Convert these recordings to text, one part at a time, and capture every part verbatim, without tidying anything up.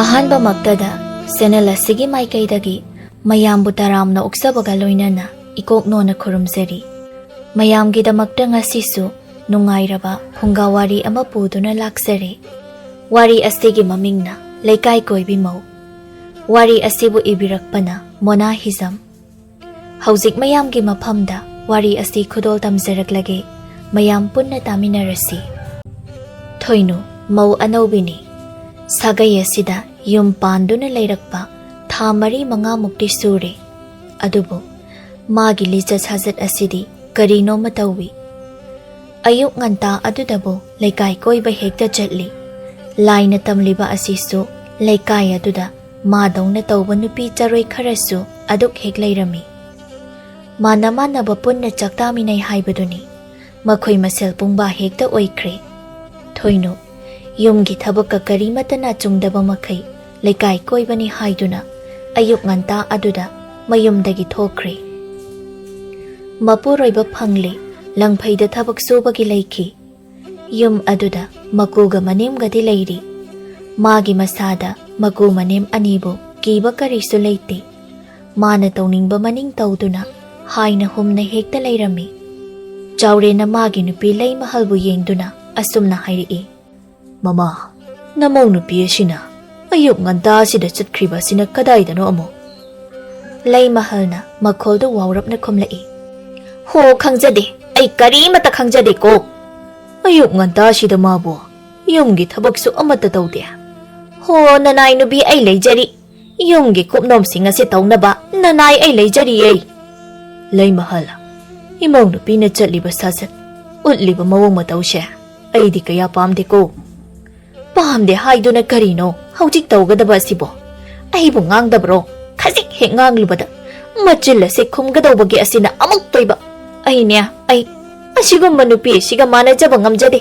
ꯑꯍꯥꯟꯕꯃꯛꯇꯗ channel ꯑꯁꯤꯒꯤ ꯃꯥꯏꯀꯩꯗꯒꯤ ꯃꯌꯥꯝꯕꯨ ꯇꯔꯥꯝꯅ ꯑꯣꯛꯆꯕꯒ ꯂꯣꯏꯅꯅ ꯏꯀꯣꯛ ꯅꯣꯟꯅ ꯈꯨꯔꯨꯝꯖꯔꯤ꯫ ꯃꯌꯥꯝꯒꯤꯗꯃꯛꯇ ꯉꯁꯤꯁꯨ ꯅꯨꯡꯉꯥꯏꯔꯕ ꯐꯨꯡꯒꯥ ꯋꯥꯔꯤ ꯑꯃ ꯄꯨꯗꯨꯅ ꯂꯥꯛꯆꯔꯦ꯫ ꯋꯥꯔꯤ ꯑꯁꯤꯒꯤ ꯃꯃꯤꯡꯅ ꯂꯩꯀꯥꯏ ꯀꯣꯏꯕꯤ ꯃꯧ꯫ ꯋꯥꯔꯤ ꯑꯁꯤꯕꯨ ꯏꯕꯤꯔꯛꯄꯅ ꯃꯣꯅꯥ ꯍꯤꯖꯝ꯫ ꯍꯧꯖꯤꯛ ꯃꯌꯥꯝꯒꯤ ꯃꯐꯝꯗ ꯋꯥꯔꯤ ꯑꯁꯤ ꯈꯨꯗꯣꯜ ꯇꯝꯖꯔꯛꯂꯒꯦ꯫ ꯃꯌꯥꯝ ꯄꯨꯟꯅ ꯇꯥꯃꯤꯟꯅꯔꯁꯤ꯫ ꯊꯣꯏꯅꯨ ꯃꯧ ꯑꯅꯧꯕꯤꯅꯤ꯫ ꯁꯥꯒꯩ ꯑꯁꯤꯗ ꯌꯨꯝ ꯄꯥꯟꯗꯨꯅ ꯂꯩꯔꯛꯄ ꯊꯥ ꯃꯔꯤ ꯃꯉꯥꯃꯨꯛꯇꯤ ꯁꯨꯔꯦ꯫ ꯑꯗꯨꯕꯨ ꯃꯥꯒꯤ ꯂꯤꯆꯠ ꯁꯥꯖꯠ ꯑꯁꯤꯗꯤ ꯀꯔꯤꯅꯣꯃ ꯇꯧꯏ꯫ ꯑꯌꯨꯛ ꯉꯟꯇꯥ ꯑꯗꯨꯗꯕꯨ ꯂꯩꯀꯥꯏ ꯀꯣꯏꯕ ꯍꯦꯛꯇ ꯆꯠꯂꯤ꯫ ꯂꯥꯏꯅ ꯇꯝꯂꯤꯕ ꯑꯁꯤꯁꯨ ꯂꯩꯀꯥꯏ ꯑꯗꯨꯗ ꯃꯥꯗꯧꯅ ꯇꯧꯕ ꯅꯨꯄꯤ ꯆꯔꯣꯏ ꯈꯔꯁꯨ ꯑꯗꯨꯛ ꯍꯦꯛ ꯂꯩꯔꯝꯃꯤ꯫ ꯃꯥꯟꯅ ꯃꯥꯟꯅꯕ ꯄꯨꯟꯅ ꯆꯥꯛ ꯇꯥꯃꯤꯟꯅꯩ ꯍꯥꯏꯕꯗꯨꯅꯤ꯫ ꯃꯈꯣꯏ ꯃꯁꯦꯜ ꯄꯨꯡꯕꯥ ꯍꯦꯛꯇ ꯑꯣꯏꯈ꯭ꯔꯦ꯫ ꯊꯣꯏꯅꯨ ꯌꯨꯝꯒꯤ ꯊꯕꯛꯀ ꯀꯔꯤꯃꯠꯇ ꯅꯥꯆꯨꯡꯗꯕ ꯃꯈꯩ ꯂꯩꯀꯥꯏ ꯀꯣꯏꯕꯅꯤ ꯍꯥꯏꯗꯨꯅ ꯑꯌꯨꯛ ꯉꯟꯇꯥ ꯑꯗꯨꯗ ꯃꯌꯨꯝꯗꯒꯤ ꯊꯣꯛꯈ꯭ꯔꯦ꯫ ꯃꯄꯨꯔꯣꯏꯕ ꯐꯪꯂꯦ꯫ ꯂꯪꯐꯩꯗ ꯊꯕꯛ ꯁꯨꯕꯒꯤ ꯂꯩꯈꯤ꯫ ꯌꯨꯝ ꯑꯗꯨꯗ ꯃꯀꯨꯒ ꯃꯅꯦꯝꯒꯗꯤ ꯂꯩꯔꯤ꯫ ꯃꯥꯒꯤ ꯃꯁꯥꯗ ꯃꯀꯨ ꯃꯅꯦꯝ ꯑꯅꯤꯕꯨ ꯀꯤꯕ ꯀꯔꯤꯁꯨ ꯂꯩꯇꯦ꯫ ꯃꯥꯅ ꯇꯧꯅꯤꯡꯕ ꯃꯅꯤꯡ ꯇꯧꯗꯨꯅ ꯍꯥꯏꯅ ꯍꯨꯝꯅ ꯍꯦꯛꯇ ꯂꯩꯔꯝꯃꯤ꯫ ꯆꯥꯎꯔꯦꯟꯅ ꯃꯥꯒꯤ ꯅꯨꯄꯤ ꯂꯩꯃꯍꯜꯕꯨ ꯌꯦꯡꯗꯨꯅ ꯑꯁꯨꯝꯅ ꯍꯥꯏꯔꯛꯏ, "ꯃꯃꯥ, ꯅꯃꯧ ꯅꯨꯄꯤ ꯑꯁꯤꯅ ꯑꯌꯨꯛ ꯉꯟꯇꯥ ꯑꯁꯤꯗ ꯆꯠꯈ꯭ꯔꯤꯕ ꯑꯁꯤꯅ ꯀꯗꯥꯏꯗꯅꯣ ꯑꯃꯨꯛ?" ꯂꯩꯃꯍꯜꯅ ꯃꯈꯣꯜꯗꯨ ꯋꯥꯎꯔꯞꯅ ꯈꯨꯝꯂꯛꯏ, "ꯍꯣ, ꯈꯪꯖꯗꯦ, ꯑꯩ ꯀꯔꯤꯃꯠꯇ ꯈꯪꯖꯗꯦꯀꯣ꯫ ꯑꯌꯨꯛ ꯉꯟꯇꯥ ꯑꯁꯤꯗ ꯃꯥꯕꯨ ꯌꯨꯝꯒꯤ ꯊꯕꯛꯁꯨ ꯑꯃꯠꯇ ꯇꯧꯗꯦ꯫ ꯍꯣ, ꯅꯅꯥꯏ ꯅꯨꯄꯤ ꯑꯩ ꯂꯩꯖꯔꯤ, ꯌꯨꯝꯒꯤ ꯀꯨꯞꯅꯣꯝꯁꯤꯡ ꯑꯁꯤ ꯇꯧꯅꯕ ꯅꯅꯥꯏ ꯑꯩ ꯂꯩꯖꯔꯤꯌꯦ꯫" ꯂꯩꯃꯍꯜ, ꯏꯃꯧ ꯅꯨꯄꯤꯅ ꯆꯠꯂꯤꯕ ꯁꯥꯖꯠ, ꯎꯠꯂꯤꯕ ꯃꯑꯣꯡ ꯃꯇꯧꯁꯦ ꯑꯩꯗꯤ ꯀꯌꯥ ꯄꯥꯝꯗꯦꯀꯣ꯫ ꯄꯥꯝꯗꯦ ꯍꯥꯏꯗꯨꯅ ꯀꯔꯤꯅꯣ ꯍꯧꯖꯤꯛ ꯇꯧꯒꯗꯕ ꯑꯁꯤꯕꯣ? ꯑꯩꯕꯨ ꯉꯥꯡꯗꯕ꯭ꯔꯣ? ꯈꯖꯤꯛ ꯍꯦꯛ ꯉꯥꯡꯂꯨꯕꯗ ꯃꯆꯤꯜ ꯑꯁꯤ ꯈꯨꯝꯒꯗꯧꯕꯒꯤ ꯑꯁꯤꯅ ꯑꯃꯨꯛꯇꯣꯏꯕ꯫ ꯑꯩꯅꯦ, ꯑꯩ ꯑꯁꯤꯒꯨꯝꯕ ꯅꯨꯄꯤ ꯑꯁꯤꯒ ꯃꯥꯟꯅꯖꯕ ꯉꯝꯖꯗꯦ꯫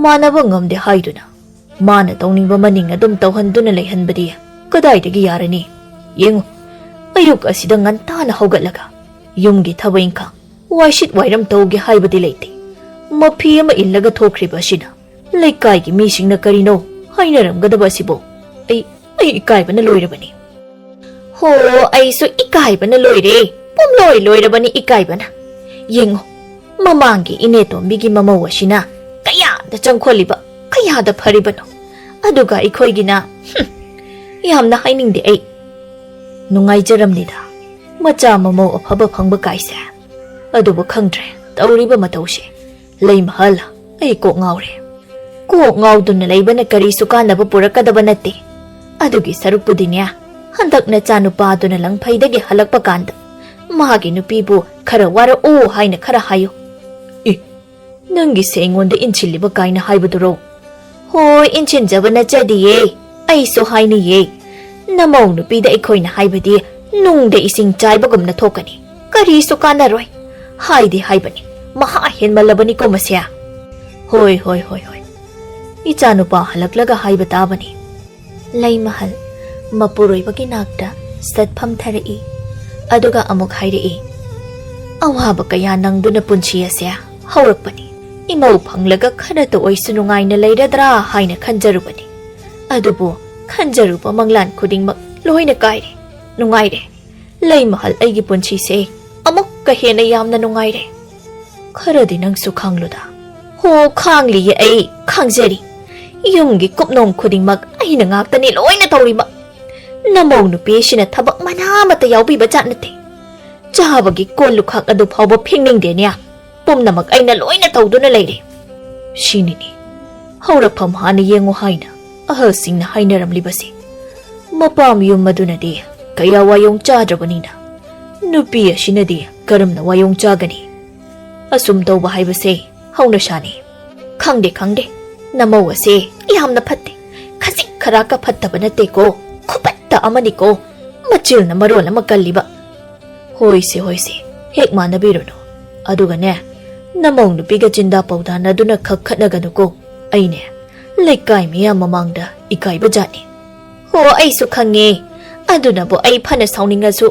ꯃꯥꯟꯅꯕ ꯉꯝꯗꯦ ꯍꯥꯏꯗꯨꯅ ꯃꯥꯅ ꯇꯧꯅꯤꯡꯕ ꯃꯅꯤꯡ ꯑꯗꯨꯝ ꯇꯧꯍꯟꯗꯨꯅ ꯂꯩꯍꯟꯕꯗꯤ ꯀꯗꯥꯏꯗꯒꯤ ꯌꯥꯔꯅꯤ? ꯌꯦꯡꯉꯨ, ꯑꯌꯨꯛ ꯑꯁꯤꯗ ꯉꯟꯇꯥꯅ ꯍꯧꯒꯠꯂꯒ ꯌꯨꯝꯒꯤ ꯊꯕꯛ ꯏꯪꯈꯥꯡ, ꯋꯥꯏꯁꯤꯠ ꯋꯥꯏꯔꯝ ꯇꯧꯒꯦ ꯍꯥꯏꯕꯗꯤ ꯂꯩꯇꯦ꯫ ꯃꯐꯤ ꯑꯃ ꯏꯜꯂꯒ ꯊꯣꯛꯈ꯭ꯔꯤꯕ ꯑꯁꯤꯅ ꯂꯩꯀꯥꯏꯒꯤ ꯃꯤꯁꯤꯡꯅ ꯀꯔꯤꯅꯣ ꯍꯥꯏꯅꯔꯝꯒꯗꯕ ꯑꯁꯤꯕꯨ? ꯑꯩ, ꯑꯩ ꯏꯀꯥꯏꯕꯅ ꯂꯣꯏꯔꯕꯅꯤ꯫ ꯍꯣ, ꯑꯩꯁꯨ ꯏꯀꯥꯏꯕꯅ ꯂꯣꯏꯔꯦ꯫ ꯄꯨꯝꯂꯣꯏ ꯂꯣꯏꯔꯕꯅꯤ ꯏꯀꯥꯏꯕꯅ꯫ ꯌꯦꯡꯉꯣ, ꯃꯃꯥꯡꯒꯤ ꯏꯅꯦꯇꯣꯝꯕꯤꯒꯤ ꯃꯃꯧ ꯑꯁꯤꯅ ꯀꯌꯥꯗ ꯆꯪꯈꯣꯜꯂꯤꯕ, ꯀꯌꯥꯗ ꯐꯔꯤꯕꯅꯣ꯫ ꯑꯗꯨꯒ ꯑꯩꯈꯣꯏꯒꯤꯅ, ꯍꯨꯝ, ꯌꯥꯝꯅ ꯍꯥꯏꯅꯤꯡꯗꯦ ꯑꯩ꯫ ꯅꯨꯡꯉꯥꯏꯖꯔꯝꯅꯤꯗ, ꯃꯆꯥ ꯃꯃꯧ ꯑꯐꯕ ꯐꯪꯕ ꯀꯥꯏꯁꯦ꯫ ꯑꯗꯨꯕꯨ ꯈꯪꯗ꯭ꯔꯦ ꯇꯧꯔꯤꯕ ꯃꯇꯧꯁꯦ꯫ ꯂꯩꯃꯍꯜ, ꯑꯩ ꯀꯣꯛ ꯉꯥꯎꯔꯦ꯫ ꯀꯣꯛ ꯉꯥꯎꯗꯨꯅ ꯂꯩꯕꯅ ꯀꯔꯤꯁꯨ ꯀꯥꯟꯅꯕ ꯄꯨꯔꯛꯀꯗꯕ ꯅꯠꯇꯦ꯫ ꯑꯗꯨꯒꯤ ꯁꯔꯨꯛꯄꯨꯗꯤꯅꯦ, ꯍꯟꯗꯛ ꯅꯆꯥꯅꯨꯄꯥꯗꯨꯅ ꯂꯪꯐꯩꯗꯒꯤ ꯍꯜꯂꯛꯄ ꯀꯥꯟꯗ ꯃꯥꯒꯤ ꯅꯨꯄꯤꯕꯨ ꯈꯔ ꯋꯥꯔꯛꯎ ꯍꯥꯏꯅ ꯈꯔ ꯍꯥꯏꯌꯨ꯫ ꯏ, ꯅꯪꯒꯤꯁꯦ ꯑꯩꯉꯣꯟꯗ ꯏꯟꯁꯤꯜꯂꯤꯕ ꯀꯥꯏꯅ ꯍꯥꯏꯕꯗꯨꯔꯣ? ꯍꯣꯏ, ꯏꯟꯁꯤꯟꯖꯕ ꯅꯠꯆꯗꯤꯌꯦ꯫ ꯑꯩꯁꯨ ꯍꯥꯏꯅꯤꯌꯦ꯫ ꯅꯃꯧ ꯅꯨꯄꯤꯗ ꯑꯩꯈꯣꯏꯅ ꯍꯥꯏꯕꯗꯤ ꯅꯨꯡꯗ ꯏꯁꯤꯡ ꯆꯥꯏꯕꯒꯨꯝꯅ ꯊꯣꯛꯀꯅꯤ꯫ ꯀꯔꯤꯁꯨ ꯀꯥꯟꯅꯔꯣꯏ꯫ ꯍꯥꯏꯗꯤ ꯍꯥꯏꯕꯅꯤ, ꯃꯍꯥ ꯍꯦꯟꯃꯜꯂꯕꯅꯤꯀꯣ ꯃꯁꯦ꯫ ꯍꯣꯏ, ꯍꯣꯏ, ꯍꯣꯏ, ꯍꯣꯏ꯫ ꯏꯆꯥꯅꯨꯄꯥ ꯍꯜꯂꯛꯂꯒ ꯍꯥꯏꯕ ꯇꯥꯕꯅꯤ꯫ ꯂꯩꯃꯍꯜ ꯃꯄꯨꯔꯣꯏꯕꯒꯤ ꯅꯥꯛꯇ ꯁꯠ ꯐꯝꯊꯔꯛꯏ꯫ ꯑꯗꯨꯒ ꯑꯃꯨꯛ ꯍꯥꯏꯔꯛꯏ, "ꯑꯋꯥꯕ ꯀꯌꯥ ꯅꯪꯗꯨꯅ ꯄꯨꯟꯁꯤ ꯑꯁꯦ ꯍꯧꯔꯛꯄꯅꯤ꯫ ꯏꯃꯧ ꯐꯪꯂꯒ ꯈꯔꯇ ꯑꯣꯏꯁꯨ ꯅꯨꯡꯉꯥꯏꯅ ꯂꯩꯔꯗ꯭ꯔꯥ ꯍꯥꯏꯅ ꯈꯟꯖꯔꯨꯕꯅꯤ꯫ ꯑꯗꯨꯕꯨ ꯈꯟꯖꯔꯨꯕ ꯃꯪꯂꯥꯟ ꯈꯨꯗꯤꯡꯃꯛ ꯂꯣꯏꯅ ꯀꯥꯏꯔꯦ꯫ ꯅꯨꯡꯉꯥꯏꯔꯦ꯫ ꯂꯩꯃꯍꯜ, ꯑꯩꯒꯤ ꯄꯨꯟꯁꯤꯁꯦ ꯑꯃꯨꯛꯀ ꯍꯦꯟꯅ ꯌꯥꯝꯅ ꯅꯨꯡꯉꯥꯏꯔꯦ꯫ ꯈꯔꯗꯤ ꯅꯪꯁꯨ ꯈꯥꯡꯂꯨꯗ꯫" "ꯍꯣ, ꯈꯥꯡꯂꯤꯌꯦ ꯑꯩ, ꯈꯥꯡꯖꯔꯤ꯫ ꯌꯨꯝꯒꯤ ꯀꯨꯞꯅꯣꯝ ꯈꯨꯗꯤꯡꯃꯛ ꯑꯩꯅ ꯉꯥꯛꯇꯅꯤ ꯂꯣꯏꯅ ꯇꯧꯔꯤꯕ꯫ ꯅꯃꯧ ꯅꯨꯄꯤꯁꯤꯅ ꯊꯕꯛ ꯃꯅꯥ ꯑꯃꯠꯇ ꯌꯥꯎꯕꯤꯕ ꯖꯥꯠ ꯅꯠꯇꯦ꯫ ꯆꯥꯕꯒꯤ ꯀꯣꯜ ꯂꯨꯈꯥꯛ ꯑꯗꯨ ꯐꯥꯎꯕ ꯐꯦꯡꯅꯤꯡꯗꯦꯅꯦ꯫ ꯄꯨꯝꯅꯃꯛ ꯑꯩꯅ ꯂꯣꯏꯅ ꯇꯧꯗꯨꯅ ꯂꯩꯔꯦ꯫ ꯁꯤꯅꯤꯅꯦ ꯍꯧꯔꯛꯐꯝ ꯍꯥꯟꯅ ꯌꯦꯡꯉꯨ ꯍꯥꯏꯅ ꯑꯍꯜꯁꯤꯡꯅ ꯍꯥꯏꯅꯔꯝꯂꯤꯕꯁꯦ꯫ ꯃꯄꯥꯝ ꯌꯨꯝ ꯑꯗꯨꯅꯗꯤ ꯀꯌꯥ ꯋꯥꯌꯣꯡ ꯆꯥꯗ꯭ꯔꯕꯅꯤꯅ ꯅꯨꯄꯤ ꯑꯁꯤꯅꯗꯤ ꯀꯔꯝꯅ ꯋꯥꯌꯣꯡ ꯆꯥꯒꯅꯤ? ꯑꯁꯨꯝ ꯇꯧꯕ ꯍꯥꯏꯕꯁꯦ ꯍꯧꯅꯁꯥꯅꯤ꯫" "ꯈꯪꯗꯦ, ꯈꯪꯗꯦ꯫ ꯅꯃꯧ ꯑꯁꯦ ꯌꯥꯝꯅ ꯐꯠꯇꯦ꯫ ꯈꯖꯤꯛ ꯈꯔꯥꯛꯀ ꯐꯠꯇꯕ ꯅꯠꯇꯦꯀꯣ꯫ ꯈꯨꯐꯠꯇ ꯑꯃꯅꯤꯀꯣ꯫ ꯃꯆꯤꯜꯅ ꯃꯔꯣꯜ ꯑꯃ ꯀꯜꯂꯤꯕ꯫" "ꯍꯣꯏꯁꯦ, ꯍꯣꯏꯁꯦ, ꯍꯦꯛ ꯃꯥꯟꯅꯕꯤꯔꯨꯅꯨ꯫ ꯑꯗꯨꯒꯅꯦ, ꯅꯃꯧ ꯅꯨꯄꯤꯒ ꯆꯤꯟꯗꯥ ꯄꯧꯗꯥꯅꯗꯨꯅ ꯈꯛ ꯈꯠꯅꯒꯅꯨꯀꯣ꯫ ꯑꯩꯅꯦ, ꯂꯩꯀꯥꯏ ꯃꯤꯌꯥꯝ ꯃꯃꯥꯡꯗ ꯏꯀꯥꯏꯕ ꯖꯥꯠꯅꯤ꯫" "ꯍꯣ, ꯑꯩꯁꯨ ꯈꯪꯉꯦ꯫ ꯑꯗꯨꯅꯕꯨ ꯑꯩ ꯐꯅ ꯁꯥꯎꯅꯤꯡꯉꯁꯨ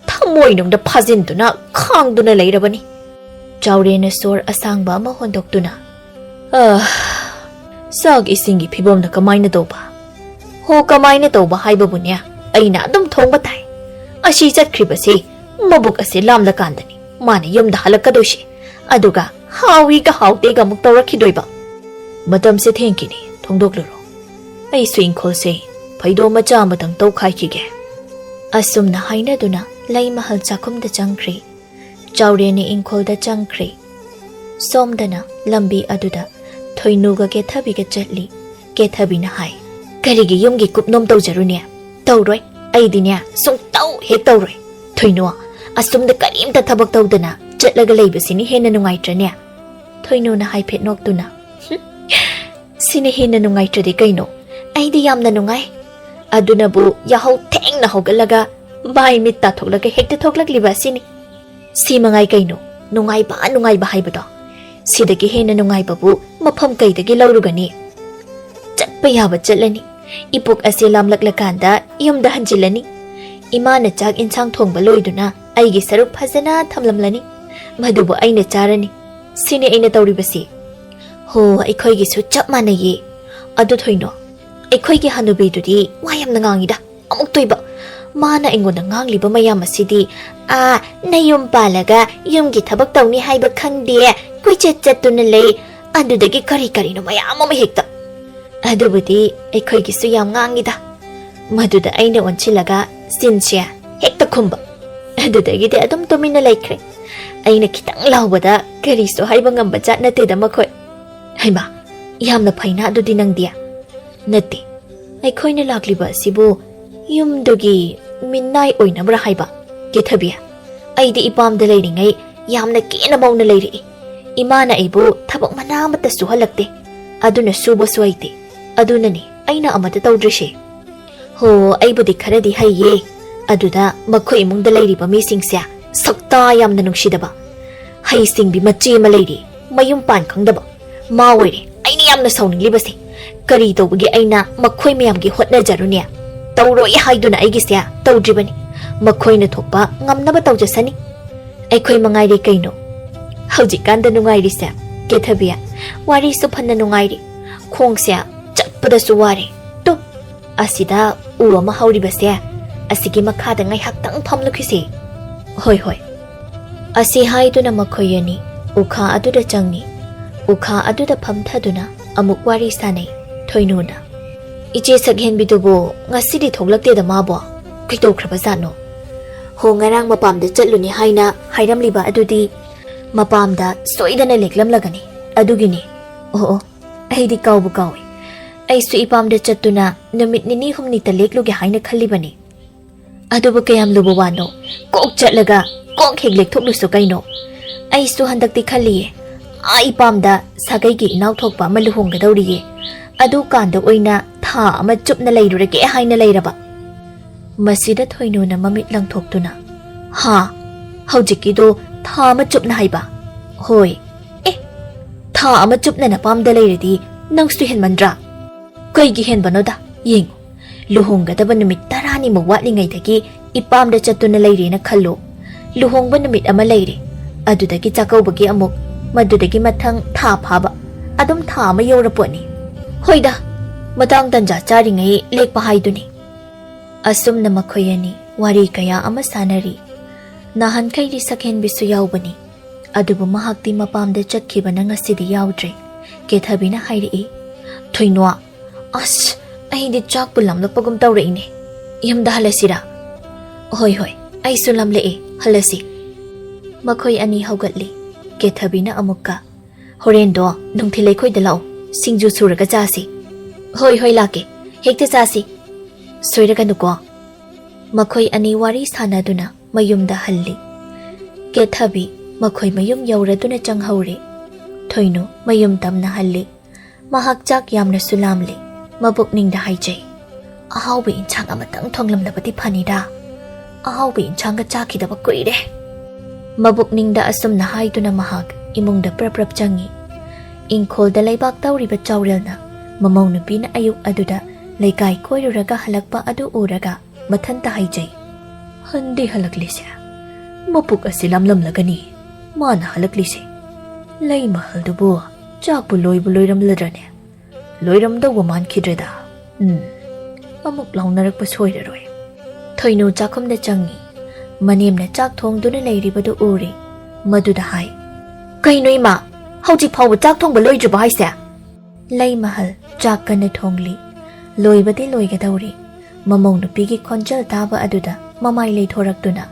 ꯊꯃꯣꯏꯅꯨꯡꯗ ꯐꯥꯖꯤꯟꯗꯨꯅ ꯈꯥꯡꯗꯨꯅ ꯂꯩꯔꯕꯅꯤ꯫" ꯆꯥꯎꯔꯦꯟꯅ ꯁꯣꯔ ꯑꯁꯥꯡꯕ ꯑꯃ ꯍꯣꯟꯗꯣꯛꯇꯨꯅ, "ꯑ, ꯆꯥꯛ ꯏꯁꯤꯡꯒꯤ ꯐꯤꯕꯝꯅ ꯀꯃꯥꯏꯅ ꯇꯧꯕ?" ꯍꯣ, ꯀꯃꯥꯏꯅ ꯇꯧꯕ ꯍꯥꯏꯕꯕꯨꯅꯦ, ꯑꯩꯅ ꯑꯗꯨꯝ ꯊꯣꯡꯕ ꯇꯥꯏ꯫ ꯑꯁꯤ ꯆꯠꯈ꯭ꯔꯤꯕꯁꯤ ꯃꯕꯨꯛ ꯑꯁꯤ ꯂꯥꯝꯂꯀꯥꯟꯗꯅꯤ ꯃꯥꯅ ꯌꯨꯝꯗ ꯍꯜꯂꯛꯀꯗꯣꯏꯁꯦ꯫ ꯑꯗꯨꯒ ꯍꯥꯎꯏꯒ ꯍꯥꯎꯇꯦꯒ ꯑꯃꯨꯛ ꯇꯧꯔꯛꯈꯤꯗꯣꯏꯕ꯫ ꯃꯇꯝꯁꯦ ꯊꯦꯡꯈꯤꯅꯤ, ꯊꯣꯡꯗꯣꯛꯂꯨꯔꯣ꯫ ꯑꯩꯁꯨ ꯏꯪꯈꯣꯜꯁꯦ ꯐꯩꯗꯣꯝ ꯃꯆꯥ ꯑꯃꯇꯪ ꯇꯧꯈꯥꯏꯈꯤꯒꯦ꯫ ꯑꯁꯨꯝꯅ ꯍꯥꯏꯅꯗꯨꯅ ꯂꯩ ꯃꯍꯜ ꯆꯥꯛꯈꯨꯝꯗ ꯆꯪꯈ꯭ꯔꯦ꯫ ꯆꯥꯎꯔꯦꯟꯅ ꯏꯪꯈꯣꯜꯗ ꯆꯪꯈ꯭ꯔꯦ꯫ ꯁꯣꯝꯗꯅ ꯂꯝꯕꯤ ꯑꯗꯨꯗ ꯊꯣꯏꯅꯨꯒ ꯀꯦꯊꯕꯤꯒ ꯆꯠꯂꯤ꯫ ꯀꯦꯊꯕꯤꯅ ꯍꯥꯏ, "ꯀꯔꯤꯒꯤ ꯌꯨꯝꯒꯤ ꯀꯨꯞꯅꯣꯝ ꯇꯧꯖꯔꯨꯅꯦ? ꯇꯧꯔꯣꯏ, ꯑꯩꯗꯤꯅꯦ ꯁꯨꯡꯇꯧ ꯍꯦꯛ ꯇꯧꯔꯣꯏ꯫ ꯊꯣꯏꯅꯨ, ꯑꯁꯣꯝꯗ ꯀꯔꯤꯝꯇ ꯊꯕꯛ ꯇꯧꯗꯅ ꯆꯠꯂꯒ ꯂꯩꯕꯁꯤꯅ ꯍꯦꯟꯅ ꯅꯨꯡꯉꯥꯏꯇ꯭ꯔꯅꯦ?" ꯊꯣꯏꯅꯨꯅ ꯍꯥꯏꯐꯦꯠ ꯅꯣꯛꯇꯨꯅ, "ꯁꯤꯅ ꯍꯦꯟꯅ ꯅꯨꯡꯉꯥꯏꯇ꯭ꯔꯗꯤ ꯀꯩꯅꯣ? ꯑꯩꯗꯤ ꯌꯥꯝꯅ ꯅꯨꯡꯉꯥꯏ꯫ ꯑꯗꯨꯅꯕꯨ ꯌꯥꯍꯧ ꯊꯦꯡꯅ ꯍꯧꯒꯠꯂꯒ ꯃꯥꯏ ꯃꯤꯠ ꯇꯥꯊꯣꯛꯂꯒ ꯍꯦꯛꯇ ꯊꯣꯛꯂꯛꯂꯤꯕ ꯑꯁꯤꯅꯤ꯫ ꯁꯤ ꯃꯉꯥꯏ ꯀꯩꯅꯣ ꯅꯨꯡꯉꯥꯏꯕ, ꯅꯨꯡꯉꯥꯏꯕ ꯍꯥꯏꯕꯗꯣ꯫ ꯁꯤꯗꯒꯤ ꯍꯦꯟꯅ ꯅꯨꯡꯉꯥꯏꯕꯕꯨ ꯃꯐꯝ ꯀꯩꯗꯒꯤ ꯂꯧꯔꯨꯒꯅꯤ? ꯆꯠꯄ ꯌꯥꯕ ꯆꯠꯂꯅꯤ, ꯏꯄꯨꯛ ꯑꯁꯦ ꯂꯥꯝꯂꯛꯂꯀꯥꯟꯗ ꯌꯨꯝꯗ ꯍꯟꯖꯤꯜꯂꯅꯤ꯫ ꯏꯃꯥꯅ ꯆꯥꯛ ꯏꯟꯁꯥꯡ ꯊꯣꯡꯕ ꯂꯣꯏꯗꯨꯅ ꯑꯩꯒꯤ ꯁꯔꯨꯛ ꯐꯖꯅ ꯊꯝꯂꯝꯂꯅꯤ, ꯃꯗꯨꯕꯨ ꯑꯩꯅ ꯆꯥꯔꯅꯤ꯫ ꯁꯤꯅꯤ ꯑꯩꯅ ꯇꯧꯔꯤꯕꯁꯤ꯫" "ꯍꯣ, ꯑꯩꯈꯣꯏꯒꯤꯁꯨ ꯆꯞ ꯃꯥꯟꯅꯩꯌꯦ꯫ ꯑꯗꯨ ꯊꯣꯏꯅꯣ, ꯑꯩꯈꯣꯏꯒꯤ ꯍꯅꯨꯕꯤꯗꯨꯗꯤ ꯋꯥ ꯌꯥꯝꯅ ꯉꯥꯡꯉꯤꯗ꯫ ꯑꯃꯨꯛꯇꯣꯏꯕ, ꯃꯥꯅ ꯑꯩꯉꯣꯟꯗ ꯉꯥꯡꯂꯤꯕ ꯃꯌꯥꯝ ꯑꯁꯤꯗꯤ, ꯑꯥ, ꯅꯌꯨꯝ ꯄꯥꯜꯂꯒ ꯌꯨꯝꯒꯤ ꯊꯕꯛ ꯇꯧꯅꯤ ꯍꯥꯏꯕ ꯈꯪꯗꯦ, ꯀꯣꯏꯆꯠ ꯆꯠꯇꯨꯅ ꯂꯩ, ꯑꯗꯨꯗꯒꯤ ꯀꯔꯤ ꯀꯔꯤꯅꯣ ꯃꯌꯥꯝ ꯑꯃ ꯍꯦꯛꯇ꯫ ꯑꯗꯨꯕꯨꯗꯤ ꯑꯩꯈꯣꯏꯒꯤꯁꯨ ꯌꯥꯝ ꯉꯥꯡꯉꯤꯗ꯫" ꯃꯗꯨꯗ ꯑꯩꯅ ꯑꯣꯟꯁꯤꯜꯂꯒ ꯆꯤꯟꯁꯦ ꯍꯦꯛꯇ ꯈꯨꯝꯕ꯫ ꯑꯗꯨꯗꯒꯤꯗꯤ ꯑꯗꯨꯝ ꯇꯨꯃꯤꯟꯅ ꯂꯩꯈ꯭ꯔꯦ꯫ ꯑꯩꯅ ꯈꯤꯇꯪ ꯂꯥꯎꯕꯗ ꯀꯔꯤꯁꯨ ꯍꯥꯏꯕ ꯉꯝꯕ ꯖꯥꯠ ꯅꯠꯇꯦꯗ ꯃꯈꯣꯏ꯫ "ꯍꯩꯃꯥ, ꯌꯥꯝꯅ ꯐꯩꯅ ꯑꯗꯨꯗꯤ ꯅꯪꯗꯤ?" "ꯅꯠꯇꯦ, ꯑꯩꯈꯣꯏꯅ ꯂꯥꯛꯂꯤꯕ ꯑꯁꯤꯕꯨ ꯌꯨꯝꯗꯨꯒꯤ ꯃꯤꯅꯥꯏ ꯑꯣꯏꯅꯕ꯭ꯔꯥ ꯍꯥꯏꯕ? ꯀꯦꯊꯕꯤ, ꯑꯩꯗꯤ ꯏꯄꯥꯝꯗ ꯂꯩꯔꯤꯉꯩ ꯌꯥꯝꯅ ꯀꯦꯅ ꯃꯧꯅ ꯂꯩꯔꯛꯏ꯫ ꯏꯃꯥꯅ ꯑꯩꯕꯨ ꯊꯕꯛ ꯃꯅꯥ ꯑꯃꯠꯇ ꯁꯨꯍꯜꯂꯛꯇꯦ꯫ ꯑꯗꯨꯅ ꯁꯨꯕꯁꯨ ꯍꯩꯇꯦ꯫ ꯑꯗꯨꯅꯅꯤ ꯑꯩꯅ ꯑꯃꯠꯇ ꯇꯧꯗ꯭ꯔꯤꯁꯦ꯫" "ꯍꯣ, ꯑꯩꯕꯨꯗꯤ ꯈꯔꯗꯤ ꯍꯩꯌꯦ꯫ ꯑꯗꯨꯗ ꯃꯈꯣꯏ ꯏꯃꯨꯡꯗ ꯂꯩꯔꯤꯕ ꯃꯤꯁꯤꯡꯁꯦ ꯁꯛꯇꯥ ꯌꯥꯝꯅ ꯅꯨꯡꯁꯤꯗꯕ꯫ ꯍꯩ ꯁꯤꯡꯕꯤ ꯃꯆꯦ ꯑꯃ ꯂꯩꯔꯤ, ꯃꯌꯨꯝ ꯄꯥꯟ ꯈꯪꯗꯕ꯫ ꯃꯥ ꯑꯣꯏꯔꯦ ꯑꯩꯅ ꯌꯥꯝꯅ ꯁꯥꯎꯅꯤꯡꯂꯤꯕꯁꯦ꯫ ꯀꯔꯤ ꯇꯧꯕꯒꯤ ꯑꯩꯅ ꯃꯈꯣꯏ ꯃꯌꯥꯝꯒꯤ ꯍꯣꯠꯅꯖꯔꯨꯅꯦ? ꯇꯧꯔꯣꯏ ꯍꯥꯏꯗꯨꯅ ꯑꯩꯒꯤꯁꯦ ꯇꯧꯗ꯭ꯔꯤꯕꯅꯤ꯫ ꯃꯈꯣꯏꯅ ꯊꯣꯛꯄ ꯉꯝꯅꯕ ꯇꯧꯖꯁꯅꯤ꯫ ꯑꯩꯈꯣꯏ ꯃꯉꯥꯏꯔꯦ ꯀꯩꯅꯣ ꯍꯧꯖꯤꯛꯀꯥꯟꯗ ꯅꯨꯡꯉꯥꯏꯔꯤꯁꯦ꯫" "ꯀꯦꯊꯕꯤ, ꯋꯥꯔꯤꯁꯨ ꯐꯅ ꯅꯨꯡꯉꯥꯏꯔꯤ, ꯈꯣꯡꯁꯦ ꯆꯠꯄꯗꯁꯨ ꯋꯥꯔꯦ꯫ ꯇꯨ, "ꯑꯁꯤꯗ ꯎ ꯑꯃ ꯍꯧꯔꯤꯕꯁꯦ, ꯑꯁꯤꯒꯤ ꯃꯈꯥꯗ ꯉꯥꯏꯍꯥꯛꯇꯪ ꯐꯝꯂꯨꯈꯤꯁꯤ꯫" "ꯍꯣꯏ, ꯍꯣꯏ꯫" ꯑꯁꯤ ꯍꯥꯏꯗꯨꯅ ꯃꯈꯣꯏ ꯑꯅꯤ ꯎꯈꯥ ꯑꯗꯨꯗ ꯆꯪꯉꯤ꯫ ꯎꯈꯥ ꯑꯗꯨꯗ ꯐꯝꯊꯗꯨꯅ ꯑꯃꯨꯛ ꯋꯥꯔꯤ ꯁꯥꯅꯩ ꯊꯣꯏꯅꯨꯅ꯫ "ꯏꯆꯦ ꯁꯛꯍꯦꯟꯕꯤꯗꯨꯕꯨ ꯉꯁꯤꯗꯤ ꯊꯣꯛꯂꯛꯇꯦꯗ ꯃꯥꯕꯣ? ꯀꯩꯗꯧꯈ꯭ꯔꯕꯖꯥꯠꯅꯣ?" "ꯍꯣ, ꯉꯔꯥꯡ ꯃꯄꯥꯝꯗ ꯆꯠꯂꯨꯅꯤ ꯍꯥꯏꯅ ꯍꯥꯏꯔꯝꯂꯤꯕ ꯑꯗꯨꯗꯤ ꯃꯄꯥꯝꯗ ꯁꯣꯏꯗꯅ ꯂꯦꯛꯂꯝꯂꯒꯅꯤ꯫ ꯑꯗꯨꯒꯤꯅꯤ꯫ ꯑꯣ, ꯑꯣ, ꯑꯩꯗꯤ ꯀꯥꯎꯕꯨ ꯀꯥꯎꯏ꯫ ꯑꯩꯁꯨ ꯏꯄꯥꯝꯗ ꯆꯠꯇꯨꯅ ꯅꯨꯃꯤꯠ ꯅꯤꯅꯤ ꯍꯨꯝꯅꯤꯇ ꯂꯦꯛꯂꯨꯒꯦ ꯍꯥꯏꯅ ꯈꯜꯂꯤꯕꯅꯤ꯫" "ꯑꯗꯨꯕꯨ ꯀꯌꯥꯝ ꯂꯨꯕ ꯋꯥꯅꯣ? ꯀꯣꯛ ꯆꯠꯂꯒ ꯀꯣꯛ ꯍꯦꯛ ꯂꯦꯛꯊꯣꯛꯂꯨꯁꯣ ꯀꯩꯅꯣ꯫ ꯑꯩꯁꯨ ꯍꯟꯗꯛꯇꯤ ꯈꯜꯂꯤꯌꯦ, ꯑꯥ ꯏꯄꯥꯝꯗ ꯁꯥꯒꯩꯒꯤ ꯏꯅꯥꯎ ꯊꯣꯛꯄ ꯑꯃ ꯂꯨꯍꯣꯡꯒꯗꯧꯔꯤꯌꯦ꯫ ꯑꯗꯨꯀꯥꯟꯗ ꯑꯣꯏꯅ ꯊꯥ ꯑꯃ ꯆꯨꯞꯅ ꯂꯩꯔꯨꯔꯒꯦ ꯍꯥꯏꯅ ꯂꯩꯔꯕ꯫" ꯃꯁꯤꯗ ꯊꯣꯏꯅꯨꯅ ꯃꯃꯤꯠ ꯂꯪꯊꯣꯛꯇꯨꯅ, "ꯍꯥ? ꯍꯧꯖꯤꯛꯀꯤꯗꯣ ꯊꯥ ꯑꯃ ꯆꯨꯞꯅ ꯍꯥꯏꯕ?" "ꯍꯣꯏ꯫" "ꯑꯦ, ꯊꯥ ꯑꯃ ꯆꯨꯞꯅ ꯅꯄꯥꯝꯗ ꯂꯩꯔꯗꯤ ꯅꯪꯁꯨ ꯍꯦꯟꯃꯟꯗ꯭ꯔꯥ?" "ꯀꯩꯒꯤ ꯍꯦꯟꯕꯅꯣꯗ? ꯌꯦꯡꯉꯨ, ꯂꯨꯍꯣꯡꯒꯗꯕ ꯅꯨꯃꯤꯠ ꯇꯔꯥꯅꯤꯃꯨꯛ ꯋꯥꯠꯂꯤꯉꯩꯗꯒꯤ ꯏꯄꯥꯝꯗ ꯆꯠꯇꯨꯅ ꯂꯩꯔꯦꯅ ꯈꯜꯂꯣ꯫ ꯂꯨꯍꯣꯡꯕ ꯅꯨꯃꯤꯠ ꯑꯃ ꯂꯩꯔꯦ, ꯑꯗꯨꯗꯒꯤ ꯆꯥꯛꯀꯧꯕꯒꯤ ꯑꯃꯨꯛ, ꯃꯗꯨꯗꯒꯤ ꯃꯊꯪ ꯊꯥ ꯐꯥꯕ, ꯑꯗꯨꯝ ꯊꯥ ꯑꯃ ꯌꯧꯔꯄꯣꯠꯅꯤ꯫ ꯍꯣꯏꯗ, ꯃꯇꯥꯡ ꯇꯟꯖꯥ ꯆꯥꯔꯤꯉꯩ ꯂꯦꯛꯄ ꯍꯥꯏꯗꯨꯅꯤ꯫" ꯑꯁꯨꯝꯅ ꯃꯈꯣꯏ ꯑꯅꯤ ꯋꯥꯔꯤ ꯀꯌꯥ ꯑꯃ ꯁꯥꯅꯔꯤ꯫ ꯅꯍꯥꯟꯈꯩꯗꯤ ꯁꯛꯍꯦꯟꯕꯤꯁꯨ ꯌꯥꯎꯕꯅꯤ, ꯑꯗꯨꯕꯨ ꯃꯍꯥꯛꯇꯤ ꯃꯄꯥꯝꯗ ꯆꯠꯈꯤꯕꯅ ꯉꯁꯤꯗꯤ ꯌꯥꯎꯗ꯭ꯔꯦ꯫ ꯀꯦꯊꯕꯤꯅ ꯍꯥꯏꯔꯛꯏ, "ꯊꯣꯏꯅꯣ, ꯑꯁ, ꯑꯩꯗꯤ ꯆꯥꯛꯄꯨ ꯂꯥꯝꯂꯛꯄꯒꯨꯝ ꯇꯧꯔꯛꯏꯅꯦ꯫ ꯌꯨꯝꯗ ꯍꯜꯂꯁꯤꯔꯥ?" "ꯍꯣꯏ, ꯍꯣꯏ, ꯑꯩꯁꯨ ꯂꯥꯝꯂꯛꯑꯦ, ꯍꯜꯂꯁꯤ꯫" ꯃꯈꯣꯏ ꯑꯅꯤ ꯍꯧꯒꯠꯂꯤ꯫ ꯀꯦꯊꯕꯤꯅ ꯑꯃꯨꯛꯀ, "ꯍꯣꯔꯦꯟꯗꯣ ꯅꯨꯡꯊꯤꯜ ꯑꯩꯈꯣꯏꯗ ꯂꯥꯛꯑꯣ, ꯁꯤꯡꯖꯨ ꯁꯨꯔꯒ ꯆꯥꯁꯤ꯫" "ꯍꯣꯏ, ꯍꯣꯏ, ꯂꯥꯛꯀꯦ, ꯍꯦꯛꯇ ꯆꯥꯁꯤ꯫ ꯁꯣꯏꯔꯒꯅꯨꯀꯣ꯫" ꯃꯈꯣꯏ ꯑꯅꯤ ꯋꯥꯔꯤ ꯁꯥꯅꯗꯨꯅ ꯃꯌꯨꯝꯗ ꯍꯜꯂꯤ꯫ ꯀꯦꯊꯕꯤ ꯃꯈꯣꯏ ꯃꯌꯨꯝ ꯌꯧꯔꯗꯨꯅ ꯆꯪꯍꯧꯔꯦ꯫ ꯊꯣꯏꯅꯨ ꯃꯌꯨꯝ ꯇꯝꯅ ꯍꯜꯂꯤ꯫ ꯃꯍꯥꯛ ꯆꯥꯛ ꯌꯥꯝꯅꯁꯨ ꯂꯥꯝꯂꯤ꯫ ꯃꯕꯨꯛꯅꯤꯡꯗ ꯍꯥꯏꯖꯩ, "ꯑꯍꯥꯎꯕ ꯏꯟꯁꯥꯡ ꯑꯃꯇꯪ ꯊꯣꯡꯂꯝꯂꯕꯗꯤ ꯐꯅꯤꯗ꯫ ꯑꯍꯥꯎꯕ ꯏꯟꯁꯥꯡꯒ ꯆꯥꯈꯤꯗꯕ ꯀꯨꯏꯔꯦ꯫" ꯃꯕꯨꯛꯅꯤꯡꯗ ꯑꯁꯨꯝꯅ ꯍꯥꯏꯗꯨꯅ ꯃꯍꯥꯛ ꯏꯃꯨꯡꯗ ꯄ꯭ꯔꯞ ꯄ꯭ꯔꯞ ꯆꯪꯉꯤ꯫ ꯏꯪꯈꯣꯜꯗ ꯂꯩꯕꯥꯛ ꯇꯧꯔꯤꯕ ꯆꯥꯎꯔꯦꯜꯅ ꯃꯃꯧ ꯅꯨꯄꯤꯅ ꯑꯌꯨꯛ ꯑꯗꯨꯗ ꯂꯩꯀꯥꯏ ꯀꯣꯏꯔꯨꯔꯒ ꯍꯜꯂꯛꯄ ꯑꯗꯨ ꯎꯔꯒ ꯃꯊꯟꯇ ꯍꯥꯏꯖꯩ, "ꯍꯟꯗꯤ ꯍꯜꯂꯛꯂꯤꯁꯦ, ꯃꯄꯨꯛ ꯑꯁꯤ ꯂꯥꯝꯂꯝꯂꯒꯅꯤ ꯃꯥꯅ ꯍꯜꯂꯛꯂꯤꯁꯦ꯫ ꯂꯩ ꯃꯍꯜꯗꯨꯕꯨ ꯆꯥꯛꯄꯨ ꯂꯣꯏꯕꯨ ꯂꯣꯏꯔꯝꯂꯗ꯭ꯔꯅꯦ? ꯂꯣꯏꯔꯝꯗꯧꯕ ꯃꯥꯟꯈꯤꯗ꯭ꯔꯦꯗ꯫ ꯎꯝ, ꯑꯃꯨꯛ ꯂꯥꯎꯅꯔꯛꯄ ꯁꯣꯏꯔꯔꯣꯏ꯫ ꯊꯣꯏꯅꯨ ꯆꯥꯛꯈꯨꯝꯗ ꯆꯪꯉꯤ꯫ ꯃꯅꯦꯝꯅ ꯆꯥꯛ ꯊꯣꯡꯗꯨꯅ ꯂꯩꯔꯤꯕꯗꯨ ꯎꯔꯦ꯫ ꯃꯗꯨꯗ ꯍꯥꯏ, "ꯀꯩꯅꯣ ꯏꯃꯥ, ꯍꯧꯖꯤꯛ ꯐꯥꯎꯕ ꯆꯥꯛ ꯊꯣꯡꯕ ꯂꯣꯏꯗ꯭ꯔꯤꯕꯣ ꯍꯥꯏꯁꯦ?" ꯂꯩꯃꯍꯜ ꯆꯥꯛ ꯀꯟꯅ ꯊꯣꯡꯂꯤ꯫ ꯂꯣꯏꯕꯗꯤ ꯂꯣꯏꯒꯗꯧꯔꯦ꯫ ꯃꯃꯧ ꯅꯨꯄꯤꯒꯤ ꯈꯣꯟꯖꯦꯜ ꯇꯥꯕ ꯑꯗꯨꯗ ꯃꯃꯥꯏ ꯂꯩꯊꯣꯔꯛꯇꯨꯅ,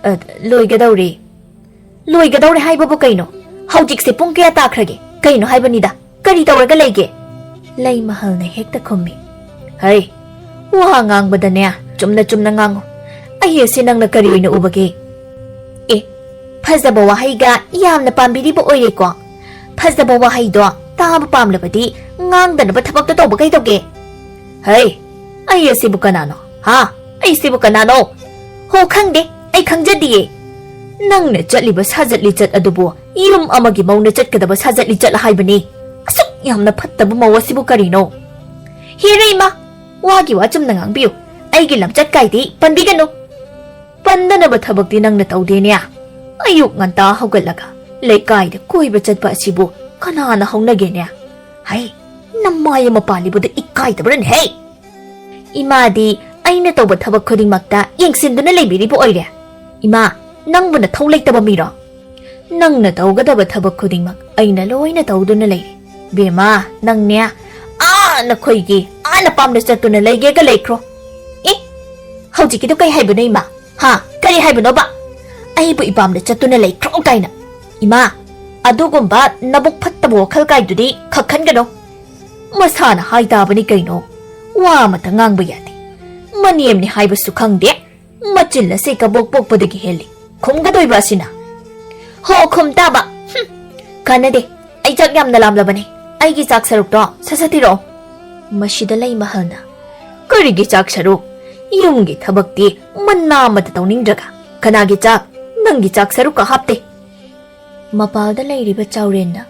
"ꯑ, ꯂꯣꯏꯒꯗꯧꯔꯦ"꯫ "ꯂꯣꯏꯒꯗꯧꯔꯦ ꯍꯥꯏꯕꯕꯨ ꯀꯩꯅꯣ? ꯍꯧꯖꯤꯛꯁꯦ ꯄꯨꯡ ꯀꯌꯥ ꯇꯥꯈ꯭ꯔꯒꯦ? ꯀꯩꯅꯣ ꯍꯥꯏꯕꯅꯤꯗ, ꯀꯔꯤ ꯇꯧꯔꯒ ꯂꯩꯒꯦ?" ꯂꯩꯃꯍꯜꯅ ꯍꯦꯛꯇ ꯈꯨꯝꯃꯤ꯫ "ꯍꯩ, ꯋꯥ ꯉꯥꯡꯕꯗꯅꯦ, ꯆꯨꯝꯅ ꯆꯨꯝꯅ ꯉꯥꯡꯉꯨ꯫ ꯑꯩ ꯑꯁꯤ ꯅꯪꯅ ꯀꯔꯤ ꯑꯣꯏꯅ ꯎꯕꯒꯦ?" "ꯑꯦ, ꯐꯖꯕ ꯋꯥꯍꯩꯒ ꯌꯥꯝꯅ ꯄꯥꯝꯕꯤꯔꯤꯕ ꯑꯣꯏꯔꯦꯀꯣ꯫ ꯐꯖꯕ ꯋꯥꯍꯩꯗꯣ ꯇꯥꯕ ꯄꯥꯝꯂꯕꯗꯤ ꯉꯥꯡꯗꯅꯕ ꯊꯕꯛꯇꯣ ꯇꯧꯕ ꯀꯩꯗꯧꯒꯦ?" "ꯍꯩ, ꯑꯩ ꯑꯁꯤꯕꯨ ꯀꯅꯥꯅꯣ? ꯍꯥ? ꯑꯩꯁꯤꯕꯨ ꯀꯅꯥꯅꯣ?" "ꯍꯣ, ꯈꯪꯗꯦ, ꯑꯩ ꯈꯪꯖꯗꯤꯌꯦ꯫ ꯅꯪꯅ ꯆꯠꯂꯤꯕ ꯁꯥꯖꯠ ꯂꯤꯆꯠ ꯑꯗꯨꯕꯨ ꯌꯨꯝ ꯑꯃꯒꯤ ꯃꯧꯅ ꯆꯠꯀꯗꯕ ꯁꯥꯖꯠ ꯂꯤꯆꯠ ꯍꯥꯏꯕꯅꯤ꯫ ꯑꯁꯨꯛ ꯌꯥꯝꯅ ꯐꯠꯇꯕ ꯃꯧ ꯑꯁꯤꯕꯨ ꯀꯔꯤꯅꯣ?" "ꯍꯦꯔꯩꯃ, ꯋꯥꯒꯤ ꯋꯥ ꯆꯨꯝꯅ ꯉꯥꯡꯕꯤꯌꯨ꯫ ꯑꯩꯒꯤ ꯂꯝꯆꯠ ꯀꯥꯏꯗꯤ ꯄꯟꯕꯤꯒꯅꯨ꯫ ꯄꯟꯗꯅꯕ ꯊꯕꯛꯇꯤ ꯅꯪꯅ ꯇꯧꯗꯦꯅꯦ꯫ ꯑꯌꯨꯛ ꯉꯟꯇꯥ ꯍꯧꯒꯠꯂꯒ ꯂꯩꯀꯥꯏꯗ ꯀꯣꯏꯕ ꯆꯠꯄ ꯑꯁꯤꯕꯨ ꯀꯅꯥꯅ ꯍꯧꯅꯒꯦꯅꯦ? ꯍꯩ, ꯅꯃꯥꯏ ꯑꯃ ꯄꯥꯜꯂꯤꯕꯗ ꯏꯀꯥꯏꯗꯕ꯭ꯔꯅꯦ ꯍꯦ?" "ꯏꯃꯥꯗꯤ ꯑꯩꯅ ꯇꯧꯕ ꯊꯕꯛ ꯈꯨꯗꯤꯡꯃꯛꯇ ꯌꯦꯡꯁꯤꯟꯗꯨꯅ ꯂꯩꯕꯤꯔꯤꯕ ꯑꯣꯏꯔꯦ꯫ ꯏꯃꯥ, ꯅꯪꯕꯨ ꯅꯊꯧ ꯂꯩꯇꯕ ꯃꯤꯔꯣ? ꯅꯪꯅ ꯇꯧꯒꯗꯕ ꯊꯕꯛ ꯈꯨꯗꯤꯡꯃꯛ ꯑꯩꯅ ꯂꯣꯏꯅ ꯇꯧꯗꯨꯅ ꯂꯩꯔꯦ꯫ ꯕꯦꯝꯃ, ꯅꯪꯅꯦ, ꯑꯥ ꯅꯈꯣꯏꯒꯤ, ꯑꯥ ꯅꯄꯥꯝꯗ ꯆꯠꯇꯨꯅ ꯂꯩꯒꯦꯒ ꯂꯩꯈ꯭ꯔꯣ꯫" "ꯑꯦ, ꯍꯧꯖꯤꯛꯀꯤꯗꯣ ꯀꯩ ꯍꯥꯏꯕꯅꯣ ꯏꯃꯥ? ꯍꯥ? ꯀꯔꯤ ꯍꯥꯏꯕꯅꯣꯕ? ꯑꯩꯕꯨ ꯏꯄꯥꯝꯗ ꯆꯠꯇꯨꯅ ꯂꯩꯈ꯭ꯔꯣ ꯀꯥꯏꯅ? ꯏꯃꯥ, ꯑꯗꯨꯒꯨꯝꯕ ꯅꯕꯨꯛ ꯐꯠꯇꯕ ꯋꯥꯈꯜ ꯀꯥꯏꯗꯨꯗꯤ ꯈꯛ ꯈꯟꯒꯅꯣ꯫ ꯃꯁꯥꯅ ꯍꯥꯏ ꯇꯥꯕꯅꯤ ꯀꯩꯅꯣ꯫ ꯋꯥ ꯑꯃꯇ ꯉꯥꯡꯕ ꯌꯥꯗꯦ꯫ ꯃꯅꯦꯝꯅꯤ ꯍꯥꯏꯕꯁꯨ ꯈꯪꯗꯦ꯫ ꯃꯆꯤꯜ ꯑꯁꯤ ꯀꯕꯣꯛ ꯄꯣꯛꯄꯗꯒꯤ ꯍꯦꯜꯂꯤ꯫ ꯈꯨꯝꯒꯗꯣꯏꯕ ꯑꯁꯤꯅ꯫" "ꯍꯣ, ꯈꯨꯝ ꯇꯥꯕ꯫ ꯍꯨꯝ, ꯀꯥꯟꯅꯗꯦ꯫ ꯑꯩ ꯆꯥꯛ ꯌꯥꯝꯅ ꯂꯥꯝꯂꯕꯅꯦ꯫ ꯑꯩꯒꯤ ꯆꯥꯛ ꯁꯔꯨꯛꯇꯣ ꯁꯠ ꯁꯠ ꯊꯤꯔꯛꯑꯣ꯫" ꯃꯁꯤꯗ ꯂꯩꯃꯍꯜꯅ, "ꯀꯔꯤꯒꯤ ꯆꯥꯛ ꯁꯔꯨꯛ? ꯌꯨꯝꯒꯤ ꯊꯕꯛꯇꯤ ꯃꯅꯥ ꯑꯃꯠꯇ ꯇꯧꯅꯤꯡꯗ꯭ꯔꯒ ꯀꯅꯥꯒꯤ ꯆꯥꯛ? ꯅꯪꯒꯤ ꯆꯥꯛ ꯁꯔꯨꯛꯀ ꯍꯥꯞꯇꯦ꯫" ꯃꯄꯥꯜꯗ ꯂꯩꯔꯤꯕ ꯆꯥꯎꯔꯦꯟꯅ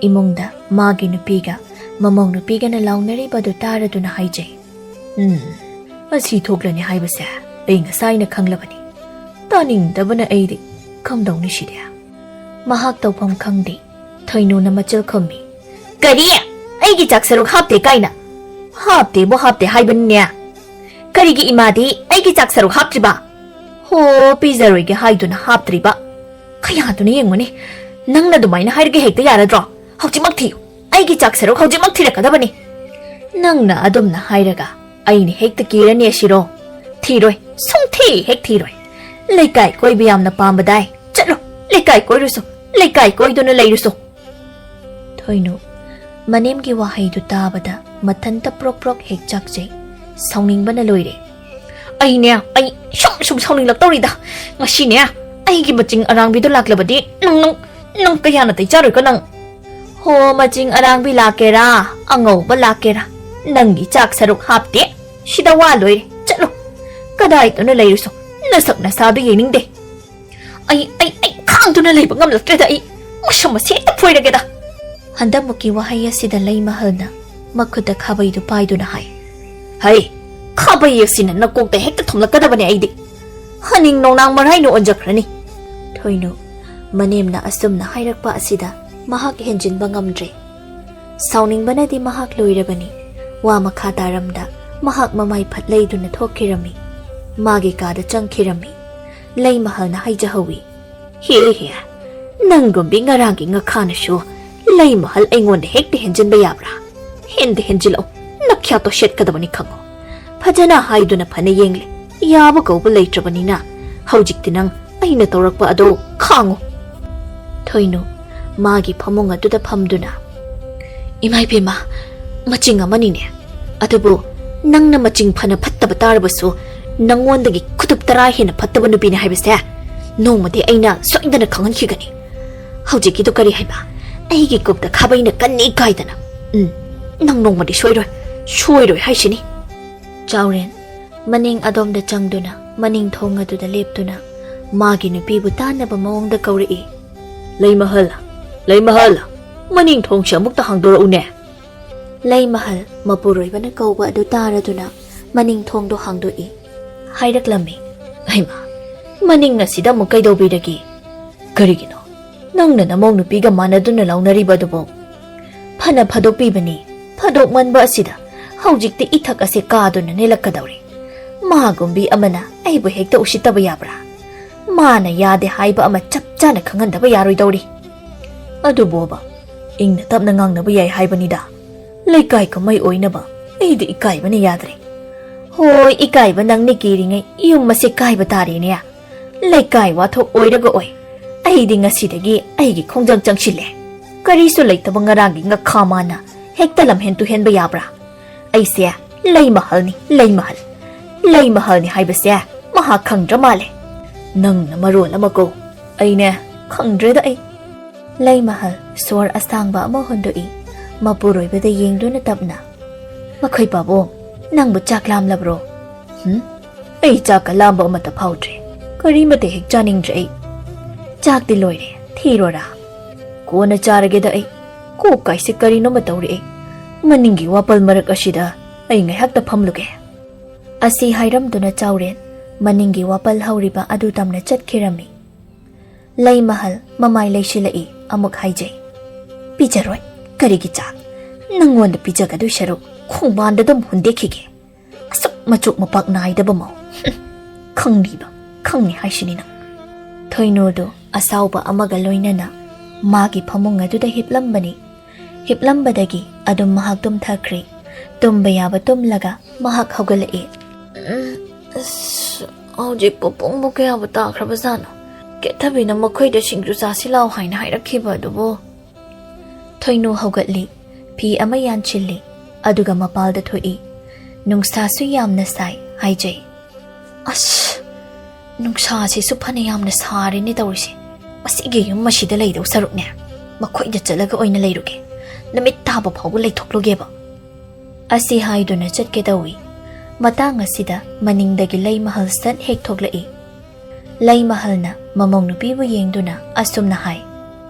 ꯏꯃꯨꯡꯗ ꯃꯥꯒꯤ ꯅꯨꯄꯤꯒ ꯃꯃꯧ ꯅꯨꯄꯤꯒꯅ ꯂꯥꯎꯅꯔꯤꯕ ꯑꯗꯨ ꯇꯥꯔꯗꯨꯅ ꯍꯥꯏꯖꯩ, "ꯎꯝ, ꯑꯁꯤ ꯊꯣꯛꯂꯅꯤ ꯍꯥꯏꯕꯁꯦ ꯑꯩ ꯉꯁꯥꯏꯅ ꯈꯪꯂꯕꯅꯤ꯫ ꯇꯥꯅꯤꯡꯗꯕꯅ ꯑꯩꯗꯤ꯫ ꯀꯝꯗꯧꯅꯤ ꯁꯤꯗꯤ?" ꯃꯍꯥꯛ ꯇꯧꯐꯝ ꯈꯪꯗꯦ꯫ ꯊꯣꯏꯅꯨꯅ ꯃꯆꯤꯜ ꯈꯨꯝꯃꯤ꯫ "ꯀꯔꯤ? ꯑꯩꯒꯤ ꯆꯥꯛ ꯁꯔꯨꯛ ꯍꯥꯞꯇꯦ ꯀꯥꯏꯅ? ꯍꯥꯞꯇꯦꯕꯨ ꯍꯥꯞꯇꯦ ꯍꯥꯏꯕꯅꯤꯅꯦ꯫ ꯀꯔꯤꯒꯤ ꯏꯃꯥꯗꯤ ꯑꯩꯒꯤ ꯆꯥꯛ ꯁꯔꯨꯛ ꯍꯥꯞꯇ꯭ꯔꯤꯕ? ꯍꯣ, ꯄꯤꯖꯔꯣꯏꯒꯦ ꯍꯥꯏꯗꯨꯅ ꯍꯥꯞꯇ꯭ꯔꯤꯕ꯫ ꯈꯌꯥꯗꯨꯅ ꯌꯦꯡꯉꯨꯅꯦ, ꯅꯪꯅ ꯑꯗꯨꯃꯥꯏꯅ ꯍꯥꯏꯔꯒ ꯍꯦꯛꯇ ꯌꯥꯔꯗ꯭ꯔꯣ? ꯍꯧꯖꯤꯛꯃꯛ ꯊꯤꯌꯨ, ꯑꯩꯒꯤ ꯆꯥꯛ ꯁꯔꯨꯛ ꯍꯧꯖꯤꯛꯃꯛ ꯊꯤꯔꯛꯀꯗꯕꯅꯤ꯫ ꯅꯪꯅ ꯑꯗꯨꯝꯅ ꯍꯥꯏꯔꯒ ꯑꯩꯅ ꯍꯦꯛꯇ ꯀꯤꯔꯅꯤ ꯑꯁꯤꯔꯣ? ꯊꯤꯔꯣꯏ, ꯁꯨꯡꯊꯤ ꯍꯦꯛ ꯊꯤꯔꯣꯏ꯫ ꯂꯩꯀꯥꯏ ꯀꯣꯏꯕ ꯌꯥꯝꯅ ꯄꯥꯝꯕꯗꯥꯏ꯫ ꯆꯠꯂꯣ, ꯂꯩꯀꯥꯏ ꯀꯣꯏꯔꯨꯁꯣ, ꯂꯩꯀꯥꯏ ꯀꯣꯏꯗꯨꯅ ꯂꯩꯔꯨꯁꯣ꯫ ꯊꯣꯏꯅꯨ, ꯃꯅꯦꯝꯒꯤ ꯋꯥꯍꯩꯗꯨ ꯇꯥꯕꯗ ꯃꯊꯟꯇ ꯄ꯭ꯔꯣꯛ ꯄ꯭ꯔꯣꯛ ꯍꯦꯛ ꯆꯥꯛꯆꯩ꯫ ꯁꯥꯎꯅꯤꯡꯕꯅ ꯂꯣꯏꯔꯦ꯫ ꯑꯩꯅꯦ, ꯑꯩ ꯁꯨꯝ ꯁꯨꯝ ꯁꯥꯎꯅꯤꯡꯂꯛꯇꯧꯔꯤꯗ꯫ ꯉꯁꯤꯅꯦ, ꯑꯩꯒꯤ ꯃꯆꯤꯡ ꯑꯔꯥꯡꯕꯤꯗꯣ ꯂꯥꯛꯂꯕꯗꯤ ꯅꯪ, ꯅꯪ, ꯅꯪ ꯀꯌꯥꯅ ꯇꯩ ꯆꯥꯔꯣꯏꯀꯣ ꯅꯪ? ꯍꯣ, ꯃꯆꯤꯡ ꯑꯔꯥꯡꯕꯤ ꯂꯥꯛꯀꯦꯔꯥ, ꯑꯉꯧꯕ ꯂꯥꯛꯀꯦꯔꯥ, ꯅꯪꯒꯤ ꯆꯥꯛ ꯁꯔꯨꯛ ꯍꯥꯞꯇꯦ꯫ ꯁꯤꯗ ꯋꯥ ꯂꯣꯏꯔꯦ꯫ ꯆꯠꯂꯣ꯫ ꯀꯗꯥꯏꯗꯅꯣ ꯂꯩꯔꯨꯁꯣ꯫ ꯅꯁꯛ ꯅꯁꯥꯗꯣ ꯌꯦꯡꯅꯤꯡꯗꯦ꯫ ꯑꯩ, ꯑꯩ, ꯑꯩ ꯈꯥꯡꯗꯨꯅ ꯂꯩꯕ ꯉꯝꯂꯛꯇ꯭ꯔꯦꯗ꯫ ꯑꯩ ꯃꯁꯝ ꯑꯁꯤ ꯍꯦꯛꯇ ꯐꯣꯏꯔꯒꯦꯗ꯫ ꯍꯟꯗꯛꯃꯨꯛꯀꯤ ꯋꯥꯍꯩ ꯑꯁꯤꯗ ꯂꯩꯃꯍꯜꯅ ꯃꯈꯨꯠꯇ ꯈꯥꯕꯩꯗꯨ ꯄꯥꯏꯗꯨꯅ ꯍꯥꯏ꯫ ꯍꯩ, ꯈꯥꯕꯩ ꯑꯁꯤꯅ ꯅꯀꯣꯛꯇ ꯍꯦꯛꯇ ꯊꯣꯝꯂꯛꯀꯗꯕꯅꯦ ꯑꯩꯗꯤ꯫ ꯍꯅꯤꯡ ꯅꯣꯡꯅꯥꯡ ꯃꯔꯥꯏꯅ ꯑꯣꯟꯖꯈ꯭ꯔꯅꯤ꯫ ꯊꯣꯏꯅꯨ, ꯃꯅꯦꯝꯅ ꯑꯁꯨꯝꯅ ꯍꯥꯏꯔꯛꯄ ꯑꯁꯤꯗ ꯃꯍꯥꯛ ꯍꯦꯟꯖꯤꯟꯕ ꯉꯝꯗ꯭ꯔꯦ꯫ ꯁꯥꯎꯅꯤꯡꯕꯅꯗꯤ ꯃꯍꯥꯛ ꯂꯣꯏꯔꯕꯅꯤ꯫ ꯋꯥ ꯃꯈꯥ ꯇꯥꯔꯝꯗ ꯃꯍꯥꯛ ꯃꯃꯥꯏ ꯐꯠ ꯂꯩꯗꯨꯅ ꯊꯣꯛꯈꯤꯔꯝꯃꯤ꯫ ꯃꯥꯒꯤ ꯀꯥꯗ ꯆꯪꯈꯤꯔꯝꯃꯤ꯫ ꯂꯩꯃꯍꯜꯅ ꯍꯥꯏꯖꯍꯧꯏ꯫ ꯍꯦ ꯍꯦ, ꯅꯪꯒꯨꯝꯕꯤ ꯉꯔꯥꯡꯒꯤ ꯉꯈꯥꯅꯁꯨ ꯂꯩꯃꯍꯜ ꯑꯩꯉꯣꯟꯗ ꯍꯦꯛꯇ ꯍꯦꯟꯖꯤꯟꯕ ꯌꯥꯕ꯭ꯔꯥ? ꯍꯦꯟꯗ ꯍꯦꯟꯖꯤꯜꯂꯛꯎ, ꯅꯈ꯭ꯌꯥꯠꯇꯣ ꯁꯦꯠꯀꯗꯕꯅꯤ ꯈꯪꯉꯨ꯫ ꯐꯖꯅ ꯍꯥꯏꯗꯨꯅ ꯐꯅ ꯌꯦꯡꯂꯦ, ꯌꯥꯕ ꯀꯧꯕ ꯂꯩꯇ꯭ꯔꯕꯅꯤꯅ ꯍꯧꯖꯤꯛꯇꯤ ꯅꯪ ꯑꯩꯅ ꯇꯧꯔꯛꯄ ꯑꯗꯣ ꯈꯥꯡꯉꯨ꯫ ꯊꯣꯏꯅꯨ ꯃꯥꯒꯤ ꯐꯃꯨꯡ ꯑꯗꯨꯗ ꯐꯝꯗꯨꯅ, "ꯏꯃꯥ ꯏꯕꯦꯝꯃ, ꯃꯆꯤꯡ ꯑꯃꯅꯤꯅꯦ꯫ ꯑꯗꯨꯕꯨ ꯅꯪꯅ ꯃꯆꯤꯡ ꯐꯅ ꯐꯠꯇꯕ ꯇꯥꯔꯕꯁꯨ, ꯅꯪꯉꯣꯟꯗꯒꯤ ꯈꯨꯇꯨꯞ ꯇꯔꯥ ꯍꯦꯟꯅ ꯐꯠꯇꯕ ꯅꯨꯄꯤꯅꯤ ꯍꯥꯏꯕꯁꯦ ꯅꯣꯡꯃꯗꯤ ꯑꯩꯅ ꯁꯣꯏꯗꯅ ꯈꯪꯍꯟꯈꯤꯒꯅꯤ꯫ ꯍꯧꯖꯤꯛꯀꯤꯗꯨ ꯀꯔꯤ ꯍꯥꯏꯕ? ꯑꯩꯒꯤ ꯀꯣꯛꯇ ꯈꯥꯕꯩꯅ ꯀꯟꯅ ꯏꯀꯥꯏꯗꯅ꯫ ꯎꯝ, ꯅꯪ ꯅꯣꯡꯃꯗꯤ ꯁꯣꯏꯔꯣꯏ, ꯁꯣꯏꯔꯣꯏ ꯍꯥꯏꯁꯤꯅꯤ꯫" ꯆꯥꯎꯔꯦꯟ ꯃꯅꯤꯡ ꯑꯗꯣꯝꯗ ꯆꯪꯗꯨꯅ ꯃꯅꯤꯡ ꯊꯣꯡ ꯑꯗꯨꯗ ꯂꯦꯞꯇꯨꯅ ꯃꯥꯒꯤ ꯅꯨꯄꯤꯕꯨ ꯇꯥꯟꯅꯕ ꯃꯑꯣꯡꯗ ꯀꯧꯔꯛꯏ꯫ "ꯂꯩꯃꯍꯜ, ꯂꯩꯃꯍꯜ, ꯃꯅꯤꯡ ꯊꯣꯡꯁꯦ ꯑꯃꯨꯛꯇ ꯍꯥꯡꯗꯣꯔꯛꯎꯅꯦ꯫" ꯂꯩꯃꯍꯜ ꯃꯄꯨꯔꯣꯏꯕꯅ ꯀꯧꯕ ꯑꯗꯨ ꯇꯥꯔꯗꯨꯅ ꯃꯅꯤꯡ ꯊꯣꯡꯗꯣ ꯍꯥꯡꯗꯣꯛꯏ꯫ ꯍꯥꯏꯔꯛꯂꯝꯃꯤ, "ꯍꯩꯃꯥ, ꯃꯅꯤꯡ ꯑꯁꯤꯗ ꯑꯃꯨꯛ ꯀꯩꯗꯧꯕꯤꯔꯒꯦ? ꯀꯔꯤꯒꯤꯅꯣ ꯅꯪꯅ ꯅꯃꯧ ꯅꯨꯄꯤꯒ ꯃꯥꯟꯅꯗꯨꯅ ꯂꯥꯎꯅꯔꯤꯕ ꯑꯗꯨꯕꯨ? ꯐꯅ ꯐꯥꯗꯣꯛꯄꯤꯕꯅꯤ, ꯐꯥꯗꯣꯛꯃꯟꯕ ꯑꯁꯤꯗ ꯍꯧꯖꯤꯛꯇꯤ ꯏꯊꯛ ꯑꯁꯦ ꯀꯥꯗꯨꯅ ꯅꯦꯜꯂꯛꯀꯗꯧꯔꯦ꯫ ꯃꯥꯒꯨꯝꯕꯤ ꯑꯃꯅ ꯑꯩꯕꯨ ꯍꯦꯛꯇ ꯎꯁꯤꯠꯇꯕ ꯌꯥꯕ꯭ꯔꯥ? ꯃꯥꯅ ꯌꯥꯗꯦ ꯍꯥꯏꯕ ꯑꯃ ꯆꯞ ꯆꯥꯅ ꯈꯪꯍꯟꯗꯕ ꯌꯥꯔꯣꯏꯗꯧꯔꯤ꯫ ꯑꯗꯨꯕꯣꯕ, ꯏꯪꯅ ꯇꯞꯅ ꯉꯥꯡꯅꯕ ꯌꯥꯏ ꯍꯥꯏꯕꯅꯤꯗ꯫ ꯂꯩꯀꯥꯏ ꯀꯨꯝꯍꯩ ꯑꯣꯏꯅꯕ ꯑꯩꯗꯤ ꯏꯀꯥꯏꯕꯅ ꯌꯥꯗ꯭ꯔꯦ꯫ ꯍꯣꯏ, ꯏꯀꯥꯏꯕ ꯅꯪꯅ ꯀꯤꯔꯤꯉꯩ ꯌꯨꯝ ꯑꯁꯦ ꯀꯥꯏꯕ ꯇꯥꯔꯦꯅꯦ꯫ ꯂꯩꯀꯥꯏ ꯋꯥꯊꯣꯛ ꯑꯣꯏꯔꯒ ꯑꯣꯏ, ꯑꯩꯗꯤ ꯉꯁꯤꯗꯒꯤ ꯑꯩꯒꯤ ꯈꯣꯡꯖꯪ ꯆꯪꯁꯤꯜꯂꯦ꯫ ꯀꯔꯤꯁꯨ ꯂꯩꯇꯕ ꯉꯔꯥꯡꯒꯤ ꯉꯥꯈꯥ ꯃꯥꯅ ꯍꯦꯛꯇ ꯂꯝꯍꯦꯟ ꯇꯨꯍꯦꯟꯕ ꯌꯥꯕ꯭ꯔꯥ? ꯑꯩꯁꯦ ꯂꯩꯃꯍꯜꯅꯤ, ꯂꯩꯃꯍꯜ꯫ ꯂꯩꯃꯍꯜꯅꯤ ꯍꯥꯏꯕꯁꯦ ꯃꯍꯥꯛ ꯈꯪꯗ꯭ꯔ ꯃꯥꯜꯂꯦ꯫ ꯅꯪꯅ ꯃꯔꯣꯜ ꯑꯃꯀꯣ, ꯑꯩꯅꯦ, ꯈꯪꯗ꯭ꯔꯦꯗ ꯑꯩ꯫ ꯂꯩꯃꯍꯜ ꯁꯣꯔ ꯑꯁꯥꯡꯕ ꯑꯃ ꯍꯣꯟꯗꯣꯛꯏ꯫ ꯃꯄꯨꯔꯣꯏꯕꯗ ꯌꯦꯡꯗꯨꯅ ꯇꯞꯅ, "ꯃꯈꯣꯏ ꯄꯥꯕꯨꯡ, ꯅꯪꯕꯨ ꯆꯥꯛ ꯂꯥꯝꯂꯕ꯭ꯔꯣ?" "ꯍꯨꯝ? ꯑꯩ ꯆꯥꯛꯀ ꯂꯥꯝꯕ ꯑꯃꯠꯇ ꯐꯥꯎꯗ꯭ꯔꯦ꯫ ꯀꯔꯤꯃꯠꯇ ꯍꯦꯛ ꯆꯥꯅꯤꯡꯗ꯭ꯔꯦ ꯑꯩ꯫ ꯆꯥꯛꯇꯤ ꯂꯣꯏꯔꯦ, ꯊꯤꯔꯣꯔꯥ?" "ꯀꯣꯟꯅ ꯆꯥꯔꯒꯦꯗ ꯑꯩ꯫ ꯀꯣꯛ ꯀꯥꯏꯁꯦ ꯀꯔꯤꯅꯣꯃ ꯇꯧꯔꯛꯑꯦ꯫ ꯃꯅꯤꯡꯒꯤ ꯋꯥꯄꯜ ꯃꯔꯛ ꯑꯁꯤꯗ ꯑꯩ ꯉꯥꯏꯍꯥꯛꯇ ꯐꯝꯂꯨꯒꯦ꯫" ꯑꯁꯤ ꯍꯥꯏꯔꯝꯗꯨꯅ ꯆꯥꯎꯔꯦꯟ ꯃꯅꯤꯡꯒꯤ ꯋꯥꯄꯜ ꯍꯧꯔꯤꯕ ꯑꯗꯨ ꯇꯝꯅ ꯆꯠꯈꯤꯔꯝꯃꯤ꯫ ꯂꯩꯃꯍꯜ ꯃꯃꯥꯏ ꯂꯩꯁꯤꯜꯂꯛꯏ꯫ ꯑꯃꯨꯛ ꯍꯥꯏꯖꯩ, "ꯄꯤꯖꯔꯣꯏ꯫ ꯀꯔꯤꯒꯤ ꯆꯥꯛ? ꯅꯪꯉꯣꯟꯗ ꯄꯤꯖꯒꯗꯣꯏ ꯁꯔꯨꯛ ꯈꯣꯡꯕꯥꯟꯗ ꯑꯗꯨꯝ ꯍꯨꯟꯗꯦꯛꯈꯤꯒꯦ꯫ ꯑꯁꯨꯛ ꯃꯆꯣꯛ ꯃꯄꯥꯛ ꯅꯥꯏꯗꯕ ꯃꯧ꯫ ꯍꯨꯝ, ꯈꯪꯂꯤꯕ, ꯈꯪꯉꯤ ꯍꯥꯏꯁꯤꯅꯤ ꯅꯪ꯫" ꯊꯣꯏꯅꯨꯗꯨ ꯑꯁꯥꯎꯕ ꯑꯃꯒ ꯂꯣꯏꯅꯅ ꯃꯥꯒꯤ ꯐꯃꯨꯡ ꯑꯗꯨꯗ ꯍꯤꯞꯂꯝꯕꯅꯤ꯫ ꯍꯤꯞꯂꯝꯕꯗꯒꯤ ꯑꯗꯨꯝ ꯃꯍꯥꯛ ꯇꯨꯝꯊꯈ꯭ꯔꯦ꯫ ꯇꯨꯝꯕ ꯌꯥꯕ ꯇꯨꯝꯂꯒ ꯃꯍꯥꯛ ꯍꯧꯒꯠꯂꯛꯏ꯫ "ꯎꯝ, ꯑꯁ, ꯍꯧꯖꯤꯛꯄꯨ ꯄꯨꯡꯕꯨ ꯀꯌꯥꯕꯨ ꯇꯥꯈ꯭ꯔꯕꯖꯥꯠꯅꯣ? ꯀꯦꯊꯕꯤꯅ ꯃꯈꯣꯏꯗ ꯁꯤꯡꯖꯨ ꯆꯥꯁꯤ ꯂꯥꯎ ꯍꯥꯏꯅ ꯍꯥꯏꯔꯛꯈꯤꯕ ꯑꯗꯨꯕꯨ?" ꯊꯣꯏꯅꯨ ꯍꯧꯒꯠꯂꯤ꯫ ꯐꯤ ꯑꯃ ꯌꯥꯟꯁꯤꯜꯂꯤ꯫ ꯑꯗꯨꯒ ꯃꯄꯥꯜꯗ ꯊꯣꯛꯏ꯫ ꯅꯨꯡꯁꯥꯁꯨ ꯌꯥꯝꯅ ꯁꯥꯏ ꯍꯥꯏꯖꯩ꯫ "ꯑꯁ, ꯅꯨꯡꯁꯥꯁꯤꯁꯨ ꯐꯅ ꯌꯥꯝꯅ ꯁꯥꯔꯦꯅꯦ ꯇꯧꯔꯤꯁꯦ꯫ ꯃꯁꯤꯒꯤ ꯌꯨꯝ ꯑꯁꯤꯗ ꯂꯩꯗꯧ ꯁꯔꯨꯛꯅꯦ, ꯃꯈꯣꯏꯗ ꯆꯠꯂꯒ ꯑꯣꯏꯅ ꯂꯩꯔꯨꯒꯦ꯫ ꯅꯨꯃꯤꯠ ꯇꯥꯕ ꯐꯥꯎꯕ ꯂꯩꯊꯣꯛꯂꯨꯒꯦꯕ꯫" ꯑꯁꯤ ꯍꯥꯏꯗꯨꯅ ꯆꯠꯀꯦ ꯇꯧꯏ꯫ ꯃꯇꯥꯡ ꯑꯁꯤꯗ ꯃꯅꯤꯡꯗꯒꯤ ꯂꯩꯃꯍꯜ ꯁꯠ ꯍꯦꯛ ꯊꯣꯛꯂꯛꯏ꯫ ꯂꯩꯃꯍꯜꯅ ꯃꯃꯧ ꯅꯨꯄꯤꯕꯨ ꯌꯦꯡꯗꯨꯅ ꯑꯁꯨꯝꯅ ꯍꯥꯏ,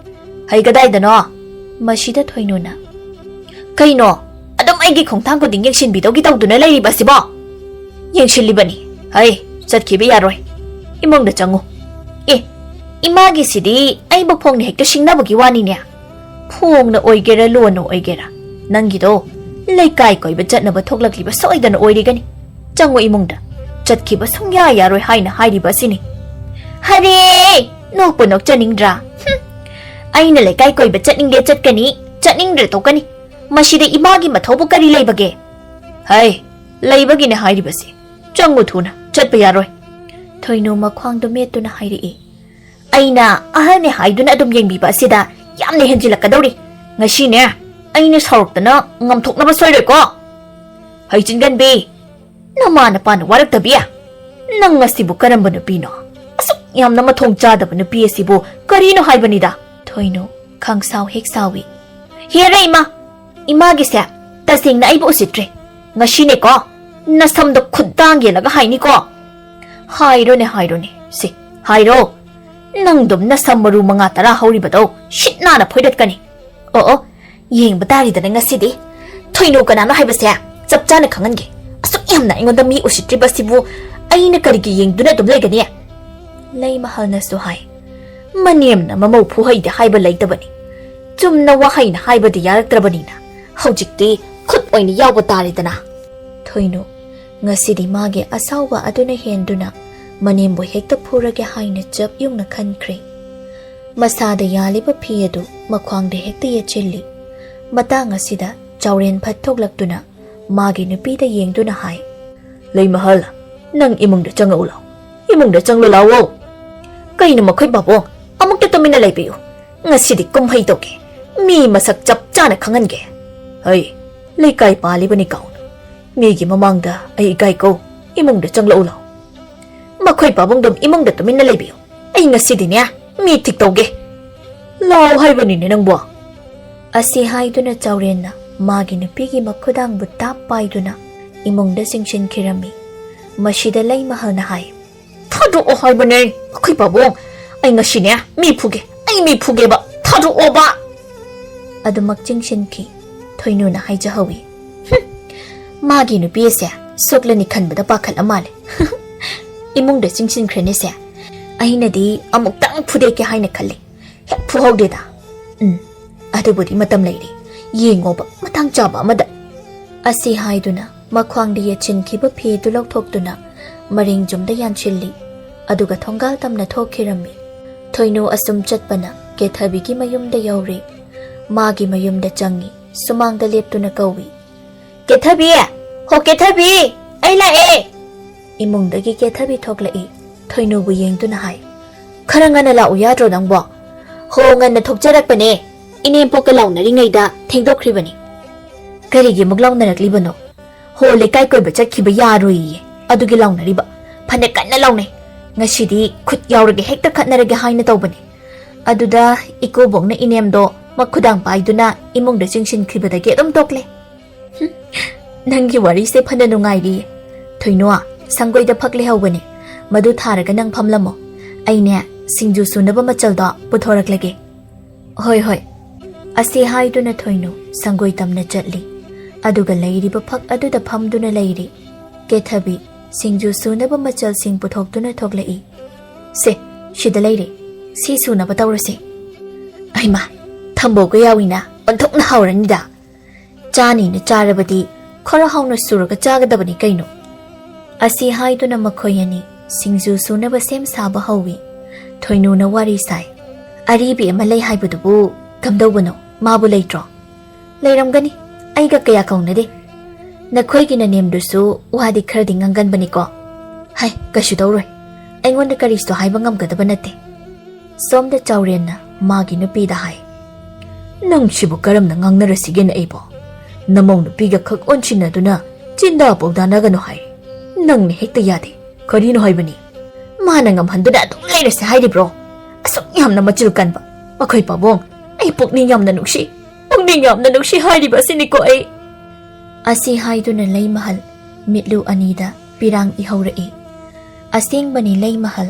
"ꯍꯩ ꯀꯗꯥꯏꯗꯅꯣ?" ꯃꯁꯤꯗ ꯊꯣꯏꯅꯨꯅ, "ꯀꯩꯅꯣ, ꯑꯗꯨꯝ ꯑꯩꯒꯤ ꯈꯣꯡꯊꯥꯡ ꯈꯨꯗꯤꯡ ꯌꯦꯡꯁꯤꯟꯕꯤꯗꯧꯒꯤ ꯇꯧꯗꯨꯅ ꯂꯩꯔꯤꯕꯁꯤꯕꯣ?" "ꯌꯦꯡꯁꯤꯜꯂꯤꯕꯅꯤ꯫ ꯍꯩ, ꯆꯠꯈꯤꯕ ꯌꯥꯔꯣꯏ꯫ ꯏꯃꯨꯡꯗ ꯆꯪꯉꯨ꯫" "ꯑꯦ, ꯏꯃꯥꯒꯤꯁꯤꯗꯤ ꯑꯩꯕꯨ ꯐꯣꯡꯅ ꯍꯦꯛꯇ ꯁꯤꯡꯅꯕꯒꯤ ꯋꯥꯅꯤꯅꯦ꯫ ꯐꯣꯡꯅ ꯑꯣꯏꯒꯦꯔꯥ, ꯂꯣꯟꯅ ꯑꯣꯏꯒꯦꯔꯥ, ꯅꯪꯒꯤꯗꯣ ꯂꯩꯀꯥꯏ ꯀꯣꯏꯕ ꯆꯠꯅꯕ ꯊꯣꯛꯂꯛꯂꯤꯕ ꯁꯣꯏꯗꯅ ꯑꯣꯏꯔꯤꯒꯅꯤ꯫ ꯆꯪꯉꯨ ꯏꯃꯨꯡꯗ꯫" ꯆꯠꯈꯤꯕ ꯁꯨꯡꯌꯥ ꯌꯥꯔꯣꯏ ꯍꯥꯏꯅ ꯍꯥꯏꯔꯤꯕ ꯑꯁꯤꯅꯤ꯫ ꯍꯔꯦ! ꯅꯣꯛꯄꯨ ꯅꯣꯛꯆꯅꯤꯡꯗ꯭ꯔꯥ? ꯍꯨꯝ! ꯑꯩꯅ ꯂꯩꯀꯥꯏ ꯀꯣꯏꯕ ꯆꯠꯅꯤꯡꯗꯦ ꯆꯠꯀꯅꯤ, ꯆꯠꯅꯤꯡꯗ꯭ꯔꯦ ꯇꯣꯛꯀꯅꯤ꯫ ꯃꯁꯤꯗ ꯏꯃꯥꯒꯤ ꯃꯊꯧꯕꯨ ꯀꯔꯤ ꯂꯩꯕꯒꯦ? ꯍꯩ, ꯂꯩꯕꯒꯤꯅꯦ ꯍꯥꯏꯔꯤꯕꯁꯤ꯫ ꯆꯪꯉꯨ ꯊꯨꯅ, ꯆꯠꯄ ꯌꯥꯔꯣꯏ꯫ ꯊꯣꯏꯅꯨ ꯃꯈ꯭ꯋꯥꯡꯗꯣ ꯃꯦꯠꯇꯨꯅ ꯍꯥꯏꯔꯛꯏ꯫ ꯑꯩꯅ ꯑꯍꯜꯅꯦ ꯍꯥꯏꯗꯨꯅ ꯑꯗꯨꯝ ꯌꯦꯡꯕꯤꯕ ꯑꯁꯤꯗ ꯌꯥꯝꯅ ꯍꯦꯟꯖꯤꯜꯂꯛꯀꯗꯧꯔꯤ꯫ ꯉꯁꯤꯅꯦ, ꯑꯩꯅ ꯁꯥꯎꯔꯛꯇꯅ ꯉꯝꯊꯣꯛꯅꯕ ꯁꯣꯏꯔꯣꯏꯀꯣ꯫ ꯍꯩ ꯆꯤꯟꯒꯟꯕꯤ, ꯅꯃꯥ ꯅꯄꯥꯅ ꯋꯥꯔꯛꯇꯕꯤ? ꯅꯪ ꯑꯁꯤꯕꯨ ꯀꯔꯝꯕ ꯅꯨꯄꯤꯅꯣ? ꯑꯁꯨꯛ ꯌꯥꯝꯅ ꯃꯊꯣꯡ ꯆꯥꯗꯕ ꯅꯨꯄꯤ ꯑꯁꯤꯕꯨ ꯀꯔꯤꯅꯣ ꯍꯥꯏꯕꯅꯤꯗ? ꯊꯣꯏꯅꯨ ꯈꯪꯁꯥꯎ ꯍꯦꯛ ꯁꯥꯎꯏ꯫ ꯍꯦꯔꯦ ꯏꯃꯥ! ꯏꯃꯥꯒꯤꯁꯦ ꯇꯁꯦꯡꯅ ꯑꯩꯕꯨ ꯎꯁꯤꯠꯇ꯭ꯔꯦ꯫ ꯉꯁꯤꯅꯦꯀꯣ, ꯅꯁꯝꯗ ꯈꯨꯠꯇꯥꯡ ꯌꯦꯜꯂꯒ ꯍꯥꯏꯅꯤꯀꯣ꯫ ꯍꯥꯏꯔꯣꯅꯦ, ꯍꯥꯏꯔꯣꯅꯦ, ꯁꯤ, ꯍꯥꯏꯔꯣ꯫ ꯅꯪꯗꯨꯝ ꯅꯁꯝ ꯃꯔꯨ ꯃꯉꯥ ꯇꯔꯥ ꯍꯧꯔꯤꯕꯗꯣ ꯁꯤꯠ ꯅꯥꯟꯅ ꯐꯣꯏꯗꯠꯀꯅꯤ꯫ ꯑꯣ, ꯑꯣ, ꯌꯦꯡꯕ ꯇꯥꯔꯤꯗꯅ ꯉꯁꯤꯗꯤ꯫ ꯊꯣꯏꯅꯨ ꯀꯅꯥꯅꯣ ꯍꯥꯏꯕꯁꯦ ꯆꯞ ꯆꯥꯅ ꯈꯪꯍꯟꯒꯦ꯫ ꯑꯁꯨꯛ ꯌꯥꯝꯅ ꯑꯩꯉꯣꯟꯗ ꯃꯤ ꯎꯁꯤꯠꯇ꯭ꯔꯤꯕ ꯑꯁꯤꯕꯨ ꯑꯩꯅ ꯀꯔꯤꯒꯤ ꯌꯦꯡꯗꯨꯅ ꯑꯗꯨꯝ ꯂꯩꯒꯅꯤ? ꯂꯩꯃꯍꯜꯅꯁꯨ ꯍꯥꯏ, ꯃꯅꯦꯝꯅ ꯃꯃꯧ ꯐꯨꯍꯩꯗꯦ ꯍꯥꯏꯕ ꯂꯩꯇꯕꯅꯤ꯫ ꯆꯨꯝꯅ ꯋꯥꯍꯩꯅ ꯍꯥꯏꯕꯗꯤ ꯌꯥꯔꯛꯇ꯭ꯔꯕꯅꯤꯅ ꯍꯧꯖꯤꯛꯇꯤ ꯈꯨꯠ ꯑꯣꯏꯅ ꯌꯥꯎꯕ ꯇꯥꯔꯦꯗꯅ꯫ ꯊꯣꯏꯅꯨ, ꯉꯁꯤꯗꯤ ꯃꯥꯒꯤ ꯑꯁꯥꯎꯕ ꯑꯗꯨꯅ ꯍꯦꯟꯗꯨꯅ ꯃꯅꯦꯝꯕꯨ ꯍꯦꯛꯇ ꯐꯨꯔꯒꯦ ꯍꯥꯏꯅ ꯆꯞ ꯌꯨꯡꯅ ꯈꯟꯈ꯭ꯔꯦ꯫ ꯃꯁꯥꯗ ꯌꯥꯜꯂꯤꯕ ꯐꯤ ꯑꯗꯨ ꯃꯈ꯭ꯋꯥꯡꯗ ꯍꯦꯛꯇ ꯌꯦꯠꯁꯤꯜꯂꯤ꯫ ꯃꯇꯥꯡ ꯑꯁꯤꯗ ꯆꯥꯎꯔꯦꯟ ꯐꯠ ꯊꯣꯛꯂꯛꯇꯨꯅ ꯃꯥꯒꯤ ꯅꯨꯄꯤꯗ ꯌꯦꯡꯗꯨꯅ ꯍꯥꯏ, ꯂꯩꯃꯍꯜ, ꯅꯪ ꯏꯃꯨꯡꯗ ꯆꯪꯂꯛꯎ ꯂꯥꯎ꯫ ꯏꯃꯨꯡꯗ ꯆꯪꯂꯨ ꯂꯥꯎꯑꯣ꯫ ꯀꯩꯅꯣ ꯃꯈꯣꯏ ꯄꯥꯕꯨꯡ? ꯑꯃꯨꯛꯇ ꯇꯨꯃꯤꯟꯅ ꯂꯩꯕꯤꯌꯨ꯫ ꯉꯁꯤꯗꯤ ꯀꯨꯝꯍꯩ ꯇꯧꯒꯦ꯫ ꯃꯤ ꯃꯁꯛ ꯆꯞ ꯆꯥꯅ ꯈꯪꯍꯟꯒꯦ꯫ ꯍꯩ, ꯂꯩꯀꯥꯏ ꯄꯥꯜꯂꯤꯕꯅꯤ ꯀꯥꯎꯅ꯫ ꯃꯤꯒꯤ ꯃꯃꯥꯡꯗ ꯑꯩ ꯏꯀꯥꯏ ꯀꯧ꯫ ꯏꯃꯨꯡꯗ ꯆꯪꯂꯛꯎ ꯂꯥꯎ꯫ ꯃꯈꯣꯏ ꯄꯥꯕꯨꯡꯗꯨꯝ ꯏꯃꯨꯡꯗ ꯇꯨꯃꯤꯟꯅ ꯂꯩꯕꯤꯌꯨ꯫ ꯑꯩ ꯉꯁꯤꯗꯤꯅꯦ, ꯃꯤ ꯊꯤꯛ ꯇꯧꯒꯦ꯫ ꯂꯥꯎ ꯍꯥꯏꯕꯅꯤꯅꯦ ꯅꯪꯕꯣ꯫ ꯑꯁꯤ ꯍꯥꯏꯗꯨꯅ ꯆꯥꯎꯔꯦꯟꯅ ꯃꯥꯒꯤ ꯅꯨꯄꯤꯒꯤ ꯃꯈꯨꯗꯥꯡꯕꯨ ꯇꯥꯞ ꯄꯥꯏꯗꯨꯅ ꯏꯃꯨꯡꯗ ꯆꯤꯡꯁꯤꯟꯈꯤꯔꯝꯃꯤ꯫ ꯃꯁꯤꯗ ꯂꯩꯃꯍꯜꯅ ꯍꯥꯏ, ꯊꯥꯗꯣꯛꯑꯣ ꯍꯥꯏꯕꯅꯦ, ꯑꯩꯈꯣꯏ ꯄꯥꯕꯨꯡ꯫ ꯑꯩ ꯉꯁꯤꯅꯦ ꯃꯤ ꯐꯨꯒꯦ, ꯑꯩ ꯃꯤ ꯐꯨꯒꯦꯕ, ꯊꯥꯗꯣꯛꯑꯣꯕ꯫ ꯑꯗꯨꯃꯛ ꯆꯤꯡꯁꯤꯟꯈꯤ꯫ ꯊꯣꯏꯅꯨꯅ ꯍꯥꯏꯖꯍꯧꯏ, ꯍꯨꯝ, ꯃꯥꯒꯤ ꯅꯨꯄꯤ ꯑꯁꯦ ꯁꯣꯛꯂꯅꯤ ꯈꯟꯕꯗ ꯄꯥꯈꯠꯂ ꯃꯥꯜꯂꯦ꯫ ꯏꯃꯨꯡꯗ ꯆꯤꯡꯁꯤꯟꯈ꯭ꯔꯦꯅꯦꯁꯦ꯫ ꯑꯩꯅꯗꯤ ꯑꯃꯨꯛꯇꯪ ꯐꯨꯗꯦꯛꯀꯦ ꯍꯥꯏꯅ ꯈꯜꯂꯤ꯫ ꯍꯦꯛ ꯐꯨꯍꯧꯗꯦꯗ꯫ ꯎꯝ, ꯑꯗꯨꯕꯨꯗꯤ ꯃꯇꯝ ꯂꯩꯔꯤ꯫ ꯌꯦꯡꯉꯣꯕ, ꯃꯇꯥꯡ ꯆꯥꯕ ꯑꯃꯗ꯫ ꯑꯁꯤ ꯍꯥꯏꯗꯨꯅ ꯃꯈ꯭ꯋꯥꯡꯗ ꯌꯦꯠꯁꯤꯟꯈꯤꯕ ꯐꯤꯗꯨ ꯂꯧꯊꯣꯛꯇꯨꯅ ꯃꯔꯤꯡ ꯆꯨꯝꯗ ꯌꯥꯟꯁꯤꯜꯂꯤ꯫ ꯑꯗꯨꯒ ꯊꯣꯡꯒꯥꯜ ꯇꯝꯅ ꯊꯣꯛꯈꯤꯔꯝꯃꯤ꯫ ꯊꯣꯏꯅꯨ ꯑꯁꯨꯝ ꯆꯠꯄꯅ ꯀꯦꯊꯕꯤꯒꯤ ꯃꯌꯨꯝꯗ ꯌꯧꯔꯦ꯫ ꯃꯥꯒꯤ ꯃꯌꯨꯝꯗ ꯆꯪꯉꯤ꯫ ꯁꯨꯃꯥꯡꯗ ꯂꯦꯞꯇꯨꯅ ꯀꯧꯏ, "ꯀꯦꯊꯕꯤ! ꯍꯣ ꯀꯦꯊꯕꯤ! ꯑꯩ ꯂꯥꯛꯑꯦ!" ꯏꯃꯨꯡꯗꯒꯤ ꯀꯦꯊꯕꯤ ꯊꯣꯛꯂꯛꯏ꯫ ꯊꯣꯏꯅꯨꯕꯨ ꯌꯦꯡꯗꯨꯅ ꯍꯥꯏ, "ꯈꯔ ꯉꯟꯅ ꯂꯥꯛꯎ ꯌꯥꯗ꯭ꯔꯣ ꯅꯪꯕꯣ?" "ꯍꯣ, ꯉꯟꯅ ꯊꯣꯛꯆꯔꯛꯄꯅꯦ꯫ ꯏꯅꯦꯝꯄꯣꯛꯀ ꯂꯥꯎꯅꯔꯤꯉꯩꯗ ꯊꯦꯡꯗꯣꯛꯈ꯭ꯔꯤꯕꯅꯤ꯫" "ꯀꯔꯤꯒꯤ ꯑꯃꯨꯛ ꯂꯥꯎꯅꯔꯛꯂꯤꯕꯅꯣ?" "ꯍꯣ, ꯂꯩꯀꯥꯏ ꯀꯣꯏꯕ ꯆꯠꯈꯤꯕ ꯌꯥꯔꯣꯏꯌꯦ, ꯑꯗꯨꯒꯤ ꯂꯥꯎꯅꯔꯤꯕ꯫ ꯐꯅ ꯀꯟꯅ ꯂꯥꯎꯅꯩ꯫ ꯉꯁꯤꯗꯤ ꯈꯨꯠ ꯌꯥꯎꯔꯒꯦ, ꯍꯦꯛꯇ ꯈꯠꯅꯔꯒꯦ ꯍꯥꯏꯅ ꯇꯧꯕꯅꯦ꯫ ꯑꯗꯨꯗ ꯏꯀꯨꯕꯣꯛꯅ ꯏꯅꯦꯝꯗꯣ ꯃꯈꯨꯗꯥꯡ ꯄꯥꯏꯗꯨꯅ ꯏꯃꯨꯡꯗ ꯆꯤꯡꯁꯤꯟꯈꯤꯕꯗꯒꯤ ꯑꯗꯨꯝ ꯇꯣꯛꯂꯦ꯫" "ꯍꯨꯝ, ꯅꯪꯒꯤ ꯋꯥꯔꯤꯁꯦ ꯐꯅ ꯅꯨꯡꯉꯥꯏꯔꯤꯌꯦ꯫ ꯊꯣꯏꯅꯣ, ꯁꯪꯒꯣꯏꯗ ꯐꯛ ꯂꯩꯍꯧꯕꯅꯦ, ꯃꯗꯨ ꯊꯥꯔꯒ ꯅꯪ ꯐꯝꯂꯝꯃꯣ꯫ ꯑꯩꯅꯦ, ꯁꯤꯡꯖꯨ ꯁꯨꯅꯕ ꯃꯆꯜꯗꯣ ꯄꯨꯊꯣꯔꯛꯂꯒꯦ꯫" "ꯍꯣꯏ, ꯍꯣꯏ꯫" ꯑꯁꯤ ꯍꯥꯏꯗꯨꯅ ꯊꯣꯏꯅꯨ ꯁꯪꯒꯣꯏ ꯇꯝꯅ ꯆꯠꯂꯤ꯫ ꯑꯗꯨꯒ ꯂꯩꯔꯤꯕ ꯐꯛ ꯑꯗꯨꯗ ꯐꯝꯗꯨꯅ ꯂꯩꯔꯤ꯫ ꯀꯦꯊꯕꯤ ꯁꯤꯡꯖꯨ ꯁꯨꯅꯕ ꯃꯆꯜꯁꯤꯡ ꯄꯨꯊꯣꯛꯇꯨꯅ ꯊꯣꯛꯂꯛꯏ꯫ "ꯁꯦ, ꯁꯤꯗ ꯂꯩꯔꯦ꯫ ꯁꯤ ꯁꯨꯅꯕ ꯇꯧꯔꯁꯦ꯫" "ꯑꯩꯃꯥ, ꯊꯝꯕꯧꯒ ꯌꯥꯎꯏꯅ ꯑꯣꯟꯊꯣꯛꯅ ꯍꯥꯎꯔꯅꯤꯗ꯫ ꯆꯥꯅꯤꯅ ꯆꯥꯔꯕꯗꯤ ꯈꯔ ꯍꯥꯎꯅ ꯁꯨꯔꯒ ꯆꯥꯒꯗꯕꯅꯤ ꯀꯩꯅꯣ꯫" ꯑꯁꯤ ꯍꯥꯏꯗꯨꯅ ꯃꯈꯣꯏ ꯑꯅꯤ ꯁꯤꯡꯖꯨ ꯁꯨꯅꯕ ꯁꯦꯝ ꯁꯥꯕ ꯍꯧꯏ꯫ ꯊꯣꯏꯅꯨꯅ ꯋꯥꯔꯤ ꯁꯥꯏ꯫ "ꯑꯔꯤꯕꯤ ꯑꯃ ꯂꯩ ꯍꯥꯏꯕꯗꯨꯕꯨ ꯀꯝꯗꯧꯕꯅꯣ? ꯃꯥꯕꯨ ꯂꯩꯇ꯭ꯔꯣ?" "ꯂꯩꯔꯝꯒꯅꯤ꯫ ꯑꯩꯒ ꯀꯌꯥ ꯀꯧꯅꯗꯦ꯫ ꯅꯈꯣꯏꯒꯤ ꯅꯅꯦꯝꯗꯨꯁꯨ ꯋꯥꯗꯤ ꯈꯔꯗꯤ ꯉꯥꯡꯒꯟꯕꯅꯤꯀꯣ꯫" "ꯍꯥꯏ, ꯀꯩꯁꯨ ꯇꯧꯔꯣꯏ꯫ ꯑꯩꯉꯣꯟꯗ ꯀꯔꯤꯁꯨ ꯍꯥꯏꯕ ꯉꯝꯒꯗꯕ ꯅꯠꯇꯦ꯫" ꯁꯣꯝꯗ ꯆꯥꯎꯔꯦꯟꯅ ꯃꯥꯒꯤ ꯅꯨꯄꯤꯗ ꯍꯥꯏ, "ꯅꯪꯁꯤꯕꯨ ꯀꯔꯝꯅ ꯉꯥꯡꯅꯔꯁꯤꯒꯦꯅ ꯑꯩꯕꯣ? ꯅꯃꯧ ꯅꯨꯄꯤꯒ ꯈꯛ ꯑꯣꯟꯁꯤꯟꯅꯗꯨꯅ ꯆꯤꯟꯗꯥ ꯄꯥꯎꯗꯥꯅꯒꯅꯨ ꯍꯥꯏ꯫ ꯅꯪꯅ ꯍꯦꯛꯇ ꯌꯥꯗꯦ꯫ ꯀꯔꯤꯅꯣ ꯍꯥꯏꯕꯅꯤ? ꯃꯥꯅ ꯉꯝꯍꯟꯗꯨꯅ ꯑꯗꯨꯝ ꯂꯩꯔꯁꯦ ꯍꯥꯏꯔꯤꯕ꯭ꯔꯣ? ꯑꯁꯨꯛ ꯌꯥꯝꯅ ꯃꯆꯤꯜ ꯀꯟꯕ ꯃꯈꯣꯏ ꯄꯥꯕꯨꯡ, ꯑꯩ ꯄꯨꯛꯅꯤꯡ ꯌꯥꯝꯅ ꯅꯨꯡꯁꯤ, ꯄꯨꯛꯅꯤꯡ ꯌꯥꯝꯅ ꯅꯨꯡꯁꯤ ꯍꯥꯏꯔꯤꯕ ꯑꯁꯤꯅꯤꯀꯣ ꯑꯩ꯫" ꯑꯁꯤ ꯍꯥꯏꯗꯨꯅ ꯂꯩꯃꯍꯜ ꯃꯤꯠꯂꯨ ꯑꯅꯤꯗ ꯄꯤꯔꯥꯡ ꯏꯍꯧꯔꯛꯏ꯫ ꯑꯁꯦꯡꯕꯅꯤ, ꯂꯩꯃꯍꯜ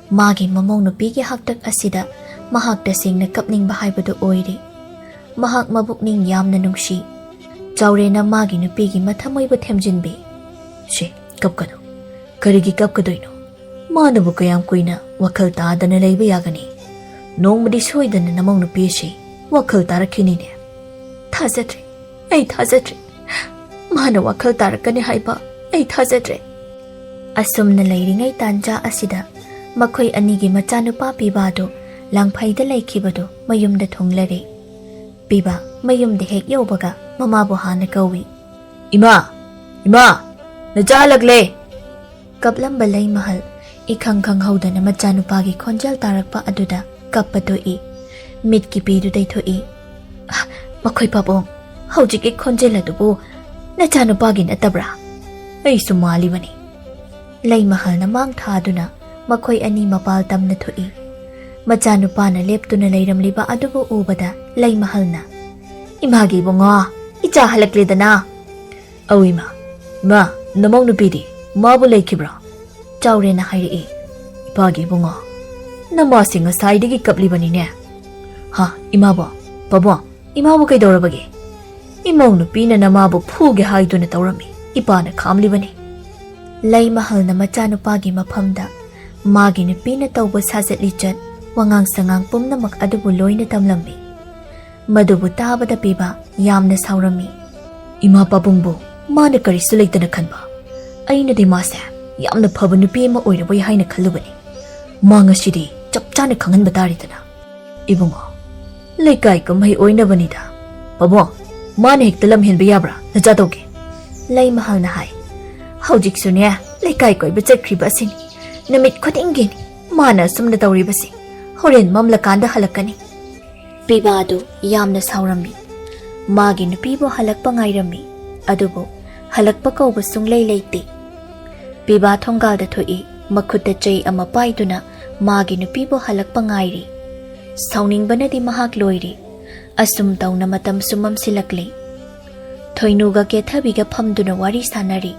ꯃꯥꯒꯤ ꯃꯃꯧ ꯅꯨꯄꯤꯒꯤ ꯍꯥꯛꯇꯛ ꯑꯁꯤꯗ ꯃꯍꯥꯛ ꯇꯁꯦꯡꯅ ꯀꯞꯅꯤꯡꯕ ꯍꯥꯏꯕꯗꯨ ꯑꯣꯏꯔꯦ꯫ ꯃꯍꯥꯛ ꯃꯕꯨꯛꯅꯤꯡ ꯌꯥꯝꯅ ꯅꯨꯡꯁꯤ꯫ ꯆꯥꯎꯔꯦꯟꯅ ꯃꯥꯒꯤ ꯅꯨꯄꯤꯒꯤ ꯃꯊꯃꯣꯏꯕꯨ ꯊꯦꯝꯖꯤꯟꯕꯤ꯫ "ꯁꯦ, ꯀꯞꯀꯅꯨ꯫ ꯀꯔꯤꯒꯤ ꯀꯞꯀꯗꯣꯏꯅꯣ? ꯃꯥꯅꯕꯨ ꯀꯌꯥꯝ ꯀꯨꯏꯅ ꯋꯥꯈꯜ ꯇꯥꯗꯅ ꯂꯩꯕ ꯌꯥꯒꯅꯤ? ꯅꯣꯡꯃꯗꯤ ꯁꯣꯏꯗꯅ ꯅꯃꯧ ꯅꯨꯄꯤ ꯑꯁꯤ ꯋꯥꯈꯜ ꯇꯥꯔꯛꯈꯤꯅꯤꯅꯦ꯫" "ꯊꯥꯖꯗ꯭ꯔꯦ, ꯑꯩ ꯊꯥꯖꯗ꯭ꯔꯦ꯫ ꯃꯥꯅ ꯋꯥꯈꯜ ꯇꯥꯔꯛꯀꯅꯤ ꯍꯥꯏꯕ ꯑꯩ ꯊꯥꯖꯗ꯭ꯔꯦ꯫" ꯑꯁꯨꯝꯅ ꯂꯩꯔꯤꯉꯩ ꯇꯥꯟꯖꯥ ꯑꯁꯤꯗ ꯃꯈꯣꯏ ꯑꯅꯤꯒꯤ ꯃꯆꯥꯅꯨꯄꯥ ꯄꯤꯕꯥꯗꯨ ꯂꯥꯡꯐꯩꯗ ꯂꯩꯈꯤꯕꯗꯨ ꯃꯌꯨꯝꯗ ꯊꯨꯡꯂꯔꯦ꯫ ꯄꯤꯕꯥ ꯃꯌꯨꯝꯗ ꯍꯦꯛ ꯌꯧꯕꯒ ꯃꯃꯥꯕꯨ ꯍꯥꯟꯅ ꯀꯧꯏ꯫ "ꯏꯃꯥ! ꯏꯃꯥ! ꯅꯆꯥ ꯍꯜꯂꯛꯂꯦ!" ꯀꯞꯂꯝꯕ ꯂꯩꯃꯍꯜ ꯏꯈꯪ ꯈꯪꯍꯧꯗꯅ ꯃꯆꯥꯅꯨꯄꯥꯒꯤ ꯈꯣꯟꯖꯦꯜ ꯇꯥꯔꯛꯄ ꯑꯗꯨꯗ ꯀꯞꯄ ꯇꯣꯛꯏ꯫ ꯃꯤꯠꯀꯤ ꯄꯤꯗꯨ ꯇꯩꯊꯣꯛꯏ꯫ "ꯑ, ꯃꯈꯣꯏ ꯄꯥꯕꯨꯡ, ꯍꯧꯖꯤꯛꯀꯤ ꯈꯣꯟꯖꯦꯜ ꯑꯗꯨꯕꯨ ꯅꯆꯥꯅꯨꯄꯥꯒꯤ ꯅꯠꯇꯕ꯭ꯔꯥ? ꯑꯩꯁꯨ ꯃꯥꯜꯂꯤꯕꯅꯤ꯫" ꯂꯩꯃꯍꯜꯅ ꯃꯥꯡ ꯊꯥꯗꯨꯅ ꯃꯈꯣꯏ ꯑꯅꯤ ꯃꯄꯥꯜ ꯇꯝꯅ ꯊꯣꯛꯏ꯫ ꯃꯆꯥꯅꯨꯄꯥꯅ ꯂꯦꯞꯇꯨꯅ ꯂꯩꯔꯝꯂꯤꯕ ꯑꯗꯨꯕꯨ ꯎꯕꯗ ꯂꯩꯃꯍꯜꯅ, "ꯏꯃꯥꯒꯤ ꯏꯕꯨꯡꯉꯣ, ꯏꯆꯥ ꯍꯜꯂꯛꯂꯦꯗꯅ!" "ꯑꯧ ꯏꯃꯥ꯫ ꯏꯃꯥ, ꯅꯃꯧ ꯅꯨꯄꯤꯗꯤ? ꯃꯥꯕꯨ ꯂꯩꯈꯤꯕ꯭ꯔꯥ?" ꯆꯥꯎꯔꯦꯟꯅ ꯍꯥꯏꯔꯛꯏ꯫ "ꯏꯄꯥꯒꯤ ꯏꯕꯨꯡꯉꯣ, ꯅꯃꯥꯁꯤ ꯉꯁꯥꯏꯗꯒꯤ ꯀꯞꯂꯤꯕꯅꯤꯅꯦ꯫" "ꯍꯥ, ꯏꯃꯥꯕꯣ? ꯄꯥꯕꯨꯡ, ꯏꯃꯥꯕꯨ ꯀꯩꯗꯧꯔꯕꯒꯦ?" "ꯏꯃꯧ ꯅꯨꯄꯤꯅ ꯅꯃꯥꯕꯨ ꯐꯨꯒꯦ ꯍꯥꯏꯗꯨꯅ ꯇꯧꯔꯝꯃꯤ, ꯏꯄꯥꯅ ꯈꯥꯝꯂꯤꯕꯅꯤ꯫" ꯂꯩꯃꯍꯜꯅ ꯃꯆꯥꯅꯨꯄꯥꯒꯤ ꯃꯐꯝꯗ ꯃꯥꯒꯤ ꯅꯨꯄꯤꯅ ꯇꯧꯕ ꯁꯥꯖꯠ ꯂꯤꯆꯠ, ꯋꯥꯉꯥꯡ ꯁꯉꯥꯡ ꯄꯨꯝꯅꯃꯛ ꯑꯗꯨꯕꯨ ꯂꯣꯏꯅ ꯇꯝꯂꯝꯃꯤ꯫ ꯃꯗꯨꯕꯨ ꯇꯥꯕꯗ ꯄꯤꯕ ꯌꯥꯝꯅ ꯁꯥꯎꯔꯝꯃꯤ꯫ "ꯏꯃꯥ ꯄꯥꯕꯨꯡꯕꯨ ꯃꯥꯅ ꯀꯔꯤꯁꯨ ꯂꯩꯇꯅ ꯈꯟꯕ? ꯑꯩꯅꯗꯤ ꯃꯥꯁꯦ ꯌꯥꯝꯅ ꯐꯕ ꯅꯨꯄꯤ ꯑꯃ ꯑꯣꯏꯔꯕꯣꯏ ꯍꯥꯏꯅ ꯈꯜꯂꯨꯕꯅꯤ꯫ ꯃꯥ ꯉꯁꯤꯗꯤ ꯆꯞ ꯆꯥꯅ ꯈꯪꯍꯟꯕ ꯇꯥꯔꯦꯗꯅ꯫" "ꯏꯕꯨꯡꯉꯣ, ꯂꯩꯀꯥꯏ ꯀꯨꯝꯍꯩ ꯑꯣꯏꯅꯕꯅꯤꯗ꯫ ꯄꯥꯕꯨꯡ, ꯃꯥꯅ ꯍꯦꯛꯇ ꯂꯝ ꯍꯦꯟꯕ ꯌꯥꯕ꯭ꯔꯥ? ꯅꯆꯥ ꯇꯧꯒꯦ꯫" ꯂꯩꯃꯍꯜꯅ ꯍꯥꯏ꯫ "ꯍꯧꯖꯤꯛꯁꯨꯅꯦ, ꯂꯩꯀꯥꯏ ꯀꯣꯏꯕ ꯆꯠꯈ꯭ꯔꯤꯕ ꯑꯁꯤꯅꯤ꯫ ꯅꯨꯃꯤꯠ ꯈꯨꯗꯤꯡꯒꯤꯅꯤ ꯃꯥꯅ ꯑꯁꯨꯝꯅ ꯇꯧꯔꯤꯕꯁꯤ꯫ ꯍꯣꯔꯦꯟ ꯃꯝꯂꯀꯥꯟꯗ ꯍꯜꯂꯛꯀꯅꯤ꯫" ꯄꯤꯕꯥꯗꯨ ꯌꯥꯝꯅ ꯁꯥꯎꯔꯝꯃꯤ꯫ ꯃꯥꯒꯤ ꯅꯨꯄꯤꯕꯨ ꯍꯜꯂꯛꯄ ꯉꯥꯏꯔꯝꯃꯤ꯫ ꯑꯗꯨꯕꯨ ꯍꯜꯂꯛꯄ ꯀꯧꯕ ꯁꯨꯡꯂꯩ ꯂꯩꯇꯦ꯫ ꯄꯤꯕꯥ ꯊꯣꯡꯒꯥꯜꯗ ꯊꯣꯛꯏ, ꯃꯈꯨꯠꯇ ꯆꯩ ꯑꯃ ꯄꯥꯏꯗꯨꯅ ꯃꯥꯒꯤ ꯅꯨꯄꯤꯕꯨ ꯍꯜꯂꯛꯄ ꯉꯥꯏꯔꯤ꯫ ꯁꯥꯎꯅꯤꯡꯕꯅꯗꯤ ꯃꯍꯥꯛ ꯂꯣꯏꯔꯦ꯫ ꯑꯁꯨꯝ ꯇꯧꯅ ꯃꯇꯝꯁꯨ ꯃꯝꯁꯤꯜꯂꯛꯂꯦ꯫ ꯊꯣꯏꯅꯨꯒ ꯀꯦꯊꯕꯤꯒ ꯐꯝꯗꯨꯅ ꯋꯥꯔꯤ ꯁꯥꯟꯅꯔꯤ꯫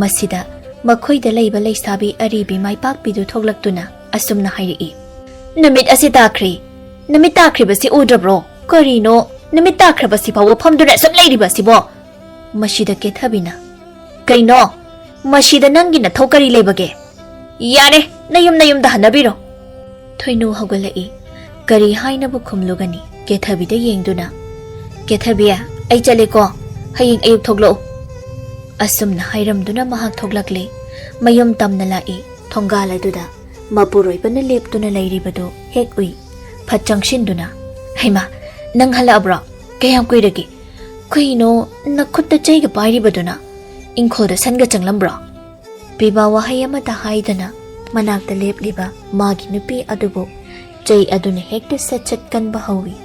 ꯃꯁꯤꯗ ꯃꯈꯣꯏꯗ ꯂꯩꯕ ꯂꯩꯁꯥꯕꯤ ꯑꯔꯤꯕꯤ ꯃꯥꯏꯄꯥꯛꯄꯤꯗꯨ ꯊꯣꯛꯂꯛꯇꯨꯅ ꯑꯁꯨꯝꯅ ꯍꯥꯏꯔꯛꯏ, "ꯅꯨꯃꯤꯠ ꯑꯁꯤ ꯇꯥꯈ꯭ꯔꯦ꯫ ꯅꯨꯃꯤꯠ ꯇꯥꯈ꯭ꯔꯤꯕꯁꯤ ꯎꯗ꯭ꯔꯕ꯭ꯔꯣ? ꯀꯔꯤꯅꯣ ꯅꯨꯃꯤꯠ ꯇꯥꯈ꯭ꯔꯕꯁꯤ ꯐꯥꯎꯕ ꯐꯝꯗꯨꯅ ꯑꯁꯨꯝ ꯂꯩꯔꯤꯕ ꯑꯁꯤꯕꯣ?" ꯃꯁꯤꯗ ꯀꯦꯊꯕꯤꯅ, "ꯀꯩꯅꯣ? ꯃꯁꯤꯗ ꯅꯪꯒꯤ ꯅꯊꯧ ꯀꯔꯤ ꯂꯩꯕꯒꯦ? ꯌꯥꯔꯦ, ꯅꯌꯨꯝ ꯅꯌꯨꯝꯗ ꯍꯟꯅꯕꯤꯔꯣ꯫" ꯊꯣꯏꯅꯨ ꯍꯧꯒꯠꯂꯛꯏ꯫ ꯀꯔꯤ ꯍꯥꯏꯅꯕꯨ ꯈꯨꯝꯂꯨꯒꯅꯤ? ꯀꯦꯊꯕꯤꯗ ꯌꯦꯡꯗꯨꯅ, "ꯀꯦꯊꯕꯤ, ꯑꯩ ꯆꯠꯂꯦꯀꯣ, ꯍꯌꯦꯡ ꯑꯌꯨꯛ ꯊꯣꯛꯂꯛꯎ꯫" ꯑꯁꯨꯝꯅ ꯍꯥꯏꯔꯝꯗꯨꯅ ꯃꯍꯥꯛ ꯊꯣꯛꯂꯛꯂꯦ꯫ ꯃꯌꯨꯝ ꯇꯝꯅ ꯂꯥꯛꯏ꯫ ꯊꯣꯡꯒꯥꯜ ꯑꯗꯨꯗ ꯃꯄꯨꯔꯣꯏꯕꯅ ꯂꯦꯞꯇꯨꯅ ꯂꯩꯔꯤꯕꯗꯨ ꯍꯦꯛ ꯎꯏ꯫ ꯐꯠ ꯆꯪꯁꯤꯟꯗꯨꯅ, "ꯍꯩꯃꯥ, ꯅꯪ ꯍꯜꯂꯛꯑꯕ꯭ꯔꯣ? ꯀꯌꯥꯝ ꯀꯨꯏꯔꯒꯦ? ꯀꯩꯅꯣ ꯅꯈꯨꯠꯇ ꯆꯩꯒ ꯄꯥꯏꯔꯤꯕꯗꯨꯅ? ꯏꯪꯈꯣꯜꯗ ꯁꯟꯒ ꯆꯪꯂꯝꯕ꯭ꯔꯣ?" ꯄꯤꯕꯥ ꯋꯥꯍꯩ ꯑꯃꯠꯇ ꯍꯥꯏꯗꯅ ꯃꯅꯥꯛꯇ ꯂꯦꯞꯂꯤꯕ ꯃꯥꯒꯤ ꯅꯨꯄꯤ ꯑꯗꯨꯕꯨ ꯆꯩ ꯑꯗꯨꯅ ꯍꯦꯛꯇ ꯁꯠ ꯁꯠ ꯀꯟꯕ ꯍꯧꯏ꯫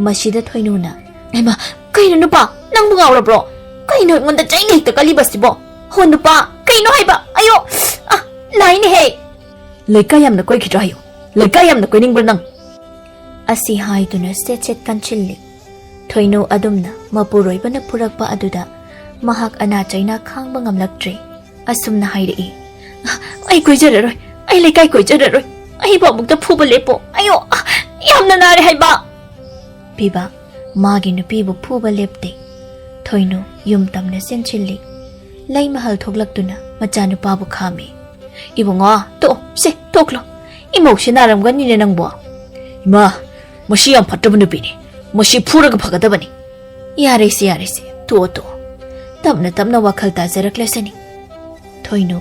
ꯃꯁꯤꯗ ꯊꯣꯏꯅꯨꯅ, "ꯍꯩꯃꯥ, ꯀꯩꯅꯣ ꯅꯨꯄꯥ? ꯅꯪꯕꯨ ꯉꯥꯎꯔꯕ꯭ꯔꯣ? ꯀꯩꯅꯣ ꯑꯩꯉꯣꯟꯗ ꯆꯩꯅ ꯍꯦꯛꯇ ꯀꯜꯂꯤꯕꯁꯤꯕꯣ? ꯍꯣ ꯅꯨꯄꯥ, ꯀꯩꯅꯣ ꯍꯥꯏꯕ? ꯑꯌꯣ! ꯑ, ꯂꯥꯏꯅꯦꯍꯦ!" "ꯂꯩꯀꯥꯏ ꯌꯥꯝꯅ ꯀꯣꯏꯈꯤꯗ꯭ꯔꯥ ꯍꯥꯏꯌꯨ꯫ ꯂꯩꯀꯥꯏ ꯌꯥꯝꯅ ꯀꯣꯏꯅꯤꯡꯕ꯭ꯔꯥ ꯅꯪ?" ꯑꯁꯤ ꯍꯥꯏꯗꯨꯅ ꯁꯦꯠ ꯁꯦꯠ ꯀꯟꯁꯤꯜꯂꯤ꯫ ꯊꯣꯏꯅꯨ ꯑꯗꯨꯝꯅ ꯃꯄꯨꯔꯣꯏꯕꯅ ꯐꯨꯔꯛꯄ ꯑꯗꯨꯗ ꯃꯍꯥꯛ ꯑꯅꯥ ꯆꯩꯅꯥ ꯈꯥꯡꯕ ꯉꯝꯂꯛꯇ꯭ꯔꯦ꯫ ꯑꯁꯨꯝꯅ ꯍꯥꯏꯔꯛꯏ, "ꯑꯩ ꯀꯣꯏꯖꯔꯔꯣꯏ, ꯑꯩ ꯂꯩꯀꯥꯏ ꯀꯣꯏꯖꯔꯔꯣꯏ, ꯑꯩꯕꯨ ꯑꯃꯨꯛꯇ ꯐꯨꯕ ꯂꯦꯞꯄꯣ, ꯑꯌꯣ, ꯌꯥꯝꯅ ꯅꯥꯔꯦ ꯍꯥꯏꯕ!" ꯄꯤꯕ ꯃꯥꯒꯤ ꯅꯨꯄꯤꯕꯨ ꯐꯨꯕ ꯂꯦꯞꯇꯦ꯫ ꯊꯣꯏꯅꯨ ꯌꯨꯝ ꯇꯝꯅ ꯆꯦꯟꯁꯤꯜꯂꯤ꯫ ꯂꯩꯃꯍꯜ ꯊꯣꯛꯂꯛꯇꯨꯅ ꯃꯆꯥꯅꯨꯄꯥꯕꯨ ꯈꯥꯝꯃꯤ꯫ "ꯏꯕꯨꯡꯉꯣ, ꯇꯣꯛꯑꯣ, ꯁꯦ, ꯇꯣꯛꯂꯣ꯫ ꯏꯃꯧꯁꯦ ꯅꯥꯔꯝꯒꯅꯤꯅꯦ ꯅꯪꯕꯣ꯫ ꯏꯃꯥ, ꯃꯁꯤ ꯌꯥꯝ ꯐꯠꯇꯕ ꯅꯨꯄꯤꯅꯤ꯫ ꯃꯁꯤ ꯐꯨꯔꯒ ꯐꯒꯗꯕꯅꯤ꯫" "ꯌꯥꯔꯦꯁꯦ, ꯌꯥꯔꯦꯁꯦ, ꯇꯣꯛꯑꯣ, ꯇꯣꯛꯑꯣ꯫ ꯇꯞꯅ ꯇꯞꯅ ꯋꯥꯈꯜ ꯇꯥꯖꯔꯛꯂꯁꯅꯤ꯫" ꯊꯣꯏꯅꯨ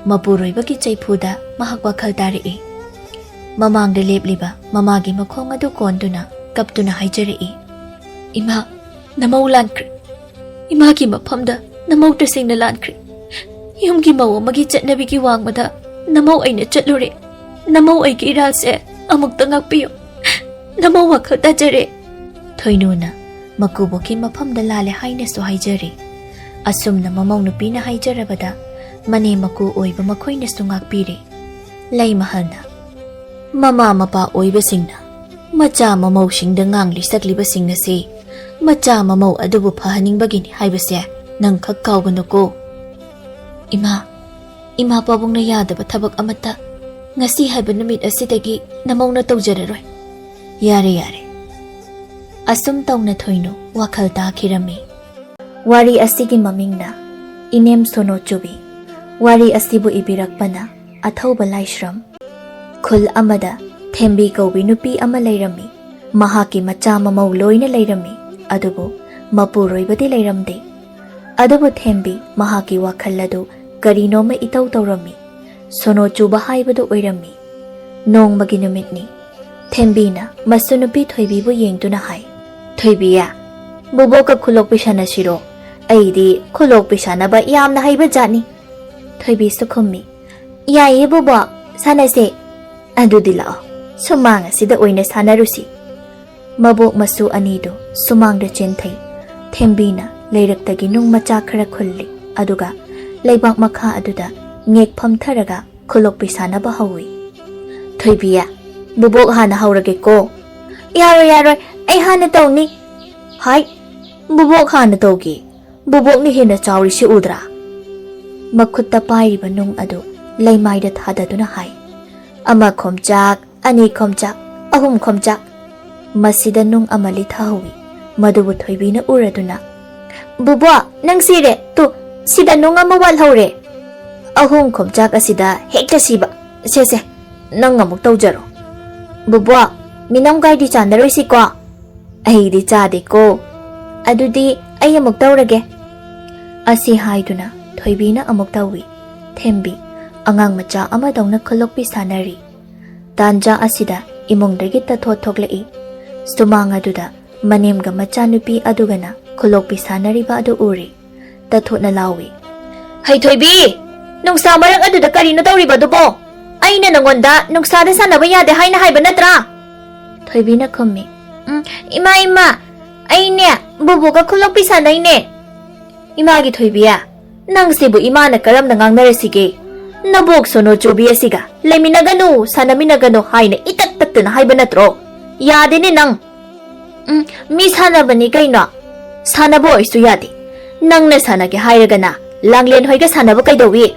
ꯃꯄꯨꯔꯣꯏꯕꯒꯤ ꯆꯩꯐꯨꯗ ꯃꯍꯥꯛ ꯋꯥꯈꯜ ꯇꯥꯔꯛꯏ꯫ ꯃꯃꯥꯡꯗ ꯂꯦꯞꯂꯤꯕ ꯃꯃꯥꯒꯤ ꯃꯈꯣꯡ ꯑꯗꯨ ꯀꯣꯟꯗꯨꯅ ꯀꯞꯇꯨꯅ ꯍꯥꯏꯖꯔꯛꯏ, "ꯏꯃꯥ, ꯅꯃꯧ ꯂꯥꯟꯈ꯭ꯔꯦ꯫ ꯏꯃꯥꯒꯤ ꯃꯐꯝꯗ ꯅꯃꯧ ꯇꯁꯦꯡꯅ ꯂꯥꯟꯈ꯭ꯔꯦ꯫ ꯌꯨꯝꯒꯤ ꯃꯧ ꯑꯃꯒꯤ ꯆꯠꯅꯕꯤꯒꯤ ꯋꯥꯡꯃꯗ ꯅꯃꯧ ꯑꯩꯅ ꯆꯠꯂꯨꯔꯦ꯫ ꯅꯃꯧ ꯑꯩꯒꯤ ꯏꯔꯥꯜꯁꯦ ꯑꯃꯨꯛꯇ ꯉꯥꯛꯄꯤꯌꯨ꯫ ꯅꯃꯧ ꯋꯥꯈꯜ ꯇꯥꯖꯔꯦ꯫" ꯊꯣꯏꯅꯨꯅ ꯃꯀꯨꯕꯣꯛꯀꯤ ꯃꯐꯝꯗ ꯂꯥꯜꯂꯦ ꯍꯥꯏꯅꯁꯨ ꯍꯥꯏꯖꯔꯤ꯫ ꯑꯁꯨꯝꯅ ꯃꯃꯧ ꯅꯨꯄꯤꯅ ꯍꯥꯏꯖꯔꯕꯗ ꯃꯅꯦꯝ ꯃꯀꯨ ꯑꯣꯏꯕ ꯃꯈꯣꯏꯅꯁꯨ ꯉꯥꯛꯄꯤꯔꯦ꯫ ꯂꯩꯃꯍꯜꯅ, "ꯃꯃꯥ ꯃꯄꯥ ꯑꯣꯏꯕꯁꯤꯡꯅ ꯃꯆꯥ ꯃꯃꯧꯁꯤꯡꯗ ꯉꯥꯡꯂꯤ ꯁꯛꯂꯤꯕꯁꯤꯡ ꯑꯁꯤ ꯃꯆꯥ ꯃꯃꯧ ꯑꯗꯨꯕꯨ ꯐꯍꯟꯅꯤꯡꯕꯒꯤꯅꯤ ꯍꯥꯏꯕꯁꯦ ꯅꯪ ꯈꯛ ꯀꯥꯎꯒꯅꯨꯀꯣ꯫" "ꯏꯃꯥ, ꯏꯃꯥ ꯄꯥꯕꯨꯡꯅ ꯌꯥꯗꯕ ꯊꯕꯛ ꯑꯃꯠꯇ ꯉꯁꯤ ꯍꯥꯏꯕ ꯅꯨꯃꯤꯠ ꯑꯁꯤꯗꯒꯤ ꯅꯃꯧꯅ ꯇꯧꯖꯔꯔꯣꯏ꯫ ꯌꯥꯔꯦ, ꯌꯥꯔꯦ꯫" ꯑꯁꯨꯝ ꯇꯧꯅ ꯊꯣꯏꯅꯨ ꯋꯥꯈꯜ ꯇꯥꯈꯤꯔꯝꯃꯤ꯫ ꯋꯥꯔꯤ ꯑꯁꯤꯒꯤ ꯃꯃꯤꯡꯅ ꯏꯅꯦꯝ ꯁꯣꯅꯣ ꯆꯨꯕꯤ꯫ ꯋꯥꯔꯤ ꯑꯁꯤꯕꯨ ꯏꯕꯤꯔꯛꯄꯅ ꯑꯊꯧꯕ ꯂꯥꯏꯁ꯭ꯔꯝ꯫ ꯈꯨꯜ ꯑꯃꯗ ꯊꯦꯝꯕꯤ ꯀꯧꯕꯤ ꯅꯨꯄꯤ ꯑꯃ ꯂꯩꯔꯝꯃꯤ꯫ ꯃꯍꯥꯛꯀꯤ ꯃꯆꯥ ꯃꯃꯧ ꯂꯣꯏꯅ ꯂꯩꯔꯝꯃꯤ, ꯑꯗꯨꯕꯨ ꯃꯄꯨꯔꯣꯏꯕꯗꯤ ꯂꯩꯔꯝꯗꯦ꯫ ꯑꯗꯨꯕꯨ ꯊꯦꯝꯕꯤ ꯃꯍꯥꯛꯀꯤ ꯋꯥꯈꯜ ꯑꯗꯨ ꯀꯔꯤꯅꯣꯃ ꯏꯇꯧ ꯇꯧꯔꯝꯃꯤ꯫ ꯁꯣꯅꯣ ꯆꯨꯕ ꯍꯥꯏꯕꯗꯨ ꯑꯣꯏꯔꯝꯃꯤ꯫ ꯅꯣꯡꯃꯒꯤ ꯅꯨꯃꯤꯠꯅꯤ꯫ ꯊꯦꯝꯕꯤꯅ ꯃꯁꯨ ꯅꯨꯄꯤ ꯊꯣꯏꯕꯤꯕꯨ ꯌꯦꯡꯗꯨꯅ ꯍꯥꯏ, "ꯊꯣꯏꯕꯤꯌꯦ, ꯕꯨꯕꯣꯛꯀ ꯈꯨꯂꯣꯛꯄꯤ ꯁꯥꯟꯅꯁꯤꯔꯣ? ꯑꯩꯗꯤ ꯈꯨꯂꯣꯛꯄꯤ ꯁꯥꯟꯅꯕ ꯌꯥꯝꯅ ꯍꯩꯕ ꯖꯥꯠꯅꯤ꯫" ꯊꯣꯏꯕꯤꯁꯨ ꯈꯨꯝꯃꯤ, "ꯌꯥꯏꯌꯦ ꯕꯨꯕꯣꯛ, ꯁꯥꯟꯅꯁꯦ꯫" "ꯑꯗꯨꯗꯤ ꯂꯥꯛꯑꯣ, ꯁꯨꯃꯥꯡ ꯑꯁꯤꯗ ꯑꯣꯏꯅ ꯁꯥꯟꯅꯔꯨꯁꯤ꯫" ꯃꯕꯣꯛ ꯃꯁꯨ ꯑꯅꯤꯗꯨ ꯁꯨꯃꯥꯡꯗ ꯆꯦꯟꯊꯩ꯫ ꯊꯦꯝꯕꯤꯅ ꯂꯩꯔꯛꯇꯒꯤ ꯅꯨꯡ ꯃꯆꯥ ꯈꯔ ꯈꯨꯜꯂꯤ, ꯑꯗꯨꯒ ꯂꯩꯕꯥꯛ ꯃꯈꯥ ꯑꯗꯨꯗ ꯉꯦꯛ ꯐꯝꯊꯔꯒ ꯈꯨꯂꯣꯛꯄꯤ ꯁꯥꯟꯅꯕ ꯍꯧꯏ꯫ "ꯊꯣꯏꯕꯤ, ꯕꯨꯕꯣꯛ ꯍꯥꯟꯅ ꯍꯧꯔꯒꯦꯀꯣ꯫" "ꯌꯥꯔꯣꯏ, ꯌꯥꯔꯣꯏ, ꯑꯩ ꯍꯥꯟꯅ ꯇꯧꯅꯤ꯫" "ꯍꯥꯏ, ꯕꯨꯕꯣꯛ ꯍꯥꯟꯅ ꯇꯧꯒꯦ꯫ ꯕꯨꯕꯣꯛꯅ ꯍꯦꯟꯅ ꯆꯥꯎꯔꯤꯁꯤ ꯎꯗ꯭ꯔꯥ?" ꯃꯈꯨꯠꯇ ꯄꯥꯏꯔꯤꯕ ꯅꯨꯡ ꯑꯗꯨ ꯂꯩꯃꯥꯏꯗ ꯊꯥꯗꯗꯨꯅ ꯍꯥꯏ꯫ "ꯑꯃ ꯈꯣꯝꯆꯥꯛ, ꯑꯅꯤ ꯈꯣꯝꯆꯥꯛ, ꯑꯍꯨꯝ ꯈꯣꯝꯆꯥꯛ꯫" ꯃꯁꯤꯗ ꯅꯨꯡ ꯑꯃ ꯂꯤꯊꯍꯧꯏ꯫ ꯃꯗꯨꯕꯨ ꯊꯣꯏꯕꯤꯅ ꯎꯔꯗꯨꯅ, "ꯕꯨꯕꯣꯛ, ꯅꯪ ꯁꯤꯔꯦ꯫ ꯇꯨ, ꯁꯤꯗ ꯅꯨꯡ ꯑꯃ ꯋꯥꯠꯍꯧꯔꯦ꯫ ꯑꯍꯨꯝ ꯈꯣꯝꯆꯥꯛ ꯑꯁꯤꯗ ꯍꯦꯛꯇ ꯁꯤꯕ꯫ ꯁꯦ, ꯁꯦ, ꯅꯪ ꯑꯃꯨꯛ ꯇꯧꯖꯔꯣ꯫" "ꯕꯨꯕꯣꯛ, ꯃꯤꯅꯝ ꯀꯥꯏꯗꯤ ꯆꯥꯟꯅꯔꯣꯏꯁꯤꯀꯣ?" "ꯑꯩꯗꯤ ꯆꯥꯗꯦꯀꯣ꯫" "ꯑꯗꯨꯗꯤ ꯑꯩ ꯑꯃꯨꯛ ꯇꯧꯔꯒꯦ꯫" ꯑꯁꯤ ꯍꯥꯏꯗꯨꯅ ꯊꯣꯏꯕꯤꯅ ꯑꯃꯨꯛ ꯇꯧꯏ꯫ ꯊꯦꯝꯕꯤ, ꯑꯉꯥꯡ ꯃꯆꯥ ꯑꯃꯗꯧꯅ ꯈꯨꯂꯣꯛꯄꯤ ꯁꯥꯟꯅꯔꯤ꯫ ꯇꯥꯟꯖꯥ ꯑꯁꯤꯗ ꯏꯃꯨꯡꯗꯒꯤ ꯇꯊꯣꯠ ꯊꯣꯛꯂꯛꯏ꯫ ꯁꯨꯃꯥꯡ ꯑꯗꯨꯗ ꯃꯅꯦꯝꯒ ꯃꯆꯥꯅꯨꯄꯤ ꯑꯗꯨꯒꯅ ꯈꯨꯂꯣꯛꯄꯤ ꯁꯥꯟꯅꯔꯤꯕ ꯑꯗꯨ ꯎꯔꯦ꯫ ꯇꯊꯣꯠꯅ ꯂꯥꯎꯏ, "ꯍꯩ ꯊꯣꯏꯕꯤ, ꯅꯨꯡꯁꯥ ꯃꯔꯛ ꯑꯗꯨꯗ ꯀꯔꯤꯅꯣ ꯇꯧꯔꯤꯕꯗꯨꯕꯣ? ꯑꯩꯅ ꯅꯉꯣꯟꯗ ꯅꯨꯡꯁꯥꯗ ꯁꯥꯟꯅꯕ ꯌꯥꯗꯦ ꯍꯥꯏꯅ ꯍꯥꯏꯕ ꯅꯠꯇ꯭ꯔꯥ?" ꯊꯣꯏꯕꯤꯅ ꯈꯨꯝꯃꯤ, "ꯎꯝ, ꯏꯃꯥ, ꯏꯃꯥ, ꯑꯩꯅꯦ ꯕꯨꯕꯣꯛꯀ ꯈꯨꯂꯣꯛꯄꯤ ꯁꯥꯟꯅꯩꯅꯦ꯫" "ꯏꯃꯥꯒꯤ ꯊꯣꯏꯕꯤ, ꯅꯪꯁꯤꯕꯨ ꯏꯃꯥꯅ ꯀꯔꯝꯅ ꯉꯥꯡꯅꯔꯁꯤꯒꯦ? ꯅꯕꯣꯛ ꯁꯣꯅꯣ ꯆꯨꯕꯤ ꯑꯁꯤꯒ ꯂꯩꯃꯤꯟꯅꯒꯅꯨ, ꯁꯥꯟꯅꯃꯤꯟꯅꯒꯅꯨ ꯍꯥꯏꯅ ꯏꯇꯠ ꯇꯠꯇꯅ ꯍꯥꯏꯕ ꯅꯠꯇ꯭ꯔꯣ? ꯌꯥꯗꯦꯅꯦ ꯅꯪ꯫" "ꯎꯝ, ꯃꯤ ꯁꯥꯟꯅꯕꯅꯤ ꯀꯩꯅꯣ꯫ ꯁꯥꯟꯅꯕ ꯑꯣꯏꯁꯨ ꯌꯥꯗꯦ꯫ ꯅꯪꯅ ꯁꯥꯟꯅꯒꯦ ꯍꯥꯏꯔꯒꯅ ꯂꯥꯡꯂꯦꯟ ꯍꯣꯏꯒ ꯁꯥꯟꯅꯕ ꯀꯩꯗꯧꯏ?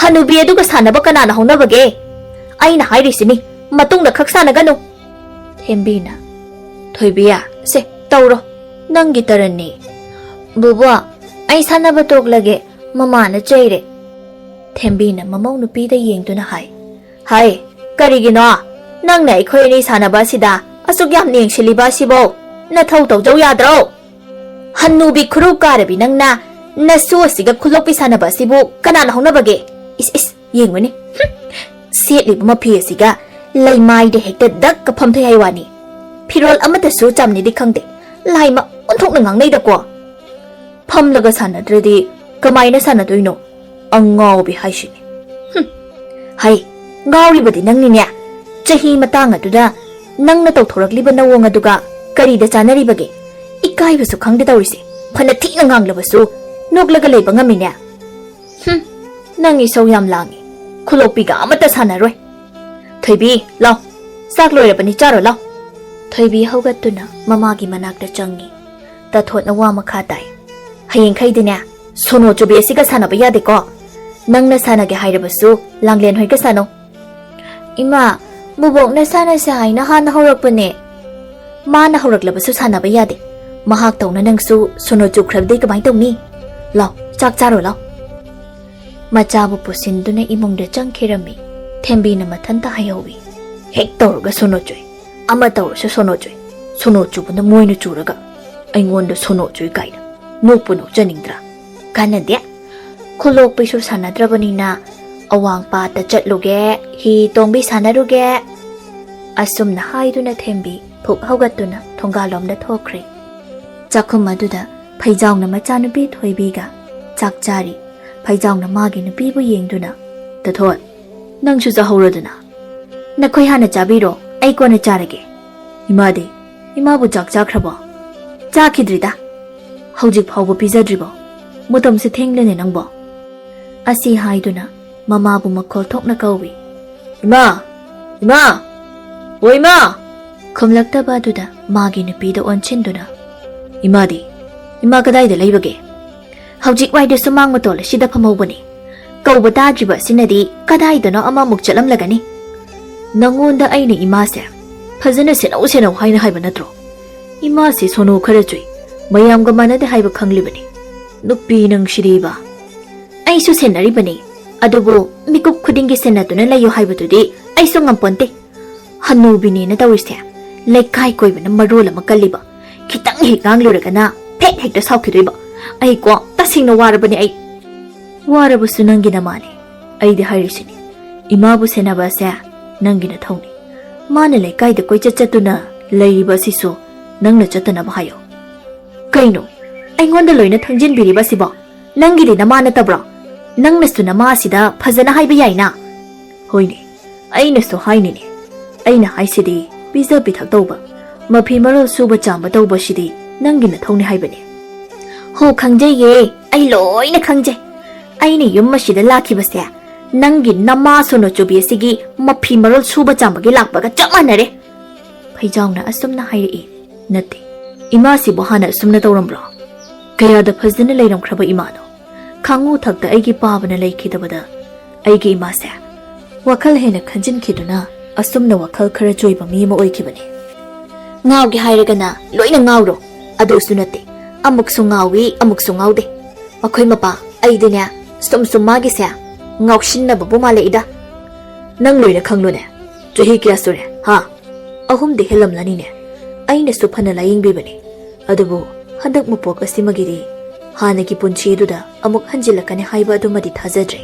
ꯍꯅꯨꯕꯤ ꯑꯗꯨꯒ ꯁꯥꯟꯅꯕ ꯀꯅꯥꯅ ꯍꯧꯅꯕꯒꯦ? ꯑꯩꯅ ꯍꯥꯏꯔꯤꯁꯤꯅꯤ, ꯃꯇꯨꯡꯗ ꯈꯛ ꯁꯥꯟꯅꯒꯅꯨ꯫" ꯊꯦꯝꯕꯤꯅ, "ꯊꯣꯏꯕꯤ, ꯁꯦ, ꯇꯧꯔꯣ, ꯅꯪꯒꯤ ꯇꯔꯟꯅꯤ꯫" "ꯕꯨꯕꯣꯛ, ꯑꯩ ꯁꯥꯟꯅꯕ ꯇꯣꯛꯂꯒꯦ, ꯃꯃꯥꯅ ꯆꯩꯔꯦ꯫" ꯊꯦꯝꯕꯤꯅ ꯃꯃꯧ ꯅꯨꯄꯤꯗ ꯌꯦꯡꯗꯨꯅ ꯍꯥꯏ, "ꯍꯥꯏ, ꯀꯔꯤꯒꯤꯅꯣ? ꯅꯪꯅ ꯑꯩꯈꯣꯏ ꯑꯅꯤ ꯁꯥꯟꯅꯕ ꯑꯁꯤꯗ ꯑꯁꯨꯛ ꯌꯥꯝ ꯌꯦꯡꯁꯤꯜꯂꯤꯕ ꯑꯁꯤꯕꯣ? ꯅꯊꯧ ꯇꯧꯖꯧ ꯌꯥꯗ꯭ꯔꯣ? ꯍꯟꯅꯨꯕꯤ ꯈꯨꯔꯨ ꯀꯥꯔꯕꯤ ꯅꯪꯅ ꯅꯁꯨ ꯑꯁꯤꯒ ꯈꯨꯂꯣꯛꯄꯤ ꯁꯥꯟꯅꯕ ꯑꯁꯤꯕꯨ ꯀꯅꯥꯅ ꯍꯧꯅꯕꯒꯦ? ꯏꯁ, ꯏꯁ, ꯌꯦꯡꯉꯨꯅꯦ꯫ ꯍꯨꯝ! ꯁꯦꯠꯂꯤꯕ ꯃꯐꯤ ꯑꯁꯤꯒ ꯂꯩꯃꯥꯏꯗ ꯍꯦꯛꯇ ꯗꯛꯀ ꯐꯝꯊꯩ ꯍꯥꯏ ꯋꯥꯅꯤ꯫ ꯐꯤꯔꯣꯜ ꯑꯃꯠꯇꯁꯨ ꯆꯥꯝꯅꯤꯗꯤ ꯈꯪꯗꯦ꯫ ꯂꯥꯏꯃ ꯑꯣꯟꯊꯣꯛꯅ ꯉꯥꯡꯅꯩꯗꯀꯣ꯫ ꯐꯝꯂꯒ ꯁꯥꯟꯅꯗ꯭ꯔꯗꯤ ꯀꯃꯥꯏꯅ ꯁꯥꯟꯅꯗꯣꯏꯅꯣ? ꯑꯉꯥꯎꯕꯤ ꯍꯥꯏꯁꯤꯅꯤ꯫ ꯍꯨꯝ! ꯍꯩ, ꯉꯥꯎꯔꯤꯕꯗꯤ ꯅꯪꯅꯤꯅꯦ꯫ ꯆꯍꯤ ꯃꯇꯥꯡ ꯑꯗꯨꯗ ꯅꯪꯅ ꯇꯧꯊꯣꯔꯛꯂꯤꯕ ꯅꯑꯣꯡ ꯑꯗꯨꯒ ꯀꯔꯤꯗ ꯆꯥꯟꯅꯔꯤꯕꯒꯦ? ꯏꯀꯥꯏꯕꯁꯨ ꯈꯪꯗꯦ ꯇꯧꯔꯤꯁꯦ꯫ ꯐꯅ ꯊꯤꯅ ꯉꯥꯡꯂꯕꯁꯨ ꯅꯣꯛꯂꯒ ꯂꯩꯕ ꯉꯝꯃꯤꯅꯦ꯫ ꯍꯨꯝ, ꯅꯪ ꯏꯁꯧ ꯌꯥꯝ ꯂꯥꯡꯉꯤ꯫ ꯈꯨꯂꯣꯛꯄꯤꯒ ꯑꯃꯠꯇ ꯁꯥꯟꯅꯔꯣꯏ꯫ ꯊꯣꯏꯕꯤ, ꯂꯥꯎ, ꯆꯥꯛ ꯂꯣꯏꯔꯕꯅꯤ, ꯆꯥꯔꯣ ꯂꯥꯎ꯫ ꯊꯣꯏꯕꯤ ꯍꯧꯒꯠꯇꯨꯅ ꯃꯃꯥꯒꯤ ꯃꯅꯥꯛꯇ ꯆꯪꯉꯤ꯫ ꯇꯥꯊꯣꯠꯅ ꯋꯥ ꯃꯈꯥ ꯇꯥꯏ꯫ ꯍꯌꯦꯡꯈꯩꯗꯤꯅꯦ, ꯁꯣꯅꯣ ꯆꯨꯕꯤ ꯑꯁꯤꯒ ꯁꯥꯟꯅꯕ ꯌꯥꯗꯦꯀꯣ꯫ ꯅꯪꯅ ꯁꯥꯟꯅꯒꯦ ꯍꯥꯏꯔꯕꯁꯨ ꯂꯥꯡꯂꯦꯟ ꯍꯣꯏꯒ ꯁꯥꯟꯅꯧ꯫ ꯏꯃꯥ, ꯕꯣꯕꯣꯛꯅ ꯁꯥꯟꯅꯁꯦ ꯍꯥꯏꯅ ꯍꯥꯟꯅ ꯍꯧꯔꯛꯄꯅꯦ꯫ ꯃꯥꯅ ꯍꯧꯔꯛꯂꯕꯁꯨ ꯁꯥꯟꯅꯕ ꯌꯥꯗꯦ꯫ ꯃꯍꯥꯛꯇꯧꯅ ꯅꯪꯁꯨ ꯁꯣꯅꯣ ꯆꯨꯈ꯭ꯔꯕꯗꯤ ꯀꯃꯥꯏ ꯇꯧꯅꯤ? ꯂꯥꯎ, ꯆꯥꯛ ꯆꯥꯔꯣ ꯂꯥꯎ꯫ ꯃꯆꯥꯕꯨ ꯄꯨꯁꯤꯟꯗꯨꯅ ꯏꯃꯨꯡꯗ ꯆꯪꯈꯤꯔꯝꯃꯤ꯫ ꯊꯦꯝꯕꯤꯅ ꯃꯊꯟꯇ ꯍꯥꯏꯍꯧꯏ꯫ ꯍꯦꯛ ꯇꯧꯔꯒ ꯁꯣꯅꯣ ꯆꯨꯏ, ꯑꯃ ꯇꯧꯔꯁꯨ ꯁꯣꯅꯣ ꯆꯨꯏ꯫ ꯁꯣꯅꯣ ꯆꯨꯕꯅ ꯃꯣꯏꯅ ꯆꯨꯔꯒ ꯑꯩꯉꯣꯟꯗ ꯁꯣꯅꯣ ꯆꯨꯏ ꯀꯥꯏꯅ ꯅꯣꯛꯄꯨ ꯅꯣꯛꯆꯅꯤꯡꯗ꯭ꯔꯥ? ꯀꯥꯟꯅꯗꯦ꯫ ꯈꯨꯂꯣꯛꯄꯤꯁꯨ ꯁꯥꯟꯅꯗ꯭ꯔꯕꯅꯤꯅ ꯑꯋꯥꯡ ꯄꯥꯠꯇ ꯆꯠꯂꯨꯒꯦ, ꯍꯤ ꯇꯣꯡꯕꯤ ꯁꯥꯟꯅꯔꯨꯒꯦ꯫ ꯑꯁꯨꯝꯅ ꯍꯥꯏꯗꯨꯅ ꯊꯦꯝꯕꯤ ꯐꯨꯛ ꯍꯧꯒꯠꯇꯨꯅ ꯊꯣꯡꯒꯥꯜꯂꯣꯝꯗ ꯊꯣꯛꯈ꯭ꯔꯦ꯫ ꯆꯥꯛꯈꯨꯝ ꯑꯗꯨꯗ ꯐꯩꯖꯥꯎꯅ ꯃꯆꯥꯅꯨꯄꯤ ꯊꯣꯏꯕꯤꯒ ꯆꯥꯛ ꯆꯥꯔꯤ꯫ ꯐꯩꯖꯥꯎꯅ ꯃꯥꯒꯤ ꯅꯨꯄꯤꯕꯨ ꯌꯦꯡꯗꯨꯅ, "ꯇꯊꯣꯠ, ꯅꯪꯁꯨ ꯆꯥꯍꯧꯔꯣꯗꯅ꯫ ꯅꯈꯣꯏ ꯍꯥꯟꯅ ꯆꯥꯕꯤꯔꯣ, ꯑꯩ ꯀꯣꯟꯅ ꯆꯥꯔꯒꯦ꯫" "ꯏꯃꯥꯗꯤ? ꯏꯃꯥꯕꯨ ꯆꯥꯛ ꯆꯥꯈ꯭ꯔꯕꯣ?" "ꯆꯥꯈꯤꯗ꯭ꯔꯤꯗ꯫ ꯍꯧꯖꯤꯛ ꯐꯥꯎꯕ ꯄꯤꯖꯗ꯭ꯔꯤꯕꯣ? ꯃꯇꯝꯁꯦ ꯊꯦꯡꯂꯦꯅꯦ ꯅꯪꯕꯣ꯫" ꯑꯁꯤ ꯍꯥꯏꯗꯨꯅ ꯃꯃꯥꯕꯨ ꯃꯈꯣꯜ ꯊꯣꯛꯅ ꯀꯧꯏ꯫ "ꯏꯃꯥ! ꯏꯃꯥ! ꯑꯣ ꯏꯃꯥ!" ꯈꯨꯝꯂꯛꯇꯕ ꯑꯗꯨꯗ ꯃꯥꯒꯤ ꯅꯨꯄꯤꯗ ꯑꯣꯟꯁꯤꯟꯗꯨꯅ, "ꯏꯃꯥꯗꯤ? ꯏꯃꯥ ꯀꯗꯥꯏꯗ ꯂꯩꯕꯒꯦ?" "ꯍꯧꯖꯤꯛ ꯋꯥꯏꯗ ꯁꯨꯃꯥꯡ ꯃꯇꯣꯜ ꯑꯁꯤꯗ ꯐꯝꯍꯧꯕꯅꯤ꯫ ꯀꯧꯕ ꯇꯥꯗ꯭ꯔꯤꯕ ꯑꯁꯤꯅꯗꯤ ꯀꯗꯥꯏꯗꯅꯣ ꯑꯃꯃꯨꯛ ꯆꯠꯂꯝꯂꯒꯅꯤ꯫" "ꯅꯉꯣꯟꯗ ꯑꯩꯅ ꯏꯃꯥꯁꯦ ꯐꯖꯅ ꯁꯦꯟꯅꯧ ꯁꯦꯟꯅꯧ ꯍꯥꯏꯅ ꯍꯥꯏꯕ ꯅꯠꯇ꯭ꯔꯣ? ꯏꯃꯥꯁꯦ ꯁꯣꯅꯣ ꯈꯔ ꯆꯨꯏ, ꯃꯌꯥꯝꯒ ꯃꯥꯟꯅꯗꯦ ꯍꯥꯏꯕ ꯈꯪꯂꯤꯕꯅꯤ꯫ ꯅꯨꯄꯤ ꯅꯪꯁꯤꯗꯤꯕ!" "ꯑꯩꯁꯨ ꯁꯦꯟꯅꯔꯤꯕꯅꯤ, ꯑꯗꯨꯕꯨ ꯃꯤꯀꯨꯞ ꯈꯨꯗꯤꯡꯒꯤ ꯁꯦꯟꯅꯗꯨꯅ ꯂꯩꯌꯨ ꯍꯥꯏꯕꯗꯨꯗꯤ ꯑꯩꯁꯨ ꯉꯝꯄꯣꯟꯇꯦ꯫ ꯍꯅꯨꯕꯤꯅꯦꯅ ꯇꯧꯔꯤꯁꯦ, ꯂꯩꯀꯥꯏ ꯀꯣꯏꯕꯅ ꯃꯔꯣꯜ ꯑꯃ ꯀꯜꯂꯤꯕ, ꯈꯤꯇꯪ ꯍꯦꯛ ꯉꯥꯡꯂꯨꯔꯒꯅ ꯐꯦꯠ ꯍꯦꯛꯇ ꯁꯥꯎꯈꯤꯗꯣꯏꯕ꯫ ꯑꯩ ꯀꯣ, ꯇꯁꯦꯡꯅ ꯋꯥꯔꯕꯅꯦ ꯑꯩ꯫ ꯋꯥꯔꯕꯁꯨ ꯅꯪꯒꯤ ꯅꯃꯥꯅꯦ꯫ ꯑꯩꯗꯤ ꯍꯥꯏꯔꯤꯁꯤꯅꯤ, ꯏꯃꯥꯕꯨ ꯁꯦꯟꯅꯕ ꯑꯁꯦ ꯅꯪꯒꯤ ꯅꯊꯧꯅꯤ꯫ ꯃꯥꯅ ꯂꯩꯀꯥꯏꯗ ꯀꯣꯏꯆꯠ ꯆꯠꯇꯨꯅ ꯂꯩꯔꯤꯕ ꯑꯁꯤꯁꯨ ꯅꯪꯅ ꯆꯠꯇꯅꯕ ꯍꯥꯏꯌꯣ꯫ ꯀꯩꯅꯣ? ꯑꯩꯉꯣꯟꯗ ꯂꯣꯏꯅ ꯊꯪꯖꯤꯟꯕꯤꯔꯤꯕ ꯑꯁꯤꯕꯣ? ꯅꯪꯒꯤꯗꯤ ꯅꯃꯥ ꯅꯠꯇꯕ꯭ꯔꯣ? ꯅꯪꯅꯁꯨ ꯅꯃꯥ ꯑꯁꯤꯗ ꯐꯖꯅ ꯍꯥꯏꯕ ꯌꯥꯏꯅ꯫ ꯍꯣꯏꯅꯦ, ꯑꯩꯅꯁꯨ ꯍꯥꯏꯅꯤꯅꯦ꯫ ꯑꯩꯅ ꯍꯥꯏꯁꯤꯗꯤ, ꯄꯤꯖ ꯄꯤꯊꯛ ꯇꯧꯕ, ꯃꯐꯤ ꯃꯔꯣꯜ ꯁꯨꯕ ꯆꯥꯝꯕ ꯇꯧꯕꯁꯤꯗꯤ ꯅꯪꯒꯤ ꯅꯊꯧꯅꯤ ꯍꯥꯏꯕꯅꯦ꯫ ꯍꯣ, ꯈꯪꯖꯩꯌꯦ, ꯑꯩ ꯂꯣꯏꯅ ꯈꯪꯖꯩ꯫ ꯑꯩꯅ ꯌꯨꯝ ꯑꯁꯤꯗ ꯂꯥꯛꯈꯤꯕꯁꯦ ꯅꯪꯒꯤ ꯅꯃꯥ ꯁꯣꯅꯣꯆꯨꯕꯤ ꯑꯁꯤꯒꯤ ꯃꯐꯤ ꯃꯔꯣꯜ ꯁꯨꯕ ꯆꯥꯝꯕꯒꯤ ꯂꯥꯛꯄꯒ ꯆꯞ ꯃꯥꯟꯅꯔꯦ꯫ ꯐꯩꯖꯥꯎꯅ ꯑꯁꯨꯝꯅ ꯍꯥꯏꯔꯛꯏ꯫ ꯅꯠꯇꯦ, ꯏꯃꯥꯁꯤꯕꯨ ꯍꯥꯟꯅ ꯑꯁꯨꯝꯅ ꯇꯧꯔꯝꯕ꯭ꯔꯣ? ꯀꯌꯥꯗ ꯐꯖꯅ ꯂꯩꯔꯝꯈ꯭ꯔꯕ ꯏꯃꯥꯅꯣ? ꯈꯥꯡꯉꯨ ꯊꯛꯇ ꯑꯩꯒꯤ ꯄꯥꯕꯅ ꯂꯩꯈꯤꯗꯕꯗ ꯑꯩꯒꯤ ꯏꯃꯥꯁꯦ ꯋꯥꯈꯜ ꯍꯦꯟꯅ ꯈꯟꯖꯤꯟꯈꯤꯗꯨꯅ ꯑꯁꯨꯝꯅ ꯋꯥꯈꯜ ꯈꯔ ꯆꯣꯏꯕ ꯃꯤ ꯑꯃ ꯑꯣꯏꯈꯤꯕꯅꯤ꯫ ꯉꯥꯎꯒꯦ ꯍꯥꯏꯔꯒꯅ ꯂꯣꯏꯅ ꯉꯥꯎꯔꯣ, ꯑꯗꯨꯁꯨ ꯅꯠꯇꯦ, ꯑꯃꯨꯛꯁꯨ ꯉꯥꯎꯏ, ꯑꯃꯨꯛꯁꯨ ꯉꯥꯎꯗꯦ꯫ ꯃꯈꯣꯏ ꯃꯄꯥ, ꯑꯩꯗꯤꯅꯦ, ꯁꯨꯝ ꯁꯨꯝ ꯃꯥꯒꯤꯁꯦ ꯉꯥꯎꯁꯤꯟꯅꯕꯕꯨ ꯃꯥꯜꯂꯛꯏꯗ꯫ ꯅꯪ ꯂꯣꯏꯅ ꯈꯪꯂꯨꯅꯦ꯫ ꯆꯍꯤ ꯀꯌꯥ ꯁꯨꯔꯦ, ꯍꯥ? ꯑꯍꯨꯝꯗꯤ ꯍꯦꯜꯂꯝꯂꯅꯤꯅꯦ꯫ ꯑꯩꯅꯁꯨ ꯐꯅ ꯂꯥꯌꯦꯡꯕꯤꯕꯅꯤ, ꯑꯗꯨꯕꯨ ꯍꯟꯗꯛ ꯃꯄꯣꯛ ꯑꯁꯤꯃꯒꯤꯗꯤ ꯍꯥꯟꯅꯒꯤ ꯄꯨꯟꯁꯤꯗꯨꯗ ꯑꯃꯨꯛ ꯍꯟꯖꯤꯜꯂꯛꯀꯅꯤ ꯍꯥꯏꯕ ꯑꯗꯨꯃꯗꯤ ꯊꯥꯖꯗ꯭ꯔꯦ꯫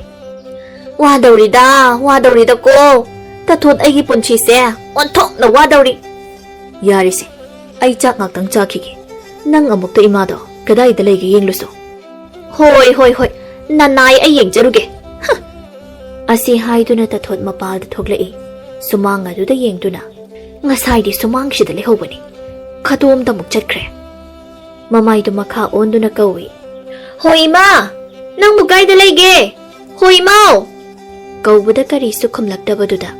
ꯋꯥꯗꯧꯔꯤꯗ, ꯋꯥꯗꯧꯔꯤꯗꯀꯣ꯫ ꯇꯥꯊꯣꯠ, ꯑꯩꯒꯤ ꯄꯨꯟꯁꯤꯁꯦ ꯑꯣꯟꯊꯣꯛꯅ ꯋꯥꯗꯧꯔꯤ꯫ ꯌꯥꯔꯤꯁꯦ, ꯑꯩ ꯆꯥꯛ ꯉꯥꯛꯇꯪ ꯆꯥꯈꯤꯒꯦ꯫ ꯅꯪ ꯑꯃꯨꯛꯇ ꯏꯃꯥꯗꯣ ꯀꯗꯥꯏꯗ ꯂꯩꯒꯦ ꯌꯦꯡꯂꯨꯁꯣ꯫ ꯍꯣꯏ, ꯍꯣꯏ, ꯍꯣꯏ, ꯅꯅꯥꯏ ꯑꯩ ꯌꯦꯡꯖꯔꯨꯒꯦ꯫ ꯍ! ꯑꯁꯤ ꯍꯥꯏꯗꯨꯅ ꯇꯥꯊꯣꯠ ꯃꯄꯥꯜꯗ ꯊꯣꯛꯂꯛꯏ꯫ ꯁꯨꯃꯥꯡ ꯑꯗꯨꯗ ꯌꯦꯡꯗꯨꯅ, "ꯉꯁꯥꯏꯗꯤ ꯁꯨꯃꯥꯡꯁꯤꯗ ꯂꯩꯍꯧꯕꯅꯤ, ꯈꯗꯣꯝꯗ ꯑꯃꯨꯛ ꯆꯠꯈ꯭ꯔꯦ"꯫ ꯃꯃꯥꯏꯗꯨ ꯃꯈꯥ ꯑꯣꯟꯗꯨꯅ ꯀꯧꯏ꯫ "ꯍꯣ ꯏꯃꯥ, ꯅꯪꯕꯨ ꯀꯥꯏꯗ ꯂꯩꯒꯦ? ꯍꯣ ꯏꯃꯥꯎ!" ꯀꯧꯕꯗ ꯀꯔꯤꯁꯨ ꯈꯨꯝꯂꯛꯇꯕꯗꯨꯗ,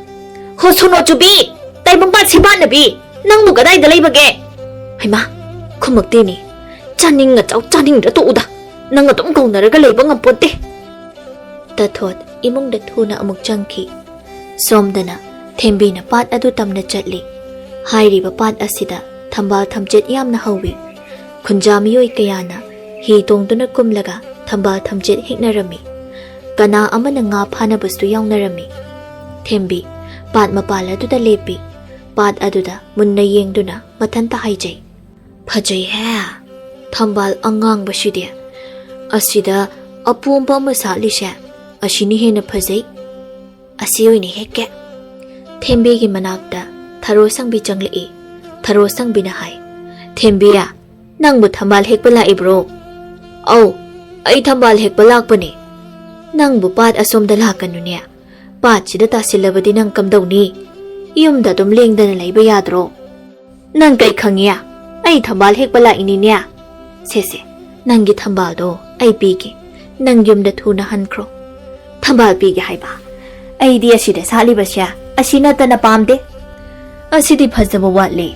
"ꯍꯣ ꯁꯣꯅꯣꯆꯨꯕꯤ, ꯇꯥꯏꯕꯪꯄꯥꯟ ꯁꯤꯕꯥꯟꯅꯕꯤ, ꯅꯪꯕꯨ ꯀꯗꯥꯏꯗ ꯂꯩꯕꯒꯦ?" ꯍꯩꯃꯥ, ꯈꯨꯝꯃꯛꯇꯦꯅꯦ꯫ ꯆꯥꯅꯤꯡꯉ ꯆꯥꯎ, ꯆꯥꯅꯤꯡꯗ꯭ꯔ ꯇꯣꯛꯎꯗ꯫ ꯅꯪ ꯑꯗꯨꯝ ꯀꯧꯅꯔꯒ ꯂꯩꯕ ꯉꯝꯄꯣꯠꯇꯦ꯫ ꯇꯥꯊꯣꯠ ꯏꯃꯨꯡꯗ ꯊꯨꯅ ꯑꯃꯨꯛ ꯆꯪꯈꯤ꯫ ꯁꯣꯝꯗꯅ ꯊꯦꯝꯕꯤꯅ ꯄꯥꯠ ꯑꯗꯨ ꯇꯝꯅ ꯆꯠꯂꯤ꯫ ꯍꯥꯏꯔꯤꯕ ꯄꯥꯠ ꯑꯁꯤꯗ ꯊꯝꯕꯥꯜ ꯊꯝꯆꯦꯠ ꯌꯥꯝꯅ ꯍꯧꯋꯤ꯫ ꯈꯨꯟꯖꯥ ꯃꯤꯑꯣꯏ ꯀꯌꯥꯅ ꯍꯤ ꯇꯣꯡꯗꯨꯅ ꯀꯨꯝꯂꯒ ꯊꯝꯕꯥꯜ ꯊꯝꯆꯦꯠ ꯍꯦꯛꯅꯔꯝꯃꯤ꯫ ꯀꯅꯥ ꯑꯃꯅ ꯉꯥ ꯐꯥꯅꯕꯁꯨ ꯌꯥꯎꯅꯔꯝꯃꯤ꯫ ꯊꯦꯝꯕꯤ ꯄꯥꯠ ꯃꯄꯥꯜ ꯑꯗꯨꯗ ꯂꯦꯞꯄꯤ꯫ ꯄꯥꯠ ꯑꯗꯨꯗ ꯃꯨꯟꯅ ꯌꯦꯡꯗꯨꯅ ꯃꯊꯟꯇ ꯍꯥꯏꯖꯩ, "ꯐꯖꯩꯍꯦ!" ꯊꯝꯕꯥꯜ ꯑꯉꯥꯡꯕꯁꯤꯗꯤ꯫ ꯑꯁꯤꯗ ꯑꯄꯣꯝꯕ ꯑꯃ ꯁꯥꯠꯂꯤꯁꯦ, ꯑꯁꯤꯅ ꯍꯦꯟꯅ ꯐꯖꯩ꯫ ꯑꯁꯤ ꯑꯣꯏꯅ ꯍꯦꯛꯀꯦ꯫ ꯊꯦꯝꯕꯤꯒꯤ ꯃꯅꯥꯛꯇ ꯊꯔꯣ ꯁꯪꯕꯤ ꯆꯪꯂꯛꯏ꯫ ꯊꯔꯣ ꯁꯪꯕꯤꯅ ꯍꯥꯏ, "ꯊꯦꯝꯕꯤ, ꯅꯪꯕꯨ ꯊꯝꯕꯥꯜ ꯍꯦꯛꯄ ꯂꯥꯛꯏꯕ꯭ꯔꯣ?" "ꯑꯧ, ꯑꯩ ꯊꯝꯕꯥꯜ ꯍꯦꯛꯄ ꯂꯥꯛꯄꯅꯦ꯫ ꯅꯪꯕꯨ ꯄꯥꯠ ꯑꯁꯣꯝꯗ ꯂꯥꯛꯀꯅꯨꯅꯦ꯫ ꯄꯥꯠꯁꯤꯗ ꯇꯥꯁꯤꯜꯂꯕꯗꯤ ꯅꯪ ꯀꯝꯗꯧꯅꯤ? ꯌꯨꯝꯗ ꯑꯗꯨꯝ ꯂꯦꯡꯗꯅ ꯂꯩꯕ ꯌꯥꯗ꯭ꯔꯣ?" "ꯅꯪ ꯀꯩ ꯈꯪꯉꯤ? ꯑꯩ ꯊꯝꯕꯥꯜ ꯍꯦꯛꯄ ꯂꯥꯛꯏꯅꯤꯅꯦ꯫ ꯁꯦ ꯁꯦ, ꯅꯪꯒꯤ ꯊꯝꯕꯥꯜꯗꯣ ꯑꯩ ꯄꯤꯒꯦ꯫ ꯅꯪ ꯌꯨꯝꯗ ꯊꯨꯅ ꯍꯟꯈ꯭ꯔꯣ꯫" "ꯊꯝꯕꯥꯜ ꯄꯤꯒꯦ ꯍꯥꯏꯕ? ꯑꯩꯗꯤ ꯑꯁꯤꯗ ꯁꯥꯠꯂꯤꯕꯁꯦ ꯑꯁꯤ ꯅꯠꯇꯅ ꯄꯥꯝꯗꯦ꯫ ꯑꯁꯤꯗꯤ ꯐꯖꯕ ꯋꯥꯠꯂꯤ꯫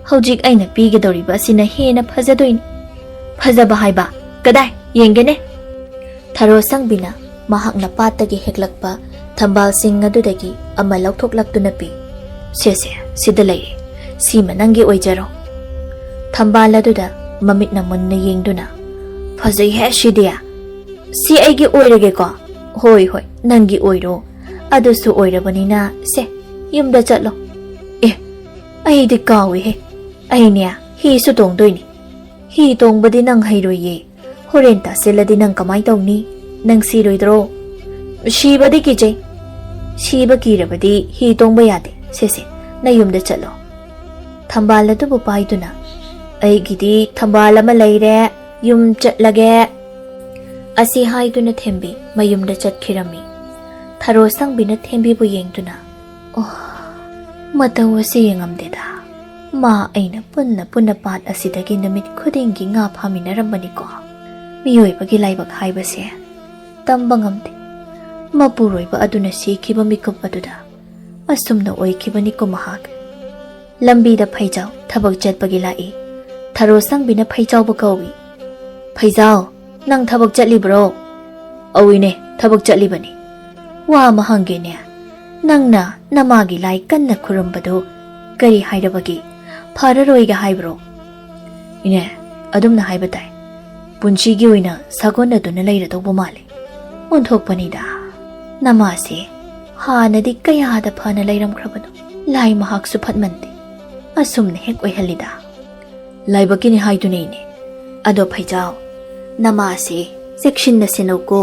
ꯍꯧꯖꯤꯛ ꯑꯩꯅ ꯄꯤꯒꯗꯧꯔꯤꯕ ꯑꯁꯤꯅ ꯍꯦꯟꯅ ꯐꯖꯗꯣꯏꯅꯤ꯫" "ꯐꯖꯕ ꯍꯥꯏꯕ? ꯀꯗꯥꯏ? ꯌꯦꯡꯒꯦꯅꯦ꯫" ꯊꯔꯣ ꯁꯪꯕꯤꯅ ꯃꯍꯥꯛꯅ ꯄꯥꯠꯇꯒꯤ ꯍꯦꯛꯂꯛꯄ ꯊꯝꯕꯥꯜꯁꯤꯡ ꯑꯗꯨꯗꯒꯤ ꯑꯃ ꯂꯧꯊꯣꯛꯂꯛꯇꯨꯅ ꯄꯤ꯫ "ꯁꯦ ꯁꯦ, ꯁꯤꯗ ꯂꯩꯔꯦ꯫ ꯁꯤꯃ ꯅꯪꯒꯤ ꯑꯣꯏꯖꯔꯣ꯫" ꯊꯝꯕꯥꯜ ꯑꯗꯨꯗ ꯃꯃꯤꯠꯅ ꯃꯨꯟꯅ ꯌꯦꯡꯗꯨꯅ, "ꯐꯖꯩꯍꯦ ꯁꯤꯗꯤ꯫ ꯁꯤ ꯑꯩꯒꯤ ꯑꯣꯏꯔꯒꯦꯀꯣ?" "ꯍꯣꯏ, ꯍꯣꯏ, ꯅꯪꯒꯤ ꯑꯣꯏꯔꯣ꯫ ꯑꯗꯨꯁꯨ ꯑꯣꯏꯔꯕꯅꯤꯅ, ꯁꯦ, ꯌꯨꯝꯗ ꯆꯠꯂꯣ꯫" "ꯑꯦ, ꯑꯩꯗꯤ ꯀꯥꯎꯏꯍꯦ꯫ ꯑꯩꯅꯦ, ꯍꯤꯁꯨ ꯇꯣꯡꯗꯣꯏꯅꯤ꯫ ꯍꯤ ꯇꯣꯡꯕꯗꯤ ꯅꯪ ꯍꯩꯔꯣꯏꯌꯦ꯫ ꯍꯣꯔꯦꯟ ꯇꯥꯁꯤꯜꯂꯗꯤ ꯅꯪ ꯀꯃꯥꯏ ꯇꯧꯅꯤ? ꯅꯪ ꯁꯤꯔꯣꯏꯗ꯭ꯔꯣ?" "ꯁꯤꯕꯗꯤ ꯀꯤꯖꯩ꯫" "ꯁꯤꯕ ꯀꯤꯔꯕꯗꯤ ꯍꯤ ꯇꯣꯡꯕ ꯌꯥꯗꯦ꯫ ꯁꯦ ꯁꯦ, ꯅꯌꯨꯝꯗ ꯆꯠꯂꯣ꯫" ꯊꯝꯕꯥꯜ ꯑꯗꯨꯕꯨ ꯄꯥꯏꯗꯨꯅ, "ꯑꯩꯒꯤꯗꯤ ꯊꯝꯕꯥꯜ ꯑꯃ ꯂꯩꯔꯦ, ꯌꯨꯝ ꯆꯠꯂꯒꯦ꯫" ꯑꯁꯤ ꯍꯥꯏꯗꯨꯅ ꯊꯦꯝꯕꯤ ꯃꯌꯨꯝꯗ ꯆꯠꯈꯤꯔꯝꯃꯤ꯫ ꯊꯔꯣ ꯁꯪꯕꯤꯅ ꯊꯦꯝꯕꯤꯕꯨ ꯌꯦꯡꯗꯨꯅ, "ꯑꯣ, ꯃꯇꯧ ꯑꯁꯤ ꯌꯦꯡꯉꯝꯗꯦꯗ꯫ ꯃꯥ ꯑꯩꯅ ꯄꯨꯟꯅ ꯄꯨꯟꯅ ꯄꯥꯠ ꯑꯁꯤꯗꯒꯤ ꯅꯨꯃꯤꯠ ꯈꯨꯗꯤꯡꯒꯤ ꯉꯥ ꯐꯥꯃꯤꯟꯅꯔꯝꯕꯅꯤꯀꯣ꯫ ꯃꯤꯑꯣꯏꯕꯒꯤ ꯂꯥꯏꯕꯛ ꯍꯥꯏꯕꯁꯦ ꯇꯝꯕ ꯉꯝꯗꯦ꯫ ꯃꯄꯨꯔꯣꯏꯕ ꯑꯗꯨꯅ ꯁꯤꯈꯤꯕ ꯃꯤꯀꯨꯞ ꯑꯗꯨꯗ ꯑꯁꯨꯝꯅ ꯑꯣꯏꯈꯤꯕꯅꯤꯀꯣ ꯃꯍꯥꯛ꯫" ꯂꯝꯕꯤꯗ ꯐꯩꯖꯥꯎ ꯊꯕꯛ ꯆꯠꯄꯒꯤ ꯂꯥꯛꯏ꯫ ꯊꯔꯣ ꯁꯪꯕꯤꯅ ꯐꯩꯖꯥꯎꯕꯨ ꯀꯧꯏ꯫ "ꯐꯩꯖꯥꯎ, ꯅꯪ ꯊꯕꯛ ꯆꯠꯂꯤꯕ꯭ꯔꯣ?" "ꯑꯧ ꯏꯅꯦ, ꯊꯕꯛ ꯆꯠꯂꯤꯕꯅꯤ꯫" "ꯋꯥ ꯑꯃ ꯍꯪꯒꯦꯅꯦ, ꯅꯪꯅ ꯅꯃꯥꯒꯤ ꯂꯥꯏ ꯀꯟꯅ ꯈꯨꯔꯨꯝꯕꯗꯨ ꯀꯔꯤ ꯍꯥꯏꯔꯕꯒꯦ? ꯐꯔꯔꯣꯏꯒ ꯍꯥꯏꯕ꯭ꯔꯣ?" "ꯏꯅꯦ, ꯑꯗꯨꯝꯅ ꯍꯥꯏꯕ ꯇꯥꯏ꯫ ꯄꯨꯟꯁꯤꯒꯤ ꯑꯣꯏꯅ ꯁꯥꯒꯣꯟꯅꯗꯨꯅ ꯂꯩꯔꯗꯧꯕ ꯃꯥꯜꯂꯤ꯫ ꯑꯣꯟꯊꯣꯛꯄꯅꯤꯗ꯫ ꯅꯃꯥꯁꯦ ꯍꯥꯟꯅꯗꯤ ꯀꯌꯥꯗ ꯐꯅ ꯂꯩꯔꯝꯈ꯭ꯔꯕꯅꯣ꯫ ꯂꯥꯏ ꯃꯍꯥꯛꯁꯨ ꯐꯠꯃꯟꯗꯦ꯫ ꯑꯁꯨꯝꯅ ꯍꯦꯛ ꯑꯣꯏꯍꯜꯂꯤꯗ꯫" "ꯂꯥꯏꯕꯛꯀꯤꯅꯤ ꯍꯥꯏꯗꯨꯅ ꯏꯅꯦ꯫ ꯑꯗꯣ ꯐꯩꯖꯥꯎ, ꯅꯃꯥꯁꯦ ꯆꯦꯛꯁꯤꯟꯅ ꯁꯦꯟꯅꯧꯀꯣ꯫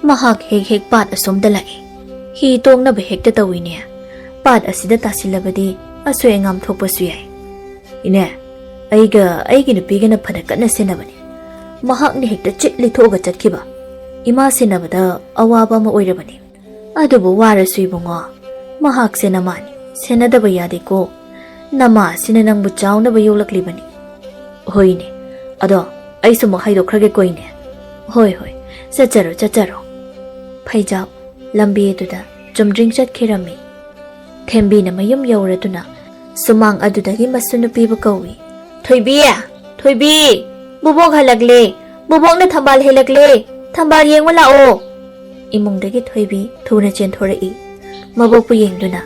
ꯃꯍꯥꯛ ꯍꯦꯛ ꯍꯦꯛ ꯄꯥꯠ ꯑꯁꯣꯝꯗ ꯂꯥꯛꯏ꯫ ꯍꯤ ꯇꯣꯡꯅꯕ ꯍꯦꯛꯇ ꯇꯧꯏꯅꯦ꯫ ꯄꯥꯠ ꯑꯁꯤꯗ ꯇꯥꯁꯤꯜꯂꯕꯗꯤ ꯑꯁꯣꯏ ꯑꯉꯥꯝ ꯊꯣꯛꯄꯁꯨ ꯌꯥꯏ꯫ ꯏꯅꯦ, ꯑꯩꯒ ꯑꯩꯒꯤ ꯅꯨꯄꯤꯒꯅ ꯐꯅ ꯀꯟꯅ ꯁꯦꯟꯅꯕꯅꯤ꯫ ꯃꯍꯥꯛꯅ ꯍꯦꯛꯇ ꯆꯤꯠ ꯂꯤꯊꯣꯛꯑꯒ ꯆꯠꯈꯤꯕ꯫ ꯏꯃꯥ ꯁꯦꯟꯅꯕꯗ ꯑꯋꯥꯕ ꯑꯃ ꯑꯣꯏꯔꯕꯅꯤ꯫ ꯑꯗꯨꯕꯨ ꯋꯥꯔꯁꯨ ꯏꯕꯨꯡꯉꯣ, ꯃꯍꯥꯛꯁꯦ ꯅꯃꯥꯅꯤ, ꯁꯦꯟꯅꯗꯕ ꯌꯥꯗꯦꯀꯣ꯫ ꯅꯃꯥ ꯑꯁꯤꯅ ꯅꯪꯕꯨ ꯆꯥꯎꯅꯕ ꯌꯣꯛꯂꯛꯂꯤꯕꯅꯤ꯫ ꯍꯣꯏꯅꯦ, ꯑꯗꯣ ꯑꯩꯁꯨ ꯑꯃꯨꯛ ꯍꯥꯏꯗꯣꯛꯈ꯭ꯔꯒꯦꯀꯣ ꯏꯅꯦ꯫ ꯍꯣꯏ ꯍꯣꯏ, ꯆꯠꯆꯔꯣ ꯆꯠꯆꯔꯣ꯫ ꯐꯩꯖꯥꯎ ꯂꯝꯕꯤ ꯑꯗꯨꯗ ꯆꯨꯝꯗ꯭ꯔꯤꯡ ꯆꯠꯈꯤꯔꯝꯃꯤ꯫ ꯊꯦꯝꯕꯤꯅ ꯃꯌꯨꯝ ꯌꯧꯔꯗꯨꯅ ꯁꯨꯃꯥꯡ ꯑꯗꯨꯗꯒꯤ ꯃꯁꯨ ꯅꯨꯄꯤꯕꯨ ꯀꯧꯏ꯫ "ꯊꯣꯏꯕꯤ! ꯊꯣꯏꯕꯤ! ꯕꯨꯕꯣꯛ ꯍꯜꯂꯛꯂꯦ! ꯕꯨꯕꯣꯛꯅ ꯊꯝꯕꯥꯜ ꯍꯦꯜꯂꯛꯂꯦ! ꯊꯝꯕꯥꯜ ꯌꯦꯡꯉꯨ ꯂꯥꯛꯑꯣ!" ꯏꯃꯨꯡꯗꯒꯤ ꯊꯣꯏꯕꯤ ꯊꯨꯅ ꯆꯦꯟꯊꯣꯔꯛꯏ꯫ ꯃꯕꯣꯛꯄꯨ ꯌꯦꯡꯗꯨꯅ,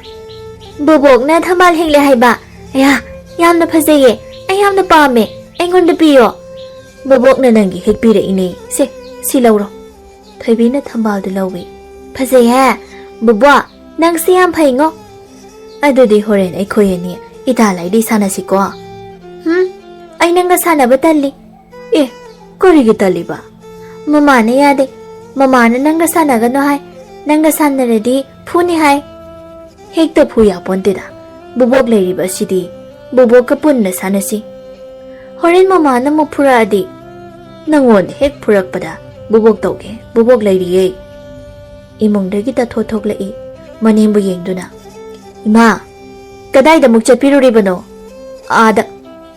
"ꯕꯨꯕꯣꯛꯅ ꯊꯝꯕꯥꯜ ꯍꯦꯛꯂꯦ ꯍꯥꯏꯕ? ꯑꯌꯥ, ꯌꯥꯝꯅ ꯐꯖꯩꯌꯦ! ꯑꯩ ꯌꯥꯝꯅ ꯄꯥꯝꯃꯦ! ꯑꯩꯉꯣꯟꯗ ꯄꯤꯌꯣ!" "ꯕꯨꯕꯣꯛꯅ ꯅꯪꯒꯤ ꯍꯦꯛꯄꯤꯔꯛꯏꯅꯦ꯫ ꯁꯦ, ꯁꯤ ꯂꯧꯔꯣ꯫" ꯊꯣꯏꯕꯤꯅ ꯊꯝꯕꯥꯜꯗꯨ ꯂꯧꯏ꯫ "ꯐꯖꯩꯍꯦ! ꯕꯨꯕꯣꯛ, ꯅꯪꯁꯦ ꯌꯥꯝ ꯐꯩꯉꯣ꯫ ꯑꯗꯨꯗꯤ ꯍꯣꯔꯦꯟ ꯑꯩꯈꯣꯏ ꯑꯅꯤ ꯏꯇꯥ ꯂꯥꯏꯗꯤ ꯁꯥꯟꯅꯁꯤꯀꯣ?" "ꯍꯨꯝ, ꯑꯩ ꯅꯪꯒ ꯁꯥꯟꯅꯕ ꯇꯜꯂꯤ꯫" "ꯑꯦ, ꯀꯔꯤꯒꯤ ꯇꯜꯂꯤꯕ?" "ꯃꯃꯥꯅ ꯌꯥꯗꯦ꯫ ꯃꯃꯥꯅ ꯅꯪꯒ ꯁꯥꯟꯅꯒꯅꯨ ꯍꯥꯏ꯫ ꯅꯪꯒ ꯁꯥꯟꯅꯔꯗꯤ ꯐꯨꯅꯤ ꯍꯥꯏ꯫" "ꯍꯦꯛꯇ ꯐꯨ ꯌꯥꯄꯣꯟꯇꯦꯗ꯫ ꯕꯨꯕꯣꯛ ꯂꯩꯔꯤꯕ ꯑꯁꯤꯗꯤ ꯕꯨꯕꯣꯛꯀ ꯄꯨꯟꯅ ꯁꯥꯟꯅꯁꯤ꯫ ꯍꯣꯔꯦꯟ ꯃꯃꯥꯅ ꯑꯃꯨꯛ ꯐꯨꯔꯛꯑꯗꯤ?" "ꯅꯪꯉꯣꯟꯗ ꯍꯦꯛ ꯐꯨꯔꯛꯄꯗ ꯕꯨꯕꯣꯛ ꯇꯧꯒꯦ, ꯕꯨꯕꯣꯛ ꯂꯩꯔꯤꯌꯦ꯫" ꯏꯃꯨꯡꯗꯒꯤ ꯇꯥꯊꯣ ꯊꯣꯛꯂꯛꯏ, ꯃꯅꯦꯝꯕꯨ ꯌꯦꯡꯗꯨꯅ꯫ "ꯏꯃꯥ, ꯀꯗꯥꯏꯗ ꯑꯃꯨꯛ ꯆꯠꯄꯤꯔꯨꯔꯤꯕꯅꯣ?" "ꯑꯥꯗ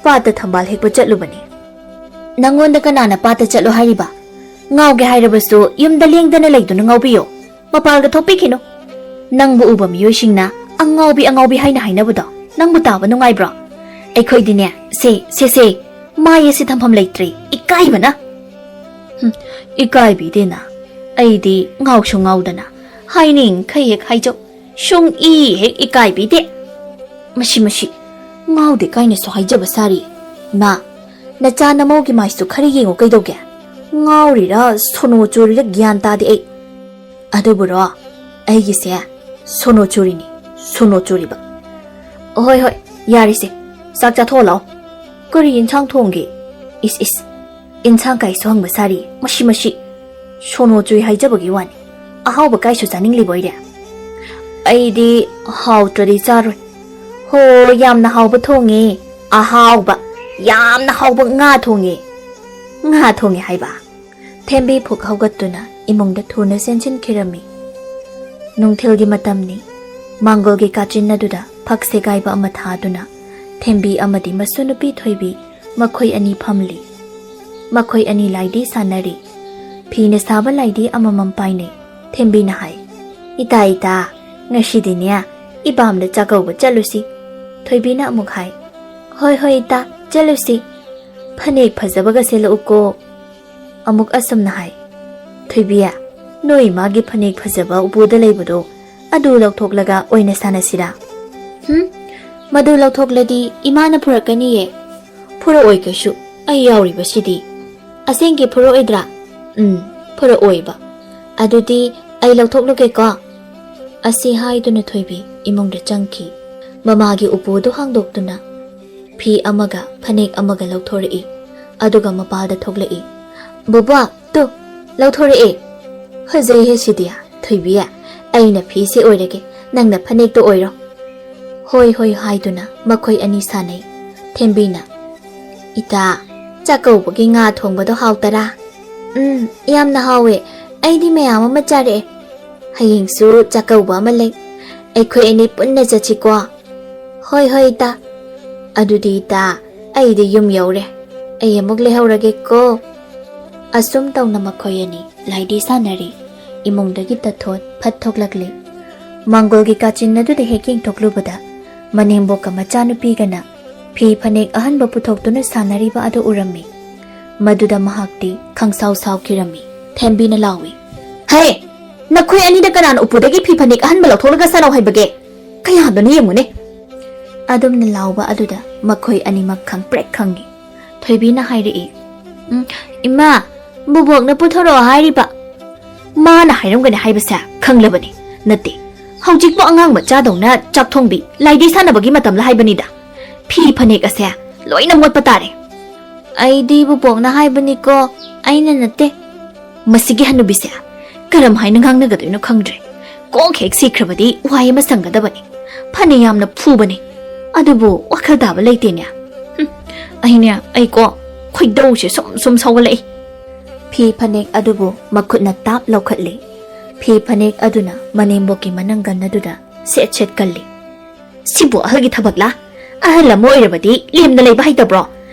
ꯄꯥꯠꯇ ꯊꯝꯕꯥꯜ ꯍꯦꯛꯄ ꯆꯠꯂꯨꯕꯅꯤ꯫" "ꯅꯪꯉꯣꯟꯗ ꯀꯅꯥꯅ ꯄꯥꯠꯇ ꯆꯠꯂꯣ ꯍꯥꯏꯔꯤꯕ? ꯉꯥꯎꯒꯦ ꯍꯥꯏꯔꯕꯁꯨ ꯌꯨꯝꯗ ꯂꯦꯡꯗꯅ ꯂꯩꯗꯨꯅ ꯉꯥꯎꯕꯤꯌꯣ꯫ ꯃꯄꯥꯜꯒ ꯊꯣꯛꯄꯤꯈꯤꯅꯨ꯫ ꯅꯪꯕꯨ ꯎꯕ ꯃꯤꯑꯣꯏꯁꯤꯡꯅ ꯑꯉꯥꯎꯕꯤ ꯑꯉꯥꯎꯕꯤ ꯍꯥꯏꯅ ꯍꯥꯏꯅꯕꯗꯣ ꯅꯪꯕꯨ ꯇꯥꯕ ꯅꯨꯡꯉꯥꯏꯕ꯭ꯔꯣ? ꯑꯩꯈꯣꯏꯗꯤꯅꯦ, ꯁꯦ, ꯁꯦ, ꯁꯦ, ꯃꯥꯏ ꯑꯁꯤ ꯊꯝꯐꯝ ꯂꯩꯇ꯭ꯔꯦ, ꯏꯀꯥꯏꯕꯅ꯫" "ꯍꯨꯝ, ꯏꯀꯥꯏꯕꯤꯗꯦꯅ꯫ ꯑꯩꯗꯤ ꯉꯥꯎꯁꯨ ꯉꯥꯎꯗꯅ ꯍꯥꯏꯅꯤꯡꯈꯩ ꯍꯦꯛ ꯍꯥꯏꯖꯧ꯫ ꯁꯨꯡ ꯏ ꯍꯦꯛ ꯏꯀꯥꯏꯕꯤꯗꯦ꯫" "ꯃꯁꯤ, ꯃꯁꯤ, ꯉꯥꯎꯗꯦ ꯀꯥꯏꯅꯁꯨ ꯍꯥꯏꯖꯕ ꯁꯥꯔꯤ꯫ ꯏꯃꯥ, ꯅꯆꯥ ꯅꯃꯧꯒꯤ ꯃꯥꯏꯁꯨ ꯈꯔ ꯌꯦꯡꯉꯨ ꯀꯩꯗꯧꯒꯦ? ꯉꯥꯎꯔꯤꯔꯥ ꯁꯣꯅꯣ ꯆꯨꯔꯤꯔꯥ ꯒ꯭ꯌꯥꯟ ꯇꯥꯗꯦ ꯑꯩ꯫ ꯑꯗꯨꯕꯨꯔꯣ, ꯑꯩꯒꯤꯁꯦ ꯁꯣꯅꯣ ꯆꯨꯔꯤꯅꯤ, ꯁꯣꯅꯣ ꯆꯨꯔꯤꯕ꯫ ꯍꯣꯏ, ꯍꯣꯏ, ꯌꯥꯔꯤꯁꯦ, ꯆꯥꯛ ꯆꯥꯊꯣꯛꯑꯣ ꯂꯥꯛꯑꯣ꯫ ꯀꯔꯤ ꯌꯦꯟꯁꯥꯡ ꯊꯣꯡꯒꯦ? ꯏꯁ, ꯏꯁ, ꯏꯟꯁꯥꯡ ꯀꯥꯏꯁꯨ ꯍꯪꯕ ꯁꯥꯔꯤ, ꯃꯁꯤ, ꯃꯁꯤ꯫ ꯁꯣꯅꯣ ꯆꯨꯏ ꯍꯥꯏꯖꯕꯒꯤ ꯋꯥꯅꯤ꯫ ꯑꯍꯥꯎꯕ ꯀꯥꯏꯁꯨ ꯆꯥꯅꯤꯡꯂꯤꯕ ꯑꯣꯏꯔꯦ? ꯑꯩꯗꯤ ꯍꯥꯎꯇ꯭ꯔꯗꯤ ꯆꯥꯔꯣꯏ꯫ ꯍꯣ, ꯌꯥꯝꯅ ꯍꯥꯎꯕ ꯊꯣꯡꯉꯦ꯫ ꯑꯍꯥꯎꯕ, ꯌꯥꯝꯅ ꯍꯥꯎꯕ ꯉꯥ ꯊꯣꯡꯉꯦ꯫ ꯉꯥ ꯊꯣꯡꯉꯦ ꯍꯥꯏꯕ꯫ ꯊꯦꯝꯕꯤ ꯐꯨꯛ ꯍꯧꯒꯠꯇꯨꯅ ꯏꯃꯨꯡꯗ ꯊꯨꯅ ꯆꯦꯟꯁꯤꯟꯈꯤꯔꯝꯃꯤ꯫ ꯅꯨꯡꯊꯤꯜꯒꯤ ꯃꯇꯝꯅꯤ꯫ ꯃꯥꯡꯒꯣꯜꯒꯤ ꯀꯥꯆꯤꯟ ꯑꯗꯨꯗ ꯐꯛ ꯁꯦꯒꯥꯏꯕ ꯑꯃ ꯊꯥꯗꯨꯅ ꯊꯦꯝꯕꯤ ꯑꯃꯗꯤ ꯃꯁꯨ ꯅꯨꯄꯤ ꯊꯣꯏꯕꯤ ꯃꯈꯣꯏ ꯑꯅꯤ ꯐꯝꯂꯤ꯫ ꯃꯈꯣꯏ ꯑꯅꯤ ꯂꯥꯏꯗꯤ ꯁꯥꯟꯅꯔꯤ꯫ ꯐꯤꯅ ꯁꯥꯕ ꯂꯥꯏꯗꯤ ꯑꯃꯃꯝ ꯄꯥꯏꯅꯩ꯫ ꯊꯦꯝꯕꯤꯅ ꯍꯥꯏ, "ꯏꯇꯥ, ꯏꯇꯥ, ꯉꯁꯤꯗꯤꯅꯦ, ꯏꯕꯥꯝꯗ ꯆꯥꯛꯀꯧꯕ ꯆꯠꯂꯨꯁꯤ꯫" ꯊꯣꯏꯕꯤꯅ ꯑꯃꯨꯛ ꯍꯥꯏ, "ꯍꯣꯏ, ꯍꯣꯏ, ꯏꯇꯥ, ꯆꯠꯂꯨꯁꯤ꯫ ꯐꯅꯦꯛ ꯐꯖꯕꯒ ꯁꯦꯠꯂꯛꯎꯀꯣ꯫" ꯑꯃꯨꯛ ꯑꯁꯨꯝꯅ ꯍꯥꯏ, "ꯊꯣꯏꯕꯤ, ꯅꯣꯏ ꯏꯃꯥꯒꯤ ꯐꯅꯦꯛ ꯐꯖꯕ ꯎꯄꯨꯗ ꯂꯩꯕꯗꯣ, ꯑꯗꯨ ꯂꯧꯊꯣꯛꯂꯒ ꯑꯣꯏꯅ ꯁꯥꯟꯅꯁꯤꯔꯥ?" "ꯍꯨꯝ, ꯃꯗꯨ ꯂꯧꯊꯣꯛꯂꯗꯤ ꯏꯃꯥꯅ ꯐꯨꯔꯛꯀꯅꯤꯌꯦ꯫" "ꯐꯨꯔꯛꯑꯣꯏ ꯀꯩꯁꯨ, ꯑꯩ ꯌꯥꯎꯔꯤꯕꯁꯤꯗꯤ꯫" "ꯑꯁꯦꯡꯀꯤ ꯐꯨꯔꯛꯑꯣꯏꯗ꯭ꯔꯥ?" "ꯎꯝ, ꯐꯨꯔꯛꯑꯣꯏꯕ꯫" "ꯑꯗꯨꯗꯤ ꯑꯩ ꯂꯧꯊꯣꯛꯂꯨꯒꯦꯀꯣ꯫" ꯑꯁꯤ ꯍꯥꯏꯗꯨꯅ ꯊꯣꯏꯕꯤ ꯏꯃꯨꯡꯗ ꯆꯪꯈꯤ꯫ ꯃꯃꯥꯒꯤ ꯎꯄꯨꯗꯨ ꯍꯥꯡꯗꯣꯛꯇꯨꯅ ꯐꯤ ꯑꯃꯒ ꯐꯅꯦꯛ ꯑꯃꯒ ꯂꯧꯊꯣꯔꯛꯏ꯫ ꯑꯗꯨꯒ ꯃꯄꯥꯜꯗ ꯊꯣꯛꯂꯛꯏ꯫ "ꯕꯣꯕꯣꯛ, ꯇꯨ, ꯂꯧꯊꯣꯔꯛꯑꯦ꯫ ꯐꯖꯩꯍꯦ ꯁꯤꯗꯤ, ꯊꯣꯏꯕꯤ, ꯑꯩꯅ ꯐꯤꯁꯦ ꯑꯣꯏꯔꯒꯦ, ꯅꯪꯅ ꯐꯅꯦꯛꯇꯣ ꯑꯣꯏꯔꯣ꯫" "ꯍꯣꯏ, ꯍꯣꯏ" ꯍꯥꯏꯗꯨꯅ ꯃꯈꯣꯏ ꯑꯅꯤ ꯁꯥꯟꯅꯩ꯫ ꯊꯦꯝꯕꯤꯅ, "ꯏꯇꯥ, ꯆꯥꯛꯀꯧꯕꯒꯤ ꯉꯥ ꯊꯣꯡꯕꯗꯣ ꯍꯥꯎꯇꯔꯥ?" "ꯎꯝ, ꯌꯥꯝꯅ ꯍꯥꯎꯋꯦ꯫ ꯑꯩꯗꯤ ꯃꯌꯥꯝ ꯑꯃ ꯆꯥꯔꯛꯑꯦ꯫ ꯍꯌꯦꯡꯁꯨ ꯆꯥꯛꯀꯧꯕ ꯑꯃ ꯂꯩ꯫ ꯑꯩꯈꯣꯏ ꯑꯅꯤ ꯄꯨꯟꯅ ꯆꯠꯁꯤꯀꯣ꯫" "ꯍꯣꯏ, ꯍꯣꯏ, ꯏꯇꯥ꯫" "ꯑꯗꯨꯗꯤ ꯏꯇꯥ, ꯑꯩꯗꯤ ꯌꯨꯝ ꯌꯧꯔꯦ꯫ ꯑꯩ ꯑꯃꯨꯛ ꯂꯩꯍꯧꯔꯒꯦꯀꯣ꯫" ꯑꯁꯨꯝ ꯇꯧꯅ ꯃꯈꯣꯏ ꯑꯅꯤ ꯂꯥꯏꯗꯤ ꯁꯥꯟꯅꯔꯤ꯫ ꯏꯃꯨꯡꯗꯒꯤ ꯇꯊꯣꯠ ꯐꯠ ꯊꯣꯛꯂꯛꯂꯤ꯫ ꯃꯥꯡꯒꯣꯜꯒꯤ ꯀꯥꯆꯤꯟ ꯑꯗꯨꯗ ꯍꯦꯛ ꯌꯦꯡꯊꯣꯛꯂꯨꯕꯗ, ꯃꯅꯦꯝꯕꯣꯛꯀ ꯃꯆꯥꯅꯨꯄꯤꯒꯅ ꯐꯤ ꯐꯅꯦꯛ ꯑꯍꯟꯕ ꯄꯨꯊꯣꯛꯇꯨꯅ ꯁꯥꯟꯅꯔꯤꯕ ꯑꯗꯨ ꯎꯔꯝꯃꯤ꯫ ꯃꯗꯨꯗ ꯃꯍꯥꯛꯇꯤ ꯈꯪꯁꯥꯎ ꯁꯥꯎꯈꯤꯔꯝꯃꯤ꯫ ꯊꯦꯝꯕꯤꯅ ꯂꯥꯎꯏ, "ꯍꯦ! ꯅꯈꯣꯏ ꯑꯅꯤꯗ ꯀꯅꯥꯅ ꯎꯄꯨꯗꯒꯤ ꯐꯤ ꯐꯅꯦꯛ ꯑꯍꯟꯕ ꯂꯧꯊꯣꯛꯂꯒ ꯁꯥꯟꯅꯧ ꯍꯥꯏꯕꯒꯦ? ꯀꯌꯥꯗꯅꯣ ꯌꯦꯡꯉꯨꯅꯦ!" ꯑꯗꯨꯝꯅ ꯂꯥꯎꯕ ꯑꯗꯨꯗ ꯃꯈꯣꯏ ꯑꯅꯤꯃꯛ ꯈꯪꯄ꯭ꯔꯦꯛ ꯈꯪꯏ꯫ ꯊꯣꯏꯕꯤꯅ ꯍꯥꯏꯔꯛꯏ, "ꯎꯝ, ꯏꯃꯥ, ꯕꯨꯕꯣꯛꯅ ꯄꯨꯊꯣꯔꯛꯑꯣ ꯍꯥꯏꯔꯤꯕ꯫" "ꯃꯥꯅ ꯍꯥꯏꯔꯝꯒꯅꯤ ꯍꯥꯏꯕꯁꯦ ꯈꯪꯂꯕꯅꯤ꯫ ꯅꯠꯇꯦ, ꯍꯧꯖꯤꯛꯄꯨ ꯑꯉꯥꯡ ꯃꯆꯥꯗꯧꯅ ꯆꯥꯛ ꯊꯣꯡꯕꯤ, ꯂꯥꯏꯗꯤ ꯁꯥꯟꯅꯕꯒꯤ ꯃꯇꯝꯂ ꯍꯥꯏꯕꯅꯤꯗ꯫ ꯐꯤ ꯐꯅꯦꯛ ꯑꯁꯦ ꯂꯣꯏꯅ ꯃꯣꯠꯄ ꯇꯥꯔꯦ꯫" "ꯑꯩꯗꯤ ꯕꯨꯕꯣꯛꯅ ꯍꯥꯏꯕꯅꯤꯀꯣ, ꯑꯩꯅ ꯅꯠꯇꯦ꯫" ꯃꯁꯤꯒꯤ ꯍꯅꯨꯕꯤꯁꯦ ꯀꯔꯝ ꯍꯥꯏꯅ ꯉꯥꯡꯅꯒꯗꯣꯏꯅꯣ ꯈꯪꯗ꯭ꯔꯦ꯫ ꯀꯣꯛ ꯍꯦꯛ ꯁꯤꯈ꯭ꯔꯕꯗꯤ ꯋꯥꯍꯩ ꯑꯃ ꯁꯪꯒꯗꯕꯅꯤ꯫ ꯐꯅ ꯌꯥꯝꯅ ꯐꯨꯕꯅꯤ, ꯑꯗꯨꯕꯨ ꯋꯥꯈꯜ ꯇꯥꯕ ꯂꯩꯇꯦꯅꯦ꯫ ꯍꯨꯝ, ꯑꯩꯅꯦ, ꯑꯩꯀꯣ ꯈꯣꯏꯗꯧꯁꯦ ꯁꯨꯝ ꯁꯨꯝ ꯁꯧꯒꯠꯂꯛꯏ꯫ ꯐꯤ ꯐꯅꯦꯛ ꯑꯗꯨꯕꯨ ꯃꯈꯨꯠꯅ ꯇꯥꯞ ꯂꯧꯈꯠꯂꯤ꯫ ꯐꯤ ꯐꯅꯦꯛ ꯑꯗꯨꯅ ꯃꯅꯦꯝꯕꯣꯛꯀꯤ ꯃꯅꯪꯒꯟ ꯑꯗꯨꯗ ꯁꯦꯠ ꯁꯦꯠ ꯀꯜꯂꯤ꯫ "ꯁꯤꯕꯨ ꯑꯍꯜꯒꯤ ꯊꯕꯛꯂꯥ? ꯑꯍꯜ ꯑꯃ ꯑꯣꯏꯔꯕꯗꯤ ꯂꯦꯝꯅ ꯂꯩꯕ ꯍꯩꯇꯕ꯭ꯔꯣ?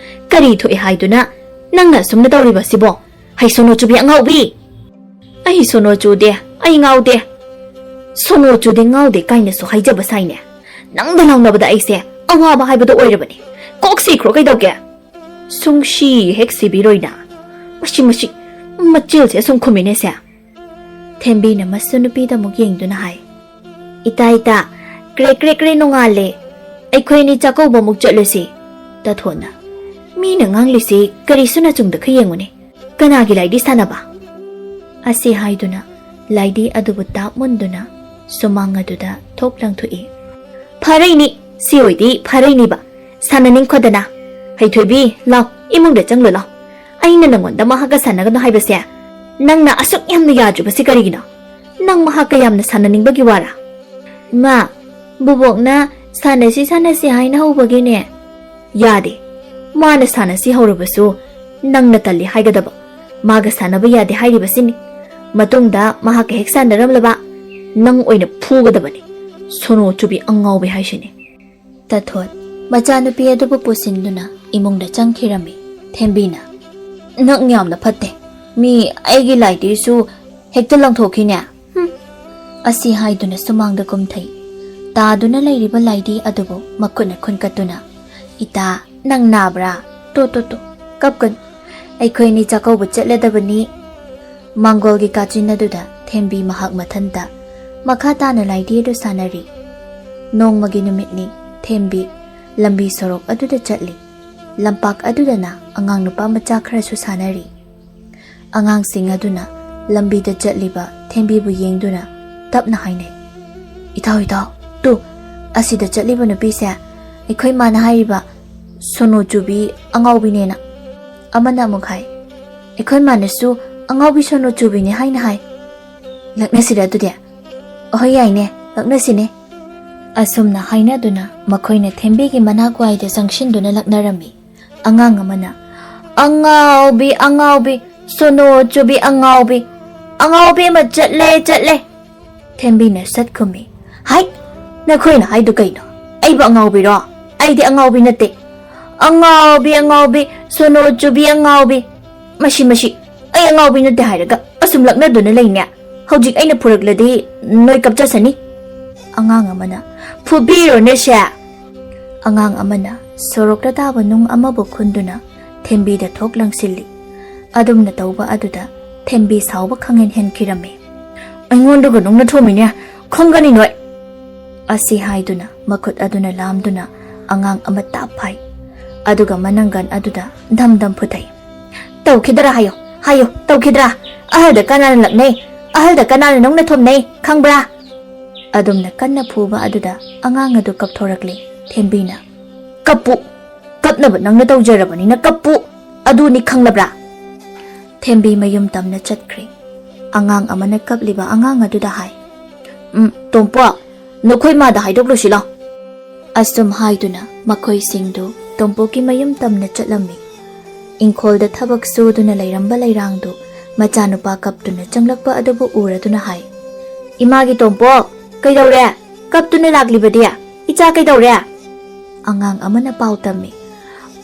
ꯀꯔꯤ ꯊꯣꯛꯑꯦ ꯍꯥꯏꯗꯨꯅ ꯅꯪꯅ ꯑꯁꯨꯝꯅ ꯇꯧꯔꯤꯕꯁꯤꯕꯣ? ꯍꯩ ꯁꯣꯅꯣ ꯆꯨꯕꯤ ꯑꯉꯥꯎꯕꯤ!" "ꯑꯩ ꯁꯣꯅꯣ ꯆꯨꯗꯦ, ꯑꯩ ꯉꯥꯎꯗꯦ꯫" "ꯁꯣꯅꯣ ꯆꯨꯗꯦ ꯉꯥꯎꯗꯦ ꯀꯥꯏꯅꯁꯨ ꯍꯥꯏꯖꯕ ꯁꯥꯏꯅꯦ꯫ ꯅꯪꯗ ꯂꯥꯎꯅꯕꯗ ꯑꯩꯁꯦ ꯑꯋꯥꯕ ꯍꯥꯏꯕꯗꯣ ꯑꯣꯏꯔꯕꯅꯤ꯫ ꯀꯣꯛ ꯁꯤꯈ꯭ꯔꯣ ꯀꯩꯗꯧꯒꯦ?" "ꯁꯨꯡꯁꯤ ꯍꯦꯛ ꯁꯤꯕꯤꯔꯣꯏꯅ꯫ ꯃꯁꯤ, ꯃꯁꯤ, ꯃꯆꯤꯜꯁꯦ ꯁꯨꯝ ꯈꯨꯝꯃꯤꯅꯦꯁꯦ꯫" ꯊꯦꯝꯕꯤꯅ ꯃꯁꯨ ꯅꯨꯄꯤꯗ ꯑꯃꯨꯛ ꯌꯦꯡꯗꯨꯅ ꯍꯥꯏ, "ꯏꯇꯥ, ꯏꯇꯥ, ꯀ꯭ꯔꯦ ꯀ꯭ꯔꯦ ꯀ꯭ꯔꯦ ꯅꯣꯡꯉꯥꯜꯂꯦ꯫ ꯑꯩꯈꯣꯏ ꯑꯅꯤ ꯆꯥꯛꯀꯧꯕ ꯑꯃꯨꯛ ꯆꯠꯂꯨꯁꯤ꯫" ꯇꯥꯊꯣꯠꯅ, "ꯃꯤꯅ ꯉꯥꯡꯂꯤꯁꯤ ꯀꯔꯤꯁꯨ ꯅꯆꯨꯡꯗ ꯈꯔ ꯌꯦꯡꯉꯨꯅꯦ꯫ ꯀꯅꯥꯒꯤ ꯂꯥꯏꯗꯤ ꯁꯥꯟꯅꯕ?" ꯑꯁꯤ ꯍꯥꯏꯗꯨꯅ ꯂꯥꯏꯗꯤ ꯑꯗꯨꯕꯨ ꯇꯥꯞ ꯃꯨꯟꯗꯨꯅ ꯁꯨꯃꯥꯡ ꯑꯗꯨꯗ ꯊꯣꯛ ꯂꯪꯊꯣꯛꯏ꯫ "ꯐꯔꯩꯅꯤ, ꯁꯤ ꯑꯣꯏꯗꯤ ꯐꯔꯩꯅꯤꯕ꯫ ꯁꯥꯟꯅꯅꯤꯡꯈꯣꯗꯅ꯫ ꯍꯩꯊꯣꯏꯕꯤ, ꯂꯥꯎ, ꯏꯃꯨꯡꯗ ꯆꯪꯂꯨ ꯂꯥꯎ꯫ ꯑꯩꯅ ꯅꯪꯉꯣꯟꯗ ꯃꯍꯥꯛꯀ ꯁꯥꯟꯅꯒꯅꯨ ꯍꯥꯏꯕꯁꯦ ꯅꯪꯅ ꯑꯁꯨꯛ ꯌꯥꯝꯅ ꯌꯥꯗ꯭ꯔꯤꯕꯁꯤ ꯀꯔꯤꯒꯤꯅꯣ? ꯅꯪ ꯃꯍꯥꯛꯀ ꯌꯥꯝꯅ ꯁꯥꯟꯅꯅꯤꯡꯕꯒꯤ ꯋꯥꯔꯥ?" "ꯏꯃꯥ, ꯕꯨꯕꯣꯛꯅ ꯁꯥꯟꯅꯁꯤ ꯁꯥꯟꯅꯁꯤ ꯍꯥꯏꯅ ꯍꯧꯕꯒꯤꯅꯦ꯫" "ꯌꯥꯗꯦ꯫ ꯃꯥꯅ ꯁꯥꯟꯅꯁꯤ ꯍꯧꯔꯕꯁꯨ ꯅꯪꯅ ꯇꯜꯂꯤ ꯍꯥꯏꯒꯗꯕ꯫ ꯃꯥꯒ ꯁꯥꯟꯅꯕ ꯌꯥꯗꯦ ꯍꯥꯏꯔꯤꯕꯁꯤꯅꯤ꯫ ꯃꯇꯨꯡꯗ ꯃꯍꯥꯛꯀ ꯍꯦꯛ ꯁꯥꯟꯅꯔꯝꯂꯕ ꯅꯪ ꯑꯣꯏꯅ ꯐꯨꯒꯗꯕꯅꯤ꯫ ꯁꯣꯅꯣ ꯆꯨꯕꯤ ꯑꯉꯥꯎꯕꯤ ꯍꯥꯏꯁꯤꯅꯤ꯫" ꯇꯥꯊꯣꯠ ꯃꯆꯥꯅꯨꯄꯤ ꯑꯗꯨꯕꯨ ꯄꯨꯁꯤꯟꯗꯨꯅ ꯏꯃꯨꯡꯗ ꯆꯪꯈꯤꯔꯝꯃꯤ꯫ ꯊꯦꯝꯕꯤꯅ, "ꯅꯪ ꯌꯥꯝꯅ ꯐꯠꯇꯦ꯫ ꯃꯤ ꯑꯩꯒꯤ ꯂꯥꯏꯗꯤꯁꯨ ꯍꯦꯛꯇ ꯂꯪꯊꯣꯛꯈꯤꯅꯦ꯫ ꯍꯨꯝ!" ꯑꯁꯤ ꯍꯥꯏꯗꯨꯅ ꯁꯨꯃꯥꯡꯗ ꯀꯨꯝꯊꯩ꯫ ꯇꯥꯗꯨꯅ ꯂꯩꯔꯤꯕ ꯂꯥꯏꯗꯤ ꯑꯗꯨꯕꯨ ꯃꯈꯨꯠꯅ ꯈꯨꯟꯀꯠꯇꯨꯅ, "ꯏꯇꯥ, ꯅꯪ ꯅꯥꯕ꯭ꯔꯥ? ꯇꯣ, ꯇꯣ, ꯇꯣ, ꯀꯞꯀꯅꯨ꯫ ꯑꯩꯈꯣꯏꯅꯤ ꯆꯥꯛꯀꯧꯕ ꯆꯠꯂꯗꯕꯅꯤ꯫" ꯃꯥꯡꯒꯣꯜꯒꯤ ꯀꯥꯆꯤꯟ ꯑꯗꯨꯗ ꯊꯦꯝꯕꯤ ꯃꯍꯥꯛ ꯃꯊꯟꯇ ꯃꯈꯥ ꯇꯥꯅ ꯂꯥꯏꯗꯤ ꯑꯗꯨ ꯁꯥꯟꯅꯔꯤ꯫ ꯅꯣꯡꯃꯒꯤ ꯅꯨꯃꯤꯠꯅꯤ꯫ ꯊꯦꯝꯕꯤ ꯂꯝꯕꯤ ꯁꯣꯔꯣꯛ ꯑꯗꯨꯗ ꯆꯠꯂꯤ꯫ ꯂꯝꯄꯥꯛ ꯑꯗꯨꯗꯅ ꯑꯉꯥꯡ ꯅꯨꯄꯥ ꯃꯆꯥ ꯈꯔꯁꯨ ꯁꯥꯟꯅꯔꯤ꯫ ꯑꯉꯥꯡꯁꯤꯡ ꯑꯗꯨꯅ ꯂꯝꯕꯤꯗ ꯆꯠꯂꯤꯕ ꯊꯦꯝꯕꯤꯕꯨ ꯌꯦꯡꯗꯨꯅ ꯇꯞꯅ ꯍꯥꯏꯅꯩ, "ꯏꯇꯥꯎ, ꯏꯇꯥꯎ, ꯇꯨ, ꯑꯁꯤꯗ ꯆꯠꯂꯤꯕ ꯅꯨꯄꯤꯁꯦ ꯑꯩꯈꯣꯏ ꯃꯥꯅ ꯍꯥꯏꯔꯤꯕ ꯁꯣꯅꯣ ꯆꯨꯕꯤ ꯑꯉꯥꯎꯕꯤꯅꯦꯅ꯫ ꯑꯃꯅ ꯑꯃꯨꯛ ꯍꯥꯏ, "ꯑꯩꯈꯣꯏ ꯃꯥꯅꯁꯨ ꯑꯉꯥꯎꯕꯤ ꯁꯣꯅꯣ ꯆꯨꯕꯤꯅꯤ ꯍꯥꯏꯅ ꯍꯥꯏ꯫ ꯂꯛꯅꯁꯤꯔ ꯑꯗꯨꯗꯤ?" "ꯑꯍꯣꯏ, ꯌꯥꯏꯅꯦ, ꯂꯛꯅꯁꯤꯅꯦ"꯫ ꯑꯁꯨꯝꯅ ꯍꯥꯏꯅꯗꯨꯅ ꯃꯈꯣꯏꯅ ꯊꯦꯝꯕꯤꯒꯤ ꯃꯅꯥꯛ ꯋꯥꯏꯗ ꯆꯪꯁꯤꯟꯗꯨꯅ ꯂꯛꯅꯔꯝꯃꯤ꯫ ꯑꯉꯥꯡ ꯑꯃꯅ, "ꯑꯉꯥꯎꯕꯤ, ꯑꯉꯥꯎꯕꯤ, ꯁꯣꯅꯣ ꯆꯨꯕꯤ ꯑꯉꯥꯎꯕꯤ, ꯑꯉꯥꯎꯕꯤ ꯑꯃ ꯆꯠꯂꯦ, ꯆꯠꯂꯦ"꯫ ꯊꯦꯝꯕꯤꯅ ꯁꯠ ꯈꯨꯝꯃꯤ, "ꯍꯥꯏ, ꯅꯈꯣꯏꯅ ꯍꯥꯏꯗꯨ ꯀꯩꯅꯣ? ꯑꯩꯕꯨ ꯑꯉꯥꯎꯕꯤꯔꯣ? ꯑꯩꯗꯤ ꯑꯉꯥꯎꯕꯤ ꯅꯠꯇꯦ꯫ ꯑꯉꯥꯎꯕꯤ, ꯑꯉꯥꯎꯕꯤ, ꯁꯣꯅꯣ ꯆꯨꯕꯤ ꯑꯉꯥꯎꯕꯤ꯫ ꯃꯁꯤ, ꯃꯁꯤ, ꯑꯩ ꯑꯉꯥꯎꯕꯤ ꯅꯠꯇꯦ ꯍꯥꯏꯔꯒ ꯑꯁꯨꯝ ꯂꯛꯅꯗꯨꯅ ꯂꯩꯅꯦ꯫ ꯍꯧꯖꯤꯛ ꯑꯩꯅ ꯐꯨꯔꯛꯂꯗꯤ ꯅꯣꯏ ꯀꯞꯆꯁꯅꯤ"꯫ ꯑꯉꯥꯡ ꯑꯃꯅ, "ꯐꯨꯕꯤꯔꯣꯅꯦ ꯁꯦ"꯫ ꯑꯉꯥꯡ ꯑꯃꯅ ꯁꯣꯔꯣꯛꯇ ꯇꯥꯕ ꯅꯨꯡ ꯑꯃꯕꯨ ꯈꯨꯟꯗꯨꯅ ꯊꯦꯝꯕꯤꯗ ꯊꯣꯛ ꯂꯪꯁꯤꯜꯂꯤ꯫ ꯑꯗꯨꯝꯅ ꯇꯧꯕ ꯑꯗꯨꯗ ꯊꯦꯝꯕꯤ ꯁꯥꯎꯕ ꯈꯪꯍꯦꯟ ꯍꯦꯟꯈꯤꯔꯝꯃꯤ꯫ "ꯑꯩꯉꯣꯟꯗꯒ ꯅꯨꯡꯅ ꯊꯣꯝꯃꯤꯅꯦ, ꯈꯪꯒꯅꯤ ꯅꯣꯏ!" ꯑꯁꯤ ꯍꯥꯏꯗꯨꯅ ꯃꯈꯨꯠ ꯑꯗꯨꯅ ꯂꯥꯝꯗꯨꯅ ꯑꯉꯥꯡ ꯑꯃ ꯇꯥꯞ ꯐꯥꯏ꯫ ꯑꯗꯨꯒ ꯃꯅꯪꯒꯟ ꯑꯗꯨꯗ ꯙꯝ ꯙꯝ ꯐꯨꯊꯩ꯫ "ꯇꯧꯈꯤꯗ꯭ꯔꯥ ꯍꯥꯏꯌꯣ, ꯍꯥꯏꯌꯣ, ꯇꯧꯈꯤꯗ꯭ꯔꯥ? ꯑꯍꯜꯗ ꯀꯅꯥꯅ ꯂꯛꯅꯩ? ꯑꯍꯜꯗ ꯀꯅꯥꯅ ꯅꯨꯡꯅ ꯊꯣꯝꯅꯩ, ꯈꯪꯕ꯭ꯔꯥ?" ꯑꯗꯨꯝꯅ ꯀꯟꯅ ꯐꯨꯕ ꯑꯗꯨꯗ ꯑꯉꯥꯡ ꯑꯗꯨ ꯀꯞꯊꯣꯔꯛꯂꯦ꯫ ꯊꯦꯝꯕꯤꯅ, "ꯀꯞꯄꯨ, ꯀꯞꯅꯕ ꯅꯪꯅ ꯇꯧꯖꯔꯕꯅꯤꯅ ꯀꯞꯄꯨ, ꯑꯗꯨꯅꯤ ꯈꯪꯂꯕ꯭ꯔꯥ?" ꯊꯦꯝꯕꯤ ꯃꯌꯨꯝ ꯇꯝꯅ ꯆꯠꯈ꯭ꯔꯦ꯫ ꯑꯉꯥꯡ ꯑꯃꯅ ꯀꯞꯂꯤꯕ ꯑꯉꯥꯡ ꯑꯗꯨꯗ ꯍꯥꯏ, "ꯎꯝ, ꯇꯣꯝꯄꯣꯛ, ꯅꯈꯣꯏ ꯃꯥꯗ ꯍꯥꯏꯗꯣꯛꯂꯨꯁꯤ ꯂꯥꯎ"꯫ ꯑꯁꯨꯝ ꯍꯥꯏꯗꯨꯅ ꯃꯈꯣꯏꯁꯤꯡꯗꯨ ꯇꯣꯝꯄꯣꯛꯀꯤ ꯃꯌꯨꯝ ꯇꯝꯅ ꯆꯠꯂꯝꯃꯤ꯫ ꯏꯪꯈꯣꯜꯗ ꯊꯕꯛ ꯁꯨꯗꯨꯅ ꯂꯩꯔꯝꯕ ꯂꯩꯔꯥꯡꯗꯨ ꯃꯆꯥꯅꯨꯄꯥ ꯀꯞꯇꯨꯅ ꯆꯪꯂꯛꯄ ꯑꯗꯨꯕꯨ ꯎꯔꯗꯨꯅ ꯍꯥꯏ, "ꯏꯃꯥꯒꯤ ꯇꯣꯝꯄꯣꯛ, ꯀꯩꯗꯧꯔꯦ? ꯀꯞꯇꯨꯅ ꯂꯥꯛꯂꯤꯕꯗꯤ? ꯏꯆꯥ ꯀꯩꯗꯧꯔꯦ?" ꯑꯉꯥꯡ ꯑꯃꯅ ꯄꯥꯎ ꯇꯝꯃꯤ,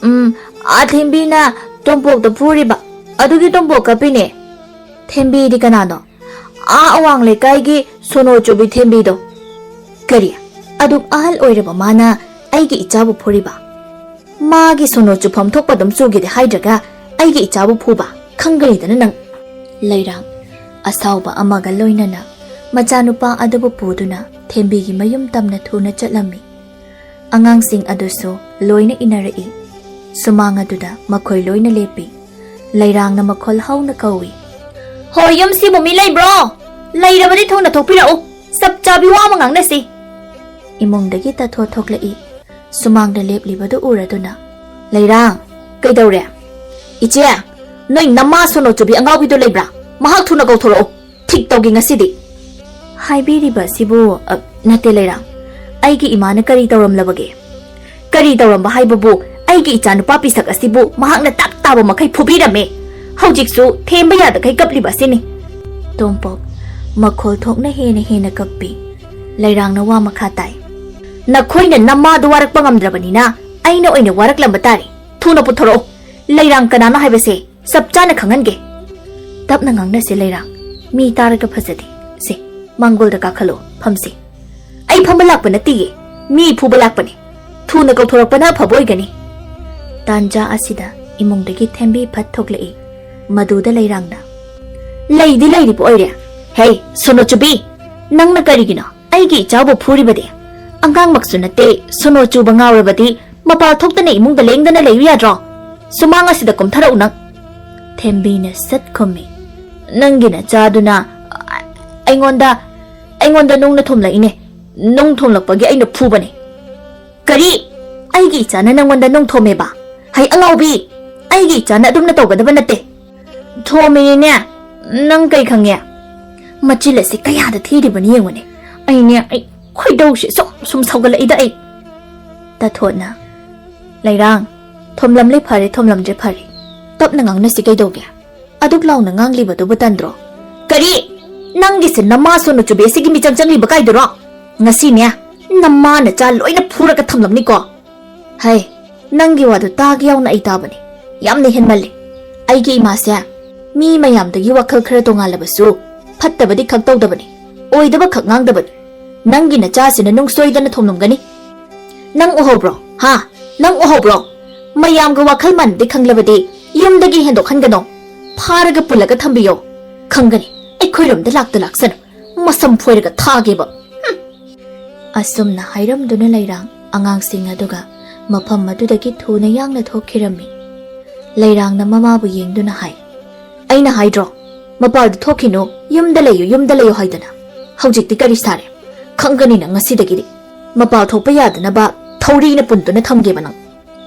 "ꯎꯝ, ꯑꯥ ꯊꯦꯝꯕꯤꯅ ꯇꯣꯝꯄꯣꯛꯇ ꯐꯨꯔꯤꯕ, ꯑꯗꯨꯒꯤ ꯇꯣꯝꯄꯣꯛ ꯀꯞꯄꯤꯅꯦ"꯫ "ꯊꯦꯝꯕꯤꯗꯤ ꯀꯅꯥꯅꯣ?" "ꯑꯥ ꯑꯋꯥꯡ ꯂꯩꯀꯥꯏꯒꯤ ꯁꯣꯅꯣ ꯆꯨꯕꯤ ꯊꯦꯝꯕꯤꯗꯣ"꯫ "ꯀꯔꯤ? ꯑꯗꯨꯛ ꯑꯍꯜ ꯑꯣꯏꯔꯕ ꯃꯥꯅ ꯑꯩꯒꯤ ꯏꯆꯥꯕꯨ ꯐꯨꯔꯤꯕ? ꯃꯥꯒꯤ ꯁꯣꯅꯣ ꯆꯨꯐꯝ ꯊꯣꯛꯄ ꯑꯗꯨꯝ ꯆꯨꯒꯦꯗꯤ ꯍꯥꯏꯗ꯭ꯔꯒ ꯑꯩꯒꯤ ꯏꯆꯥꯕꯨ ꯐꯨꯕ? ꯈꯪꯒꯅꯤꯗꯅ ꯅꯪ!" ꯂꯩꯔꯥꯡ ꯑꯁꯥꯎꯕ ꯑꯃꯒ ꯂꯣꯏꯅꯅ ꯃꯆꯥꯅꯨꯄꯥ ꯑꯗꯨꯕꯨ ꯄꯨꯗꯨꯅ ꯊꯦꯝꯕꯤꯒꯤ ꯃꯌꯨꯝ ꯇꯝꯅ ꯊꯨꯅ ꯆꯠꯂꯝꯃꯤ꯫ ꯑꯉꯥꯡꯁꯤꯡ ꯑꯗꯨꯁꯨ ꯂꯣꯏꯅ ꯏꯟꯅꯔꯛꯏ꯫ ꯁꯨꯃꯥꯡ ꯑꯗꯨꯗ ꯃꯈꯣꯏ ꯂꯣꯏꯅ ꯂꯦꯞꯄꯤ꯫ ꯂꯩꯔꯥꯡꯅ ꯃꯈꯣꯜ ꯍꯧꯅ ꯀꯧꯏ, "ꯍꯣꯏ, ꯌꯨꯝꯁꯤꯕꯨ ꯃꯤ ꯂꯩꯕ꯭ꯔꯣ? ꯂꯩꯔꯕꯗꯤ ꯊꯨꯅ ꯊꯣꯛꯄꯤꯔꯛꯎ, ꯆꯞ ꯆꯥꯕꯤ ꯋꯥ ꯑꯃ ꯉꯥꯡꯅꯁꯤ"꯫ ꯏꯃꯨꯡꯗꯒꯤ ꯇꯥꯊꯣ ꯊꯣꯛꯂꯛꯏ꯫ ꯁꯨꯃꯥꯡꯗ ꯂꯦꯞꯂꯤꯕꯗꯨ ꯎꯔꯗꯨꯅ, "ꯂꯩꯔꯥꯡ, ꯀꯩꯗꯧꯔꯦ?" ꯏꯆꯦ, ꯅꯣꯏ ꯅꯃꯥ ꯁꯣꯅꯣ ꯆꯨꯕꯤ ꯑꯉꯥꯎꯕꯤꯗꯣ ꯂꯩꯕ꯭ꯔꯥ? ꯃꯍꯥꯛ ꯊꯨꯅ ꯀꯧꯊꯣꯔꯛꯑꯣ꯫ ꯊꯤꯛ ꯇꯧꯒꯦ ꯉꯁꯤꯗꯤ꯫ ꯍꯥꯏꯕꯤꯔꯤꯕ ꯑꯁꯤꯕꯨ, ꯑ, ꯅꯠꯇꯦ ꯂꯩꯔꯥꯡ, ꯑꯩꯒꯤ ꯏꯃꯥꯅ ꯀꯔꯤ ꯇꯧꯔꯝꯂꯕꯒꯦ? ꯀꯔꯤ ꯇꯧꯔꯝꯕ ꯍꯥꯏꯕꯕꯨ, ꯑꯩꯒꯤ ꯏꯆꯥꯅꯨꯄꯥ ꯄꯤꯁꯛ ꯑꯁꯤꯕꯨ ꯃꯍꯥꯛꯅ ꯇꯥꯛ ꯇꯥꯕ ꯃꯈꯩ ꯐꯨꯕꯤꯔꯝꯃꯦ꯫ ꯍꯧꯖꯤꯛꯁꯨ ꯊꯦꯝꯕ ꯌꯥꯗꯈꯩ ꯀꯞꯂꯤꯕ ꯑꯁꯤꯅꯤ꯫ ꯇꯣꯝꯄꯣꯛ, ꯃꯈꯣꯜ ꯊꯣꯛꯅ ꯍꯦꯟꯅ ꯍꯦꯟꯅ ꯀꯞꯄꯤ꯫ ꯂꯩꯔꯥꯡꯅ ꯋꯥ ꯃꯈꯥ ꯇꯥꯏ꯫ ꯅꯈꯣꯏꯅ ꯅꯃꯥꯗꯨ ꯋꯥꯔꯛꯄ ꯉꯝꯗ꯭ꯔꯕꯅꯤꯅ ꯑꯩꯅ ꯑꯣꯏꯅ ꯋꯥꯔꯛꯂꯝꯕ ꯇꯥꯔꯦ꯫ ꯊꯨꯅ ꯄꯨꯊꯣꯔꯛꯑꯣ꯫ ꯂꯩꯔꯥꯡ ꯀꯅꯥꯅꯣ ꯍꯥꯏꯕꯁꯦ ꯆꯞ ꯆꯥꯅ ꯈꯪꯍꯟꯒꯦ꯫ ꯇꯞꯅ ꯉꯥꯡꯅꯁꯦ ꯂꯩꯔꯥꯡ꯫ ꯃꯤ ꯇꯥꯔꯒ ꯐꯖꯗꯦ꯫ ꯁꯦ, ꯃꯥꯡꯒꯣꯜꯗ ꯀꯥꯈꯠꯂꯣ, ꯐꯝꯁꯦ꯫ ꯑꯩ ꯐꯝꯕ ꯂꯥꯛꯄ ꯅꯠꯇꯤꯌꯦ꯫ ꯃꯤ ꯐꯨꯕ ꯂꯥꯛꯄꯅꯦ꯫ ꯊꯨꯅ ꯀꯧꯊꯣꯔꯛꯄꯅ ꯑꯐꯕ ꯑꯣꯏꯒꯅꯤ꯫ ꯇꯥꯟꯖꯥ ꯑꯁꯤꯗ ꯏꯃꯨꯡꯗꯒꯤ ꯊꯦꯝꯕꯤ ꯐꯠ ꯊꯣꯛꯂꯛꯏ꯫ ꯃꯗꯨꯗ ꯂꯩꯔꯥꯡꯅ, "ꯂꯩꯗꯤ ꯂꯩꯔꯤꯕ ꯑꯣꯏꯔꯦ꯫ ꯍꯦ, ꯁꯣꯅꯣ ꯆꯨꯕꯤ, ꯅꯪꯅ ꯀꯔꯤꯒꯤꯅꯣ ꯑꯩꯒꯤ ꯏꯆꯥꯕꯨ ꯐꯨꯔꯤꯕꯗꯤ? ꯑꯉꯥꯡꯃꯛꯁꯨ ꯅꯠꯇꯦ, ꯁꯣꯅꯣ ꯆꯨꯕ ꯉꯥꯎꯔꯕꯗꯤ ꯃꯄꯥꯜ ꯊꯣꯛꯇꯅ ꯏꯃꯨꯡꯗ ꯂꯦꯡꯗꯅ ꯂꯩꯌꯨ ꯌꯥꯗ꯭ꯔꯣ? ꯁꯨꯃꯥꯡ ꯑꯁꯤꯗ ꯀꯨꯝꯊꯔꯛꯎ ꯅꯪ꯫" ꯊꯦꯝꯕꯤꯅ ꯁꯠ ꯈꯨꯝꯃꯤ꯫ "ꯅꯪꯒꯤ ꯅꯆꯥꯗꯨꯅ ꯑꯩꯉꯣꯟꯗ, ꯑꯩꯉꯣꯟꯗ ꯅꯨꯡꯅ ꯊꯣꯝꯂꯛꯏꯅꯦ꯫ ꯅꯨꯡ ꯊꯣꯝꯂꯛꯄꯒꯤ ꯑꯩꯅ ꯐꯨꯕꯅꯦ꯫" "ꯀꯔꯤ? ꯑꯩꯒꯤ ꯏꯆꯥꯅ ꯅꯪꯉꯣꯟꯗ ꯅꯨꯡ ꯊꯣꯝꯃꯦꯕ? ꯍꯩ ꯑꯉꯥꯎꯕꯤ! ꯑꯩꯒꯤ ꯏꯆꯥꯅ ꯑꯗꯨꯝꯅ ꯇꯧꯒꯗꯕ ꯅꯠꯇꯦ꯫" "ꯊꯣꯝꯃꯤꯅꯤꯅꯦ꯫ ꯅꯪ ꯀꯩ ꯈꯪꯉꯦ?" ꯃꯆꯤꯜ ꯑꯁꯤ ꯀꯌꯥꯗ ꯊꯤꯔꯤꯕꯅꯤ ꯌꯦꯡꯉꯨꯅꯦ꯫ ꯑꯩꯅꯦ, ꯑꯩ ꯈꯣꯏꯗꯧꯁꯦ ꯁꯨꯝ ꯁꯨꯝ ꯁꯧꯒꯠꯂꯛꯏꯗ ꯑꯩ꯫ ꯇꯥꯊꯣꯠꯅ, "ꯂꯩꯔꯥꯡ, ꯊꯣꯝꯂꯝꯂꯦ ꯐꯔꯦ, ꯊꯣꯝꯂꯝꯗ꯭ꯔꯦ ꯐꯔꯦ꯫ ꯇꯞꯅ ꯉꯥꯡꯅꯁꯤ ꯀꯩꯗꯧꯒꯦ? ꯑꯗꯨꯛ ꯂꯥꯎꯅ ꯉꯥꯡꯂꯤꯕꯗꯨꯕꯨ ꯇꯟꯗ꯭ꯔꯣ?" "ꯀꯔꯤ? ꯅꯪꯒꯤꯁꯦ ꯅꯃꯥ ꯁꯣꯅꯨ ꯆꯨꯕꯦꯁꯤꯒꯤ ꯃꯤꯆꯪ ꯆꯪꯂꯤꯕ ꯀꯥꯏꯗꯨꯔꯣ? ꯉꯁꯤꯅꯦ, ꯅꯃꯥ ꯅꯆꯥ ꯂꯣꯏꯅ ꯐꯨꯔꯒ ꯊꯝꯂꯝꯅꯤꯀꯣ꯫" "ꯍꯩ, ꯅꯪꯒꯤ ꯋꯥꯗꯨ ꯇꯥꯒꯦ ꯌꯥꯎꯅ ꯑꯩ ꯇꯥꯕꯅꯦ꯫ ꯌꯥꯝꯅ ꯍꯦꯟꯃꯜꯂꯦ꯫ ꯑꯩꯒꯤ ꯏꯃꯥꯁꯦ ꯃꯤ ꯃꯌꯥꯝꯗꯒꯤ ꯋꯥꯈꯜ ꯈꯔ ꯇꯣꯉꯥꯜꯂꯕꯁꯨ, ꯐꯠꯇꯕꯗꯤ ꯈꯛ ꯇꯧꯗꯕꯅꯤ, ꯑꯣꯏꯗꯕ ꯈꯛ ꯉꯥꯡꯗꯕꯅꯤ꯫ ꯅꯪꯒꯤ ꯅꯆꯥꯁꯤꯅ ꯅꯨꯡ ꯁꯣꯏꯗꯅ ꯊꯣꯝꯂꯝꯒꯅꯤ꯫ ꯅꯪ ꯎꯍꯧꯕ꯭ꯔꯣ? ꯍꯥ? ꯅꯪ ꯎꯍꯧꯕ꯭ꯔꯣ? ꯃꯌꯥꯝꯒ ꯋꯥꯈꯜ ꯃꯥꯟꯅꯗꯦ ꯈꯪꯂꯕꯗꯤ ꯌꯨꯝꯗꯒꯤ ꯍꯦꯟꯗꯣꯛꯍꯟꯒꯅꯣ꯫ ꯐꯥꯔꯒ ꯄꯨꯜꯂꯒ ꯊꯝꯕꯤꯌꯣ꯫ ꯈꯪꯒꯅꯤ, ꯑꯩꯈꯣꯏꯔꯣꯝꯗ ꯂꯥꯛꯇ ꯂꯥꯛꯁꯅꯨ꯫ ꯃꯁꯝ ꯐꯣꯏꯔꯒ ꯊꯥꯒꯦꯕ꯫" ꯍꯨꯝ! ꯑꯁꯨꯝꯅ ꯍꯥꯏꯔꯝꯗꯨꯅ ꯂꯩꯔꯥꯡ ꯑꯉꯥꯡꯁꯤꯡ ꯑꯗꯨꯒ ꯃꯐꯝ ꯑꯗꯨꯗꯒꯤ ꯊꯨꯅ ꯌꯥꯡꯅ ꯊꯣꯛꯈꯤꯔꯝꯃꯤ꯫ ꯂꯩꯔꯥꯡꯅ ꯃꯃꯥꯕꯨ ꯌꯦꯡꯗꯨꯅ ꯍꯥꯏ, "ꯑꯩꯅ ꯍꯥꯏꯗ꯭ꯔꯣ, ꯃꯄꯥꯜꯗ ꯊꯣꯛꯈꯤꯅꯨ, ꯌꯨꯝꯗ ꯂꯩꯌꯨ, ꯌꯨꯝꯗ ꯂꯩꯌꯨ ꯍꯥꯏꯗꯅ꯫ ꯍꯧꯖꯤꯛꯇꯤ ꯀꯔꯤ ꯁꯥꯔꯦ? ꯈꯪꯒꯅꯤ ꯅꯪ ꯉꯁꯤꯗꯒꯤꯗꯤ꯫ ꯃꯄꯥꯜ ꯊꯣꯛꯄ ꯌꯥꯗꯅꯕ ꯊꯧꯔꯤꯅ ꯄꯨꯟꯗꯨꯅ ꯊꯝꯒꯦꯕ ꯅꯪ꯫"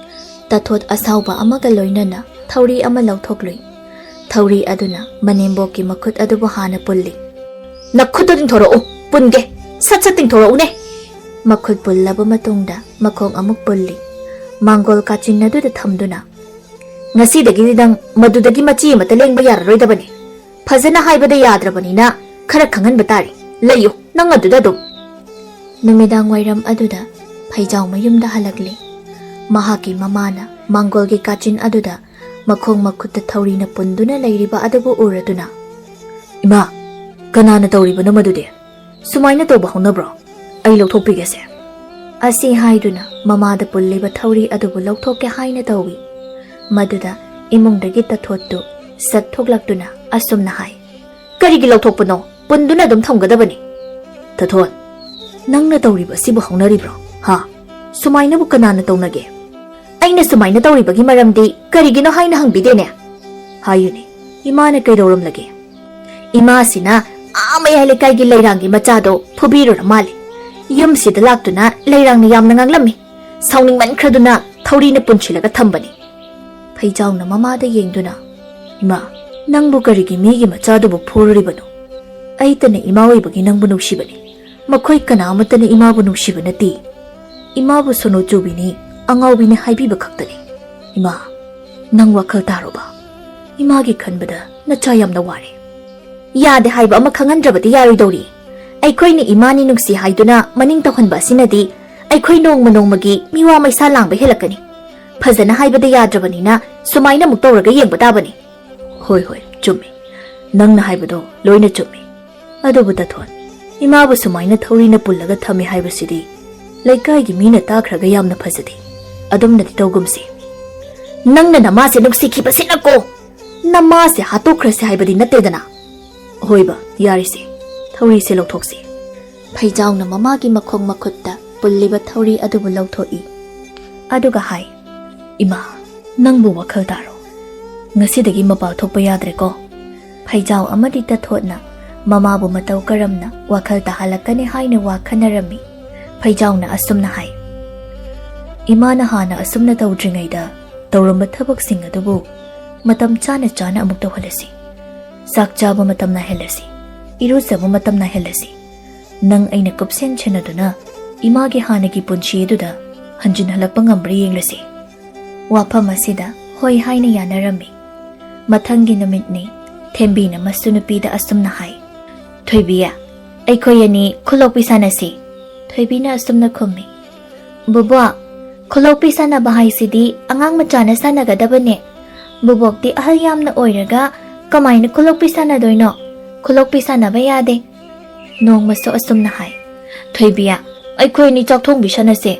ꯇꯥꯊꯣꯠ ꯑꯁꯥꯎꯕ ꯑꯃꯒ ꯂꯣꯏꯅꯅ ꯊꯧꯔꯤ ꯑꯃ ꯂꯧꯊꯣꯛꯂꯨꯏ꯫ ꯊꯧꯔꯤ ꯑꯗꯨꯅ ꯃꯅꯦꯝꯕꯣꯛꯀꯤ ꯃꯈꯨꯠ ꯑꯗꯨꯕꯨ ꯍꯥꯟꯅ ꯄꯨꯜꯂꯤ꯫ "ꯅꯈꯨꯠꯇꯨ ꯇꯤꯡꯊꯣꯔꯛꯎ, ꯄꯨꯟꯒꯦ, ꯁꯠ ꯁꯠ ꯇꯤꯡꯊꯣꯔꯛꯎꯅꯦ!" ꯃꯈꯨꯠ ꯄꯨꯜꯂꯕ ꯃꯇꯨꯡꯗ ꯃꯈꯣꯡ ꯑꯃꯨꯛ ꯄꯨꯜꯂꯤ꯫ ꯃꯥꯡꯒꯣꯜ ꯀꯥꯆꯤꯟ ꯑꯗꯨꯗ ꯊꯝꯗꯨꯅ, "ꯉꯁꯤꯗꯒꯤꯗꯤ ꯅꯪ ꯃꯗꯨꯗꯒꯤ ꯃꯆꯤ ꯑꯃꯠꯇ ꯂꯦꯡꯕ ꯌꯥꯔꯔꯣꯏꯗꯕꯅꯤ꯫ ꯐꯖꯅ ꯍꯥꯏꯕꯗ ꯌꯥꯗ꯭ꯔꯕꯅꯤꯅ ꯈꯔ ꯈꯪꯍꯟꯕ ꯇꯥꯔꯦ꯫ ꯂꯩꯌꯨ, ꯅꯪ ꯑꯗꯨꯗ ꯑꯗꯨꯝ!" ꯅꯨꯃꯤꯗꯥꯡ ꯋꯥꯏꯔꯝ ꯑꯗꯨꯗ ꯐꯩꯖꯥꯎ ꯃꯌꯨꯝꯗ ꯍꯜꯂꯛꯂꯤ꯫ ꯃꯍꯥꯛꯀꯤ ꯃꯃꯥꯅ ꯃꯥꯡꯒꯣꯜꯒꯤ ꯀꯥꯆꯤꯟ ꯑꯗꯨꯗ ꯃꯈꯣꯡ ꯃꯈꯨꯠꯇ ꯊꯧꯔꯤꯅ ꯄꯨꯟꯗꯨꯅ ꯂꯩꯔꯤꯕ ꯑꯗꯨꯕꯨ ꯎꯔꯗꯨꯅ, "ꯏꯃꯥ, ꯀꯅꯥꯅ ꯇꯧꯔꯤꯕꯅꯣ ꯃꯗꯨꯗꯤ? ꯁꯨꯃꯥꯏꯅ ꯇꯧꯕ ꯍꯧꯅꯕ꯭ꯔꯣ? ꯑꯩ ꯂꯧꯊꯣꯛꯄꯤꯒꯦꯁꯦ," ꯑꯁꯤ ꯍꯥꯏꯗꯨꯅ ꯃꯃꯥꯗ ꯄꯨꯜꯂꯤꯕ ꯊꯧꯔꯤ ꯑꯗꯨꯕꯨ ꯂꯧꯊꯣꯛꯀꯦ ꯍꯥꯏꯅ ꯇꯧꯏ꯫ ꯃꯗꯨꯗ ꯏꯃꯨꯡꯗꯒꯤ ꯇꯊꯣꯠꯇꯨ ꯁꯠ ꯊꯣꯛꯂꯛꯇꯨꯅ ꯑꯁꯨꯝꯅ ꯍꯥꯏ, "ꯀꯔꯤꯒꯤ ꯂꯧꯊꯣꯛꯄꯅꯣ? ꯄꯨꯟꯗꯨꯅ ꯑꯗꯨꯝ ꯊꯝꯒꯗꯕꯅꯤ꯫" "ꯇꯊꯣꯠ, ꯅꯪꯅ ꯇꯧꯔꯤꯕ ꯑꯁꯤꯕꯨ ꯍꯧꯅꯔꯤꯕ꯭ꯔꯣ? ꯍꯥ? ꯁꯨꯃꯥꯏꯅꯕꯨ ꯀꯅꯥꯅ ꯇꯧꯅꯒꯦ?" "ꯑꯩꯅ ꯁꯨꯃꯥꯏꯅ ꯇꯧꯔꯤꯕꯒꯤ ꯃꯔꯝꯗꯤ ꯀꯔꯤꯒꯤꯅꯣ ꯍꯥꯏꯅ ꯍꯪꯕꯤꯗꯦꯅꯦ?" "ꯍꯥꯏꯌꯨꯅꯦ, ꯏꯃꯥꯅ ꯀꯩꯗꯧꯔꯝꯂꯒꯦ?" "ꯏꯃꯥꯁꯤꯅ ꯑꯥ ꯃꯌꯥꯏ ꯂꯩꯀꯥꯏꯒꯤ ꯂꯩꯔꯥꯡꯒꯤ ꯃꯆꯥꯗꯣ ꯐꯨꯕꯤꯔꯨꯔ ꯃꯥꯜꯂꯦ꯫ ꯌꯨꯝꯁꯤꯗ ꯂꯥꯛꯇꯨꯅ ꯂꯩꯔꯥꯡꯅ ꯌꯥꯝꯅ ꯉꯥꯡꯂꯝꯃꯤ꯫ ꯁꯥꯎꯅꯤꯡꯃꯟꯈ꯭ꯔꯗꯨꯅ ꯊꯧꯔꯤꯅ ꯄꯨꯟꯁꯤꯜꯂꯒ ꯊꯝꯕꯅꯤ꯫" ꯐꯩꯖꯥꯎꯅ ꯃꯃꯥꯗ ꯌꯦꯡꯗꯨꯅ, "ꯏꯃꯥ, ꯅꯪꯕꯨ ꯀꯔꯤꯒꯤ ꯃꯤꯒꯤ ꯃꯆꯥꯗꯨꯕꯨ ꯐꯨꯔꯨꯔꯤꯕꯅꯣ? ꯑꯩꯇꯅ ꯏꯃꯥ ꯑꯣꯏꯕꯒꯤ ꯅꯪꯕꯨ ꯅꯨꯡꯁꯤꯕꯅꯤ꯫ ꯃꯈꯣꯏ ꯀꯅꯥ ꯑꯃꯠꯇꯅ ꯏꯃꯥꯕꯨ ꯅꯨꯡꯁꯤꯕ ꯅꯠꯇꯦ꯫ ꯏꯃꯥꯕꯨ ꯁꯣꯅꯣ ꯆꯨꯕꯤꯅꯤ, ꯑꯉꯥꯎꯕꯤꯅꯤ ꯍꯥꯏꯕꯤꯕ ꯈꯛꯇꯅꯤ꯫ ꯏꯃꯥ, ꯅꯪ ꯋꯥꯈꯜ ꯇꯥꯔꯣꯕ꯫ ꯏꯃꯥꯒꯤ ꯈꯟꯕꯗ ꯅꯆꯥ ꯌꯥꯝꯅ ꯋꯥꯔꯦ꯫ ꯌꯥꯗꯦ ꯍꯥꯏꯕ ꯑꯃ ꯈꯪꯍꯟꯗ꯭ꯔꯕꯗꯤ ꯌꯥꯔꯣꯏꯗꯧꯔꯤ꯫ ꯑꯩꯈꯣꯏꯅ ꯏꯃꯥꯅꯤ ꯅꯨꯡꯁꯤ ꯍꯥꯏꯗꯨꯅ ꯃꯅꯤꯡ ꯇꯧꯍꯟꯕ ꯑꯁꯤꯅꯗꯤ ꯑꯩꯈꯣꯏ ꯅꯣꯡꯃ ꯅꯣꯡꯃꯒꯤ ꯃꯤꯋꯥ ꯃꯩꯁꯥ ꯂꯥꯡꯕ ꯍꯦꯜꯂꯛꯀꯅꯤ꯫ ꯐꯖꯅ ꯍꯥꯏꯕꯗ ꯌꯥꯗ꯭ꯔꯕꯅꯤꯅ ꯁꯨꯃꯥꯏꯅ ꯑꯃꯨꯛ ꯇꯧꯔꯒ ꯌꯦꯡꯕ ꯇꯥꯕꯅꯤ꯫" "ꯍꯣꯏ, ꯍꯣꯏ, ꯆꯨꯝꯃꯤ꯫ ꯅꯪꯅ ꯍꯥꯏꯕꯗꯣ ꯂꯣꯏꯅ ꯆꯨꯝꯃꯤ꯫ ꯑꯗꯨꯕꯨ ꯇꯊꯣꯟ, ꯏꯃꯥꯕꯨ ꯁꯨꯃꯥꯏꯅ ꯊꯧꯔꯤꯅ ꯄꯨꯜꯂꯒ ꯊꯝꯃꯤ ꯍꯥꯏꯕꯁꯤꯗꯤ ꯂꯩꯀꯥꯏꯒꯤ ꯃꯤꯅ ꯇꯥꯈ꯭ꯔꯒ ꯌꯥꯝꯅ ꯐꯖꯗꯦ꯫ ꯑꯗꯨꯝꯅꯗꯤ ꯇꯧꯒꯨꯝꯁꯤ꯫" "ꯅꯪꯅ ꯅꯃꯥꯁꯦ ꯅꯨꯡꯁꯤꯈꯤꯕꯁꯤꯅꯀꯣ!" "ꯅꯃꯥꯁꯦ ꯍꯥꯠꯇꯣꯛꯈ꯭ꯔꯁꯦ ꯍꯥꯏꯕꯗꯤ ꯅꯠꯇꯦꯗꯅ꯫" "ꯍꯣꯏꯕ, ꯌꯥꯔꯤꯁꯦ, ꯊꯧꯔꯤꯁꯦ ꯂꯧꯊꯣꯛꯁꯤ꯫" ꯐꯩꯖꯥꯎꯅ ꯃꯃꯥꯒꯤ ꯃꯈꯣꯡ ꯃꯈꯨꯠꯇ ꯄꯨꯜꯂꯤꯕ ꯊꯧꯔꯤ ꯑꯗꯨꯕꯨ ꯂꯧꯊꯣꯛꯏ꯫ ꯑꯗꯨꯒ ꯍꯥꯏ, "ꯏꯃꯥ, ꯅꯪꯕꯨ ꯋꯥꯈꯜ ꯇꯥꯔꯣ꯫ ꯉꯁꯤꯗꯒꯤ ꯃꯄꯥꯜ ꯊꯣꯛꯄ ꯌꯥꯗ꯭ꯔꯦꯀꯣ?" ꯐꯩꯖꯥꯎ ꯑꯃꯗꯤ ꯇꯊꯣꯠꯅ ꯃꯃꯥꯕꯨ ꯃꯇꯧ ꯀꯔꯝꯅ ꯋꯥꯈꯜ ꯇꯥꯍꯜꯂꯛꯀꯅꯤ ꯍꯥꯏꯅ ꯋꯥ ꯈꯟꯅꯔꯝꯃꯤ꯫ ꯐꯩꯖꯥꯎꯅ ꯑꯁꯨꯝꯅ ꯍꯥꯏ, "ꯏꯃꯥꯅ ꯍꯥꯟꯅ ꯑꯁꯨꯝꯅ ꯇꯧꯗ꯭ꯔꯤꯉꯩꯗ ꯇꯧꯔꯝꯕ ꯊꯕꯛꯁꯤꯡ ꯑꯗꯨꯕꯨ ꯃꯇꯝ ꯆꯥꯅ ꯆꯥꯅ ꯑꯃꯨꯛ ꯇꯧꯍꯜꯂꯁꯤ꯫ ꯆꯥꯛ ꯆꯥꯕ ꯃꯇꯝ ꯅꯥꯏꯍꯜꯂꯁꯤ꯫ ꯏꯔꯨꯖꯕ ꯃꯇꯝ ꯅꯥꯏꯍꯜꯂꯁꯤ꯫ ꯅꯪ ꯑꯩꯅ ꯀꯨꯞꯁꯦꯟ ꯁꯦꯟꯅꯗꯨꯅ ꯏꯃꯥꯒꯤ ꯍꯥꯟꯅꯒꯤ ꯄꯨꯟꯁꯤ ꯑꯗꯨꯗ ꯍꯟꯖꯤꯟꯍꯜꯂꯛꯄ ꯉꯝꯕ꯭ꯔꯥ ꯌꯦꯡꯂꯁꯤ꯫ ꯋꯥꯐꯝ ꯑꯁꯤꯗ ꯍꯣꯏ ꯍꯥꯏꯅ ꯌꯥꯅꯔꯝꯃꯤ꯫ ꯃꯊꯪꯒꯤ ꯅꯨꯃꯤꯠꯅꯤ꯫ ꯊꯦꯝꯕꯤꯅ ꯃꯁꯨ ꯅꯨꯄꯤꯗ ꯑꯁꯨꯝꯅ ꯍꯥꯏ, "ꯊꯣꯏꯕꯤ, ꯑꯩꯈꯣꯏ ꯑꯅꯤ ꯈꯨꯂꯣꯛꯄꯤ ꯁꯥꯟꯅꯁꯤ꯫" ꯊꯣꯏꯕꯤꯅ ꯑꯁꯨꯝꯅ ꯈꯨꯝꯃꯤ, "ꯕꯣꯕꯣꯛ, ꯈꯨꯂꯣꯛꯄꯤ ꯁꯥꯟꯅꯕ ꯍꯥꯏꯁꯤꯗꯤ ꯑꯉꯥꯡ ꯃꯆꯥꯅ ꯁꯥꯟꯅꯒꯗꯕꯅꯦ꯫ ꯕꯣꯕꯣꯛꯇꯤ ꯑꯍꯜ ꯌꯥꯝꯅ ꯑꯣꯏꯔꯒ ꯀꯃꯥꯏꯅ ꯈꯨꯂꯣꯛꯄꯤ ꯁꯥꯟꯅꯗꯣꯏꯅꯣ? ꯈꯨꯂꯣꯛꯄꯤ ꯁꯥꯟꯅꯕ ꯌꯥꯗꯦ꯫" ꯅꯣꯡꯃꯁꯨ ꯑꯁꯨꯝꯅ ꯍꯥꯏ, "ꯊꯣꯏꯕꯤ, ꯑꯩꯈꯣꯏ ꯑꯅꯤ ꯆꯥꯛ ꯊꯣꯡꯕꯤ ꯁꯥꯟꯅꯁꯦ꯫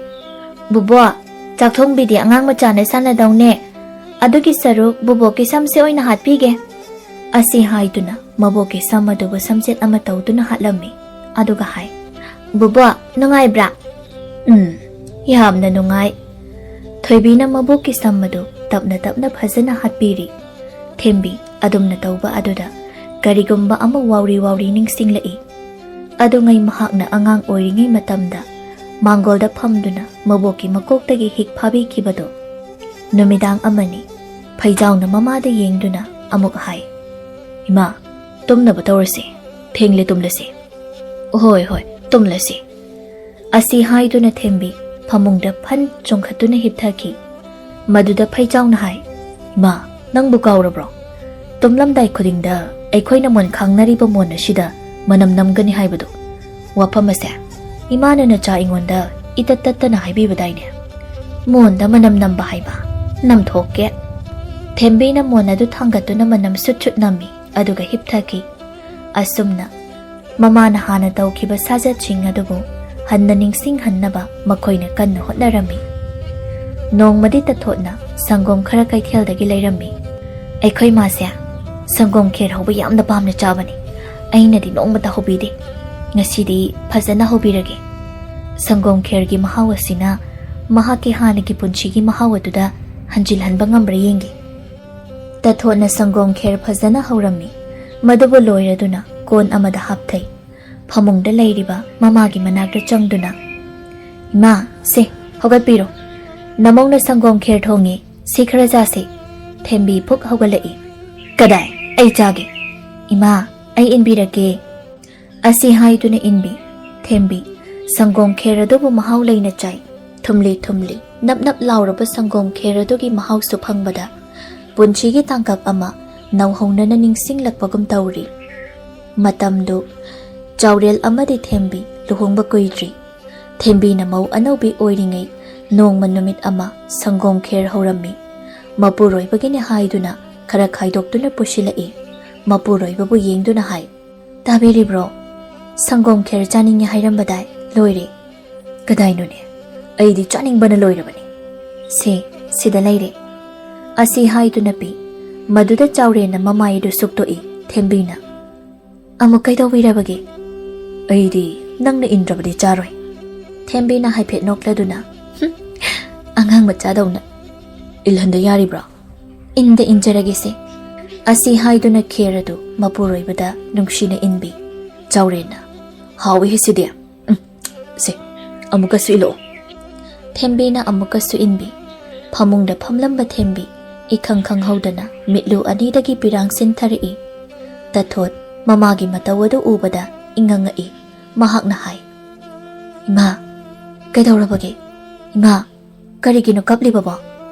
ꯕꯣꯕꯣꯛ, ꯆꯥꯛ ꯊꯣꯡꯕꯤꯗꯤ ꯑꯉꯥꯡ ꯃꯆꯥꯅ ꯁꯥꯟꯅꯗꯧꯅꯦ꯫ ꯑꯗꯨꯒꯤ ꯁꯔꯨꯛ ꯕꯣꯕꯣꯛꯀꯤ ꯁꯝꯁꯦ ꯑꯣꯏꯅ ꯍꯥꯠꯄꯤꯒꯦ꯫" ꯑꯁꯤ ꯍꯥꯏꯗꯨꯅ ꯃꯕꯣꯛꯀꯤ ꯁꯝ ꯑꯗꯨꯕꯨ ꯁꯝꯖꯦꯠ ꯑꯃ ꯇꯧꯗꯨꯅ ꯍꯥꯠꯂꯝꯃꯤ꯫ ꯑꯗꯨꯒ ꯍꯥꯏ, "ꯕꯣꯕꯣꯛ, ꯅꯨꯡꯉꯥꯏꯕ꯭ꯔꯥ?" "ꯎꯝ, ꯌꯥꯝꯅ ꯅꯨꯡꯉꯥꯏ꯫" ꯊꯣꯏꯕꯤꯅ ꯃꯕꯣꯛꯀꯤ ꯁꯝ ꯑꯗꯨ ꯇꯞꯅ ꯇꯞꯅ ꯐꯖꯅ ꯍꯥꯠꯄꯤꯔꯤ꯫ ꯊꯦꯝꯕꯤ ꯑꯗꯨꯝꯅ ꯇꯧꯕ ꯑꯗꯨꯗ ꯀꯔꯤꯒꯨꯝꯕ ꯑꯃ ꯋꯥꯎꯔꯤ ꯋꯥꯎꯔꯤ ꯅꯤꯡꯁꯤꯡꯂꯛꯏ꯫ ꯑꯗꯨꯉꯩ ꯃꯍꯥꯛꯅ ꯑꯉꯥꯡ ꯑꯣꯏꯔꯤꯉꯩ ꯃꯇꯝꯗ ꯃꯥꯡꯒꯣꯜꯗ ꯐꯝꯗꯨꯅ ꯃꯕꯣꯛꯀꯤ ꯃꯀꯣꯛꯇꯒꯤ ꯍꯤꯛ ꯐꯥꯕꯤꯈꯤꯕꯗꯣ꯫ ꯅꯨꯃꯤꯗꯥꯡ ꯑꯃꯅꯤ꯫ ꯐꯩꯖꯥꯎꯅ ꯃꯃꯥꯗ ꯌꯦꯡꯗꯨꯅ ꯑꯃꯨꯛ ꯍꯥꯏ, "ꯏꯃꯥ, ꯇꯨꯝꯅꯕ ꯇꯧꯔꯁꯤ꯫ ꯊꯦꯡꯂꯦ, ꯇꯨꯝꯂꯁꯤ꯫" "ꯍꯣꯏ, ꯍꯣꯏ, ꯇꯨꯝꯂꯁꯤ꯫" ꯑꯁꯤ ꯍꯥꯏꯗꯨꯅ ꯊꯦꯝꯕꯤ ꯐꯃꯨꯡꯗ ꯐꯟ ꯆꯣꯡꯈꯠꯇꯨꯅ ꯍꯤꯞꯊꯈꯤ꯫ ꯃꯗꯨꯗ ꯐꯩꯖꯥꯎꯅ ꯍꯥꯏ, "ꯏꯃꯥ, ꯅꯪꯕꯨ ꯀꯥꯎꯔꯕ꯭ꯔꯣ? ꯇꯨꯝꯂꯝꯗꯥꯏ ꯈꯨꯗꯤꯡꯗ ꯑꯩꯈꯣꯏꯅ ꯃꯣꯟ ꯈꯥꯡꯅꯔꯤꯕ ꯃꯣꯟ ꯑꯁꯤꯗ ꯃꯅꯝ ꯅꯝꯒꯅꯤ ꯍꯥꯏꯕꯗꯨ꯫ ꯋꯥꯐꯝ ꯑꯁꯦ ꯏꯃꯥꯅ ꯅꯆꯥ ꯑꯩꯉꯣꯟꯗ ꯏꯇꯠ ꯇꯠꯇꯅ ꯍꯥꯏꯕꯤꯕꯗꯥꯏꯅꯦ? ꯃꯣꯟꯗ ꯃꯅꯝ ꯅꯝꯕ ꯍꯥꯏꯕ? ꯅꯝꯊꯣꯛꯀꯦ꯫" ꯊꯦꯝꯕꯤꯅ ꯃꯣꯟ ꯑꯗꯨ ꯊꯥꯡꯒꯠꯇꯨꯅ ꯃꯅꯝ ꯁꯨꯠ ꯁꯨꯠ ꯅꯝꯃꯤ, ꯑꯗꯨꯒ ꯍꯤꯞꯊꯈꯤ꯫ ꯑꯁꯨꯝꯅ ꯃꯃꯥꯅ ꯍꯥꯟꯅ ꯇꯧꯈꯤꯕ ꯁꯥꯖꯠꯁꯤꯡ ꯑꯗꯨꯕꯨ ꯍꯟꯅ ꯅꯤꯡꯁꯤꯡꯍꯟꯅꯕ ꯃꯈꯣꯏꯅ ꯀꯟꯅ ꯍꯣꯠꯅꯔꯝꯃꯤ꯫ ꯅꯣꯡꯃꯗꯤ ꯇꯊꯣꯠꯅ ꯁꯪꯒꯣꯝ ꯈꯔ ꯀꯩꯊꯦꯜꯗꯒꯤ ꯂꯩꯔꯝꯃꯤ꯫ "ꯑꯩꯈꯣꯏ ꯃꯥꯁꯦ ꯁꯪꯒꯣꯝ ꯈꯦꯔ ꯍꯧꯕ ꯌꯥꯝꯅ ꯄꯥꯝꯅ ꯆꯥꯕꯅꯤ꯫ ꯑꯩꯅꯗꯤ ꯅꯣꯡꯃꯇ ꯍꯧꯕꯤꯗꯦ꯫ ꯉꯁꯤꯗꯤ ꯐꯖꯅ ꯍꯧꯕꯤꯔꯒꯦ꯫ ꯁꯪꯒꯣꯝ ꯈꯦꯔꯒꯤ ꯃꯍꯥꯎ ꯑꯁꯤꯅ ꯃꯍꯥꯛꯀꯤ ꯍꯥꯟꯅꯒꯤ ꯄꯨꯟꯁꯤꯒꯤ ꯃꯍꯥꯎ ꯑꯗꯨꯗ ꯍꯟꯖꯤꯜꯍꯟꯕ ꯉꯝꯕ꯭ꯔꯥ ꯌꯦꯡꯒꯦ꯫" ꯇꯊꯣꯠꯅ ꯁꯪꯒꯣꯝ ꯈꯦꯔ ꯐꯖꯅ ꯍꯧꯔꯝꯃꯤ꯫ ꯃꯗꯨꯕꯨ ꯂꯣꯏꯔꯗꯨꯅ ꯀꯣꯟ ꯑꯃꯗ ꯍꯥꯞꯊꯩ꯫ ꯐꯃꯨꯡꯗ ꯂꯩꯔꯤꯕ ꯃꯃꯥꯒꯤ ꯃꯅꯥꯛꯇ ꯆꯪꯗꯨꯅ, "ꯏꯃꯥ, ꯁꯦ, ꯍꯧꯒꯠꯄꯤꯔꯣ꯫ ꯅꯃꯧꯅ ꯁꯪꯒꯣꯝ ꯈꯦꯔ ꯊꯣꯡꯉꯤ, ꯁꯤ ꯈꯔ ꯆꯥꯁꯤ꯫" ꯊꯦꯝꯕꯤ ꯐꯨꯛ ꯍꯧꯒꯠꯂꯛꯏ꯫ "ꯀꯗꯥꯏ? ꯑꯩ ꯆꯥꯒꯦ꯫ ꯏꯃꯥ, ꯑꯩ ꯏꯟꯕꯤꯔꯛꯀꯦ꯫" ꯑꯁꯤ ꯍꯥꯏꯗꯨꯅ ꯏꯟꯕꯤ꯫ ꯊꯦꯝꯕꯤ, ꯁꯪꯒꯣꯝ ꯈꯦꯔ ꯑꯗꯨꯕꯨ ꯃꯍꯥꯎ ꯂꯩꯅ ꯆꯥꯏ꯫ ꯊꯨꯝꯂꯤ ꯊꯨꯝꯂꯤ, ꯅꯞ ꯅꯞ ꯂꯥꯎꯔꯕ ꯁꯪꯒꯣꯝ ꯈꯦꯔ ꯑꯗꯨꯒꯤ ꯃꯍꯥꯎꯁꯨ ꯐꯪꯕꯗ ꯄꯨꯟꯁꯤꯒꯤ ꯇꯥꯡꯀꯛ ꯑꯃ ꯅꯧꯍꯧꯅꯅ ꯅꯤꯡꯁꯤꯡꯂꯛꯄꯒꯨꯝ ꯇꯧꯔꯤ꯫ ꯃꯇꯝꯗꯨ ꯆꯥꯎꯔꯦꯜ ꯑꯃꯗꯤ ꯊꯦꯝꯕꯤ ꯂꯨꯍꯣꯡꯕ ꯀꯨꯏꯗ꯭ꯔꯤ꯫ ꯊꯦꯝꯕꯤꯅ ꯃꯧ ꯑꯅꯧꯕꯤ ꯑꯣꯏꯔꯤꯉꯩ ꯅꯣꯡꯃ ꯅꯨꯃꯤꯠ ꯑꯃ ꯁꯪꯒꯣꯝ ꯈꯦꯔ ꯍꯧꯔꯝꯃꯤ꯫ ꯃꯄꯨꯔꯣꯏꯕꯒꯤꯅꯤ ꯍꯥꯏꯗꯨꯅ ꯈꯔ ꯈꯥꯏꯗꯣꯛꯇꯨꯅ ꯄꯨꯁꯤꯜꯂꯛꯏ꯫ ꯃꯄꯨꯔꯣꯏꯕꯕꯨ ꯌꯦꯡꯗꯨꯅ ꯍꯥꯏ, "ꯇꯥꯕꯤꯔꯤꯕ꯭ꯔꯣ? ꯁꯪꯒꯣꯝ ꯈꯦꯔ ꯆꯥꯅꯤꯡꯉꯤ ꯍꯥꯏꯔꯝꯕꯗꯥꯏ? ꯂꯣꯏꯔꯦ꯫" "ꯀꯗꯥꯏꯅꯣꯅꯦ? ꯑꯩꯗꯤ ꯆꯥꯅꯤꯡꯕꯅ ꯂꯣꯏꯔꯕꯅꯤ꯫" "ꯁꯦ, ꯁꯤꯗ ꯂꯩꯔꯦ꯫" ꯑꯁꯤ ꯍꯥꯏꯗꯨꯅ ꯄꯤ꯫ ꯃꯗꯨꯗ ꯆꯥꯎꯔꯦꯟꯅ ꯃꯃꯥꯏ ꯑꯗꯨ ꯁꯨꯛꯇꯣꯛꯏ꯫ ꯊꯦꯝꯕꯤꯅ, "ꯑꯃꯨꯛ ꯀꯩꯗꯧꯕꯤꯔꯕꯒꯦ?" "ꯑꯩꯗꯤ ꯅꯪꯅ ꯏꯟꯗ꯭ꯔꯕꯗꯤ ꯆꯥꯔꯣꯏ꯫" ꯊꯦꯝꯕꯤꯅ ꯍꯥꯏꯐꯦꯠ ꯅꯣꯛꯂꯗꯨꯅ, "ꯍꯨꯝ, ꯑꯉꯥꯡ ꯃꯆꯥꯗꯧꯅ ꯏꯜꯍꯟꯗ ꯌꯥꯔꯤꯕ꯭ꯔꯣ?" "ꯏꯟꯗ ꯏꯟꯖꯔꯒꯦꯁꯦ꯫" ꯑꯁꯤ ꯍꯥꯏꯗꯨꯅ ꯈꯦꯔ ꯑꯗꯨ ꯃꯄꯨꯔꯣꯏꯕꯗ ꯅꯨꯡꯁꯤꯅ ꯏꯟꯕꯤ꯫ ꯆꯥꯎꯔꯦꯟꯅ, "ꯍꯥꯎꯏꯍꯦ ꯁꯤꯗꯤ꯫ ꯎꯝ, ꯁꯦ, ꯑꯃꯨꯛꯀꯁꯨ ꯏꯜꯂꯛꯑꯣ꯫" ꯊꯦꯝꯕꯤꯅ ꯑꯃꯨꯛꯀꯁꯨ ꯏꯟꯕꯤ꯫ ꯐꯃꯨꯡꯗ ꯐꯝꯂꯝꯕ ꯊꯦꯝꯕꯤ ꯏꯈꯪ ꯈꯪꯍꯧꯗꯅ ꯃꯤꯠꯂꯨ ꯑꯅꯤꯗꯒꯤ ꯄꯤꯔꯥꯡ ꯁꯤꯟꯊꯔꯛꯏ꯫ ꯇꯊꯣꯠ ꯃꯃꯥꯒꯤ ꯃꯇꯧ ꯑꯗꯨ ꯎꯕꯗ ꯏꯉꯛ ꯉꯛꯏ꯫ ꯃꯍꯥꯛꯅ ꯍꯥꯏ, "ꯏꯃꯥ, ꯀꯩꯗꯧꯔꯕꯒꯦ? ꯏꯃꯥ, ꯀꯔꯤꯒꯤꯅꯣ ꯀꯞꯂꯤꯕꯕꯣ?"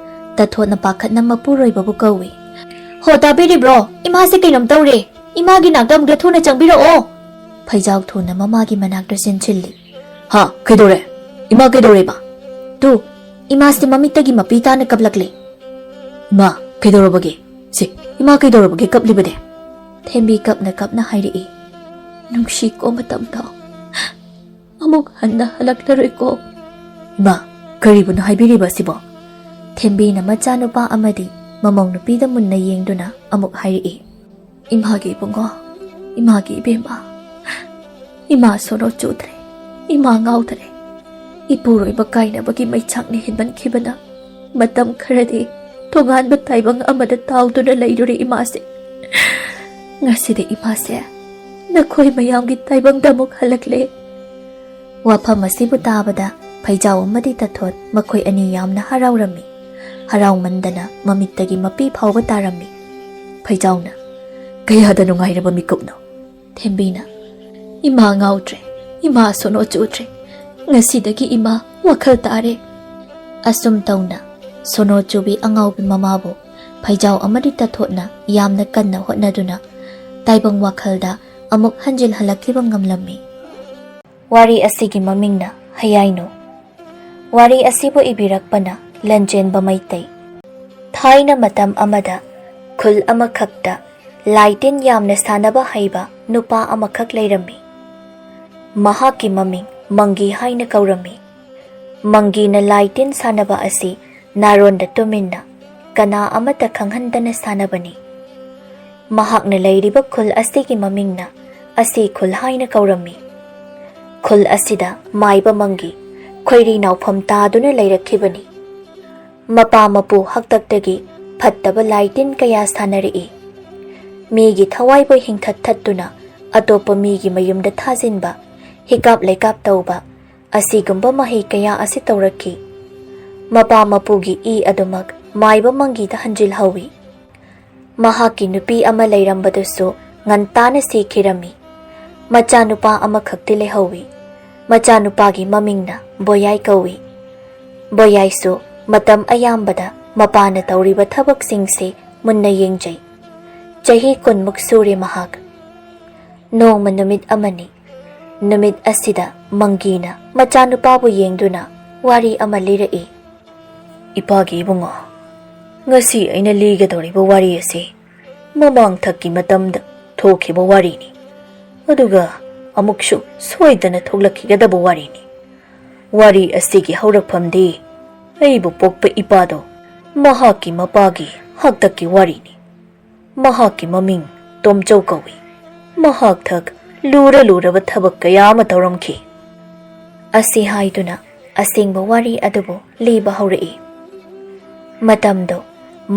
ꯇꯊꯣꯠꯅ ꯄꯥꯈꯠꯅ ꯃꯄꯨꯔꯣꯏꯕꯕꯨ ꯀꯧꯏ꯫ "ꯍꯣ, ꯇꯥꯕꯤꯔꯤꯕ꯭ꯔꯣ? ꯏꯃꯥꯁꯦ ꯀꯩꯅꯣꯝ ꯇꯧꯔꯦ꯫ ꯏꯃꯥꯒꯤ ꯅꯥꯛꯇ ꯑꯃꯨꯛꯇ ꯊꯨꯅ ꯆꯪꯕꯤꯔꯛꯑꯣ꯫" ꯐꯩꯖꯥꯎ ꯊꯨꯅ ꯃꯃꯥꯒꯤ ꯃꯅꯥꯛꯇ ꯆꯦꯟꯁꯤꯜꯂꯤ꯫ "ꯍꯥ, ꯀꯩꯗꯧꯔꯦ? ꯏꯃꯥ ꯀꯩꯗꯧꯔꯦꯕ?" "ꯇꯨ, ꯏꯃꯥꯁꯦ ꯃꯃꯤꯠꯇꯒꯤ ꯃꯄꯤ ꯇꯥꯅ ꯀꯞꯂꯛꯂꯦ꯫" "ꯏꯃꯥ, ꯀꯩꯗꯧꯔꯕꯒꯦ? ꯁꯦ, ꯏꯃꯥ ꯀꯩꯗꯧꯔꯕꯒꯦ ꯀꯞꯂꯤꯕꯗꯤ?" ꯊꯦꯝꯕꯤ ꯀꯞꯅ ꯀꯞꯅ ꯍꯥꯏꯔꯛꯏ꯫ "ꯅꯨꯡꯁꯤꯀꯣ ꯃꯇꯝꯗꯣ꯫ ꯑꯃꯨꯛ ꯍꯟꯅ ꯍꯜꯂꯛꯂꯔꯣꯏꯀꯣ꯫" "ꯏꯃꯥ, ꯀꯔꯤꯕꯨꯅꯣ ꯍꯥꯏꯕꯤꯔꯤꯕ ꯑꯁꯤꯕꯣ?" ꯊꯦꯝꯕꯤꯅ ꯃꯆꯥꯅꯨꯄꯥ ꯑꯃꯗꯤ ꯃꯃꯧ ꯅꯨꯄꯤꯗ ꯃꯨꯟꯅ ꯌꯦꯡꯗꯨꯅ ꯑꯃꯨꯛ ꯍꯥꯏꯔꯛꯏ꯫ "ꯏꯃꯥꯒꯤ ꯏꯕꯨꯡꯉꯣ, ꯏꯃꯥꯒꯤ ꯏꯕꯦꯝꯃ, ꯏꯃꯥ ꯁꯣꯔꯣ ꯆꯨꯗ꯭ꯔꯦ, ꯏꯃꯥ ꯉꯥꯎꯗ꯭ꯔꯦ꯫ ꯏꯄꯨꯔꯣꯏꯕ ꯀꯥꯏꯅꯕꯒꯤ ꯃꯩꯆꯥꯛꯅ ꯍꯦꯟꯃꯟꯈꯤꯕꯅ ꯃꯇꯝ ꯈꯔꯗꯤ ꯇꯣꯉꯥꯟꯕ ꯇꯥꯏꯕꯪ ꯑꯃꯗ ꯇꯥꯎꯗꯨꯅ ꯂꯩꯔꯨꯔꯦ ꯏꯃꯥꯁꯦ꯫ ꯉꯁꯤꯗꯤ ꯏꯃꯥꯁꯦ ꯅꯈꯣꯏ ꯃꯌꯥꯝꯒꯤ ꯇꯥꯏꯕꯪꯗ ꯑꯃꯨꯛ ꯍꯜꯂꯛꯂꯦ꯫" ꯋꯥꯐꯝ ꯑꯁꯤꯕꯨ ꯇꯥꯕꯗ ꯐꯩꯖꯥꯎ ꯑꯃꯗꯤ ꯇꯊꯣꯠ ꯃꯈꯣꯏ ꯑꯅꯤ ꯌꯥꯝꯅ ꯍꯔꯥꯎꯔꯝꯃꯤ꯫ ꯍꯔꯥꯎꯃꯟꯗꯅ ꯃꯃꯤꯠꯇꯒꯤ ꯃꯄꯤ ꯐꯥꯎꯕ ꯇꯥꯔꯝꯃꯤ꯫ ꯐꯩꯖꯥꯎꯅ, "ꯀꯌꯥꯗ ꯅꯨꯡꯉꯥꯏꯔꯕ ꯃꯤꯀꯨꯞꯅꯣ!" ꯊꯦꯝꯕꯤꯅ, "ꯏꯃꯥ ꯉꯥꯎꯗ꯭ꯔꯦ, ꯏꯃꯥ ꯁꯣꯅꯣ ꯆꯨꯗ꯭ꯔꯦ꯫ ꯉꯁꯤꯗꯒꯤ ꯏꯃꯥ ꯋꯥꯈꯜ ꯇꯥꯔꯦ꯫" ꯑꯁꯨꯝ ꯇꯧꯅ ꯁꯣꯅꯣ ꯆꯨꯕꯤ ꯑꯉꯥꯎꯕꯤ ꯃꯃꯥꯕꯨ ꯐꯩꯖꯥꯎ ꯑꯃꯗꯤ ꯇꯠꯊꯣꯠꯅ ꯌꯥꯝꯅ ꯀꯟꯅ ꯍꯣꯠꯅꯗꯨꯅ ꯇꯥꯏꯕꯪ ꯋꯥꯈꯜꯗ ꯑꯃꯨꯛ ꯍꯟꯖꯤꯜꯍꯜꯂꯛꯈꯤꯕ ꯉꯝꯂꯝꯃꯤ꯫ ꯋꯥꯔꯤ ꯑꯁꯤꯒꯤ ꯃꯃꯤꯡꯅ ꯍꯌꯥꯏꯅꯨ꯫ ꯋꯥꯔꯤ ꯑꯁꯤꯕꯨ ꯏꯕꯤꯔꯛꯄꯅ ꯂꯟꯆꯦꯟꯕ ꯃꯩꯇꯩ꯫ ꯊꯥꯏꯅ ꯃꯇꯝ ꯑꯃꯗ ꯈꯨꯜ ꯑꯃꯈꯛꯇ ꯂꯥꯏ ꯇꯤꯟ ꯌꯥꯝꯅ ꯁꯥꯟꯅꯕ ꯍꯩꯕ ꯅꯨꯄꯥ ꯑꯃꯈꯛ ꯂꯩꯔꯝꯃꯤ꯫ ꯃꯍꯥꯛꯀꯤ ꯃꯃꯤꯡ ꯃꯪꯒꯤ ꯍꯥꯏꯅ ꯀꯧꯔꯝꯃꯤ꯫ ꯃꯪꯒꯤꯅ ꯂꯥꯏ ꯇꯤꯟ ꯁꯥꯟꯅꯕ ꯑꯁꯤ ꯅꯥꯔꯣꯟꯗ ꯇꯨꯃꯤꯟꯅ ꯀꯅꯥ ꯑꯃꯠꯇ ꯈꯪꯍꯟꯗꯅ ꯁꯥꯟꯅꯕꯅꯤ꯫ ꯃꯍꯥꯛꯅ ꯂꯩꯔꯤꯕ ꯈꯨꯜ ꯑꯁꯤꯒꯤ ꯃꯃꯤꯡꯅ ꯑꯁꯤ ꯈꯨꯜ ꯍꯥꯏꯅ ꯀꯧꯔꯝꯃꯤ꯫ ꯈꯨꯜ ꯑꯁꯤꯗ ꯃꯥꯏꯕ ꯃꯪꯒꯤ ꯈꯣꯏꯔꯤ ꯅꯥꯎꯐꯝ ꯇꯥꯗꯨꯅ ꯂꯩꯔꯛꯈꯤꯕꯅꯤ꯫ ꯃꯄꯥ ꯃꯄꯨ ꯍꯥꯛꯇꯛꯇꯒꯤ ꯐꯠꯇꯕ ꯂꯥꯏ ꯇꯤꯟ ꯀꯌꯥ ꯁꯥꯟꯅꯔꯛꯏ꯫ ꯃꯤꯒꯤ ꯊꯋꯥꯏꯕꯨ ꯍꯤꯡꯊꯠ ꯊꯠꯇꯨꯅ ꯑꯇꯣꯞꯄ ꯃꯤꯒꯤ ꯃꯌꯨꯝꯗ ꯊꯥꯖꯤꯟꯕ, ꯍꯤꯀꯥꯞ ꯂꯩꯀꯥꯞ ꯇꯧꯕ, ꯑꯁꯤꯒꯨꯝꯕ ꯃꯍꯩ ꯀꯌꯥ ꯑꯁꯤ ꯇꯧꯔꯛꯈꯤ꯫ ꯃꯄꯥ ꯃꯄꯨꯒꯤ ꯏ ꯑꯗꯨꯃꯛ ꯃꯥꯏꯕ ꯃꯪꯒꯤꯗ ꯍꯟꯖꯤꯜꯍꯧꯏ꯫ ꯃꯍꯥꯛꯀꯤ ꯅꯨꯄꯤ ꯑꯃ ꯂꯩꯔꯝꯕꯗꯨꯁꯨ ꯉꯟꯇꯥꯅ ꯁꯤꯈꯤꯔꯝꯃꯤ꯫ ꯃꯆꯥꯅꯨꯄꯥ ꯑꯃꯈꯛꯇꯤ ꯂꯩꯍꯧꯏ꯫ ꯃꯆꯥꯅꯨꯄꯥꯒꯤ ꯃꯃꯤꯡꯅ ꯕꯣꯌꯥꯏ ꯀꯧꯏ꯫ ꯕꯣꯌꯥꯏꯁꯨ ꯃꯇꯝ ꯑꯌꯥꯝꯕꯗ ꯃꯄꯥꯅ ꯇꯧꯔꯤꯕ ꯊꯕꯛꯁꯤꯡꯁꯤ ꯃꯨꯟꯅ ꯌꯦꯡꯖꯩ꯫ ꯆꯍꯤ ꯀꯨꯟꯃꯨꯛ ꯁꯨꯔꯦ ꯃꯍꯥꯛ꯫ ꯅꯣꯡꯃ ꯅꯨꯃꯤꯠ ꯑꯃꯅꯤ꯫ ꯅꯨꯃꯤꯠ ꯑꯁꯤꯗ ꯃꯪꯒꯤꯅ ꯃꯆꯥꯅꯨꯄꯥꯕꯨ ꯌꯦꯡꯗꯨꯅ ꯋꯥꯔꯤ ꯑꯃ ꯂꯤꯔꯛꯏ꯫ "ꯏꯄꯥꯒꯤ ꯏꯕꯨꯡꯉꯣ, ꯉꯁꯤ ꯑꯩꯅ ꯂꯤꯒꯗꯧꯔꯤꯕ ꯋꯥꯔꯤ ꯑꯁꯤ ꯃꯃꯥꯡ ꯊꯛꯀꯤ ꯃꯇꯝꯗ ꯊꯣꯛꯈꯤꯕ ꯋꯥꯔꯤꯅꯤ꯫ ꯑꯗꯨꯒ ꯑꯃꯨꯛꯁꯨ ꯁꯣꯏꯗꯅ ꯊꯣꯛꯂꯛꯈꯤꯒꯗꯕ ꯋꯥꯔꯤꯅꯤ꯫ ꯋꯥꯔꯤ ꯑꯁꯤꯒꯤ ꯍꯧꯔꯛꯐꯝꯗꯤ ꯑꯩꯕꯨ ꯄꯣꯛꯄ ꯏꯄꯥꯗꯣ, ꯃꯍꯥꯛꯀꯤ ꯃꯄꯥꯒꯤ ꯍꯥꯛꯇꯛꯀꯤ ꯋꯥꯔꯤꯅꯤ꯫ ꯃꯍꯥꯛꯀꯤ ꯃꯃꯤꯡ ꯇꯣꯝꯆꯧ ꯀꯧꯏ꯫ ꯃꯍꯥꯛ ꯊꯛ ꯂꯨꯔ ꯂꯨꯔꯕ ꯊꯕꯛ ꯀꯌꯥ ꯑꯃ ꯇꯧꯔꯝꯈꯤ꯫" ꯑꯁꯤ ꯍꯥꯏꯗꯨꯅ ꯑꯁꯦꯡꯕ ꯋꯥꯔꯤ ꯑꯗꯨꯕꯨ ꯂꯤꯕ ꯍꯧꯔꯛꯏ꯫ ꯃꯇꯝꯗꯣ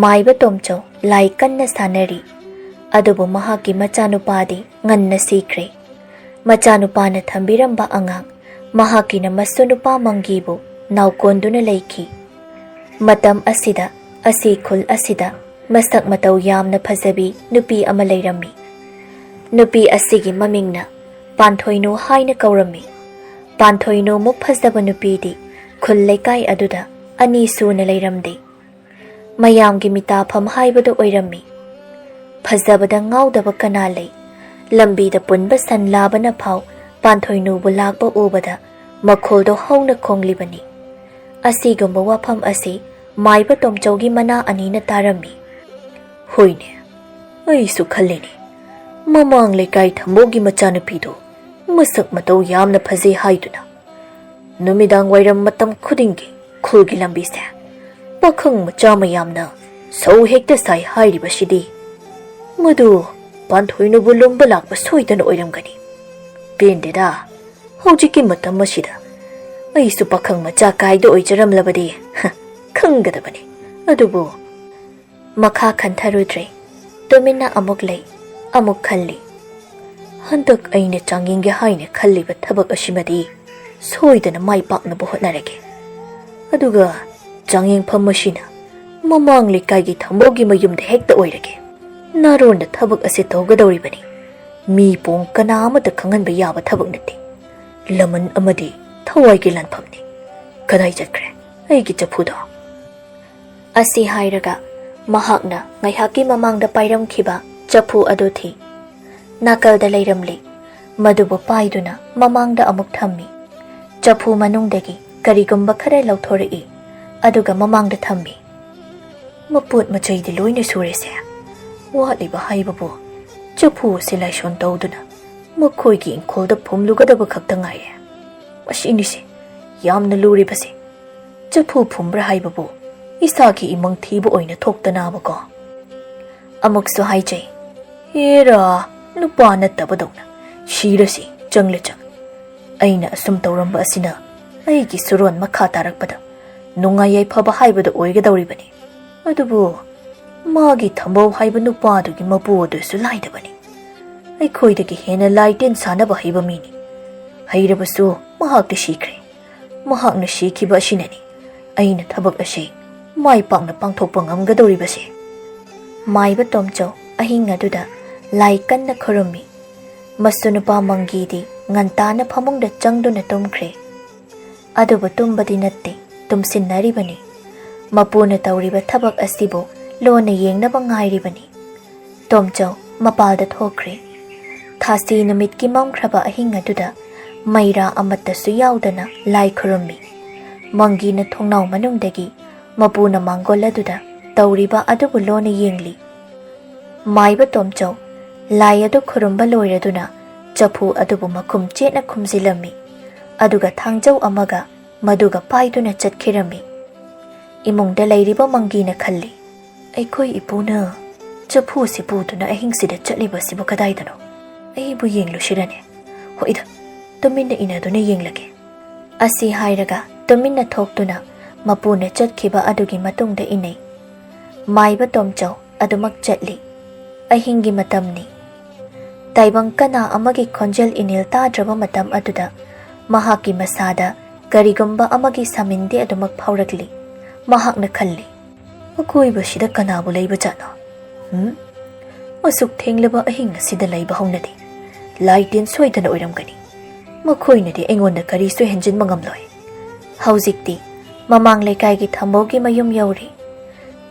ꯃꯥꯏꯕ ꯇꯣꯝꯆꯧ ꯂꯥꯏ ꯀꯟꯅ ꯁꯥꯟꯅꯔꯤ꯫ ꯑꯗꯨꯕꯨ ꯃꯍꯥꯛꯀꯤ ꯃꯆꯥꯅꯨꯄꯥꯗꯤ ꯉꯟꯅ ꯁꯤꯈ꯭ꯔꯦ꯫ ꯃꯆꯥꯅꯨꯄꯥꯅ ꯊꯝꯕꯤꯔꯝꯕ ꯑꯉꯥꯡ ꯃꯍꯥꯛꯀꯤꯅ ꯃꯁꯨ ꯅꯨꯄꯥ ꯃꯪꯒꯤꯕꯨ ꯅꯥꯎꯀꯣꯟꯗꯨꯅ ꯂꯩꯈꯤ꯫ ꯃꯇꯝ ꯑꯁꯤꯗ ꯑꯁꯤ ꯈꯨꯜ ꯑꯁꯤꯗ ꯃꯁꯛ ꯃꯇꯧ ꯌꯥꯝꯅ ꯐꯖꯕꯤ ꯅꯨꯄꯤ ꯑꯃ ꯂꯩꯔꯝꯃꯤ꯫ ꯅꯨꯄꯤ ꯑꯁꯤꯒꯤ ꯃꯃꯤꯡꯅ ꯄꯥꯟꯊꯣꯏꯅꯨ ꯍꯥꯏꯅ ꯀꯧꯔꯝꯃꯤ꯫ ꯄꯥꯟꯊꯣꯏꯅꯨꯃꯨꯛ ꯐꯖꯕ ꯅꯨꯄꯤꯗꯤ ꯈꯨꯜ ꯂꯩꯀꯥꯏ ꯑꯗꯨꯗ ꯑꯅꯤ ꯁꯨꯅ ꯂꯩꯔꯝꯗꯦ꯫ ꯃꯌꯥꯝꯒꯤ ꯃꯤꯇꯥꯐꯝ ꯍꯥꯏꯕꯗꯨ ꯑꯣꯏꯔꯝꯃꯤ꯫ ꯐꯖꯕꯗ ꯉꯥꯎꯗꯕ ꯀꯅꯥ ꯂꯩ? ꯂꯝꯕꯤꯗ ꯄꯨꯟꯕ ꯁꯟ ꯂꯥꯕꯅ ꯐꯥꯎ ꯄꯥꯟꯊꯣꯏꯅꯨꯕꯨ ꯂꯥꯛꯄ ꯎꯕꯗ ꯃꯈꯣꯜꯗꯣ ꯍꯧꯅ ꯈꯣꯡꯂꯤꯕꯅꯤ꯫ ꯑꯁꯤꯒꯨꯝꯕ ꯋꯥꯐꯝ ꯑꯁꯤ ꯃꯥꯏꯕ ꯇꯣꯝꯆꯧꯒꯤ ꯃꯅꯥ ꯑꯅꯤꯅ ꯇꯥꯔꯝꯃꯤ꯫ "ꯍꯣꯏꯅꯦ, ꯑꯩꯁꯨ ꯈꯜꯂꯤꯅꯦ, ꯃꯃꯥꯡ ꯂꯩꯀꯥꯏ ꯊꯝꯕꯧꯒꯤ ꯃꯆꯥꯅꯨꯄꯤꯗꯣ ꯃꯁꯛ ꯃꯇꯧ ꯌꯥꯝꯅ ꯐꯖꯩ ꯍꯥꯏꯗꯨꯅ ꯅꯨꯃꯤꯗꯥꯡ ꯋꯥꯏꯔꯝ ꯃꯇꯝ ꯈꯨꯗꯤꯡꯒꯤ ꯈꯨꯜꯒꯤ ꯂꯝꯕꯤꯁꯦ ꯄꯥꯈꯪ ꯃꯆꯥ ꯃꯌꯥꯝꯅ ꯁꯧ ꯍꯦꯛꯇ ꯁꯥꯏ ꯍꯥꯏꯔꯤꯕꯁꯤꯗꯤ꯫ ꯃꯗꯨ ꯄꯥꯟꯊꯣꯏꯅꯨꯕꯨ ꯂꯨꯝꯕ ꯂꯥꯛꯄ ꯁꯣꯏꯗꯅ ꯑꯣꯏꯔꯝꯒꯅꯤ꯫ ꯄꯦꯟꯗꯦꯗ, ꯍꯧꯖꯤꯛꯀꯤ ꯃꯇꯝ ꯑꯁꯤꯗ ꯑꯩꯁꯨ ꯄꯥꯈꯪ ꯃꯆꯥ ꯀꯥꯏꯗ ꯑꯣꯏꯖꯔꯝꯂꯕꯗꯤ, ꯍ, ꯈꯪꯒꯗꯕꯅꯤ꯫ ꯑꯗꯨꯕꯨ" ꯃꯈꯥ ꯈꯟꯊꯔꯨꯗ꯭ꯔꯦ꯫ ꯇꯨꯃꯤꯟꯅ ꯑꯃꯨꯛ ꯂꯩ, ꯑꯃꯨꯛ ꯈꯜꯂꯤ꯫ "ꯍꯟꯗꯛ ꯑꯩꯅ ꯆꯥꯡꯌꯦꯡꯒꯦ ꯍꯥꯏꯅ ꯈꯜꯂꯤꯕ ꯊꯕꯛ ꯑꯁꯤꯃꯗꯤ ꯁꯣꯏꯗꯅ ꯃꯥꯏ ꯄꯥꯛꯅꯕ ꯍꯣꯠꯅꯔꯒꯦ꯫ ꯑꯗꯨꯒ ꯆꯥꯡꯌꯦꯡꯐꯝ ꯑꯁꯤꯅ ꯃꯃꯥꯡ ꯂꯩꯀꯥꯏꯒꯤ ꯊꯝꯕꯧꯒꯤ ꯃꯌꯨꯝꯗ ꯍꯦꯛꯇ ꯑꯣꯏꯔꯒꯦ꯫ ꯅꯥꯔꯣꯟꯗ ꯊꯕꯛ ꯑꯁꯤ ꯇꯧꯒꯗꯧꯔꯤꯕꯅꯤ꯫ ꯃꯤ ꯄꯣꯡ ꯀꯅꯥ ꯑꯃꯠꯇ ꯈꯪꯍꯟꯕ ꯌꯥꯕ ꯊꯕꯛ ꯅꯠꯇꯦ꯫ ꯂꯃꯟ ꯑꯃꯗꯤ ꯊꯋꯥꯏꯒꯤ ꯂꯥꯟꯐꯝꯅꯤ꯫ ꯀꯗꯥꯏ ꯆꯠꯈ꯭ꯔꯦ ꯑꯩꯒꯤ ꯆꯐꯨꯗꯣ?" ꯑꯁꯤ ꯍꯥꯏꯔꯒ ꯃꯍꯥꯛꯅ ꯉꯥꯏꯍꯥꯛꯀꯤ ꯃꯃꯥꯡꯗ ꯄꯥꯏꯔꯝꯈꯤꯕ ꯆꯐꯨ ꯑꯗꯨ ꯊꯤ꯫ ꯅꯥꯀꯜꯗ ꯂꯩꯔꯝꯂꯤ꯫ ꯃꯗꯨꯕꯨ ꯄꯥꯏꯗꯨꯅ ꯃꯃꯥꯡꯗ ꯑꯃꯨꯛ ꯊꯝꯃꯤ꯫ ꯆꯐꯨ ꯃꯅꯨꯡꯗꯒꯤ ꯀꯔꯤꯒꯨꯝꯕ ꯈꯔ ꯂꯧꯊꯣꯔꯛꯏ, ꯑꯗꯨꯒ ꯃꯃꯥꯡꯗ ꯊꯝꯃꯤ꯫ "ꯃꯄꯣꯠ ꯃꯆꯩꯗꯤ ꯂꯣꯏꯅ ꯁꯨꯔꯦꯁꯦ꯫ ꯋꯥꯠꯂꯤꯕ ꯍꯥꯏꯕꯕꯨ ꯆꯐꯨ ꯑꯁꯤ ꯂꯥꯏꯁꯣꯟ ꯇꯧꯗꯨꯅ ꯃꯈꯣꯏꯒꯤ ꯏꯪꯈꯣꯜꯗ ꯐꯨꯝꯂꯨꯒꯗꯕ ꯈꯛꯇ ꯉꯥꯏꯔꯦ꯫ ꯃꯁꯤꯅꯤꯁꯦ ꯌꯥꯝꯅ ꯂꯨꯔꯤꯕꯁꯦ꯫ ꯆꯐꯨ ꯐꯨꯝꯕ꯭ꯔꯥ ꯍꯥꯏꯕꯕꯨ ꯏꯁꯥꯒꯤ ꯏꯃꯪ ꯊꯤꯕ ꯑꯣꯏꯅ ꯊꯣꯛꯇꯅꯕꯀꯣ?" ꯑꯃꯨꯛꯁꯨ ꯍꯥꯏꯖꯩ, "ꯍꯦꯔꯥ, ꯅꯨꯄꯥ ꯅꯠꯇꯕꯗꯧꯅ ꯁꯤꯔꯁꯤ ꯆꯪꯂ ꯆꯪ꯫ ꯑꯩꯅ ꯑꯁꯨꯝ ꯇꯧꯔꯝꯕ ꯑꯁꯤꯅ ꯑꯩꯒꯤ ꯁꯨꯔꯣꯟ ꯃꯈꯥ ꯇꯥꯔꯛꯄꯗ ꯅꯨꯡꯉꯥꯏ ꯌꯥꯏꯐꯕ ꯍꯥꯏꯕꯗꯨ ꯑꯣꯏꯒꯗꯧꯔꯤꯕꯅꯤ꯫ ꯑꯗꯨꯕꯨ ꯃꯥꯒꯤ ꯊꯝꯕꯧ ꯍꯥꯏꯕ ꯅꯨꯄꯥꯗꯨꯒꯤ ꯃꯄꯨ ꯑꯗꯨꯁꯨ ꯂꯥꯏꯗꯕꯅꯤ꯫ ꯑꯩꯈꯣꯏꯗꯒꯤ ꯍꯦꯟꯅ ꯂꯥꯏ ꯇꯤꯟ ꯁꯥꯟꯅꯕ ꯍꯩꯕ ꯃꯤꯅꯤ꯫ ꯍꯩꯔꯕꯁꯨ ꯃꯍꯥꯛꯇꯤ ꯁꯤꯈ꯭ꯔꯦ꯫ ꯃꯍꯥꯛꯅ ꯁꯤꯈꯤꯕ ꯑꯁꯤꯅꯅꯤ ꯑꯩꯅ ꯊꯕꯛ ꯑꯁꯤ ꯃꯥꯏ ꯄꯥꯛꯅ ꯄꯥꯡꯊꯣꯛꯄ ꯉꯝꯒꯗꯧꯔꯤꯕꯁꯦ? ꯃꯥꯏꯕ ꯇꯣꯝꯆꯧ ꯑꯍꯤꯡ ꯑꯗꯨꯗ ꯂꯥꯏ ꯀꯟꯅ ꯈꯨꯔꯨꯝꯃꯤ꯫ ꯃꯁꯨ ꯅꯨꯄꯥ ꯃꯪꯒꯤꯗꯤ ꯉꯟꯇꯥꯅ ꯐꯃꯨꯡꯗ ꯆꯪꯗꯨꯅ ꯇꯨꯝꯈ꯭ꯔꯦ꯫ ꯑꯗꯨꯕꯨ ꯇꯨꯝꯕꯗꯤ ꯅꯠꯇꯦ, ꯇꯨꯝꯁꯤꯟꯅꯔꯤꯕꯅꯤ꯫ ꯃꯄꯨꯅ ꯇꯧꯔꯤꯕ ꯊꯕꯛ ꯑꯁꯤꯕꯨ ꯂꯣꯟꯅ ꯌꯦꯡꯅꯕ ꯉꯥꯏꯔꯤꯕꯅꯤ꯫ ꯇꯣꯝꯆꯧ ꯃꯄꯥꯜꯗ ꯊꯣꯛꯈ꯭ꯔꯦ꯫ ꯊꯥꯁꯤ ꯅꯨꯃꯤꯠꯀꯤ ꯃꯝꯈ꯭ꯔꯕ ꯑꯍꯤꯡ ꯑꯗꯨꯗ ꯃꯩꯔꯥ ꯑꯃꯠꯇꯁꯨ ꯌꯥꯎꯗꯅ ꯂꯥꯏ ꯈꯨꯔꯨꯝꯃꯤ꯫ ꯃꯪꯒꯤꯅ ꯊꯣꯡꯅꯥꯎ ꯃꯅꯨꯡꯗꯒꯤ ꯃꯄꯨꯅ ꯃꯥꯡꯒꯣꯜ ꯑꯗꯨꯗ ꯇꯧꯔꯤꯕ ꯑꯗꯨꯕꯨ ꯂꯣꯟꯅ ꯌꯦꯡꯂꯤ꯫ ꯃꯥꯏꯕ ꯇꯣꯝꯆꯧ ꯂꯥꯏ ꯑꯗꯨ ꯈꯨꯔꯨꯝꯕ ꯂꯣꯏꯔꯗꯨꯅ ꯆꯐꯨ ꯑꯗꯨꯕꯨ ꯃꯈꯨꯝ ꯆꯦꯠꯅ ꯈꯨꯝꯖꯤꯜꯂꯝꯃꯤ꯫ ꯑꯗꯨꯒ ꯊꯥꯡꯖꯧ ꯑꯃꯒ ꯃꯗꯨꯒ ꯄꯥꯏꯗꯨꯅ ꯆꯠꯈꯤꯔꯝꯃꯤ꯫ ꯏꯃꯨꯡꯗ ꯂꯩꯔꯤꯕ ꯃꯪꯒꯤꯅ ꯈꯜꯂꯤ, "ꯑꯩꯈꯣꯏ ꯏꯄꯨꯅ ꯆꯐꯨ ꯑꯁꯤ ꯄꯨꯗꯨꯅ ꯑꯍꯤꯡꯁꯤꯗ ꯆꯠꯂꯤꯕ ꯑꯁꯤꯕꯨ ꯀꯗꯥꯏꯗꯅꯣ? ꯑꯩꯕꯨ ꯌꯦꯡꯂꯨꯁꯤꯔꯅꯦ? ꯍꯣꯏꯗ, ꯇꯨꯃꯤꯟꯅ ꯏꯟꯅꯗꯨꯅ ꯌꯦꯡꯂꯒꯦ"꯫ ꯑꯁꯤ ꯍꯥꯏꯔꯒ ꯇꯨꯃꯤꯟꯅ ꯊꯣꯛꯇꯨꯅ ꯃꯄꯨꯅ ꯆꯠꯈꯤꯕ ꯑꯗꯨꯒꯤ ꯃꯇꯨꯡꯗ ꯏꯟꯅꯩ꯫ ꯃꯥꯏꯕ ꯇꯣꯝꯆꯧ ꯑꯗꯨꯃꯛ ꯆꯠꯂꯤ꯫ ꯑꯍꯤꯡꯒꯤ ꯃꯇꯝꯅꯤ꯫ ꯇꯥꯏꯕꯪ ꯀꯅꯥ ꯑꯃꯒꯤ ꯈꯣꯟꯖꯦꯜ ꯏꯅꯤꯜ ꯇꯥꯗ꯭ꯔꯕ ꯃꯇꯝ ꯑꯗꯨꯗ ꯃꯍꯥꯛꯀꯤ ꯃꯁꯥꯗ ꯀꯔꯤꯒꯨꯝꯕ ꯑꯃꯒꯤ ꯁꯥꯃꯤꯟꯗꯤ ꯑꯗꯨꯃꯛ ꯐꯥꯎꯔꯛꯂꯤ꯫ ꯃꯍꯥꯛꯅ ꯈꯜꯂꯤ, "ꯑꯀꯣꯏꯕꯁꯤꯗ ꯀꯅꯥꯕꯨ ꯂꯩꯕꯖꯥꯠꯅꯣ? ꯎꯝ? ꯑꯁꯨꯛ ꯊꯦꯡꯂꯕ ꯑꯍꯤꯡ ꯑꯁꯤꯗ ꯂꯩꯕ ꯍꯧꯅꯗꯦ꯫ ꯂꯥꯏ ꯇꯤꯟ ꯁꯣꯏꯗꯅ ꯑꯣꯏꯔꯝꯒꯅꯤ꯫ ꯃꯈꯣꯏꯅꯗꯤ ꯑꯩꯉꯣꯟꯗ ꯀꯔꯤꯁꯨ ꯍꯦꯟꯖꯤꯟꯕ ꯉꯝꯂꯣꯏ"꯫ ꯍꯧꯖꯤꯛꯇꯤ ꯃꯃꯥꯡ ꯂꯩꯀꯥꯏꯒꯤ ꯊꯝꯕꯧꯒꯤ ꯃꯌꯨꯝ ꯌꯧꯔꯦ꯫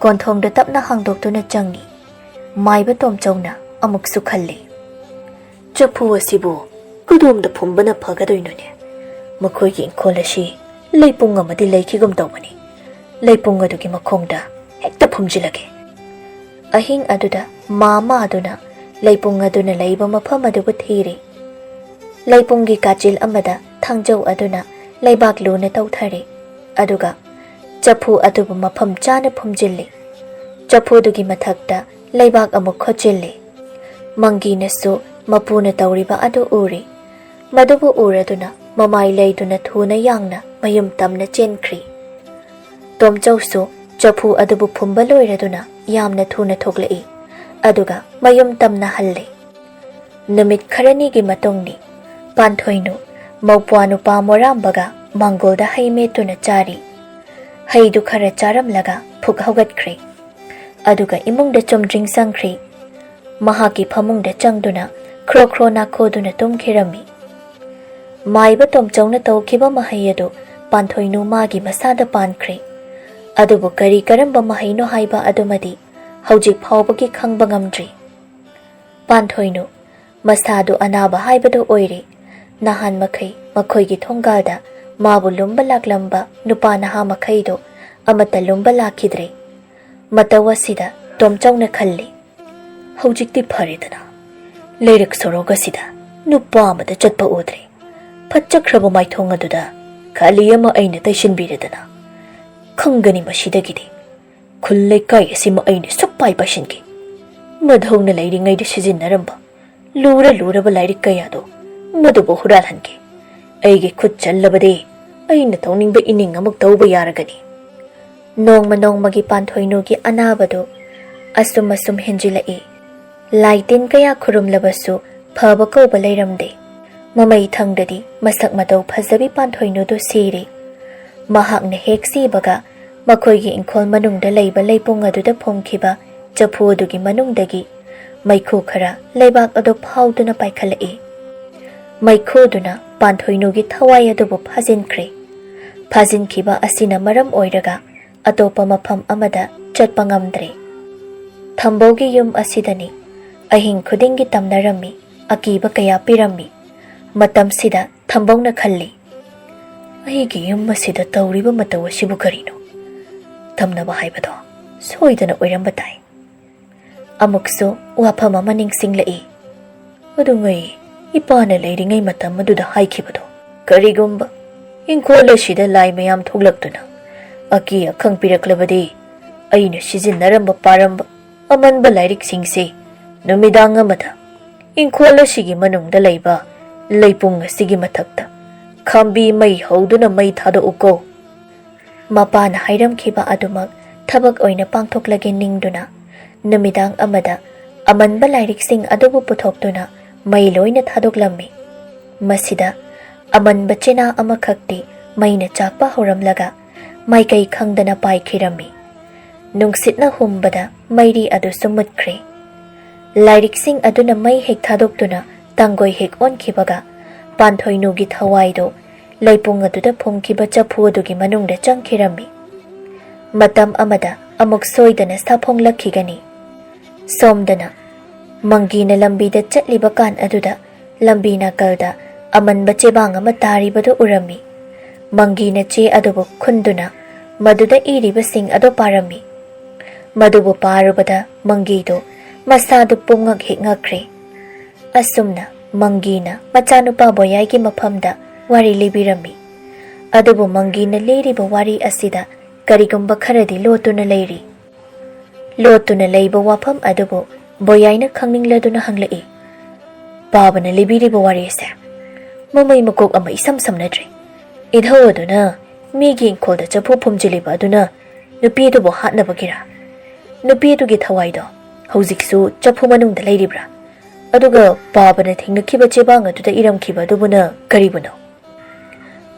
ꯀꯣꯟꯊꯣꯡꯗ ꯇꯞꯅ ꯍꯥꯡꯗꯣꯛꯇꯨꯅ ꯆꯪꯉꯤ꯫ ꯃꯥꯏꯕ ꯇꯣꯝꯆꯧꯅ ꯑꯃꯨꯛꯁꯨ ꯈꯜꯂꯤ, "ꯆꯐꯨ ꯑꯁꯤꯕꯨ ꯀꯗꯣꯝꯗ ꯐꯨꯝꯕꯅ ꯐꯒꯗꯣꯏꯅꯣꯅꯦ? ꯃꯈꯣꯏꯒꯤ ꯏꯪꯈꯣꯜ ꯑꯁꯤ ꯂꯩꯄꯨꯡ ꯑꯃꯗꯤ ꯂꯩꯈꯤꯒꯨꯝ ꯇꯧꯕꯅꯤ꯫ ꯂꯩꯄꯨꯡ ꯑꯗꯨꯒꯤ ꯃꯈꯣꯡꯗ ꯍꯦꯛꯇ ꯐꯨꯝꯖꯤꯜꯂꯒꯦ"꯫ ꯑꯍꯤꯡ ꯑꯗꯨꯗ ꯃꯥ ꯃꯥꯗꯨꯅ ꯂꯩꯄꯨꯡ ꯑꯗꯨꯅ ꯂꯩꯕ ꯃꯐꯝ ꯑꯗꯨꯕꯨ ꯊꯤꯔꯦ꯫ ꯂꯩꯄꯨꯡꯒꯤ ꯀꯥꯆꯤꯜ ꯑꯃꯗ ꯊꯥꯡꯖꯧ ꯑꯗꯨꯅ ꯂꯩꯕꯥꯛ ꯂꯨꯅ ꯇꯧꯊꯔꯦ꯫ ꯑꯗꯨꯒ ꯆꯐꯨ ꯑꯗꯨꯕꯨ ꯃꯐꯝ ꯆꯥꯅ ꯐꯨꯝꯖꯤꯜꯂꯤ꯫ ꯆꯐꯨꯗꯨꯒꯤ ꯃꯊꯛꯇ ꯂꯩꯕꯥꯛ ꯑꯃꯨꯛ ꯈꯣꯠꯆꯤꯜꯂꯤ꯫ ꯃꯪꯒꯤꯅꯁꯨ ꯃꯄꯨꯅ ꯇꯧꯔꯤꯕ ꯑꯗꯨ ꯎꯔꯦ꯫ ꯃꯗꯨꯕꯨ ꯎꯔꯗꯨꯅ ꯃꯃꯥꯏ ꯂꯩꯗꯨꯅ ꯊꯨꯅ ꯌꯥꯡꯅ ꯃꯌꯨꯝ ꯇꯝꯅ ꯆꯦꯟꯈ꯭ꯔꯤ꯫ ꯇꯣꯝꯆꯧꯁꯨ ꯆꯐꯨ ꯑꯗꯨꯕꯨ ꯐꯨꯝꯕ ꯂꯣꯏꯔꯗꯨꯅ ꯌꯥꯝꯅ ꯊꯨꯅ ꯊꯣꯛꯂꯛꯏ꯫ ꯑꯗꯨꯒ ꯃꯌꯨꯝ ꯇꯝꯅ ꯍꯜꯂꯦ꯫ ꯅꯨꯃꯤꯠ ꯈꯔꯅꯤꯒꯤ ꯃꯇꯨꯡꯅꯤ꯫ ꯄꯥꯟꯊꯣꯏꯅꯨ ꯃꯧꯄ꯭ꯋꯥ ꯅꯨꯄꯥ ꯃꯣꯔꯥꯝꯕꯒ ꯃꯥꯡꯒꯣꯜꯗ ꯍꯩ ꯃꯦꯠꯇꯨꯅ ꯆꯥꯔꯤ꯫ ꯍꯩꯗꯨ ꯈꯔ ꯆꯥꯔꯝꯂꯒ ꯐꯨꯛ ꯍꯧꯒꯠꯈ꯭ꯔꯦ꯫ ꯑꯗꯨꯒ ꯏꯃꯨꯡꯗ ꯆꯨꯝꯗ꯭ꯔꯤꯡ ꯆꯪꯈ꯭ꯔꯦ꯫ ꯃꯍꯥꯛꯀꯤ ꯐꯃꯨꯡꯗ ꯆꯪꯗꯨꯅ ꯈ꯭ꯔꯣ ꯈ꯭ꯔꯣ ꯅꯥꯈꯣꯗꯨꯅ ꯇꯨꯝꯈꯤꯔꯝꯃꯤ꯫ ꯃꯥꯏꯕ ꯇꯣꯝꯆꯧꯅ ꯇꯧꯈꯤꯕ ꯃꯍꯩ ꯑꯗꯨ ꯄꯥꯟꯊꯣꯏꯅꯨ ꯃꯥꯒꯤ ꯃꯁꯥꯗ ꯄꯥꯟꯈ꯭ꯔꯦ꯫ ꯑꯗꯨꯕꯨ ꯀꯔꯤ ꯀꯔꯝꯕ ꯃꯍꯩꯅꯣ ꯍꯥꯏꯕ ꯑꯗꯨꯃꯗꯤ ꯍꯧꯖꯤꯛ ꯐꯥꯎꯕꯒꯤ ꯈꯪꯕ ꯉꯝꯗ꯭ꯔꯤ꯫ ꯄꯥꯟꯊꯣꯏꯅꯨ ꯃꯁꯥꯗꯨ ꯑꯅꯥꯕ ꯍꯥꯏꯕꯗꯨ ꯑꯣꯏꯔꯦ꯫ ꯅꯍꯥꯟ ꯃꯈꯩ ꯃꯈꯣꯏꯒꯤ ꯊꯣꯡꯒꯥꯜꯗ ꯃꯥꯕꯨ ꯂꯨꯝꯕ ꯂꯥꯛꯂꯝꯕ ꯅꯨꯄꯥ ꯅꯍꯥ ꯃꯈꯩꯗꯨ ꯑꯃꯠꯇ ꯂꯨꯝꯕ ꯂꯥꯛꯈꯤꯗ꯭ꯔꯦ꯫ ꯃꯇꯧ ꯑꯁꯤꯗ ꯇꯣꯝꯆꯧꯅ ꯈꯜꯂꯤ, "ꯍꯧꯖꯤꯛꯇꯤ ꯐꯔꯦꯗꯅ꯫ ꯂꯩꯔꯛ ꯁꯣꯔꯣꯛ ꯑꯁꯤꯗ ꯅꯨꯄꯥ ꯑꯃꯗ ꯆꯠꯄ ꯎꯗ꯭ꯔꯦ꯫ ꯐꯠꯆꯈ꯭ꯔꯕ ꯃꯥꯏꯊꯣꯡ ꯑꯗꯨꯗ ꯈꯥꯂꯤ ꯑꯃ ꯑꯩꯅ ꯇꯩꯁꯤꯟꯕꯤꯔꯦꯗꯅ꯫ ꯈꯪꯒꯅꯤ ꯃꯁꯤꯗꯒꯤꯗꯤ꯫ ꯈꯨꯜ ꯂꯩꯀꯥꯏ ꯑꯁꯤꯃ ꯑꯩꯅ ꯁꯨꯛꯄꯥꯏ ꯄꯥꯏꯁꯤꯟꯈꯤ꯫ ꯃꯙꯧꯅ ꯂꯩꯔꯤꯉꯩꯗ ꯁꯤꯖꯤꯟꯅꯔꯝꯕ ꯂꯨꯔ ꯂꯨꯔꯕ ꯂꯥꯏꯔꯤꯛ ꯀꯌꯥꯗꯣ ꯃꯗꯨꯕꯨ ꯍꯨꯔꯥꯜꯍꯟꯈꯤ꯫ ꯑꯩꯒꯤ ꯈꯨꯠ ꯆꯜꯂꯕꯗꯤ ꯑꯩꯅ ꯇꯧꯅꯤꯡꯕ ꯏꯅꯤꯡ ꯑꯃꯨꯛ ꯇꯧꯕ ꯌꯥꯔꯒꯅꯤ꯫" ꯅꯣꯡꯃ ꯅꯣꯡꯃꯒꯤ ꯄꯥꯟꯊꯣꯏꯅꯨꯒꯤ ꯑꯅꯥꯕꯗꯨ ꯑꯁꯨꯝ ꯑꯁꯨꯝ ꯍꯦꯟꯖꯤꯜꯂꯛꯏ꯫ ꯂꯥꯏ ꯇꯤꯟ ꯀꯌꯥ ꯈꯨꯔꯨꯝꯂꯕꯁꯨ ꯐꯕ ꯀꯧꯕ ꯂꯩꯔꯝꯗꯦ꯫ ꯃꯃꯩ ꯊꯪꯗꯗꯤ ꯃꯁꯛ ꯃꯇꯧ ꯐꯖꯕꯤ ꯄꯥꯟꯊꯣꯏꯅꯨꯗꯨ ꯁꯤꯔꯦ꯫ ꯃꯍꯥꯛꯅ ꯍꯦꯛ ꯁꯤꯕꯒ ꯃꯈꯣꯏꯒꯤ ꯏꯪꯈꯣꯜ ꯃꯅꯨꯡꯗ ꯂꯩꯕ ꯂꯩꯄꯨꯡ ꯑꯗꯨꯗ ꯐꯨꯝꯈꯤꯕ ꯆꯐꯨ ꯑꯗꯨꯒꯤ ꯃꯅꯨꯡꯗꯒꯤ ꯃꯩꯈꯨ ꯈꯔ ꯂꯩꯕꯥꯛ ꯑꯗꯨ ꯐꯥꯎꯗꯨꯅ ꯄꯥꯏꯈꯠꯂꯛꯏ꯫ ꯃꯩꯈꯨꯗꯨꯅ ꯄꯥꯟꯊꯣꯏꯅꯨꯒꯤ ꯊꯋꯥꯏ ꯑꯗꯨꯕꯨ ꯐꯥꯖꯤꯟꯈ꯭ꯔꯦ꯫ ꯐꯥꯖꯤꯟꯈꯤꯕ ꯑꯁꯤꯅ ꯃꯔꯝ ꯑꯣꯏꯔꯒ ꯑꯇꯣꯞꯄ ꯃꯐꯝ ꯑꯃꯗ ꯆꯠꯄ ꯉꯝꯗ꯭ꯔꯦ꯫ ꯊꯝꯕꯧꯒꯤ ꯌꯨꯝ ꯑꯁꯤꯗꯅꯤ ꯑꯍꯤꯡ ꯈꯨꯗꯤꯡꯒꯤ ꯇꯝꯅꯔꯝꯃꯤ, ꯑꯀꯤꯕ ꯀꯌꯥ ꯄꯤꯔꯝꯃꯤ꯫ ꯃꯇꯝꯁꯤꯗ ꯊꯝꯕꯧꯅ ꯈꯜꯂꯤ, "ꯑꯩꯒꯤ ꯌꯨꯝ ꯑꯁꯤꯗ ꯇꯧꯔꯤꯕ ꯃꯇꯧ ꯑꯁꯤꯕꯨ ꯀꯔꯤꯅꯣ? ꯇꯝꯅꯕ ꯍꯥꯏꯕꯗꯣ ꯁꯣꯏꯗꯅ ꯑꯣꯏꯔꯝꯕ ꯇꯥꯏ꯫" ꯑꯃꯨꯛꯁꯨ ꯋꯥꯐꯝ ꯑꯃ ꯅꯤꯡꯁꯤꯡꯂꯛꯏ꯫ ꯑꯗꯨꯉꯩ ꯏꯄꯥꯅ ꯂꯩꯔꯤꯉꯩ ꯃꯇꯝ ꯑꯗꯨꯗ ꯍꯥꯏꯈꯤꯕꯗꯣ, ꯀꯔꯤꯒꯨꯝꯕ ꯏꯪꯈꯣꯜ ꯑꯁꯤꯗ ꯂꯥꯏ ꯃꯌꯥꯝ ꯊꯣꯛꯂꯛꯇꯨꯅ ꯑꯀꯤ ꯑꯈꯪ ꯄꯤꯔꯛꯂꯕꯗꯤ, ꯑꯩꯅ ꯁꯤꯖꯤꯟꯅꯔꯝꯕ ꯄꯥꯔꯝꯕ ꯑꯃꯟꯕ ꯂꯥꯏꯔꯤꯛꯁꯤꯡꯁꯦ ꯅꯨꯃꯤꯗꯥꯡ ꯑꯃꯗ ꯏꯪꯈꯣꯜ ꯑꯁꯤꯒꯤ ꯃꯅꯨꯡꯗ ꯂꯩꯕ ꯂꯩꯄꯨꯡ ꯑꯁꯤꯒꯤ ꯃꯊꯛꯇ ꯈꯥꯝꯕꯤ ꯃꯩ ꯍꯧꯗꯨꯅ ꯃꯩ ꯊꯥꯗꯣꯛꯎꯀꯣ꯫ ꯃꯄꯥꯅ ꯍꯥꯏꯔꯝꯈꯤꯕ ꯑꯗꯨꯃꯛ ꯊꯕꯛ ꯑꯣꯏꯅ ꯄꯥꯡꯊꯣꯛꯂꯒꯦ ꯅꯤꯡꯗꯨꯅ ꯅꯨꯃꯤꯗꯥꯡ ꯑꯃꯗ ꯑꯃꯟꯕ ꯂꯥꯏꯔꯤꯛꯁꯤꯡ ꯑꯗꯨꯕꯨ ꯄꯨꯊꯣꯛꯇꯨꯅ ꯃꯩ ꯂꯣꯏꯅ ꯊꯥꯗꯣꯛꯂꯝꯃꯤ꯫ ꯃꯁꯤꯗ ꯑꯃꯟꯕ ꯆꯦꯅꯥ ꯑꯃꯈꯛꯇꯤ ꯃꯩꯅ ꯆꯥꯛꯄ ꯍꯧꯔꯝꯂꯒ ꯃꯥꯏꯀꯩ ꯈꯪꯗꯅ ꯄꯥꯏꯈꯤꯔꯝꯃꯤ꯫ ꯅꯨꯡꯁꯤꯠꯅ ꯍꯨꯝꯕꯗ ꯃꯩꯔꯤ ꯑꯗꯨꯁꯨ ꯃꯨꯠꯈ꯭ꯔꯦ꯫ ꯂꯥꯏꯔꯤꯛꯁꯤꯡ ꯑꯗꯨꯅ ꯃꯩ ꯍꯦꯛ ꯊꯥꯗꯣꯛꯇꯨꯅ ꯇꯥꯡꯒꯣꯏ ꯍꯦꯛ ꯑꯣꯟꯈꯤꯕꯒ, ꯄꯥꯟꯊꯣꯏꯅꯨꯒꯤ ꯊꯋꯥꯏꯗꯨ ꯂꯩꯄꯨꯡ ꯑꯗꯨꯗ ꯐꯨꯝꯈꯤꯕ ꯆꯐꯨ ꯑꯗꯨꯒꯤ ꯃꯅꯨꯡꯗ ꯆꯪꯈꯤꯔꯝꯃꯤ꯫ ꯃꯇꯝ ꯑꯃꯗ ꯑꯃꯨꯛ ꯁꯣꯏꯗꯅ ꯁꯥꯐꯣꯡꯂꯛꯈꯤꯒꯅꯤ꯫ ꯁꯣꯝꯗꯅ ꯃꯪꯒꯤꯅ ꯂꯝꯕꯤꯗ ꯆꯠꯂꯤꯕ ꯀꯥꯟ ꯑꯗꯨꯗ ꯂꯝꯕꯤ ꯅꯥꯀꯜꯗ ꯑꯃꯟꯕ ꯆꯦꯕꯥꯡ ꯑꯃ ꯇꯥꯔꯤꯕꯗꯨ ꯎꯔꯝꯃꯤ꯫ ꯃꯪꯒꯤꯅ ꯆꯦ ꯑꯗꯨꯕꯨ ꯈꯨꯟꯗꯨꯅ ꯃꯗꯨꯗ ꯏꯔꯤꯕꯁꯤꯡ ꯑꯗꯨ ꯄꯥꯔꯝꯃꯤ꯫ ꯃꯗꯨꯕꯨ ꯄꯥꯔꯨꯕꯗ ꯃꯪꯒꯤꯗꯨ ꯃꯁꯥꯗꯨ ꯄꯨꯡꯉꯛ ꯍꯦꯛ ꯉꯛꯈ꯭ꯔꯦ꯫ ꯑꯁꯨꯝꯅ ꯃꯪꯒꯤꯅ ꯃꯆꯥꯅꯨꯄꯥ ꯕꯣꯌꯥꯏꯒꯤ ꯃꯐꯝꯗ ꯋꯥꯔꯤ ꯂꯤꯕꯤꯔꯝꯃꯤ꯫ ꯑꯗꯨꯕꯨ ꯃꯪꯒꯤꯅ ꯂꯤꯔꯤꯕ ꯋꯥꯔꯤ ꯑꯁꯤꯗ ꯀꯔꯤꯒꯨꯝꯕ ꯈꯔꯗꯤ ꯂꯣꯠꯇꯨꯅ ꯂꯩꯔꯤ꯫ ꯂꯣꯠꯇꯨꯅ ꯂꯩꯕ ꯋꯥꯐꯝ ꯑꯗꯨꯕꯨ ꯕꯣꯌꯥꯏꯅ ꯈꯪꯅꯤꯡꯂꯗꯨꯅ ꯍꯪꯂꯛꯏ꯫ ꯄꯥꯕꯅ ꯂꯤꯕꯤꯔꯤꯕ ꯋꯥꯔꯤ ꯑꯁꯦ ꯃꯃꯩ ꯃꯀꯣꯛ ꯑꯃ ꯏꯁꯝ ꯁꯝꯅꯗ꯭ꯔꯦ꯫ ꯏꯙꯧ ꯑꯗꯨꯅ ꯃꯤꯒꯤ ꯏꯪꯈꯣꯜꯗ ꯆꯐꯨ ꯐꯨꯝꯖꯤꯜꯂꯤꯕ ꯑꯗꯨꯅ ꯅꯨꯄꯤ ꯑꯗꯨꯕꯨ ꯍꯥꯠꯅꯕꯒꯤꯔꯥ? ꯅꯨꯄꯤ ꯑꯗꯨꯒꯤ ꯊꯋꯥꯏꯗꯣ ꯍꯧꯖꯤꯛꯁꯨ ꯆꯐꯨ ꯃꯅꯨꯡꯗ ꯂꯩꯔꯤꯕ꯭ꯔꯥ? ꯑꯗꯨꯒ ꯄꯥꯕꯅ ꯊꯦꯡꯅꯈꯤꯕ ꯆꯦꯕꯥꯡ ꯑꯗꯨꯗ ꯏꯔꯝꯈꯤꯕ ꯑꯗꯨꯕꯨꯅ ꯀꯔꯤꯕꯨꯅꯣ?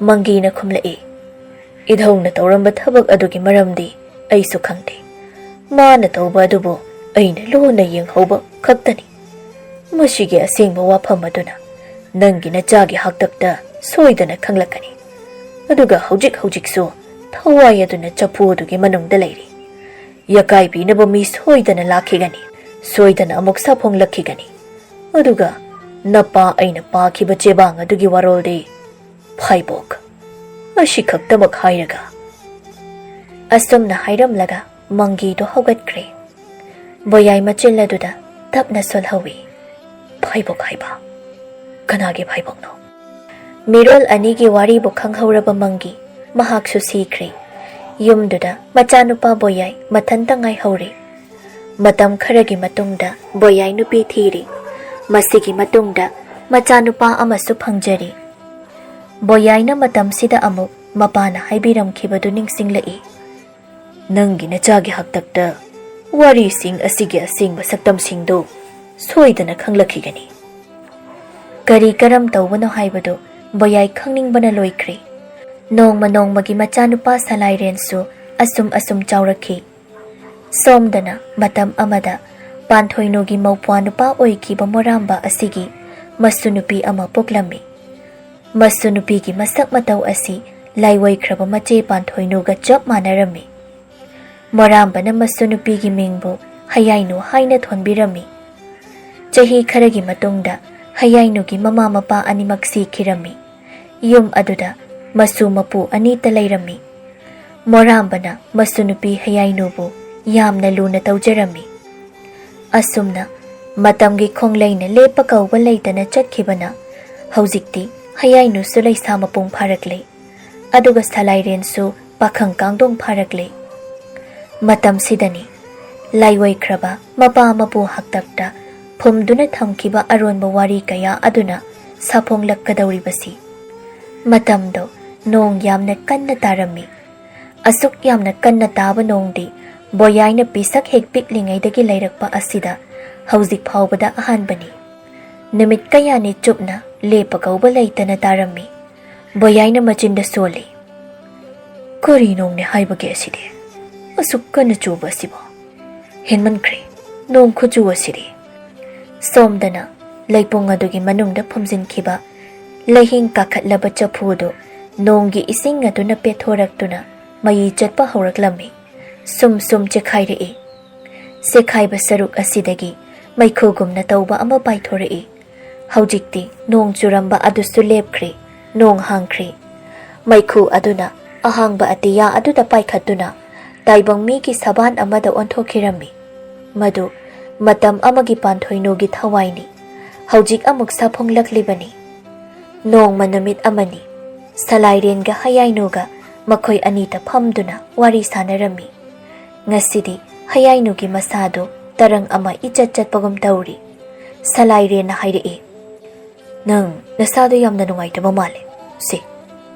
ꯃꯪꯒꯤꯅ ꯈꯨꯝꯂꯛꯏ, ꯏꯙꯧꯅ ꯇꯧꯔꯝꯕ ꯊꯕꯛ ꯑꯗꯨꯒꯤ ꯃꯔꯝꯗꯤ ꯑꯩꯁꯨ ꯈꯪꯗꯦ꯫ ꯃꯥꯅ ꯇꯧꯕ ꯑꯗꯨꯕꯨ ꯑꯩꯅ ꯂꯣꯟꯅ ꯌꯦꯡꯍꯧꯕ ꯈꯛꯇꯅꯤ꯫ ꯃꯁꯤꯒꯤ ꯑꯁꯦꯡꯕ ꯋꯥꯐꯝ ꯑꯗꯨꯅ ꯅꯪꯒꯤ ꯅꯆꯥꯒꯤ ꯍꯥꯛꯇꯛꯇ ꯁꯣꯏꯗꯅ ꯈꯪꯂꯛꯀꯅꯤ꯫ ꯑꯗꯨꯒ ꯍꯧꯖꯤꯛ ꯍꯧꯖꯤꯛꯁꯨ ꯊꯋꯥꯏ ꯑꯗꯨꯅ ꯆꯐꯨ ꯑꯗꯨꯒꯤ ꯃꯅꯨꯡꯗ ꯂꯩꯔꯤ꯫ ꯌꯥꯀꯥꯏ ꯄꯤꯅꯕ ꯃꯤ ꯁꯣꯏꯗꯅ ꯂꯥꯛꯈꯤꯒꯅꯤ, ꯁꯣꯏꯗꯅ ꯑꯃꯨꯛ ꯁꯥꯐꯣꯡꯂꯛꯈꯤꯒꯅꯤ꯫ ꯑꯗꯨꯒ ꯅꯄꯥ ꯑꯩꯅ ꯄꯥꯈꯤꯕ ꯆꯦꯕꯥꯡ ꯑꯗꯨꯒꯤ ꯋꯥꯔꯣꯜꯗꯤ ꯐꯥꯏꯕꯣꯛ꯫ ꯑꯁꯤꯈꯛꯇꯃꯛ ꯍꯥꯏꯔꯒ꯫ ꯑꯁꯨꯝꯅ ꯍꯥꯏꯔꯝꯂꯒ ꯃꯪꯒꯤꯗꯨ ꯍꯧꯒꯠꯈ꯭ꯔꯦ꯫ ꯕꯣꯌꯥꯏ ꯃꯆꯤꯜ ꯑꯗꯨꯗ ꯇꯞꯅ ꯁꯣꯜꯍꯧꯏ꯫ ꯐꯥꯏꯕꯣꯛ ꯍꯥꯏꯕ? ꯀꯅꯥꯒꯤ ꯐꯥꯏꯕꯣꯛꯅꯣ? ꯃꯤꯔꯣꯜ ꯑꯅꯤꯒꯤ ꯋꯥꯔꯤꯕꯨ ꯈꯪꯍꯧꯔꯕ ꯃꯪꯒꯤ ꯃꯍꯥꯛꯁꯨ ꯁꯤꯈ꯭ꯔꯦ꯫ ꯌꯨꯝꯗꯨꯗ ꯃꯆꯥꯅꯨꯄꯥ ꯕꯣꯌꯥꯏ ꯃꯊꯟꯇ ꯉꯥꯏꯍꯧꯔꯦ꯫ ꯃꯇꯝ ꯈꯔꯒꯤ ꯃꯇꯨꯡꯗ ꯕꯣꯌꯥꯏ ꯅꯨꯄꯤ ꯊꯤꯔꯦ꯫ ꯃꯁꯤꯒꯤ ꯃꯇꯨꯡꯗ ꯃꯆꯥꯅꯨꯄꯥ ꯑꯃꯁꯨ ꯐꯪꯖꯔꯦ꯫ ꯕꯣꯌꯥꯏꯅ ꯃꯇꯝꯁꯤꯗ ꯑꯃꯨꯛ ꯃꯄꯥꯅ ꯍꯥꯏꯕꯤꯔꯝꯈꯤꯕꯗꯨ ꯅꯤꯡꯁꯤꯡꯂꯛꯏ꯫ ꯅꯪꯒꯤ ꯅꯆꯥꯒꯤ ꯍꯥꯛꯇꯛꯇ ꯋꯥꯔꯤꯁꯤꯡ ꯑꯁꯤꯒꯤ ꯑꯁꯦꯡꯕ ꯁꯛꯇꯝꯁꯤꯡꯗꯨ ꯁꯣꯏꯗꯅ ꯈꯪꯂꯛꯈꯤꯒꯅꯤ꯫ ꯀꯔꯤ ꯀꯔꯝ ꯇꯧꯕꯅꯣ ꯍꯥꯏꯕꯗꯨ ꯕꯣꯌꯥꯏ ꯈꯪꯅꯤꯡꯕꯅ ꯂꯣꯏꯈ꯭ꯔꯦ꯫ ꯅꯣꯡꯃ ꯅꯣꯡꯃꯒꯤ ꯃꯆꯥꯅꯨꯄꯥ ꯁꯂꯥꯏꯔꯦꯟꯁꯨ ꯑꯁꯨꯝ ꯑꯁꯨꯝ ꯆꯥꯎꯔꯛꯈꯤ꯫ ꯁꯣꯝꯗꯅ ꯃꯇꯝ ꯑꯃꯗ ꯄꯥꯟꯊꯣꯏꯅꯨꯒꯤ ꯃꯧꯄ꯭ꯋꯥ ꯅꯨꯄꯥ ꯑꯣꯏꯈꯤꯕ ꯃꯣꯔꯥꯝꯕ ꯑꯁꯤꯒꯤ ꯃꯁꯨ ꯅꯨꯄꯤ ꯑꯃ ꯄꯣꯛꯂꯝꯃꯤ꯫ ꯃꯁꯨ ꯅꯨꯄꯤꯒꯤ ꯃꯁꯛ ꯃꯇꯧ ꯑꯁꯤ ꯂꯥꯏꯑꯣꯏꯈ꯭ꯔꯕ ꯃꯆꯦ ꯄꯥꯟꯊꯣꯏꯅꯨꯒ ꯆꯞ ꯃꯥꯟꯅꯔꯝꯃꯤ꯫ ꯃꯣꯔꯥꯝꯕꯅ ꯃꯁꯨ ꯅꯨꯄꯤꯒꯤ ꯃꯤꯡꯕꯨ ꯍꯌꯥꯏꯅꯨ ꯍꯥꯏꯅ ꯊꯣꯟꯕꯤꯔꯝꯃꯤ꯫ ꯆꯍꯤ ꯈꯔꯒꯤ ꯃꯇꯨꯡꯗ ꯍꯌꯥꯏꯅꯨꯒꯤ ꯃꯃꯥ ꯃꯄꯥ ꯑꯅꯤꯃꯛ ꯁꯤꯈꯤꯔꯝꯃꯤ꯫ ꯌꯨꯝ ꯑꯗꯨꯗ ꯃꯁꯨ ꯃꯄꯨ ꯑꯅꯤꯇ ꯂꯩꯔꯝꯃꯤ꯫ ꯃꯣꯔꯥꯝꯕꯅ ꯃꯁꯨ ꯅꯨꯄꯤ ꯍꯌꯥꯏꯅꯨꯕꯨ ꯌꯥꯝꯅ ꯂꯨꯅ ꯇꯧꯖꯔꯝꯃꯤ꯫ ꯑꯁꯨꯝꯅ ꯃꯇꯝꯒꯤ ꯈꯣꯡꯂꯩꯅ ꯂꯦꯞꯄ ꯀꯧꯕ ꯂꯩꯇꯅ ꯆꯠꯈꯤꯕꯅ ꯍꯧꯖꯤꯛꯇꯤ ꯍꯌꯥꯏꯅꯨꯁꯨ ꯂꯩꯁꯥ ꯃꯄꯨꯡ ꯐꯥꯔꯛꯂꯦ꯫ ꯑꯗꯨꯒ ꯁꯂꯥꯏꯔꯦꯟꯁꯨ ꯄꯥꯈꯪ ꯀꯥꯡꯗꯣꯡ ꯐꯥꯔꯛꯂꯦ꯫ ꯃꯇꯝꯁꯤꯗꯅꯤ ꯂꯥꯏꯑꯣꯏꯈ꯭ꯔꯕ ꯃꯄꯥ ꯃꯄꯨ ꯍꯥꯛꯇꯛꯇ ꯐꯨꯝꯗꯨꯅ ꯊꯝꯈꯤꯕ ꯑꯔꯣꯟꯕ ꯋꯥꯔꯤ ꯀꯌꯥ ꯑꯗꯨꯅ ꯁꯥꯐꯣꯡꯂꯛꯀꯗꯧꯔꯤꯕꯁꯤ꯫ ꯃꯇꯝꯗꯣ ꯅꯣꯡ ꯌꯥꯝꯅ ꯀꯟꯅ ꯇꯥꯔꯝꯃꯤ꯫ ꯑꯁꯨꯛ ꯌꯥꯝꯅ ꯀꯟꯅ ꯇꯥꯕ ꯅꯣꯡꯗꯤ ꯕꯣꯌꯥꯏꯅ ꯄꯤꯁꯛ ꯍꯦꯛ ꯄꯤꯛꯂꯤꯉꯩꯗꯒꯤ ꯂꯩꯔꯛꯄ ꯑꯁꯤꯗ ꯍꯧꯖꯤꯛ ꯐꯥꯎꯕꯗ ꯑꯍꯥꯟꯕꯅꯤ꯫ ꯅꯨꯃꯤꯠ ꯀꯌꯥꯅꯤ ꯆꯨꯞꯅ ꯂꯦꯞꯄ ꯀꯧꯕ ꯂꯩꯇꯅ ꯇꯥꯔꯝꯃꯤ꯫ ꯕꯣꯌꯥꯏꯅ ꯃꯆꯤꯟꯗ ꯁꯣꯜꯂꯤ꯫ "ꯀꯔꯤ ꯅꯣꯡꯅꯦ ꯍꯥꯏꯕꯒꯦ ꯑꯁꯤꯗꯤ? ꯑꯁꯨꯛ ꯀꯟꯅ ꯆꯨꯕ ꯑꯁꯤꯕꯣ? ꯍꯦꯟꯃꯟꯈ꯭ꯔꯦ ꯅꯣꯡ ꯈꯨꯆꯨ ꯑꯁꯤꯗꯤ!" ꯁꯣꯝꯗꯅ ꯂꯩꯄꯨꯡ ꯑꯗꯨꯒꯤ ꯃꯅꯨꯡꯗ ꯐꯨꯝꯖꯤꯟꯈꯤꯕ ꯂꯩꯍꯤꯡ ꯀꯥꯈꯠꯂꯕ ꯆꯐꯨꯗꯨ ꯅꯣꯡꯒꯤ ꯏꯁꯤꯡ ꯑꯗꯨꯅ ꯄꯦꯠꯊꯣꯔꯛꯇꯨꯅ ꯃꯌꯤ ꯆꯠꯄ ꯍꯧꯔꯛꯂꯝꯃꯤ꯫ ꯁꯨꯝ ꯁꯨꯝ ꯆꯦꯈꯥꯏꯔꯛꯏ꯫ ꯆꯦꯈꯥꯏꯕ ꯁꯔꯨꯛ ꯑꯁꯤꯗꯒꯤ ꯃꯩꯈꯨꯒꯨꯝꯅ ꯇꯧꯕ ꯑꯃ ꯄꯥꯏꯊꯣꯔꯛꯏ꯫ ꯍꯧꯖꯤꯛꯇꯤ ꯅꯣꯡ ꯆꯨꯔꯝꯕ ꯑꯗꯨꯁꯨ ꯂꯦꯞꯈ꯭ꯔꯦ꯫ ꯅꯣꯡ ꯍꯥꯡꯈ꯭ꯔꯦ꯫ ꯃꯩꯈꯨ ꯑꯗꯨꯅ ꯑꯍꯥꯡꯕ ꯑꯇꯤꯌꯥ ꯑꯗꯨꯗ ꯄꯥꯏꯈꯠꯇꯨꯅ ꯇꯥꯏꯕꯪ ꯃꯤꯒꯤ ꯁꯕꯥꯟ ꯑꯃꯗ ꯑꯣꯟꯊꯣꯛꯈꯤꯔꯝꯃꯤ꯫ ꯃꯗꯨ ꯃꯇꯝ ꯑꯃꯒꯤ ꯄꯥꯟꯊꯣꯏꯅꯨꯒꯤ ꯊꯋꯥꯏꯅꯤ꯫ ꯍꯧꯖꯤꯛ ꯑꯃꯨꯛ ꯁꯥꯐꯣꯡꯂꯛꯂꯤꯕꯅꯤ꯫ ꯅꯣꯡꯃ ꯅꯨꯃꯤꯠ ꯑꯃꯅꯤ꯫ ꯁꯂꯥꯏꯔꯦꯟꯒ ꯍꯌꯥꯏꯅꯨꯒ ꯃꯈꯣꯏ ꯑꯅꯤꯇ ꯐꯝꯗꯨꯅ ꯋꯥꯔꯤ ꯁꯥꯟꯅꯔꯝꯃꯤ꯫ ꯉꯁꯤꯗꯤ ꯍꯌꯥꯏꯅꯨꯒꯤ ꯃꯁꯥꯗꯨ ꯇꯔꯪ ꯑꯃ ꯏꯆꯠ ꯆꯠꯄꯒꯨꯝ ꯇꯧꯔꯤ꯫ ꯁꯂꯥꯏꯔꯦꯟꯅ ꯍꯥꯏꯔꯛꯏ, "ꯅꯪ ꯅꯁꯥꯗꯨ ꯌꯥꯝꯅ ꯅꯨꯡꯉꯥꯏꯇꯕ ꯃꯥꯜꯂꯦ꯫ ꯁꯦ,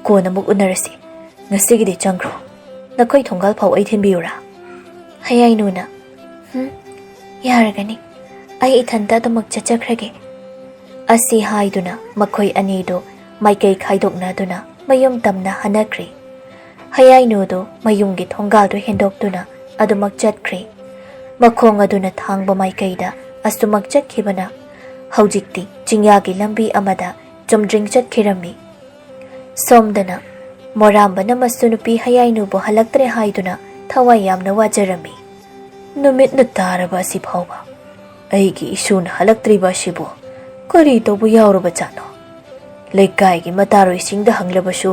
ꯀꯣꯟꯅ ꯑꯃꯨꯛ ꯎꯅꯔꯁꯤ꯫ ꯉꯁꯤꯒꯤꯗꯤ ꯆꯪꯈ꯭ꯔꯣ꯫ ꯅꯈꯣꯏ ꯊꯣꯡꯒꯥꯜ ꯐꯥꯎ ꯑꯩ ꯊꯤꯟꯕꯤꯌꯨꯔꯥ?" ꯍꯌꯥꯏꯅꯨꯅ, "ꯍꯨꯝ, ꯌꯥꯔꯒꯅꯤ꯫ ꯑꯩ ꯏꯊꯟꯇ ꯑꯗꯨꯃꯛ ꯆꯠꯆꯈ꯭ꯔꯒꯦ꯫" ꯑꯁꯤ ꯍꯥꯏꯗꯨꯅ ꯃꯈꯣꯏ ꯑꯅꯤꯗꯨ ꯃꯥꯏꯀꯩ ꯈꯥꯏꯗꯣꯛꯅꯗꯨꯅ ꯃꯌꯨꯝ ꯇꯝꯅ ꯍꯟꯅꯈ꯭ꯔꯦ꯫ ꯍꯌꯥꯏꯅꯨꯗꯨ ꯃꯌꯨꯝꯒꯤ ꯊꯣꯡꯒꯥꯜꯗꯨ ꯍꯦꯟꯗꯣꯛꯇꯨꯅ ꯑꯗꯨꯃꯛ ꯆꯠꯈ꯭ꯔꯦ꯫ ꯃꯈꯣꯡ ꯑꯗꯨꯅ ꯊꯥꯡꯕ ꯃꯥꯏꯀꯩꯗ ꯑꯁꯨꯃꯛ ꯆꯠꯈꯤꯕꯅ ꯍꯧꯖꯤꯛꯇꯤ ꯆꯤꯡꯌꯥꯒꯤ ꯂꯝꯕꯤ ꯑꯃꯗ ꯆꯨꯝꯗ꯭ꯔꯤꯡ ꯆꯠꯈꯤꯔꯝꯃꯤ꯫ ꯁꯣꯝꯗꯅ ꯃꯣꯔꯥꯝꯕꯅ ꯃꯁꯨ ꯅꯨꯄꯤ ꯍꯌꯥꯏꯅꯨꯕꯨ ꯍꯜꯂꯛꯇ꯭ꯔꯦ ꯍꯥꯏꯗꯨꯅ ꯊꯋꯥꯏ ꯌꯥꯝꯅ ꯋꯥꯖꯔꯝꯃꯤ꯫ ꯅꯨꯃꯤꯠꯅ ꯇꯥꯔꯕ ꯑꯁꯤ ꯐꯥꯎꯕ ꯑꯩꯒꯤ ꯏꯁꯨꯅ ꯍꯜꯂꯛꯇ꯭ꯔꯤꯕ ꯑꯁꯤꯕꯨ ꯀꯔꯤ ꯇꯧꯕ ꯌꯥꯎꯔꯕꯖꯥꯠꯅꯣ? ꯂꯩꯀꯥꯏꯒꯤ ꯃꯇꯥꯔꯣꯏꯁꯤꯡꯗ ꯍꯪꯂꯕꯁꯨ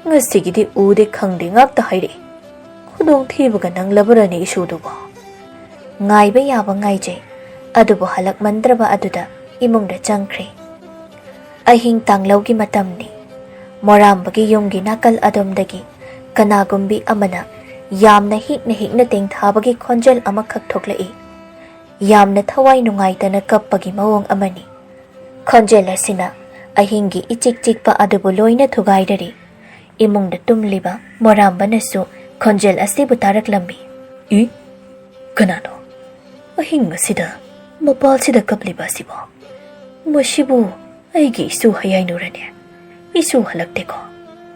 ꯉꯁꯤꯒꯤꯗꯤ ꯎꯗꯦ ꯈꯪꯗꯦ ꯉꯥꯛꯇ ꯍꯥꯏꯔꯛꯏ꯫ ꯈꯨꯗꯣꯡꯊꯤꯕꯒ ꯅꯪꯂꯕꯔꯅꯦ ꯏꯁꯨꯗꯨꯕꯣ? ꯉꯥꯏꯕ ꯌꯥꯕ ꯉꯥꯏꯖꯩ, ꯑꯗꯨꯕꯨ ꯍꯜꯂꯛꯃꯟꯗ꯭ꯔꯕ ꯑꯗꯨꯗ ꯏꯃꯨꯡꯗ ꯆꯪꯈ꯭ꯔꯦ꯫ ꯑꯍꯤꯡ ꯇꯥꯡꯂꯧꯒꯤ ꯃꯇꯝꯅꯤ꯫ ꯃꯣꯔꯥꯝꯕꯒꯤ ꯌꯨꯝꯒꯤ ꯅꯥꯀꯜ ꯑꯗꯣꯝꯗꯒꯤ ꯀꯅꯥꯒꯨꯝꯕꯤ ꯑꯃꯅ ꯌꯥꯝꯅ ꯍꯤꯛꯅ ꯍꯤꯛꯅ ꯇꯦꯡꯊꯥꯕꯒꯤ ꯈꯣꯟꯖꯦꯜ ꯑꯃꯈꯛ ꯊꯣꯛꯂꯛꯏ꯫ ꯌꯥꯝꯅ ꯊꯋꯥꯏ ꯅꯨꯡꯉꯥꯏꯇꯅ ꯀꯞꯄꯒꯤ ꯃꯑꯣꯡ ꯑꯃꯅꯤ꯫ ꯈꯣꯟꯖꯦꯜ ꯑꯁꯤꯅ ꯑꯍꯤꯡꯒꯤ ꯏꯆꯤꯛ ꯆꯤꯛꯄ ꯑꯗꯨꯕꯨ ꯂꯣꯏꯅ ꯊꯨꯒꯥꯏꯔꯔꯤ꯫ ꯏꯃꯨꯡꯗ ꯇꯨꯝꯂꯤꯕ ꯃꯣꯔꯥꯝꯕꯅꯁꯨ ꯈꯣꯟꯖꯦꯜ ꯑꯁꯤꯕꯨ ꯇꯥꯔꯛꯂꯝꯃꯤ꯫ ꯏ? ꯀꯅꯥꯅꯣ? ꯑꯍꯤꯡ ꯑꯁꯤꯗ ꯃꯄꯥꯜꯁꯤꯗ ꯀꯞꯂꯤꯕ ꯑꯁꯤꯕꯣ? ꯃꯁꯤꯕꯨ ꯑꯩꯒꯤ ꯏꯁꯨ ꯍꯌꯥꯏꯅꯨꯔꯅꯦ? ꯏꯁꯨ ꯍꯜꯂꯛꯇꯦꯀꯣ?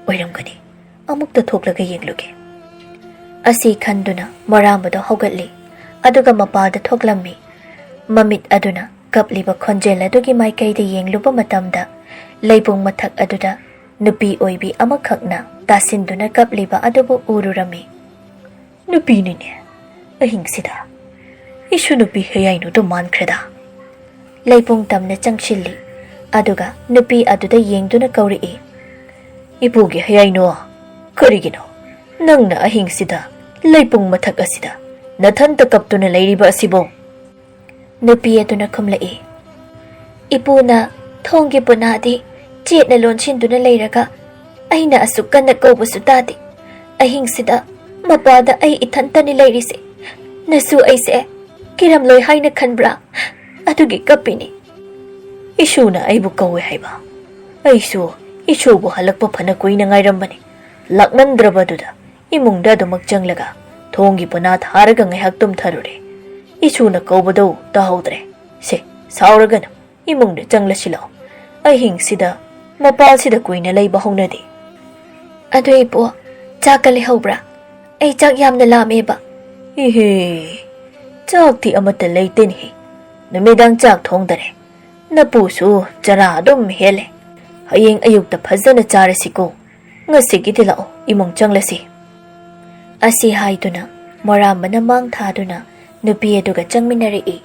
ꯑꯣꯏꯔꯝꯒꯅꯤ꯫ ꯑꯃꯨꯛꯇ ꯊꯣꯛꯂꯒ ꯌꯦꯡꯂꯨꯒꯦ꯫ ꯑꯁꯤ ꯈꯟꯗꯨꯅ ꯃꯣꯔꯥꯝꯕꯗꯣ ꯍꯧꯒꯠꯂꯤ, ꯑꯗꯨꯒ ꯃꯄꯥꯜꯗ ꯊꯣꯛꯂꯝꯃꯤ꯫ ꯃꯃꯤꯠ ꯑꯗꯨꯅ ꯀꯞꯂꯤꯕ ꯈꯣꯟꯖꯦꯜ ꯑꯗꯨꯒꯤ ꯃꯥꯏꯀꯩꯗ ꯌꯦꯡꯂꯨꯕ ꯃꯇꯝꯗ, ꯂꯩꯕꯨꯡ ꯃꯊꯛ ꯑꯗꯨꯗ ꯅꯨꯄꯤ ꯑꯣꯏꯕꯤ ꯑꯃꯈꯛꯅ ꯇꯥꯁꯤꯟꯗꯨꯅ ꯀꯞꯂꯤꯕ ꯑꯗꯨꯕꯨ ꯎꯔꯨꯔꯝꯃꯤ꯫ ꯅꯨꯄꯤꯅꯤꯅꯦ꯫ ꯑꯍꯤꯡꯁꯤꯗ ꯏꯁꯨ ꯅꯨꯄꯤ ꯍꯌꯥꯏꯅꯨꯗꯨ ꯃꯥꯟꯈ꯭ꯔꯦꯗ꯫ ꯂꯩꯄꯨꯡ ꯇꯝꯅ ꯆꯪꯁꯤꯜꯂꯤ, ꯑꯗꯨꯒ ꯅꯨꯄꯤ ꯑꯗꯨꯗ ꯌꯦꯡꯗꯨꯅ ꯀꯧꯔꯛꯏ꯫ "ꯏꯄꯨꯒꯤ ꯍꯌꯥꯏꯅꯨ, ꯀꯔꯤꯒꯤꯅꯣ ꯅꯪꯅ ꯑꯍꯤꯡꯁꯤꯗ ꯂꯩꯄꯨꯡ ꯃꯊꯛ ꯑꯁꯤꯗ ꯅꯊꯟꯇ ꯀꯞꯇꯨꯅ ꯂꯩꯔꯤꯕ ꯑꯁꯤꯕꯨ?" ꯅꯨꯄꯤ ꯑꯗꯨꯅ ꯈꯨꯝꯂꯛꯏ, "ꯏꯄꯨꯅ ꯊꯣꯡꯒꯤ ꯄꯨꯅꯥꯗꯤ ꯆꯦꯠꯅ ꯂꯣꯟꯁꯤꯟꯗꯨꯅ ꯂꯩꯔꯒ, ꯑꯩꯅ ꯑꯁꯨꯛ ꯀꯟꯅ ꯀꯧꯕꯁꯨ ꯇꯥꯗꯦ꯫ ꯑꯍꯤꯡꯁꯤꯗ ꯃꯄꯥꯗ ꯑꯩ ꯏꯊꯟꯇꯅꯤ ꯂꯩꯔꯤꯁꯦ꯫ ꯅꯁꯨ ꯑꯩꯁꯦ ꯀꯤꯔꯝꯂꯣꯏ ꯍꯥꯏꯅ ꯈꯟꯕ꯭ꯔꯥ? ꯑꯗꯨꯒꯤ ꯀꯞꯄꯤꯅꯤ꯫" "ꯏꯁꯨꯅ ꯑꯩꯕꯨ ꯀꯧꯋꯦ ꯍꯥꯏꯕ? ꯑꯩꯁꯨ ꯏꯁꯨꯕꯨ ꯍꯜꯂꯛꯄ ꯐꯅ ꯀꯨꯏꯅ ꯉꯥꯏꯔꯝꯕꯅꯤ꯫ ꯂꯥꯛꯃꯟꯗ꯭ꯔꯕꯗꯨꯗ ꯏꯃꯨꯡꯗ ꯑꯗꯨꯃꯛ ꯆꯪꯂꯒ ꯊꯣꯡꯒꯤ ꯄꯨꯅꯥ ꯊꯥꯔꯒ ꯉꯥꯏꯍꯥꯛ ꯇꯨꯝꯊꯔꯨꯔꯦ꯫ ꯏꯁꯨꯅ ꯀꯧꯕꯗꯨ ꯇꯥꯍꯧꯗ꯭ꯔꯦ꯫ ꯁꯦ, ꯁꯥꯎꯔꯒꯅꯨ, ꯏꯃꯨꯡꯗ ꯆꯪꯂꯁꯤ ꯂꯥꯛꯑꯣ꯫ ꯑꯍꯤꯡꯁꯤꯗ ꯃꯄꯥꯜꯁꯤꯗ ꯀꯨꯏꯅ ꯂꯩꯕ ꯍꯧꯅꯗꯦ꯫" "ꯑꯗꯨ ꯏꯄꯨ, ꯆꯥꯛꯀ ꯂꯩꯍꯧꯕ꯭ꯔꯥ? ꯑꯩ ꯆꯥꯛ ꯌꯥꯝꯅ ꯂꯥꯝꯃꯦꯕ꯫" "ꯏꯍꯦ, ꯆꯥꯛꯇꯤ ꯑꯃꯠꯇ ꯂꯩꯇꯦꯅꯦꯍꯦ꯫ ꯅꯨꯃꯤꯗꯥꯡ ꯆꯥꯛ ꯊꯣꯡꯗꯔꯦ꯫ ꯅꯄꯨꯁꯨ ꯆꯔꯥ ꯑꯗꯨꯝ ꯍꯦꯜꯂꯦ꯫ ꯍꯌꯦꯡ ꯑꯌꯨꯛꯇ ꯐꯖꯅ ꯆꯥꯔꯁꯤꯀꯣ꯫ ꯉꯁꯤꯒꯤꯗꯤ ꯂꯥꯛꯑꯣ, ꯏꯃꯨꯡ ꯆꯪꯂꯁꯤ꯫" ꯑꯁꯤ ꯍꯥꯏꯗꯨꯅ ꯃꯣꯔꯥꯝꯕꯅ ꯃꯥꯡ ꯊꯥꯗꯨꯅ ꯅꯨꯄꯤ ꯑꯗꯨꯒ ꯆꯪꯃꯤꯟꯅꯔꯛꯏ꯫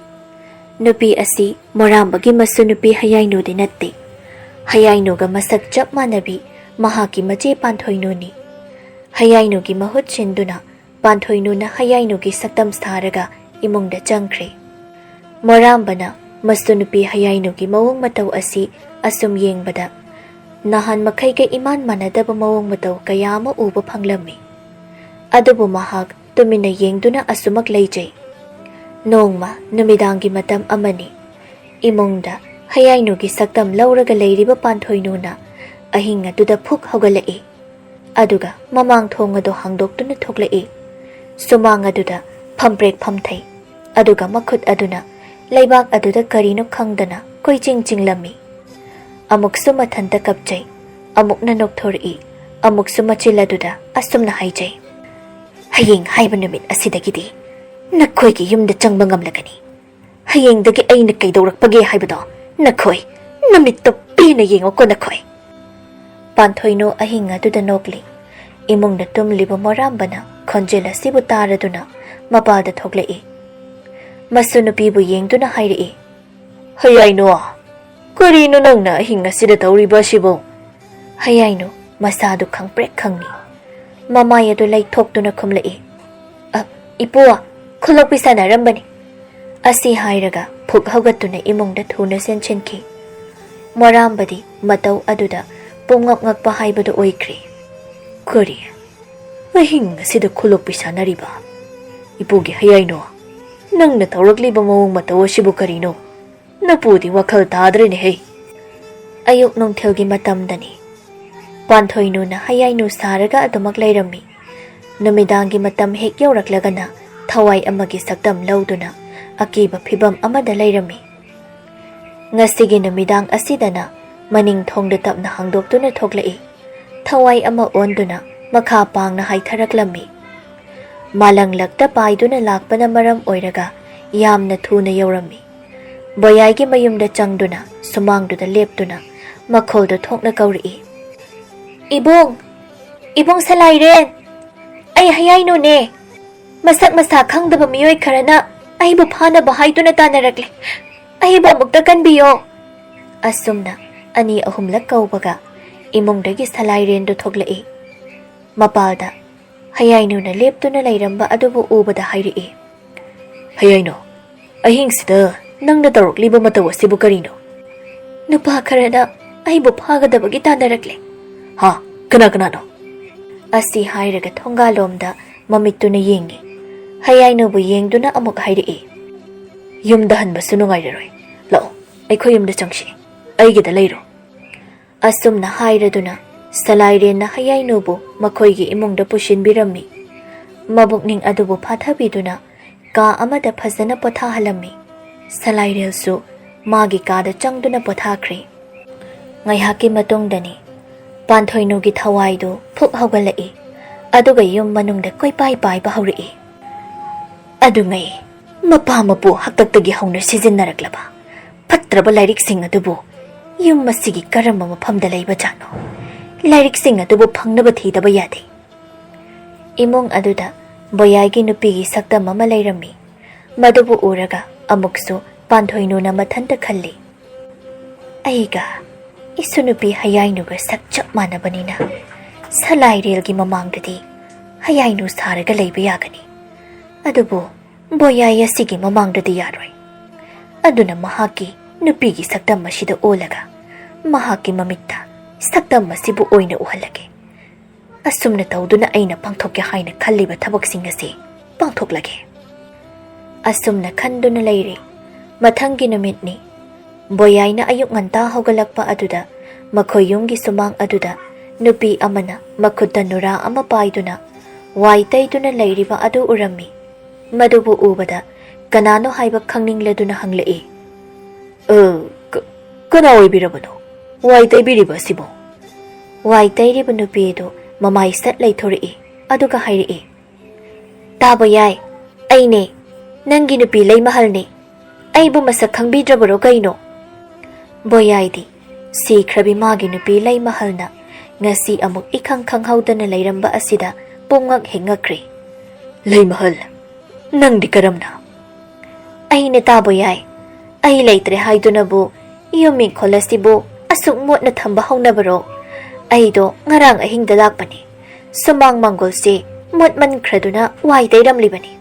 ꯅꯨꯄꯤ ꯑꯁꯤ ꯃꯣꯔꯥꯝꯕꯒꯤ ꯃꯁꯨ ꯅꯨꯄꯤ ꯍꯌꯥꯏꯅꯨꯗꯤ ꯅꯠꯇꯦ꯫ ꯍꯌꯥꯏꯅꯨꯒ ꯃꯁꯛ ꯆꯞ ꯃꯥꯟꯅꯕꯤ ꯃꯍꯥꯛꯀꯤ ꯃꯆꯦ ꯄꯥꯟꯊꯣꯏꯅꯨꯅꯤ꯫ ꯍꯌꯥꯏꯅꯨꯒꯤ ꯃꯍꯨꯠ ꯁꯤꯟꯗꯨꯅ ꯄꯥꯟꯊꯣꯏꯅꯨꯅ ꯍꯌꯥꯏꯅꯨꯒꯤ ꯁꯛꯇꯝ ꯁꯥꯔꯒ ꯏꯃꯨꯡꯗ ꯆꯪꯈ꯭ꯔꯦ꯫ ꯃꯣꯔꯥꯝꯕꯅ ꯃꯁꯨ ꯅꯨꯄꯤ ꯍꯌꯥꯏꯅꯨꯒꯤ ꯃꯑꯣꯡ ꯃꯇꯧ ꯑꯁꯤ ꯑꯁꯨꯝ ꯌꯦꯡꯕꯗ ꯅꯍꯥꯟ ꯃꯈꯩꯒ ꯏꯃꯥꯟ ꯃꯥꯟꯅꯗꯕ ꯃꯑꯣꯡ ꯃꯇꯧ ꯀꯌꯥ ꯑꯃ ꯎꯕ ꯐꯪꯂꯝꯃꯤ꯫ ꯑꯗꯨꯕꯨ ꯃꯍꯥꯛ ꯇꯨꯃꯤꯟꯅ ꯌꯦꯡꯗꯨꯅ ꯑꯁꯨꯃꯛ ꯂꯩꯖꯩ꯫ ꯅꯣꯡꯃ ꯅꯨꯃꯤꯗꯥꯡꯒꯤ ꯃꯇꯝ ꯑꯃꯅꯤ꯫ ꯏꯃꯨꯡꯗ ꯍꯌꯥꯏꯅꯨꯒꯤ ꯁꯛꯇꯝ ꯂꯧꯔꯒ ꯂꯩꯔꯤꯕ ꯄꯥꯟꯊꯣꯏꯅꯨꯅ ꯑꯍꯤꯡ ꯑꯗꯨꯗ ꯐꯨꯛ ꯍꯧꯒꯠꯂꯛꯏ꯫ ꯑꯗꯨꯒ ꯃꯃꯥꯡ ꯊꯣꯡ ꯑꯗꯨ ꯍꯥꯡꯗꯣꯛꯇꯨꯅ ꯊꯣꯛꯂꯛꯏ꯫ ꯁꯨꯃꯥꯡ ꯑꯗꯨꯗ ꯐꯝꯄ꯭ꯔꯦꯛ ꯐꯝꯊꯩ꯫ ꯑꯗꯨꯒ ꯃꯈꯨꯠ ꯑꯗꯨꯅ ꯂꯩꯕꯥꯛ ꯑꯗꯨꯗ ꯀꯔꯤꯅꯣ ꯈꯪꯗꯅ ꯀꯣꯏꯆꯤꯡ ꯆꯤꯡꯂꯝꯃꯤ꯫ ꯑꯃꯨꯛꯁꯨ ꯃꯊꯟꯇ ꯀꯞꯆꯩ, ꯑꯃꯨꯛꯅ ꯅꯣꯛꯊꯣꯔꯛꯏ, ꯑꯃꯨꯛꯁꯨ ꯃꯆꯤꯜ ꯑꯗꯨꯗ ꯑꯁꯨꯝꯅ ꯍꯥꯏꯖꯩ, "ꯍꯌꯦꯡ ꯍꯥꯏꯕ ꯅꯨꯃꯤꯠ ꯑꯁꯤꯗꯒꯤꯗꯤ ꯅꯈꯣꯏꯒꯤ ꯌꯨꯝꯗ ꯆꯪꯕ ꯉꯝꯂꯒꯅꯤ꯫ ꯍꯌꯦꯡꯗꯒꯤ ꯑꯩꯅ ꯀꯩꯗꯧꯔꯛꯄꯒꯦ ꯍꯥꯏꯕꯗꯣ ꯅꯈꯣꯏ ꯅꯃꯤꯠꯇꯣ ꯄꯦꯟꯅ ꯌꯦꯡꯉꯨꯀꯣ ꯅꯈꯣꯏ꯫" ꯄꯥꯟꯊꯣꯏꯅꯨ ꯑꯍꯤꯡ ꯑꯗꯨꯗ ꯅꯣꯛꯂꯤ꯫ ꯏꯃꯨꯡꯗ ꯇꯨꯝꯂꯤꯕ ꯃꯣꯔꯥꯝꯕꯅ ꯈꯣꯟꯖꯦꯜ ꯑꯁꯤꯕꯨ ꯇꯥꯔꯗꯨꯅ ꯃꯄꯥꯜꯗ ꯊꯣꯛꯂꯛꯏ꯫ ꯃꯁꯨ ꯅꯨꯄꯤꯕꯨ ꯌꯦꯡꯗꯨꯅ ꯍꯥꯏꯔꯛꯏ, "ꯍꯌꯥꯏꯅꯨ, ꯀꯔꯤꯅꯣ ꯅꯪꯅ ꯑꯍꯤꯡ ꯑꯁꯤꯗ ꯇꯧꯔꯤꯕ ꯑꯁꯤꯕꯨ?" ꯍꯌꯥꯏꯅꯨ ꯃꯁꯥꯗꯨ ꯈꯪꯄ꯭ꯔꯦꯛ ꯈꯪꯉꯤ꯫ ꯃꯃꯥꯏ ꯑꯗꯨ ꯂꯩꯊꯣꯛꯇꯨꯅ ꯈꯨꯝꯂꯛꯏ, "ꯑ, ꯏꯄꯨ, ꯈꯨꯂꯣꯛꯄꯤ ꯁꯥꯟꯅꯔꯝꯕꯅꯤ꯫" ꯑꯁꯤ ꯍꯥꯏꯔꯒ ꯐꯨꯛ ꯍꯧꯒꯠꯇꯨꯅ ꯏꯃꯨꯡꯗ ꯊꯨꯅ ꯆꯦꯟꯁꯤꯟꯈꯤ꯫ ꯃꯣꯔꯥꯝꯕꯗꯤ ꯃꯇꯧ ꯑꯗꯨꯗ ꯄꯨꯡꯉꯛ ꯉꯛꯄ ꯍꯥꯏꯕꯗꯨ ꯑꯣꯏꯈ꯭ꯔꯦ꯫ "ꯀꯔꯤ? ꯑꯍꯤꯡ ꯑꯁꯤꯗ ꯈꯨꯂꯣꯛꯄꯤ ꯁꯥꯟꯅꯔꯤꯕ? ꯏꯄꯨꯒꯤ ꯍꯌꯥꯏꯅꯣ, ꯅꯪꯅ ꯇꯧꯔꯛꯂꯤꯕ ꯃꯑꯣꯡ ꯃꯇꯧ ꯑꯁꯤꯕꯨ ꯀꯔꯤꯅꯣ? ꯅꯄꯨꯗꯤ ꯋꯥꯈꯜ ꯇꯥꯗ꯭ꯔꯦꯅꯦꯍꯦ꯫" ꯑꯌꯨꯛ ꯅꯨꯡꯊꯤꯜꯒꯤ ꯃꯇꯝꯗꯅꯤ꯫ ꯄꯥꯟꯊꯣꯏꯅꯨꯅ ꯍꯌꯥꯏꯅꯨ ꯁꯥꯔꯒ ꯑꯗꯨꯃꯛ ꯂꯩꯔꯝꯃꯤ꯫ ꯅꯨꯃꯤꯗꯥꯡꯒꯤ ꯃꯇꯝ ꯍꯦꯛ ꯌꯧꯔꯛꯂꯒꯅ ꯊꯋꯥꯏ ꯑꯃꯒꯤ ꯁꯛꯇꯝ ꯂꯧꯗꯨꯅ ꯑꯀꯤꯕ ꯐꯤꯚꯝ ꯑꯃꯗ ꯂꯩꯔꯝꯃꯤ꯫ ꯉꯁꯤꯒꯤ ꯅꯨꯃꯤꯗꯥꯡ ꯑꯁꯤꯗꯅ ꯃꯅꯤꯡ ꯊꯣꯡꯗ ꯇꯞꯅ ꯍꯥꯡꯗꯣꯛꯇꯨꯅ ꯊꯣꯛꯂꯛꯏ꯫ ꯊꯋꯥꯏ ꯑꯃ ꯑꯣꯟꯗꯨꯅ ꯃꯈꯥ ꯄꯥꯡꯅ ꯍꯥꯏꯊꯔꯛꯂꯝꯃꯤ꯫ ꯃꯥꯂꯪꯂꯛꯇ ꯄꯥꯏꯗꯨꯅ ꯂꯥꯛꯄꯅ ꯃꯔꯝ ꯑꯣꯏꯔꯒ ꯌꯥꯝꯅ ꯊꯨꯅ ꯌꯧꯔꯝꯃꯤ꯫ ꯕꯣꯌꯥꯏꯒꯤ ꯃꯌꯨꯝꯗ ꯆꯪꯗꯨꯅ ꯁꯨꯃꯥꯡꯗꯨꯗ ꯂꯦꯞꯇꯨꯅ ꯃꯈꯣꯜꯗꯨ ꯊꯣꯛꯅ ꯀꯧꯔꯛꯏ, "ꯏꯕꯨꯡ! ꯏꯕꯨꯡ ꯁꯂꯥꯏꯔꯦꯟ! ꯑꯩ ꯍꯌꯥꯏꯅꯨꯅꯦ꯫ ꯃꯁꯛ ꯃꯁꯥ ꯈꯪꯗꯕ ꯃꯤꯑꯣꯏ ꯈꯔꯅ ꯑꯩꯕꯨ ꯐꯥꯅꯕ ꯍꯥꯏꯗꯨꯅ ꯇꯥꯟꯅꯔꯛꯂꯦ꯫ ꯑꯩꯕꯨ ꯑꯃꯨꯛꯇ ꯀꯟꯕꯤꯌꯣ!" ꯑꯁꯨꯝꯅ ꯑꯅꯤ ꯑꯍꯨꯝꯂꯛ ꯀꯧꯕꯒ ꯏꯃꯨꯡꯗꯒꯤ ꯁꯂꯥꯏꯔꯦꯟꯗꯨ ꯊꯣꯛꯂꯛꯏ꯫ ꯃꯄꯥꯜꯗ ꯍꯌꯥꯏꯅꯨꯅ ꯂꯦꯞꯇꯨꯅ ꯂꯩꯔꯝꯕ ꯑꯗꯨꯕꯨ ꯎꯕꯗ ꯍꯥꯏꯔꯛꯏ, "ꯍꯌꯥꯏꯅꯨ, ꯑꯍꯤꯡꯁꯤꯗ ꯅꯪꯅ ꯇꯧꯔꯛꯂꯤꯕ ꯃꯇꯧ ꯑꯁꯤꯕꯨ ꯀꯔꯤꯅꯣ?" "ꯅꯨꯄꯥ ꯈꯔꯅ ꯑꯩꯕꯨ ꯐꯥꯒꯗꯕꯒꯤ ꯇꯥꯟꯅꯔꯛꯂꯦ꯫" "ꯍꯥ? ꯀꯅꯥ ꯀꯅꯥꯅꯣ?" ꯑꯁꯤ ꯍꯥꯏꯔꯒ ꯊꯣꯡꯒꯥꯜꯂꯣꯝꯗ ꯃꯃꯤꯠꯇꯨꯅ ꯌꯦꯡꯉꯤ꯫ ꯍꯌꯥꯏꯅꯨꯕꯨ ꯌꯦꯡꯗꯨꯅ ꯑꯃꯨꯛ ꯍꯥꯏꯔꯛꯏ, "ꯌꯨꯝꯗ ꯍꯟꯕꯁꯨ ꯅꯨꯡꯉꯥꯏꯔꯔꯣꯏ꯫ ꯂꯥꯛꯑꯣ, ꯑꯩꯈꯣꯏ ꯌꯨꯝꯗ ꯆꯪꯁꯤ꯫ ꯑꯩꯒꯤꯗ ꯂꯩꯔꯣ꯫" ꯑꯁꯨꯝꯅ ꯍꯥꯏꯔꯗꯨꯅ ꯁꯂꯥꯏꯔꯦꯟꯅ ꯍꯌꯥꯏꯅꯨꯕꯨ ꯃꯈꯣꯏꯒꯤ ꯏꯃꯨꯡꯗ ꯄꯨꯁꯤꯟꯕꯤꯔꯝꯃꯤ꯫ ꯃꯕꯨꯛꯅꯤꯡ ꯑꯗꯨꯕꯨ ꯐꯥꯊꯕꯤꯗꯨꯅ ꯀꯥ ꯑꯃꯗ ꯐꯖꯅ ꯄꯣꯊꯥꯍꯜꯂꯝꯃꯤ꯫ ꯁꯂꯥꯏꯔꯦꯜꯁꯨ ꯃꯥꯒꯤ ꯀꯥꯗ ꯆꯪꯗꯨꯅ ꯄꯣꯊꯥꯈ꯭ꯔꯦ꯫ ꯉꯥꯏꯍꯥꯛꯀꯤ ꯃꯇꯨꯡꯗꯅꯤ ꯄꯥꯟꯊꯣꯏꯅꯨꯒꯤ ꯊꯋꯥꯏꯗꯨ ꯐꯨꯛ ꯍꯧꯒꯠꯂꯛꯏ, ꯑꯗꯨꯒ ꯌꯨꯝ ꯃꯅꯨꯡꯗ ꯀꯣꯏꯄꯥꯏ ꯄꯥꯏꯕ ꯍꯧꯔꯛꯏ꯫ ꯑꯗꯨꯉꯩ ꯃꯄꯥ ꯃꯄꯨ ꯍꯥꯛꯇꯛꯇꯒꯤ ꯍꯧꯅ ꯁꯤꯖꯤꯟꯅꯔꯛꯂꯕ ꯐꯠꯇ꯭ꯔꯕ ꯂꯥꯏꯔꯤꯛꯁꯤꯡ ꯑꯗꯨꯕꯨ ꯌꯨꯝ ꯑꯁꯤꯒꯤ ꯀꯔꯝꯕ ꯃꯐꯝꯗ ꯂꯩꯕꯖꯥꯠꯅꯣ? ꯂꯥꯏꯔꯤꯛꯁꯤꯡ ꯑꯗꯨꯕꯨ ꯐꯪꯅꯕ ꯊꯤꯗꯕ ꯌꯥꯗꯦ꯫ ꯏꯃꯨꯡ ꯑꯗꯨꯗ ꯕꯣꯌꯥꯏꯒꯤ ꯅꯨꯄꯤꯒꯤ ꯁꯛꯇꯝ ꯑꯃ ꯂꯩꯔꯝꯃꯤ꯫ ꯃꯗꯨꯕꯨ ꯎꯔꯒ ꯑꯃꯨꯛꯁꯨ ꯄꯥꯟꯊꯣꯏꯅꯨꯅ ꯃꯊꯟꯇ ꯈꯜꯂꯤ, "ꯑꯩꯒ ꯏꯁꯨ ꯅꯨꯄꯤ ꯍꯌꯥꯏꯅꯨꯒ ꯁꯛ ꯆꯞ ꯃꯥꯟꯅꯕꯅꯤꯅ ꯁꯂꯥꯏꯔꯦꯜꯒꯤ ꯃꯃꯥꯡꯗꯗꯤ ꯍꯌꯥꯏꯅꯨ ꯁꯥꯔꯒ ꯂꯩꯕ ꯌꯥꯒꯅꯤ꯫ ꯑꯗꯨꯕꯨ ꯕꯣꯌꯥꯏ ꯑꯁꯤꯒꯤ ꯃꯃꯥꯡꯗꯗꯤ ꯌꯥꯔꯣꯏ꯫ ꯑꯗꯨꯅ ꯃꯍꯥꯛꯀꯤ ꯅꯨꯄꯤꯒꯤ ꯁꯛꯇꯝ ꯑꯁꯤꯗ ꯑꯣꯜꯂꯒ ꯃꯍꯥꯛꯀꯤ ꯃꯃꯤꯠꯇ ꯁꯛꯇꯝ ꯑꯁꯤꯕꯨ ꯑꯣꯏꯅ ꯎꯍꯜꯂꯒꯦ꯫ ꯑꯁꯨꯝꯅ ꯇꯧꯗꯨꯅ ꯑꯩꯅ ꯄꯥꯡꯊꯣꯛꯀꯦ ꯍꯥꯏꯅ ꯈꯜꯂꯤꯕ ꯊꯕꯛꯁꯤꯡ ꯑꯁꯤ ꯄꯥꯡꯊꯣꯛꯂꯒꯦ꯫" ꯑꯁꯨꯝꯅ ꯈꯟꯗꯨꯅ ꯂꯩꯔꯤ꯫ ꯃꯊꯪꯒꯤ ꯅꯨꯃꯤꯠꯅꯤ꯫ ꯕꯣꯌꯥꯏꯅ ꯑꯌꯨꯛ ꯉꯟꯇꯥ ꯍꯧꯒꯠꯂꯛꯄ ꯑꯗꯨꯗ ꯃꯈꯣꯏ ꯌꯨꯝꯒꯤ ꯁꯨꯃꯥꯡ ꯑꯗꯨꯗ ꯅꯨꯄꯤ ꯑꯃꯅ ꯃꯈꯨꯠꯇ ꯅꯨꯔꯥ ꯑꯃ ꯄꯥꯏꯗꯨꯅ ꯋꯥꯏ ꯇꯩꯗꯨꯅ ꯂꯩꯔꯤꯕ ꯑꯗꯨ ꯎꯔꯝꯃꯤ꯫ ꯃꯗꯨꯕꯨ ꯎꯕꯗ ꯀꯅꯥꯅꯣ ꯍꯥꯏꯕ ꯈꯪꯅꯤꯡꯂꯗꯨꯅ ꯍꯪꯂꯛꯏ, "ꯑ, ꯀ-, ꯀꯅꯥ ꯑꯣꯏꯕꯤꯔꯕꯅꯣ ꯋꯥꯏ ꯇꯩꯕꯤꯔꯤꯕ ꯑꯁꯤꯕꯣ?" ꯋꯥꯏ ꯇꯩꯔꯤꯕ ꯅꯨꯄꯤ ꯑꯗꯨ ꯃꯃꯥꯏ ꯁꯠ ꯂꯩꯊꯣꯔꯛꯏ, ꯑꯗꯨꯒ ꯍꯥꯏꯔꯛꯏ, "ꯇꯥꯕ ꯌꯥꯏ, ꯑꯩꯅꯦ, ꯅꯪꯒꯤ ꯅꯨꯄꯤ ꯂꯩꯃꯍꯜꯅꯦ꯫ ꯑꯩꯕꯨ ꯃꯁꯛ ꯈꯪꯕꯤꯗ꯭ꯔꯕꯔꯣ ꯀꯩꯅꯣ?" ꯕꯣꯌꯥꯏꯗꯤ ꯁꯤꯈ꯭ꯔꯕꯤ ꯃꯥꯒꯤ ꯅꯨꯄꯤ ꯂꯩꯃꯍꯜꯅ ꯉꯁꯤ ꯑꯃꯨꯛ ꯏꯈꯪ ꯈꯪꯍꯧꯗꯅ ꯂꯩꯔꯝꯕ ꯑꯁꯤꯗ ꯄꯨꯝꯉꯛ ꯍꯦꯛ ꯉꯛꯈ꯭ꯔꯦ꯫ "ꯂꯩꯃꯍꯜ, ꯅꯪꯗꯤ ꯀꯔꯝꯅ?" "ꯑꯩꯅ ꯇꯥꯕ ꯌꯥꯏ꯫ ꯑꯩ ꯂꯩꯇ꯭ꯔꯦ ꯍꯥꯏꯗꯨꯅꯕꯨ ꯌꯨꯝ ꯏꯪꯈꯣꯜ ꯑꯁꯤꯕꯨ ꯑꯁꯨꯛ ꯃꯣꯠꯅ ꯊꯝꯕ ꯍꯧꯅꯕꯔꯣ? ꯑꯩꯗꯣ ꯉꯔꯥꯡ ꯑꯍꯤꯡꯗ ꯂꯥꯛꯄꯅꯤ꯫ ꯁꯨꯃꯥꯡ ꯃꯥꯡꯒꯣꯜꯁꯦ ꯃꯣꯠꯃꯟꯈ꯭ꯔꯗꯨꯅ ꯋꯥꯏ ꯇꯩꯔꯝꯂꯤꯕꯅꯤ꯫"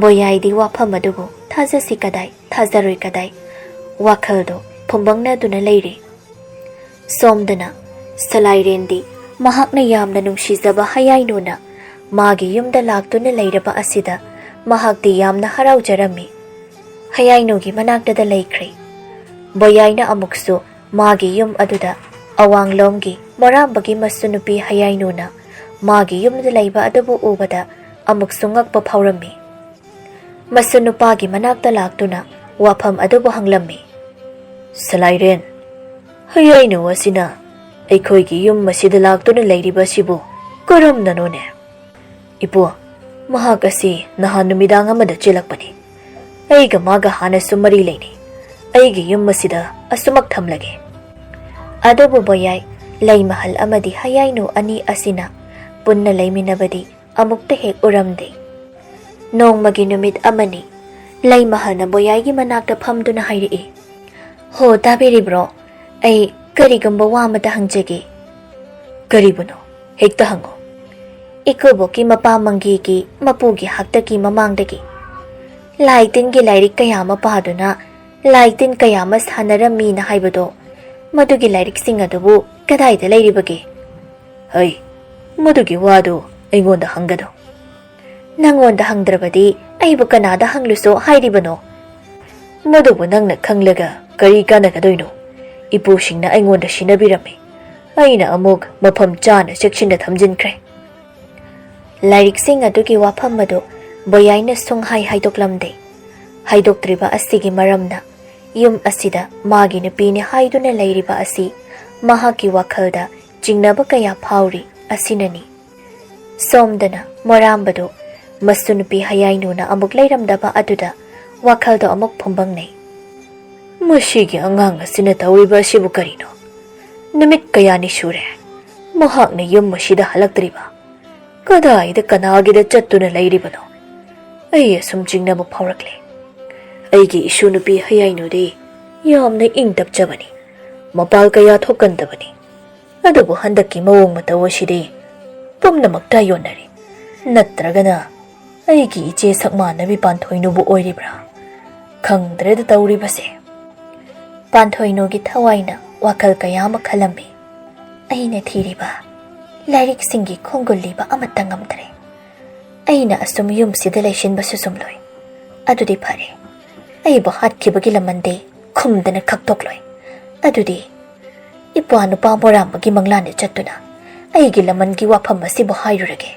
ꯕꯣꯌꯥꯏꯗꯤ ꯋꯥꯐꯝ ꯑꯗꯨꯕꯨ ꯊꯥꯖꯁꯤ ꯀꯗꯥꯏ, ꯊꯥꯖꯔꯣꯏ ꯀꯗꯥꯏ, ꯋꯥꯈꯜꯗꯣ ꯐꯨꯝꯕꯪꯅꯗꯨꯅ ꯂꯩꯔꯤ꯫ ꯁꯣꯝꯗꯅ ꯁꯂꯥꯏꯔꯦꯟꯗꯤ ꯃꯍꯥꯛꯅ ꯌꯥꯝꯅ ꯅꯨꯡꯁꯤꯖꯕ ꯍꯌꯥꯏꯅꯨꯅ ꯃꯥꯒꯤ ꯌꯨꯝꯗ ꯂꯥꯛꯇꯨꯅ ꯂꯩꯔꯕ ꯑꯁꯤꯗ ꯃꯍꯥꯛꯇꯤ ꯌꯥꯝꯅ ꯍꯔꯥꯎꯖꯔꯝꯃꯤ꯫ ꯍꯌꯥꯏꯅꯨꯒꯤ ꯃꯅꯥꯛꯇꯗ ꯂꯩꯈ꯭ꯔꯦ꯫ ꯕꯣꯌꯥꯏꯅ ꯑꯃꯨꯛꯁꯨ ꯃꯥꯒꯤ ꯌꯨꯝ ꯑꯗꯨꯗ ꯑꯋꯥꯡꯂꯣꯝꯒꯤ ꯃꯣꯔꯥꯝꯕꯒꯤ ꯃꯁꯨ ꯅꯨꯄꯤ ꯍꯌꯥꯏꯅꯨꯅ ꯃꯥꯒꯤ ꯌꯨꯝꯗ ꯂꯩꯕ ꯑꯗꯨꯕꯨ ꯎꯕꯗ ꯑꯃꯨꯛꯁꯨ ꯉꯛꯄ ꯐꯥꯎꯔꯝꯃꯤ꯫ ꯃꯁꯨ ꯅꯨꯄꯥꯒꯤ ꯃꯅꯥꯛꯇ ꯂꯥꯛꯇꯨꯅ ꯋꯥꯐꯝ ꯑꯗꯨꯕꯨ ꯍꯪꯂꯝꯃꯤ꯫ "ꯁꯂꯥꯏꯔꯦꯟ, ꯍꯌꯥꯏꯅꯨ ꯑꯁꯤꯅ ꯑꯩꯈꯣꯏꯒꯤ ꯌꯨꯝ ꯑꯁꯤꯗ ꯂꯥꯛꯇꯨꯅ ꯂꯩꯔꯤꯕ ꯑꯁꯤꯕꯨ ꯀꯔꯝꯅꯅꯣꯅꯦ?" "ꯏꯄꯨ, ꯃꯍꯥꯛ ꯑꯁꯤ ꯅꯍꯥꯟ ꯅꯨꯃꯤꯗꯥꯡ ꯑꯃꯗ ꯆꯦꯜꯂꯛꯄꯅꯤ꯫ ꯑꯩꯒ ꯃꯥꯒ ꯍꯥꯟꯅꯁꯨ ꯃꯔꯤ ꯂꯩꯅꯩ꯫ ꯑꯩꯒꯤ ꯌꯨꯝ ꯑꯁꯤꯗ ꯑꯁꯨꯃꯛ ꯊꯝꯂꯒꯦ꯫" ꯑꯗꯨꯕꯨ ꯕꯣꯌꯥꯏ, ꯂꯩꯃꯍꯜ ꯑꯃꯗꯤ ꯍꯌꯥꯏꯅꯨ ꯑꯅꯤ ꯑꯁꯤꯅ ꯄꯨꯟꯅ ꯂꯩꯃꯤꯟꯅꯕꯗꯤ ꯑꯃꯨꯛꯇ ꯍꯦꯛ ꯎꯔꯝꯗꯦ꯫ ꯅꯣꯡꯃꯒꯤ ꯅꯨꯃꯤꯠ ꯑꯃꯅꯤ, ꯂꯩꯃꯍꯜꯅ ꯕꯣꯌꯥꯏꯒꯤ ꯃꯅꯥꯛꯇ ꯐꯝꯗꯨꯅ ꯍꯥꯏꯔꯛꯏ, "ꯍꯣ, ꯇꯥꯕꯤꯔꯤꯕ꯭ꯔꯣ? ꯑꯩ ꯀꯔꯤꯒꯨꯝꯕ ꯋꯥ ꯑꯃꯇ ꯍꯪꯖꯒꯦ꯫" "ꯀꯔꯤꯕꯨꯅꯣ? ꯍꯦꯛꯇ ꯍꯪꯉꯣ꯫" "ꯏꯀꯨꯕꯣꯛꯀꯤ ꯃꯄꯥ ꯃꯪꯒꯤꯒꯤ ꯃꯄꯨꯒꯤ ꯍꯥꯛꯇꯛꯀꯤ ꯃꯃꯥꯡꯗꯒꯤ ꯂꯥꯏ ꯇꯤꯟꯒꯤ ꯂꯥꯏꯔꯤꯛ ꯀꯌꯥ ꯑꯃ ꯄꯥꯗꯨꯅ ꯂꯥꯏ ꯇꯤꯟ ꯀꯌꯥ ꯑꯃ ꯁꯥꯟꯅꯔꯝꯃꯤꯅ ꯍꯥꯏꯕꯗꯣ, ꯃꯗꯨꯒꯤ ꯂꯥꯏꯔꯤꯛꯁꯤꯡ ꯑꯗꯨꯕꯨ ꯀꯗꯥꯏꯗ ꯂꯩꯔꯤꯕꯒꯦ?" "ꯍꯩ, ꯃꯗꯨꯒꯤ ꯋꯥꯗꯨ ꯑꯩꯉꯣꯟꯗ ꯍꯪꯒꯅꯨ꯫" "ꯅꯪꯉꯣꯟꯗ ꯍꯪꯗ꯭ꯔꯕꯗꯤ ꯑꯩꯕꯨ ꯀꯅꯥꯗ ꯍꯪꯂꯨꯁꯣ ꯍꯥꯏꯔꯤꯕꯅꯣ?" "ꯃꯗꯨꯕꯨ ꯅꯪꯅ ꯈꯪꯂꯒ ꯀꯔꯤ ꯀꯥꯟꯅꯒꯗꯣꯏꯅꯣ? ꯏꯄꯨꯁꯤꯡꯅ ꯑꯩꯉꯣꯟꯗ ꯁꯤꯟꯅꯕꯤꯔꯝꯃꯤ꯫ ꯑꯩꯅ ꯑꯃꯨꯛ ꯃꯐꯝ ꯆꯥꯅ ꯆꯦꯛꯁꯤꯟꯅ ꯊꯝꯖꯤꯟꯈ꯭ꯔꯦ꯫" ꯂꯥꯏꯔꯤꯛꯁꯤꯡ ꯑꯗꯨꯒꯤ ꯋꯥꯐꯝ ꯑꯗꯨ ꯕꯣꯌꯥꯏꯅ ꯁꯨꯡꯍꯥꯏ ꯍꯥꯏꯗꯣꯛꯂꯝꯗꯦ꯫ ꯍꯥꯏꯗꯣꯛꯇ꯭ꯔꯤꯕ ꯑꯁꯤꯒꯤ ꯃꯔꯝꯅ ꯌꯨꯝ ꯑꯁꯤꯗ ꯃꯥꯒꯤ ꯅꯨꯄꯤꯅꯤ ꯍꯥꯏꯗꯨꯅ ꯂꯩꯔꯤꯕ ꯑꯁꯤ ꯃꯍꯥꯛꯀꯤ ꯋꯥꯈꯜꯗ ꯆꯤꯡꯅꯕ ꯀꯌꯥ ꯐꯥꯎꯔꯤ ꯑꯁꯤꯅꯅꯤ꯫ ꯁꯣꯝꯗꯅ ꯃꯣꯔꯥꯝꯕꯗꯨ ꯃꯁꯨ ꯅꯨꯄꯤ ꯍꯌꯥꯏꯅꯨꯅ ꯑꯃꯨꯛ ꯂꯩꯔꯝꯗꯕ ꯑꯗꯨꯗ ꯋꯥꯈꯜꯗꯣ ꯑꯃꯨꯛ ꯐꯨꯝꯕꯪꯅꯩ꯫ "ꯃꯁꯤꯒꯤ ꯑꯉꯥꯡ ꯑꯁꯤꯅ ꯇꯧꯔꯤꯕ ꯑꯁꯤꯕꯨ ꯀꯔꯤꯅꯣ? ꯅꯨꯃꯤꯠ ꯀꯌꯥꯅꯤ ꯁꯨꯔꯦ ꯃꯍꯥꯛꯅ ꯌꯨꯝ ꯑꯁꯤꯗ ꯍꯜꯂꯛꯇ꯭ꯔꯤꯕ꯫ ꯀꯗꯥꯏꯗ ꯀꯅꯥꯒꯤꯗ ꯆꯠꯇꯨꯅ ꯂꯩꯔꯤꯕꯅꯣ? ꯑꯩ ꯑꯁꯨꯝ ꯆꯤꯡꯅꯕ ꯐꯥꯎꯔꯛꯂꯦ꯫ ꯑꯩꯒꯤ ꯏꯁꯨ ꯅꯨꯄꯤ ꯍꯌꯥꯏꯅꯨꯗꯤ ꯌꯥꯝꯅ ꯏꯪ ꯇꯞꯆꯕꯅꯤ, ꯃꯄꯥꯜ ꯀꯌꯥ ꯊꯣꯛꯀꯟꯗꯕꯅꯤ꯫ ꯑꯗꯨꯕꯨ ꯍꯟꯗꯛꯀꯤ ꯃꯑꯣꯡ ꯃꯇꯧ ꯑꯁꯤꯗꯤ ꯄꯨꯝꯅꯃꯛ ꯇꯥꯏꯌꯣꯟꯅꯔꯦ꯫ ꯅꯠꯇ꯭ꯔꯒꯅ ꯑꯩꯒꯤ ꯏꯆꯦ ꯁꯛꯃꯥꯟꯅꯕꯤ ꯄꯥꯟꯊꯣꯏꯅꯨꯕꯨ ꯑꯣꯏꯔꯤꯕ꯭ꯔꯥ? ꯈꯪꯗ꯭ꯔꯦꯗ ꯇꯧꯔꯤꯕꯁꯦ꯫" ꯄꯥꯟꯊꯣꯏꯅꯨꯒꯤ ꯊꯋꯥꯏꯅ ꯋꯥꯈꯜ ꯀꯌꯥ ꯑꯃ ꯈꯜꯂꯝꯃꯤ꯫ "ꯑꯩꯅ ꯊꯤꯔꯤꯕ ꯂꯥꯏꯔꯤꯛꯁꯤꯡꯒꯤ ꯈꯣꯡꯒꯨꯜ ꯂꯤꯕ ꯑꯃꯠꯇ ꯉꯝꯗ꯭ꯔꯦ꯫ ꯑꯩꯅ ꯑꯁꯨꯝ ꯌꯨꯝꯁꯤꯗ ꯂꯩꯁꯤꯟꯕꯁꯨ ꯆꯨꯝꯂꯣꯏ꯫ ꯑꯗꯨꯗꯤ ꯐꯔꯦ, ꯑꯩꯕꯨ ꯍꯥꯠꯈꯤꯕꯒꯤ ꯂꯃꯟꯗꯤ ꯈꯨꯝꯗꯅ ꯈꯛꯇꯣꯛꯂꯣꯏ꯫ ꯑꯗꯨꯗꯤ ꯏꯄ꯭ꯋꯥ ꯅꯨꯄꯥ ꯃꯣꯔꯥꯝꯕꯒꯤ ꯃꯪꯂꯥꯟꯗ ꯆꯠꯇꯨꯅ ꯑꯩꯒꯤ ꯂꯃꯟꯒꯤ ꯋꯥꯐꯝ ꯑꯁꯤꯕꯨ ꯍꯥꯏꯔꯨꯔꯒꯦ꯫"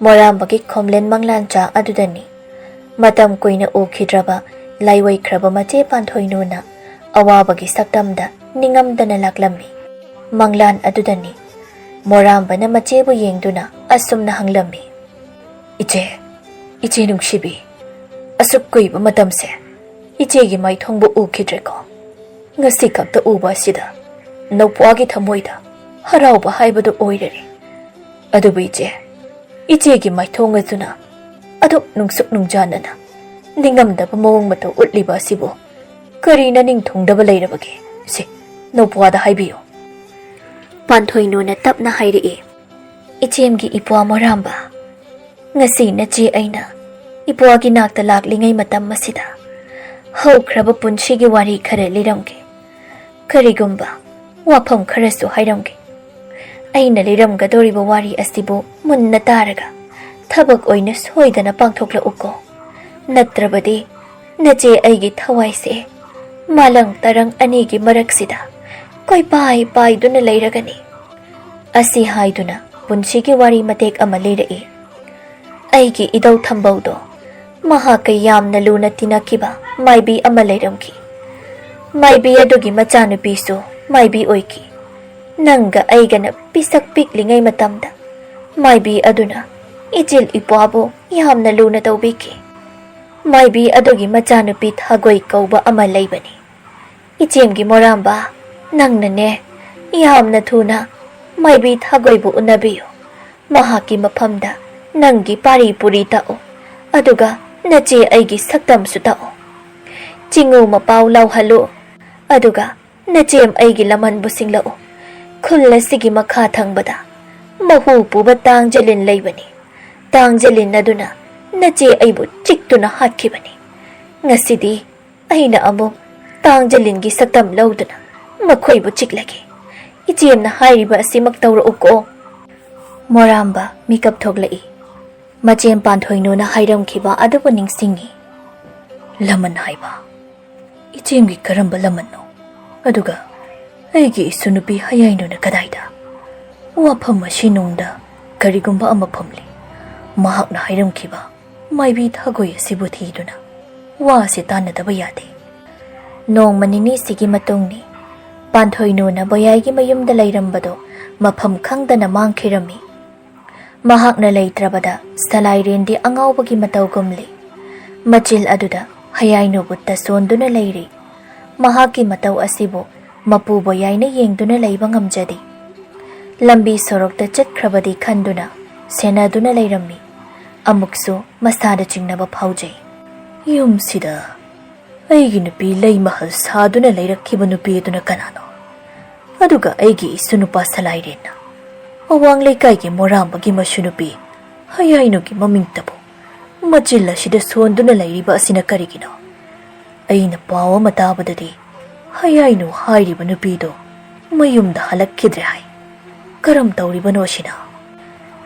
ꯃꯣꯔꯥꯝꯕꯒꯤ ꯈꯣꯝꯂꯦꯟ ꯃꯪꯂꯥꯟꯆꯥ ꯑꯗꯨꯗꯅꯤ ꯃꯇꯝ ꯀꯨꯏꯅ ꯎꯈꯤꯗ꯭ꯔꯕ ꯂꯥꯏꯑꯣꯏꯈ꯭ꯔꯕ ꯃꯆꯦ ꯄꯥꯟꯊꯣꯏꯅꯨꯅ ꯑꯋꯥꯕꯒꯤ ꯁꯛꯇꯝꯗ ꯅꯤꯡꯉꯝꯗꯅ ꯂꯥꯛꯂꯝꯃꯤ꯫ ꯃꯪꯂꯥꯟ ꯑꯗꯨꯗꯅꯤ ꯃꯣꯔꯥꯝꯕꯅ ꯃꯆꯦꯕꯨ ꯌꯦꯡꯗꯨꯅ ꯑꯁꯨꯝꯅ ꯍꯪꯂꯝꯃꯤ, "ꯏꯆꯦ, ꯏꯆꯦ ꯅꯨꯡꯁꯤꯕꯤ, ꯑꯁꯨꯛ ꯀꯨꯏꯕ ꯃꯇꯝꯁꯦ ꯏꯆꯦꯒꯤ ꯃꯥꯏꯊꯣꯡꯕꯨ ꯎꯈꯤꯗ꯭ꯔꯦꯀꯣ꯫ ꯉꯁꯤ ꯈꯛꯇ ꯎꯕ ꯑꯁꯤꯗ ꯅꯧꯄ꯭ꯋꯥꯒꯤ ꯊꯃꯣꯏꯗ ꯍꯔꯥꯎꯕ ꯍꯥꯏꯕꯗꯨ ꯑꯣꯏꯔꯔꯦ꯫ ꯑꯗꯨꯕꯨ ꯏꯆꯦ, ꯏꯆꯦꯒꯤ ꯃꯥꯏꯊꯣꯡ ꯑꯗꯨꯅ ꯑꯗꯨꯛ ꯅꯨꯡꯁꯨꯛ ꯅꯨꯡꯖꯥꯅꯅ ꯅꯤꯡꯉꯝꯗꯕ ꯃꯑꯣꯡ ꯃꯇꯧ ꯎꯠꯂꯤꯕ ꯑꯁꯤꯕꯨ ꯀꯔꯤ ꯅꯅꯤꯡ ꯊꯨꯡꯗꯕ ꯂꯩꯔꯕꯒꯦ? ꯁꯦ, ꯅꯧꯄ꯭ꯋꯥꯗ ꯍꯥꯏꯕꯤꯌꯨ꯫" ꯄꯥꯟꯊꯣꯏꯅꯨꯅ ꯇꯞꯅ ꯍꯥꯏꯔꯛꯏ, "ꯏꯆꯦꯝꯒꯤ ꯏꯄ꯭ꯋꯥ ꯃꯣꯔꯥꯝꯕ, ꯉꯁꯤ ꯅꯆꯦ ꯑꯩꯅ ꯏꯄ꯭ꯋꯥꯒꯤ ꯅꯥꯛꯇ ꯂꯥꯛꯂꯤꯉꯩ ꯃꯇꯝ ꯑꯁꯤꯗ ꯍꯧꯈ꯭ꯔꯕ ꯄꯨꯟꯁꯤꯒꯤ ꯋꯥꯔꯤ ꯈꯔ ꯂꯤꯔꯝꯒꯦ꯫ ꯀꯔꯤꯒꯨꯝꯕ ꯋꯥꯐꯝ ꯈꯔꯁꯨ ꯍꯥꯏꯔꯝꯒꯦ꯫ ꯑꯩꯅ ꯂꯤꯔꯝꯒꯗꯧꯔꯤꯕ ꯋꯥꯔꯤ ꯑꯁꯤꯕꯨ ꯃꯨꯟꯅ ꯇꯥꯔꯒ ꯊꯕꯛ ꯑꯣꯏꯅ ꯁꯣꯏꯗꯅ ꯄꯥꯡꯊꯣꯛꯂꯛꯎꯀꯣ꯫ ꯅꯠꯇ꯭ꯔꯕꯗꯤ ꯅꯆꯦ ꯑꯩꯒꯤ ꯊꯋꯥꯏꯁꯦ ꯃꯥꯂꯪ ꯇꯔꯪ ꯑꯅꯤꯒꯤ ꯃꯔꯛꯁꯤꯗ ꯀꯣꯏꯄꯥꯏ ꯄꯥꯏꯗꯨꯅ ꯂꯩꯔꯒꯅꯤ꯫" ꯑꯁꯤ ꯍꯥꯏꯗꯨꯅ ꯄꯨꯟꯁꯤꯒꯤ ꯋꯥꯔꯤ ꯃꯇꯦꯛ ꯑꯃ ꯂꯤꯔꯛꯏ꯫ ꯑꯩꯒꯤ ꯏꯙꯧ ꯊꯝꯕꯧꯗꯣ ꯃꯍꯥꯛꯀ ꯌꯥꯝꯅ ꯂꯨꯅ ꯇꯤꯟꯅꯈꯤꯕ ꯃꯥꯏꯕꯤ ꯑꯃ ꯂꯩꯔꯝꯈꯤ꯫ ꯃꯥꯏꯕꯤ ꯑꯗꯨꯒꯤ ꯃꯆꯥꯅꯨꯄꯤꯁꯨ ꯃꯥꯏꯕꯤ ꯑꯣꯏꯈꯤ꯫ ꯅꯪꯒ ꯑꯩꯒꯅ ꯄꯤꯁꯛ ꯄꯤꯛꯂꯤꯉꯩ ꯃꯇꯝꯗ ꯃꯥꯏꯕꯤ ꯑꯗꯨꯅ ꯏꯆꯤꯜ ꯏꯄ꯭ꯋꯥꯕꯨ ꯌꯥꯝꯅ ꯂꯨꯅ ꯇꯧꯕꯤꯈꯤ꯫ ꯃꯥꯏꯕꯤ ꯑꯗꯨꯒꯤ ꯃꯆꯥꯅꯨꯄꯤ ꯊꯥꯒꯣꯏ ꯀꯧꯕ ꯑꯃ ꯂꯩꯕꯅꯤ꯫ ꯏꯆꯦꯝꯒꯤ ꯃꯣꯔꯥꯝꯕ, ꯅꯪꯅꯅꯦ ꯌꯥꯝꯅ ꯊꯨꯅ ꯃꯥꯏꯕꯤ ꯊꯥꯒꯣꯏꯕꯨ ꯎꯅꯕꯤꯌꯨ꯫ ꯃꯍꯥꯛꯀꯤ ꯃꯐꯝꯗ ꯅꯪꯒꯤ ꯄꯥꯔꯤ ꯄꯨꯔꯤ ꯇꯥꯛꯎ, ꯑꯗꯨꯒ ꯅꯆꯦ ꯑꯩꯒꯤ ꯁꯛꯇꯝꯁꯨ ꯇꯥꯛꯎ꯫ ꯆꯤꯡꯉꯨ ꯃꯄꯥꯎ ꯂꯥꯎꯍꯜꯂꯨ, ꯑꯗꯨꯒ ꯅꯆꯦꯝ ꯑꯩꯒꯤ ꯂꯃꯟꯕꯨ ꯁꯤꯡꯂꯛꯎ꯫ ꯈꯨꯜ ꯑꯁꯤꯒꯤ ꯃꯈꯥ ꯊꯪꯕꯗ ꯃꯍꯨ ꯄꯨꯕ ꯇꯥꯡꯖꯂꯤꯟ ꯂꯩꯕꯅꯤ꯫ ꯇꯥꯡꯖꯂꯤꯟ ꯑꯗꯨꯅ ꯅꯆꯦ ꯑꯩꯕꯨ ꯆꯤꯛꯇꯨꯅ ꯍꯥꯠꯈꯤꯕꯅꯤ꯫ ꯉꯁꯤꯗꯤ ꯑꯩꯅ ꯑꯃꯨꯛ ꯇꯥꯡꯖꯂꯤꯟꯒꯤ ꯁꯛꯇꯝ ꯂꯧꯗꯨꯅ ꯃꯈꯣꯏꯕꯨ ꯆꯤꯛꯂꯒꯦ꯫ ꯏꯆꯦꯝꯅ ꯍꯥꯏꯔꯤꯕ ꯑꯁꯤꯃꯛ ꯇꯧꯔꯛꯎꯀꯣ꯫ ꯃꯣꯔꯥꯝꯕ ꯃꯤꯀꯞ ꯊꯣꯛꯂꯛꯏ꯫ ꯃꯆꯦꯝ ꯄꯥꯟꯊꯣꯏꯅꯨꯅ ꯍꯥꯏꯔꯝꯈꯤꯕ ꯑꯗꯨꯕꯨ ꯅꯤꯡꯁꯤꯡꯉꯤ꯫ ꯂꯃꯟ ꯍꯥꯏꯕ? ꯏꯆꯦꯝꯒꯤ ꯀꯔꯝꯕ ꯂꯃꯟꯅꯣ? ꯑꯗꯨꯒ ꯑꯩꯒꯤ ꯏꯁꯨ ꯅꯨꯄꯤ ꯍꯌꯥꯏꯅꯨꯅ ꯀꯗꯥꯏꯗ? ꯋꯥꯐꯝ ꯑꯁꯤ ꯅꯨꯡꯗ ꯀꯔꯤꯒꯨꯝꯕ ꯑꯃ ꯐꯝꯂꯤ꯫ ꯃꯍꯥꯛꯅ ꯍꯥꯏꯔꯝꯈꯤꯕ ꯃꯥꯏꯕꯤ ꯊꯥꯒꯣꯏ ꯑꯁꯤꯕꯨ ꯊꯤꯗꯨꯅ ꯋꯥ ꯑꯁꯤ ꯇꯥꯟꯅꯗꯕ ꯌꯥꯗꯦ꯫ ꯅꯣꯡꯃ ꯅꯤꯅꯤꯁꯤꯒꯤ ꯃꯇꯨꯡꯅꯤ꯫ ꯄꯥꯟꯊꯣꯏꯅꯨꯅ ꯕꯣꯌꯥꯏꯒꯤ ꯃꯌꯨꯝꯗ ꯂꯩꯔꯝꯕꯗꯣ ꯃꯐꯝ ꯈꯪꯗꯅ ꯃꯥꯡꯈꯤꯔꯝꯃꯤ꯫ ꯃꯍꯥꯛꯅ ꯂꯩꯇ꯭ꯔꯕꯗ ꯁꯂꯥꯏꯔꯦꯟꯗꯤ ꯑꯉꯥꯎꯕꯒꯤ ꯃꯇꯧꯒꯨꯝꯂꯤ꯫ ꯃꯆꯤꯜ ꯑꯗꯨꯗ ꯍꯌꯥꯏꯅꯨꯕꯨ ꯇꯁꯣꯟꯗꯨꯅ ꯂꯩꯔꯤ꯫ ꯃꯍꯥꯛꯀꯤ ꯃꯇꯧ ꯑꯁꯤꯕꯨ ꯃꯄꯨ ꯕꯣꯌꯥꯏꯅ ꯌꯦꯡꯗꯨꯅ ꯂꯩꯕ ꯉꯝꯖꯗꯦ꯫ ꯂꯝꯕꯤ ꯁꯣꯔꯣꯛꯇ ꯆꯠꯈ꯭ꯔꯕꯗꯤ ꯈꯟꯗꯨꯅ ꯁꯦꯟꯅꯗꯨꯅ ꯂꯩꯔꯝꯃꯤ꯫ ꯑꯃꯨꯛꯁꯨ ꯃꯁꯥꯗ ꯆꯤꯡꯅꯕ ꯐꯥꯎꯖꯩ꯫ ꯌꯨꯝꯁꯤꯗ ꯑꯩꯒꯤ ꯅꯨꯄꯤ ꯂꯩ ꯃꯍꯜ ꯁꯥꯗꯨꯅ ꯂꯩꯔꯛꯈꯤꯕ ꯅꯨꯄꯤ ꯑꯗꯨꯅ ꯀꯅꯥꯅꯣ? ꯑꯗꯨꯒ ꯑꯩꯒꯤ ꯏꯁꯨ ꯅꯨꯄꯥ ꯁꯂꯥꯏꯔꯦꯟꯅ ꯑꯋꯥꯡ ꯂꯩꯀꯥꯏꯒꯤ ꯃꯣꯔꯥꯝꯕꯒꯤ ꯃꯁꯨ ꯅꯨꯄꯤ ꯍꯌꯥꯏꯅꯨꯒꯤ ꯃꯃꯤꯡꯇꯕꯨ ꯃꯆꯤꯜ ꯑꯁꯤꯗ ꯁꯣꯟꯗꯨꯅ ꯂꯩꯔꯤꯕ ꯑꯁꯤꯅ ꯀꯔꯤꯒꯤꯅꯣ? ꯑꯩꯅ ꯄꯥꯎ ꯑꯃ ꯇꯥꯕꯗꯗꯤ ꯍꯌꯥꯏꯅꯨ ꯍꯥꯏꯔꯤꯕ ꯅꯨꯄꯤꯗꯣ ꯃꯌꯨꯝꯗ ꯍꯜꯂꯛꯈꯤꯗ꯭ꯔꯦ ꯍꯥꯏ꯫ ꯀꯔꯝ ꯇꯧꯔꯤꯕꯅꯣ ꯑꯁꯤꯅ?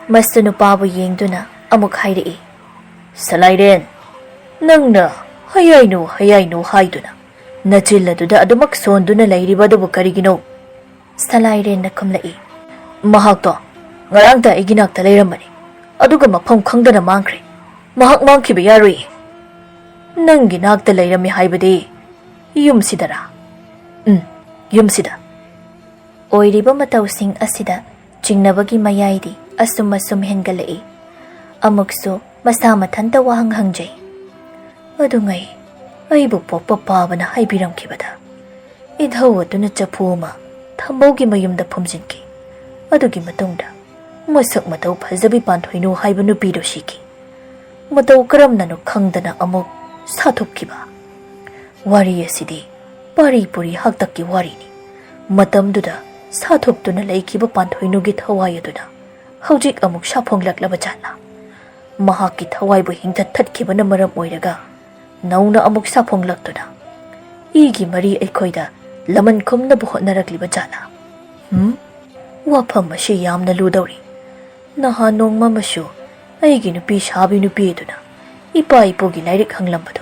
ꯃꯁꯨ ꯅꯨꯄꯥꯕꯨ ꯌꯦꯡꯗꯨꯅ ꯑꯃꯨꯛ ꯍꯥꯏꯔꯛꯏ, ꯁꯂꯥꯏꯔꯦꯟ, ꯅꯪꯅ ꯍꯌꯥꯏꯅꯨ ꯍꯌꯥꯏꯅꯨ ꯍꯥꯏꯗꯨꯅ ꯅꯆꯤꯜ ꯑꯗꯨꯗ ꯑꯗꯨꯃꯛ ꯁꯣꯟꯗꯨꯅ ꯂꯩꯔꯤꯕ ꯑꯗꯨꯕꯨ ꯀꯔꯤꯒꯤꯅꯣ? ꯁꯂꯥꯏꯔꯦꯟꯅ ꯈꯨꯝꯂꯛꯏ, ꯃꯍꯥꯛꯇꯣ ꯉꯔꯥꯡꯇ ꯑꯩꯒꯤ ꯅꯥꯛꯇ ꯂꯩꯔꯝꯕꯅꯤ, ꯑꯗꯨꯒ ꯃꯐꯝ ꯈꯪꯗꯅ ꯃꯥꯡꯈ꯭ꯔꯦ꯫ ꯃꯍꯥꯛ ꯃꯥꯡꯈꯤꯕ ꯌꯥꯔꯣꯏꯌꯦ꯫ ꯅꯪꯒꯤ ꯅꯥꯛꯇ ꯂꯩꯔꯝꯃꯤ ꯍꯥꯏꯕꯗꯤ ꯌꯨꯝꯁꯤꯗꯔꯥ? ꯎꯝ, ꯌꯨꯝꯁꯤꯗ꯫ ꯑꯣꯏꯔꯤꯕ ꯃꯇꯧꯁꯤꯡ ꯑꯁꯤꯗ ꯆꯤꯡꯅꯕꯒꯤ ꯃꯌꯥꯏꯗꯤ ꯑꯁꯨꯝ ꯑꯁꯨꯝ ꯍꯦꯟꯒꯠꯂꯛꯏ꯫ ꯑꯃꯨꯛꯁꯨ ꯃꯁꯥ ꯃꯊꯟꯇ ꯋꯥꯍꯪ ꯍꯪꯖꯩ꯫ "ꯑꯗꯨꯉꯩ, ꯑꯩꯕꯨ ꯄꯣꯛꯄ ꯄꯥꯕꯅ ꯍꯥꯏꯕꯤꯔꯝꯈꯤꯕꯗ, ꯏꯙꯧ ꯑꯗꯨꯅ ꯆꯐꯨ ꯑꯃ ꯊꯝꯕꯧꯒꯤ ꯃꯌꯨꯝꯗ ꯐꯨꯝꯖꯤꯟꯈꯤ꯫ ꯑꯗꯨꯒꯤ ꯃꯇꯨꯡꯗ ꯃꯁꯛ ꯃꯇꯧ ꯐꯖꯕꯤ ꯄꯥꯟꯊꯣꯏꯅꯨ ꯍꯥꯏꯕ ꯅꯨꯄꯤꯗꯨ ꯁꯤꯈꯤ꯫ ꯃꯇꯧ ꯀꯔꯝꯅꯅꯣ ꯈꯪꯗꯅ ꯑꯃꯨꯛ ꯁꯥꯊꯣꯛꯈꯤꯕ꯫ ꯋꯥꯔꯤ ꯑꯁꯤꯗꯤ ꯄꯥꯔꯤ ꯄꯨꯔꯤ ꯍꯥꯛꯇꯛꯀꯤ ꯋꯥꯔꯤꯅꯤ꯫ ꯃꯇꯝꯗꯨꯗ ꯁꯥꯊꯣꯛꯇꯨꯅ ꯂꯩꯈꯤꯕ ꯄꯥꯟꯊꯣꯏꯅꯨꯒꯤ ꯊꯋꯥꯏ ꯑꯗꯨꯅ ꯍꯧꯖꯤꯛ ꯑꯃꯨꯛ ꯁꯥꯐꯣꯡꯂꯛꯂꯕ ꯖꯥꯠꯂꯥ? ꯃꯍꯥꯛꯀꯤ ꯊꯋꯥꯏꯕꯨ ꯍꯤꯡꯊꯠ ꯊꯠꯈꯤꯕꯅ ꯃꯔꯝ ꯑꯣꯏꯔꯒ ꯅꯧꯅ ꯑꯃꯨꯛ ꯁꯥꯐꯣꯡꯂꯛꯇꯨꯅ ꯏꯒꯤ ꯃꯔꯤ ꯑꯩꯈꯣꯏꯗ ꯂꯃꯟ ꯈꯨꯝꯅꯕ ꯍꯣꯠꯅꯔꯛꯂꯤꯕ ꯖꯥꯠꯂꯥ? ꯍꯨꯝ? ꯋꯥꯐꯝ ꯑꯁꯤ ꯌꯥꯝꯅ ꯂꯨꯗꯧꯔꯤ꯫ ꯅꯍꯥꯟ ꯅꯣꯡꯃ ꯑꯃꯁꯨ ꯑꯩꯒꯤ ꯅꯨꯄꯤ ꯁꯥꯕꯤ ꯅꯨꯄꯤ ꯑꯗꯨꯅ ꯏꯄꯥ ꯏꯄꯨꯒꯤ ꯂꯥꯏꯔꯤꯛ ꯍꯪꯂꯝꯕꯗꯨ,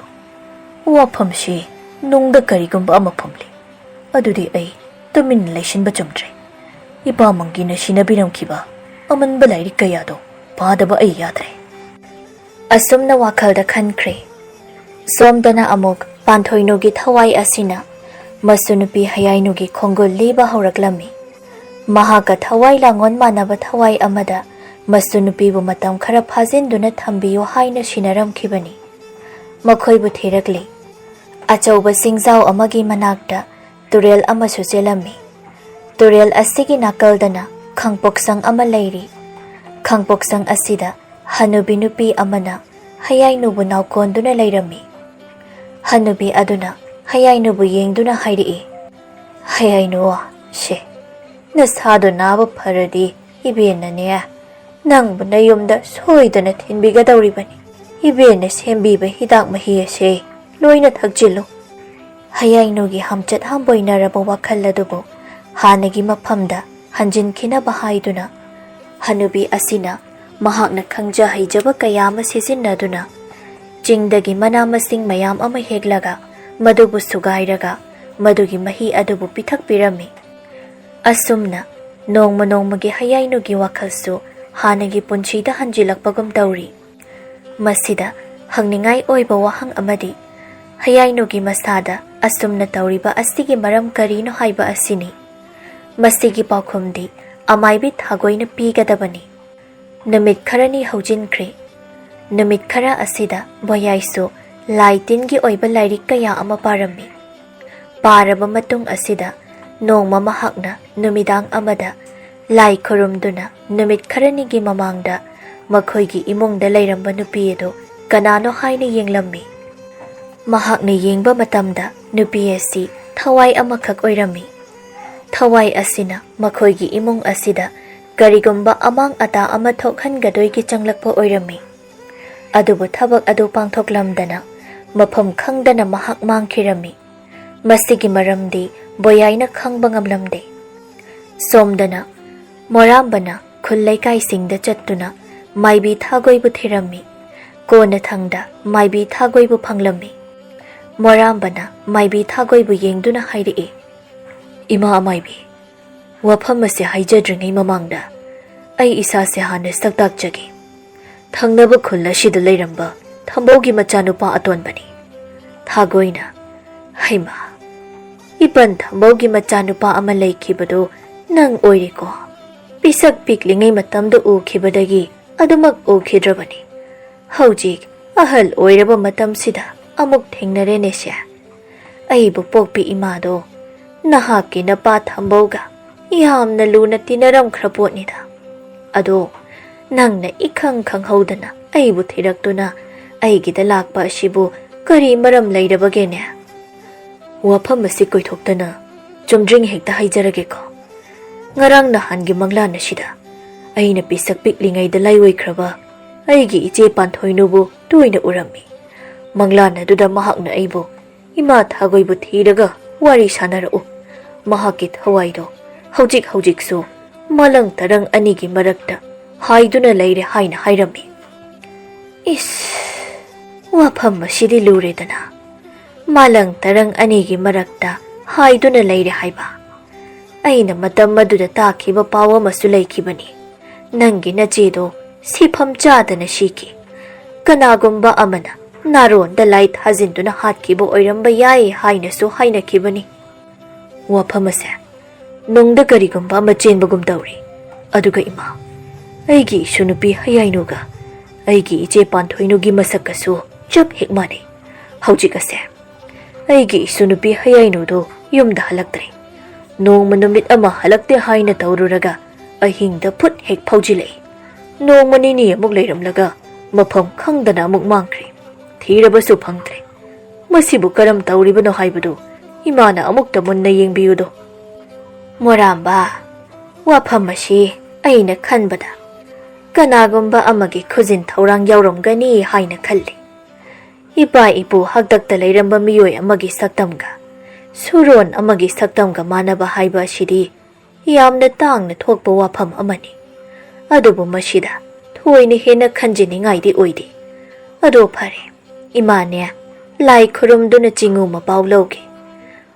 ꯋꯥꯐꯝꯁꯤ ꯅꯨꯡꯗ ꯀꯔꯤꯒꯨꯝꯕ ꯑꯃ ꯐꯨꯝꯂꯤ꯫ ꯑꯗꯨꯗꯤ ꯑꯩ ꯇꯨꯃꯤꯟꯅ ꯂꯩꯁꯤꯟꯕ ꯆꯨꯝꯗ꯭ꯔꯦ꯫ ꯏꯄꯥ ꯃꯪꯒꯤꯅ ꯁꯤꯟꯅꯕꯤꯔꯝꯈꯤꯕ ꯑꯃꯟꯕ ꯂꯥꯏꯔꯤꯛ ꯀꯌꯥꯗꯣ ꯄꯥꯗꯕ ꯑꯩ ꯌꯥꯗ꯭ꯔꯦ꯫ ꯑꯁꯨꯝꯅ ꯋꯥꯈꯜꯗ ꯈꯟꯈ꯭ꯔꯦ꯫ ꯁꯣꯝꯗꯅ ꯑꯃꯨꯛ ꯄꯥꯟꯊꯣꯏꯅꯨꯒꯤ ꯊꯋꯥꯏ ꯑꯁꯤꯅ ꯃꯁꯨ ꯅꯨꯄꯤ ꯍꯌꯥꯏꯅꯨꯒꯤ ꯈꯣꯡꯒꯨꯜ ꯂꯤꯕ ꯍꯧꯔꯛꯂꯝꯃꯤ꯫ ꯃꯍꯥꯛꯀ ꯊꯋꯥꯏ ꯂꯥꯡꯑꯣꯟ ꯃꯥꯟꯅꯕ ꯊꯋꯥꯏ ꯑꯃꯗ ꯃꯁꯨ ꯅꯨꯄꯤꯕꯨ ꯃꯇꯝ ꯈꯔ ꯐꯥꯖꯤꯟꯗꯨꯅ ꯊꯝꯕꯤꯌꯨ ꯍꯥꯏꯅ ꯁꯤꯟꯅꯔꯝꯈꯤꯕꯅꯤ꯫ ꯃꯈꯣꯏꯕꯨ ꯊꯤꯔꯛꯂꯤ꯫ ꯑꯆꯧꯕ ꯆꯤꯡꯖꯥꯎ ꯑꯃꯒꯤ ꯃꯅꯥꯛꯇ ꯇꯨꯔꯦꯜ ꯑꯃꯁꯨ ꯆꯦꯜꯂꯝꯃꯤ꯫ ꯇꯨꯔꯦꯜ ꯑꯁꯤꯒꯤ ꯅꯥꯀꯜꯗꯅ ꯈꯥꯡꯄꯣꯛꯁꯪ ꯑꯃ ꯂꯩꯔꯤ꯫ ꯈꯥꯡꯄꯣꯛꯁꯪ ꯑꯁꯤꯗ ꯍꯅꯨꯕꯤ ꯅꯨꯄꯤ ꯑꯃꯅ ꯍꯌꯥꯏꯅꯨꯕꯨ ꯅꯥꯎꯀꯣꯟꯗꯨꯅ ꯂꯩꯔꯝꯃꯤ꯫ ꯍꯅꯨꯕꯤ ꯑꯗꯨꯅ ꯍꯌꯥꯏꯅꯨꯕꯨ ꯌꯦꯡꯗꯨꯅ ꯍꯥꯏꯔꯛꯏ, "ꯍꯌꯥꯏꯅꯨ, ꯁꯦ, ꯅꯁꯥꯗꯣ ꯅꯥꯕ ꯐꯔꯗꯤ ꯏꯕꯦꯟꯅꯅꯦ, ꯅꯪꯕꯨ ꯅꯌꯨꯝꯗ ꯁꯣꯏꯗꯅ ꯊꯤꯟꯕꯤꯒꯗꯧꯔꯤꯕꯅꯤ꯫ ꯏꯕꯦꯟꯅ ꯁꯦꯝꯕꯤꯕ ꯍꯤꯗꯥꯛ ꯃꯍꯤ ꯑꯁꯦ ꯂꯣꯏꯅ ꯊꯛꯆꯤꯜꯂꯨ꯫" ꯍꯌꯥꯏꯅꯨꯒꯤ ꯍꯝꯆꯠ ꯍꯝꯕꯣꯏꯅꯔꯕ ꯋꯥꯈꯜ ꯑꯗꯨꯕꯨ ꯍꯥꯟꯅꯒꯤ ꯃꯐꯝꯗ ꯍꯟꯖꯤꯟꯈꯤꯅꯕ ꯍꯥꯏꯗꯨꯅ, ꯍꯅꯨꯕꯤ ꯑꯁꯤꯅ ꯃꯍꯥꯛꯅ ꯈꯪꯖ ꯍꯩꯖꯕ ꯀꯌꯥ ꯑꯃ ꯁꯤꯖꯤꯟꯅꯗꯨꯅ ꯆꯤꯡꯗꯒꯤ ꯃꯅꯥ ꯃꯁꯤꯡ ꯃꯌꯥꯝ ꯑꯃ ꯍꯦꯛꯂꯒ ꯃꯗꯨꯕꯨ ꯁꯨꯒꯥꯏꯔꯒ ꯃꯗꯨꯒꯤ ꯃꯍꯤ ꯑꯗꯨꯕꯨ ꯄꯤꯊꯛꯄꯤꯔꯝꯃꯤ꯫ ꯑꯁꯨꯝꯅ ꯅꯣꯡꯃ ꯅꯣꯡꯃꯒꯤ ꯍꯌꯥꯏꯅꯨꯒꯤ ꯋꯥꯈꯜꯁꯨ ꯍꯥꯟꯅꯒꯤ ꯄꯨꯟꯁꯤꯗ ꯍꯟꯖꯤꯜꯂꯛꯄꯒꯨꯝ ꯇꯧꯔꯤ꯫ ꯃꯁꯤꯗ ꯍꯪꯅꯤꯡꯉꯥꯏ ꯑꯣꯏꯕ ꯋꯥꯍꯪ ꯑꯃꯗꯤ ꯍꯌꯥꯏꯅꯨꯒꯤ ꯃꯁꯥꯗ ꯑꯁꯨꯝꯅ ꯇꯧꯔꯤꯕ ꯑꯁꯤꯒꯤ ꯃꯔꯝ ꯀꯔꯤꯅꯣ ꯍꯥꯏꯕ ꯑꯁꯤꯅꯤ꯫ ꯃꯁꯤꯒꯤ ꯄꯥꯎꯈꯨꯝꯗꯤ ꯑꯃꯥꯏꯕꯤ ꯊꯥꯒꯣꯏꯅ ꯄꯤꯒꯗꯕꯅꯤ꯫ ꯅꯨꯃꯤꯠ ꯈꯔꯅꯤ ꯍꯧꯖꯤꯟꯈ꯭ꯔꯦ꯫ ꯅꯨꯃꯤꯠ ꯈꯔ ꯑꯁꯤꯗ ꯕꯣꯌꯥꯏꯁꯨ ꯂꯥꯏ ꯇꯤꯟꯒꯤ ꯑꯣꯏꯕ ꯂꯥꯏꯔꯤꯛ ꯀꯌꯥ ꯑꯃ ꯄꯥꯔꯝꯃꯤ꯫ ꯄꯥꯔꯕ ꯃꯇꯨꯡ ꯑꯁꯤꯗ ꯅꯣꯡꯃ ꯃꯍꯥꯛꯅ ꯅꯨꯃꯤꯗꯥꯡ ꯑꯃꯗ ꯂꯥꯏ ꯈꯨꯔꯨꯝꯗꯨꯅ ꯅꯨꯃꯤꯠ ꯈꯔꯅꯤꯒꯤ ꯃꯃꯥꯡꯗ ꯃꯈꯣꯏꯒꯤ ꯏꯃꯨꯡꯗ ꯂꯩꯔꯝꯕ ꯅꯨꯄꯤ ꯑꯗꯨ ꯀꯅꯥꯅꯣ ꯍꯥꯏꯅ ꯌꯦꯡꯂꯝꯃꯤ꯫ ꯃꯍꯥꯛꯅ ꯌꯦꯡꯕ ꯃꯇꯝꯗ ꯅꯨꯄꯤ ꯑꯁꯤ ꯊꯋꯥꯏ ꯑꯃꯈꯛ ꯑꯣꯏꯔꯝꯃꯤ꯫ ꯊꯋꯥꯏ ꯑꯁꯤꯅ ꯃꯈꯣꯏꯒꯤ ꯏꯃꯨꯡ ꯑꯁꯤꯗ ꯀꯔꯤꯒꯨꯝꯕ ꯑꯃꯥꯡ ꯑꯇꯥ ꯑꯃ ꯊꯣꯛꯍꯟꯒꯗꯣꯏꯒꯤ ꯆꯪꯂꯛꯄ ꯑꯣꯏꯔꯝꯃꯤ꯫ ꯑꯗꯨꯕꯨ ꯊꯕꯛ ꯑꯗꯨ ꯄꯥꯡꯊꯣꯛꯂꯝꯗꯅ ꯃꯐꯝ ꯈꯪꯗꯅ ꯃꯍꯥꯛ ꯃꯥꯡꯈꯤꯔꯝꯃꯤ꯫ ꯃꯁꯤꯒꯤ ꯃꯔꯝꯗꯤ ꯕꯣꯌꯥꯏꯅ ꯈꯪꯕ ꯉꯝꯂꯝꯗꯦ꯫ ꯁꯣꯝꯗꯅ ꯃꯣꯔꯥꯝꯕꯅ ꯈꯨꯜ ꯂꯩꯀꯥꯏꯁꯤꯡꯗ ꯆꯠꯇꯨꯅ ꯃꯥꯏꯕꯤ ꯊꯥꯒꯣꯏꯕꯨ ꯊꯤꯔꯝꯃꯤ꯫ ꯀꯣꯟꯅꯊꯪꯗ ꯃꯥꯏꯕꯤ ꯊꯥꯒꯣꯏꯕꯨ ꯐꯪꯂꯝꯃꯤ꯫ ꯃꯣꯔꯥꯝꯕꯅ ꯃꯥꯏꯕꯤ ꯊꯥꯒꯣꯏꯕꯨ ꯌꯦꯡꯗꯨꯅ ꯍꯥꯏꯔꯛꯏ, "ꯏꯃꯥ ꯑꯃꯥꯏꯕꯤ, ꯋꯥꯐꯝ ꯑꯁꯤ ꯍꯥꯏꯖꯗ꯭ꯔꯤꯉꯩ ꯃꯃꯥꯡꯗ ꯑꯩ ꯏꯁꯥꯁꯦ ꯍꯥꯟꯅ ꯁꯛꯇꯥꯛꯆꯒꯦ꯫ ꯊꯪꯅꯕ ꯈꯨꯜ ꯑꯁꯤꯗ ꯂꯩꯔꯝꯕ ꯊꯝꯕꯧꯒꯤ ꯃꯆꯥꯅꯨꯄꯥ ꯑꯇꯣꯟꯕꯅꯤ꯫" ꯊꯥꯒꯣꯏꯅ, "ꯍꯩꯃꯥ, ꯏꯄꯟ ꯊꯝꯕꯧꯒꯤ ꯃꯆꯥꯅꯨꯄꯥ ꯑꯃ ꯂꯩꯈꯤꯕꯗꯨ ꯅꯪ ꯑꯣꯏꯔꯦꯀꯣ? ꯄꯤꯁꯛ ꯄꯤꯛꯂꯤꯉꯩ ꯃꯇꯝꯗ ꯎꯈꯤꯕꯗꯒꯤ ꯑꯗꯨꯃꯛ ꯎꯈꯤꯗ꯭ꯔꯕꯅꯤ꯫ ꯍꯧꯖꯤꯛ ꯑꯍꯜ ꯑꯣꯏꯔꯕ ꯃꯇꯝꯁꯤꯗ ꯑꯃꯨꯛ ꯊꯦꯡꯅꯔꯦꯅꯦꯁꯦ꯫ ꯑꯩꯕꯨ ꯄꯣꯛꯄꯤ ꯏꯃꯥꯗꯣ ꯅꯍꯥꯛꯀꯤ ꯅꯄꯥ ꯊꯝꯕꯧꯒ ꯌꯥꯝꯅ ꯂꯨꯅ ꯇꯤꯟꯅꯔꯝꯈ꯭ꯔ ꯄꯣꯠꯅꯤꯗ꯫ ꯑꯗꯣ ꯅꯪꯅ ꯏꯈꯪ ꯈꯪꯍꯧꯗꯅ ꯑꯩꯕꯨ ꯊꯤꯔꯛꯇꯨꯅ ꯑꯩꯒꯤꯗ ꯂꯥꯛꯄ ꯑꯁꯤꯕꯨ ꯀꯔꯤ ꯃꯔꯝ ꯂꯩꯔꯕꯒꯦꯅꯦ?" ꯋꯥꯐꯝ ꯑꯁꯤ ꯀꯣꯏꯊꯣꯛꯇꯅ ꯆꯨꯝꯗ꯭ꯔꯤꯡ ꯍꯦꯛꯇ ꯍꯥꯏꯖꯔꯒꯦꯀꯣ꯫ ꯉꯔꯥꯡ ꯅꯍꯥꯟꯒꯤ ꯃꯪꯂꯥꯟ ꯑꯁꯤꯗ ꯑꯩꯅ ꯄꯤꯁꯛ ꯄꯤꯛꯂꯤꯉꯩꯗ ꯂꯥꯏꯑꯣꯏꯈ꯭ꯔꯕ ꯑꯩꯒꯤ ꯏꯆꯦ ꯄꯥꯟꯊꯣꯏꯅꯨꯕꯨ ꯇꯣꯏꯅ ꯎꯔꯝꯃꯤ꯫ ꯃꯪꯂꯥꯟ ꯑꯗꯨꯗ ꯃꯍꯥꯛꯅ ꯑꯩꯕꯨ ꯏꯃꯥ ꯊꯥꯒꯣꯏꯕꯨ ꯊꯤꯔꯒ ꯋꯥꯔꯤ ꯁꯥꯟꯅꯔꯛꯎ, ꯃꯍꯥꯛꯀꯤ ꯊꯋꯥꯏꯗꯣ ꯍꯧꯖꯤꯛ ꯍꯧꯖꯤꯛꯁꯨ ꯃꯂꯪ ꯇꯔꯪ ꯑꯅꯤꯒꯤ ꯃꯔꯛꯇ ꯍꯥꯏꯗꯨꯅ ꯂꯩꯔꯦ ꯍꯥꯏꯅ ꯍꯥꯏꯔꯝꯃꯤ꯫ ꯏꯁ, ꯋꯥꯐꯝ ꯑꯁꯤꯗꯤ ꯂꯨꯔꯦꯗꯅ꯫ ꯃꯥꯂꯪ ꯇꯔꯪ ꯑꯅꯤꯒꯤ ꯃꯔꯛꯇ ꯍꯥꯏꯗꯨꯅ ꯂꯩꯔꯦ ꯍꯥꯏꯕ꯫ ꯑꯩꯅ ꯃꯇꯝ ꯑꯗꯨꯗ ꯇꯥꯈꯤꯕ ꯄꯥꯎ ꯑꯃꯁꯨ ꯂꯩꯈꯤꯕꯅꯤ꯫ ꯅꯪꯒꯤ ꯅꯆꯦꯗꯣ ꯁꯤꯐꯝ ꯆꯥꯗꯅ ꯁꯤꯈꯤ꯫ ꯀꯅꯥꯒꯨꯝꯕ ꯑꯃꯅ ꯅꯥꯔꯣꯟꯗ ꯂꯥꯏ ꯊꯥꯖꯤꯟꯗꯨꯅ ꯍꯥꯠꯈꯤꯕ ꯑꯣꯏꯔꯝꯕ ꯌꯥꯏ ꯍꯥꯏꯅꯁꯨ ꯍꯥꯏꯅꯈꯤꯕꯅꯤ꯫ ꯋꯥꯐꯝ ꯑꯁꯦ ꯅꯨꯡꯗ ꯀꯔꯤꯒꯨꯝꯕ ꯑꯃ ꯆꯦꯟꯕꯒꯨꯝ ꯇꯧꯔꯤ꯫ ꯑꯗꯨꯒ ꯏꯃꯥ, ꯑꯩꯒꯤ ꯏꯁꯨ ꯅꯨꯄꯤ ꯍꯌꯥꯏꯅꯨꯒ ꯑꯩꯒꯤ ꯏꯆꯦ ꯄꯥꯟꯊꯣꯏꯅꯨꯒꯤ ꯃꯁꯛꯀꯁꯨ ꯆꯞ ꯍꯦꯛ ꯃꯥꯟꯅꯩ꯫ ꯍꯧꯖꯤꯛ ꯑꯁꯦ ꯑꯩꯒꯤ ꯏꯁꯨ ꯅꯨꯄꯤ ꯍꯌꯥꯏꯅꯨꯗꯨ ꯌꯨꯝꯗ ꯍꯜꯂꯛꯇ꯭ꯔꯦ꯫ ꯅꯣꯡꯃ ꯅꯨꯃꯤꯠ ꯑꯃ ꯍꯜꯂꯛꯇꯦ ꯍꯥꯏꯅ ꯇꯧꯔꯨꯔꯒ ꯑꯍꯤꯡꯗ ꯐꯨꯠ ꯍꯦꯛ ꯐꯥꯎꯖꯤꯜꯂꯛꯏ꯫ ꯅꯣꯡꯃ ꯅꯤꯅꯤ ꯑꯃꯨꯛ ꯂꯩꯔꯝꯂꯒ ꯃꯐꯝ ꯈꯪꯗꯅ ꯑꯃꯨꯛ ꯃꯥꯡꯈ꯭ꯔꯦ꯫ ꯊꯤꯔꯕꯁꯨ ꯐꯪꯗ꯭ꯔꯦ꯫ ꯃꯁꯤꯕꯨ ꯀꯔꯝ ꯇꯧꯔꯤꯕꯅꯣ ꯍꯥꯏꯕꯗꯨ ꯏꯃꯥꯅ ꯑꯃꯨꯛꯇ ꯃꯨꯟꯅ ꯌꯦꯡꯕꯤꯌꯨꯗꯣ꯫ ꯃꯣꯔꯥꯝꯕ, ꯋꯥꯐꯝ ꯑꯁꯤ ꯑꯩꯅ ꯈꯟꯕꯗ ꯀꯅꯥꯒꯨꯝꯕ ꯑꯃꯒꯤ ꯈꯨꯖꯤꯟ ꯊꯧꯔꯥꯡ ꯌꯥꯎꯔꯝꯒꯅꯤ ꯍꯥꯏꯅ ꯈꯜꯂꯤ꯫ ꯏꯄꯥ ꯏꯄꯨ ꯍꯥꯛꯇꯛꯇ ꯂꯩꯔꯝꯕ ꯃꯤꯑꯣꯏ ꯑꯃꯒꯤ ꯁꯛꯇꯝꯒ ꯁꯨꯔꯣꯟ ꯑꯃꯒꯤ ꯁꯛꯇꯝꯒ ꯃꯥꯟꯅꯕ ꯍꯥꯏꯕ ꯑꯁꯤꯗꯤ ꯌꯥꯝꯅ ꯇꯥꯡꯅ ꯊꯣꯛꯄ ꯋꯥꯐꯝ ꯑꯃꯅꯤ꯫ ꯑꯗꯨꯕꯨ ꯃꯁꯤꯗ ꯊꯣꯏꯅ ꯍꯦꯟꯅ ꯈꯟꯖꯤꯟꯅꯤꯡꯉꯥꯏꯗꯤ ꯑꯣꯏꯗꯦ꯫ ꯑꯗꯣ ꯐꯔꯦ, ꯏꯃꯥꯅꯦ, ꯂꯥꯏ ꯈꯨꯔꯨꯝꯗꯨꯅ ꯆꯤꯡꯉꯨ ꯃꯄꯥꯎ ꯂꯧꯒꯦ꯫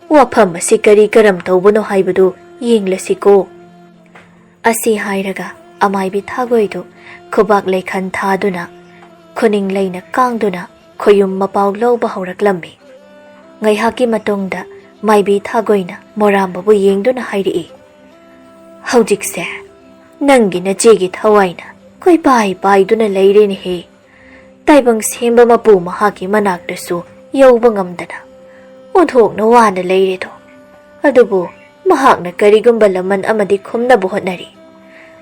ꯋꯥꯐꯝ ꯑꯁꯤ ꯀꯔꯤ ꯀꯔꯝ ꯇꯧꯕꯅꯣ ꯍꯥꯏꯕꯗꯨ ꯌꯦꯡꯂꯁꯤꯀꯣ꯫ ꯑꯁꯤ ꯍꯥꯏꯔꯒ ꯑꯃꯥꯏꯕꯤ ꯊꯥꯒꯣꯏꯗꯨ ꯈꯨꯕꯥꯛ ꯂꯩꯈꯟ ꯊꯥꯗꯨꯅ, ꯈꯨꯅꯤꯡ ꯂꯩꯅ ꯀꯥꯡꯗꯨꯅ ꯈꯣꯌꯨꯝ ꯃꯄꯥꯎ ꯂꯧꯕ ꯍꯧꯔꯛꯂꯝꯃꯤ꯫ ꯉꯥꯏꯍꯥꯛꯀꯤ ꯃꯇꯨꯡꯗ ꯃꯥꯏꯕꯤ ꯊꯥꯒꯣꯏꯅ ꯃꯣꯔꯥꯝꯕꯕꯨ ꯌꯦꯡꯗꯨꯅ ꯍꯥꯏꯔꯛꯏ, "ꯍꯧꯖꯤꯛꯁꯦ ꯅꯪꯒꯤ ꯅꯆꯦꯒꯤ ꯊꯋꯥꯏꯅ ꯀꯣꯏꯄꯥꯏ ꯄꯥꯏꯗꯨꯅ ꯂꯩꯔꯦꯅꯦꯍꯦ꯫ ꯇꯥꯏꯕꯪ ꯁꯦꯝꯕ ꯃꯄꯨ ꯃꯍꯥꯛꯀꯤ ꯃꯅꯥꯛꯇꯁꯨ ꯌꯧꯕ ꯉꯝꯗꯅ ꯑꯣꯟꯊꯣꯛꯅ ꯋꯥꯅ ꯂꯩꯔꯦꯗꯣ꯫ ꯑꯗꯨꯕꯨ ꯃꯍꯥꯛꯅ ꯀꯔꯤꯒꯨꯝꯕ ꯂꯃꯟ ꯑꯃꯗꯤ ꯈꯨꯝꯅꯕ ꯍꯣꯠꯅꯔꯤ꯫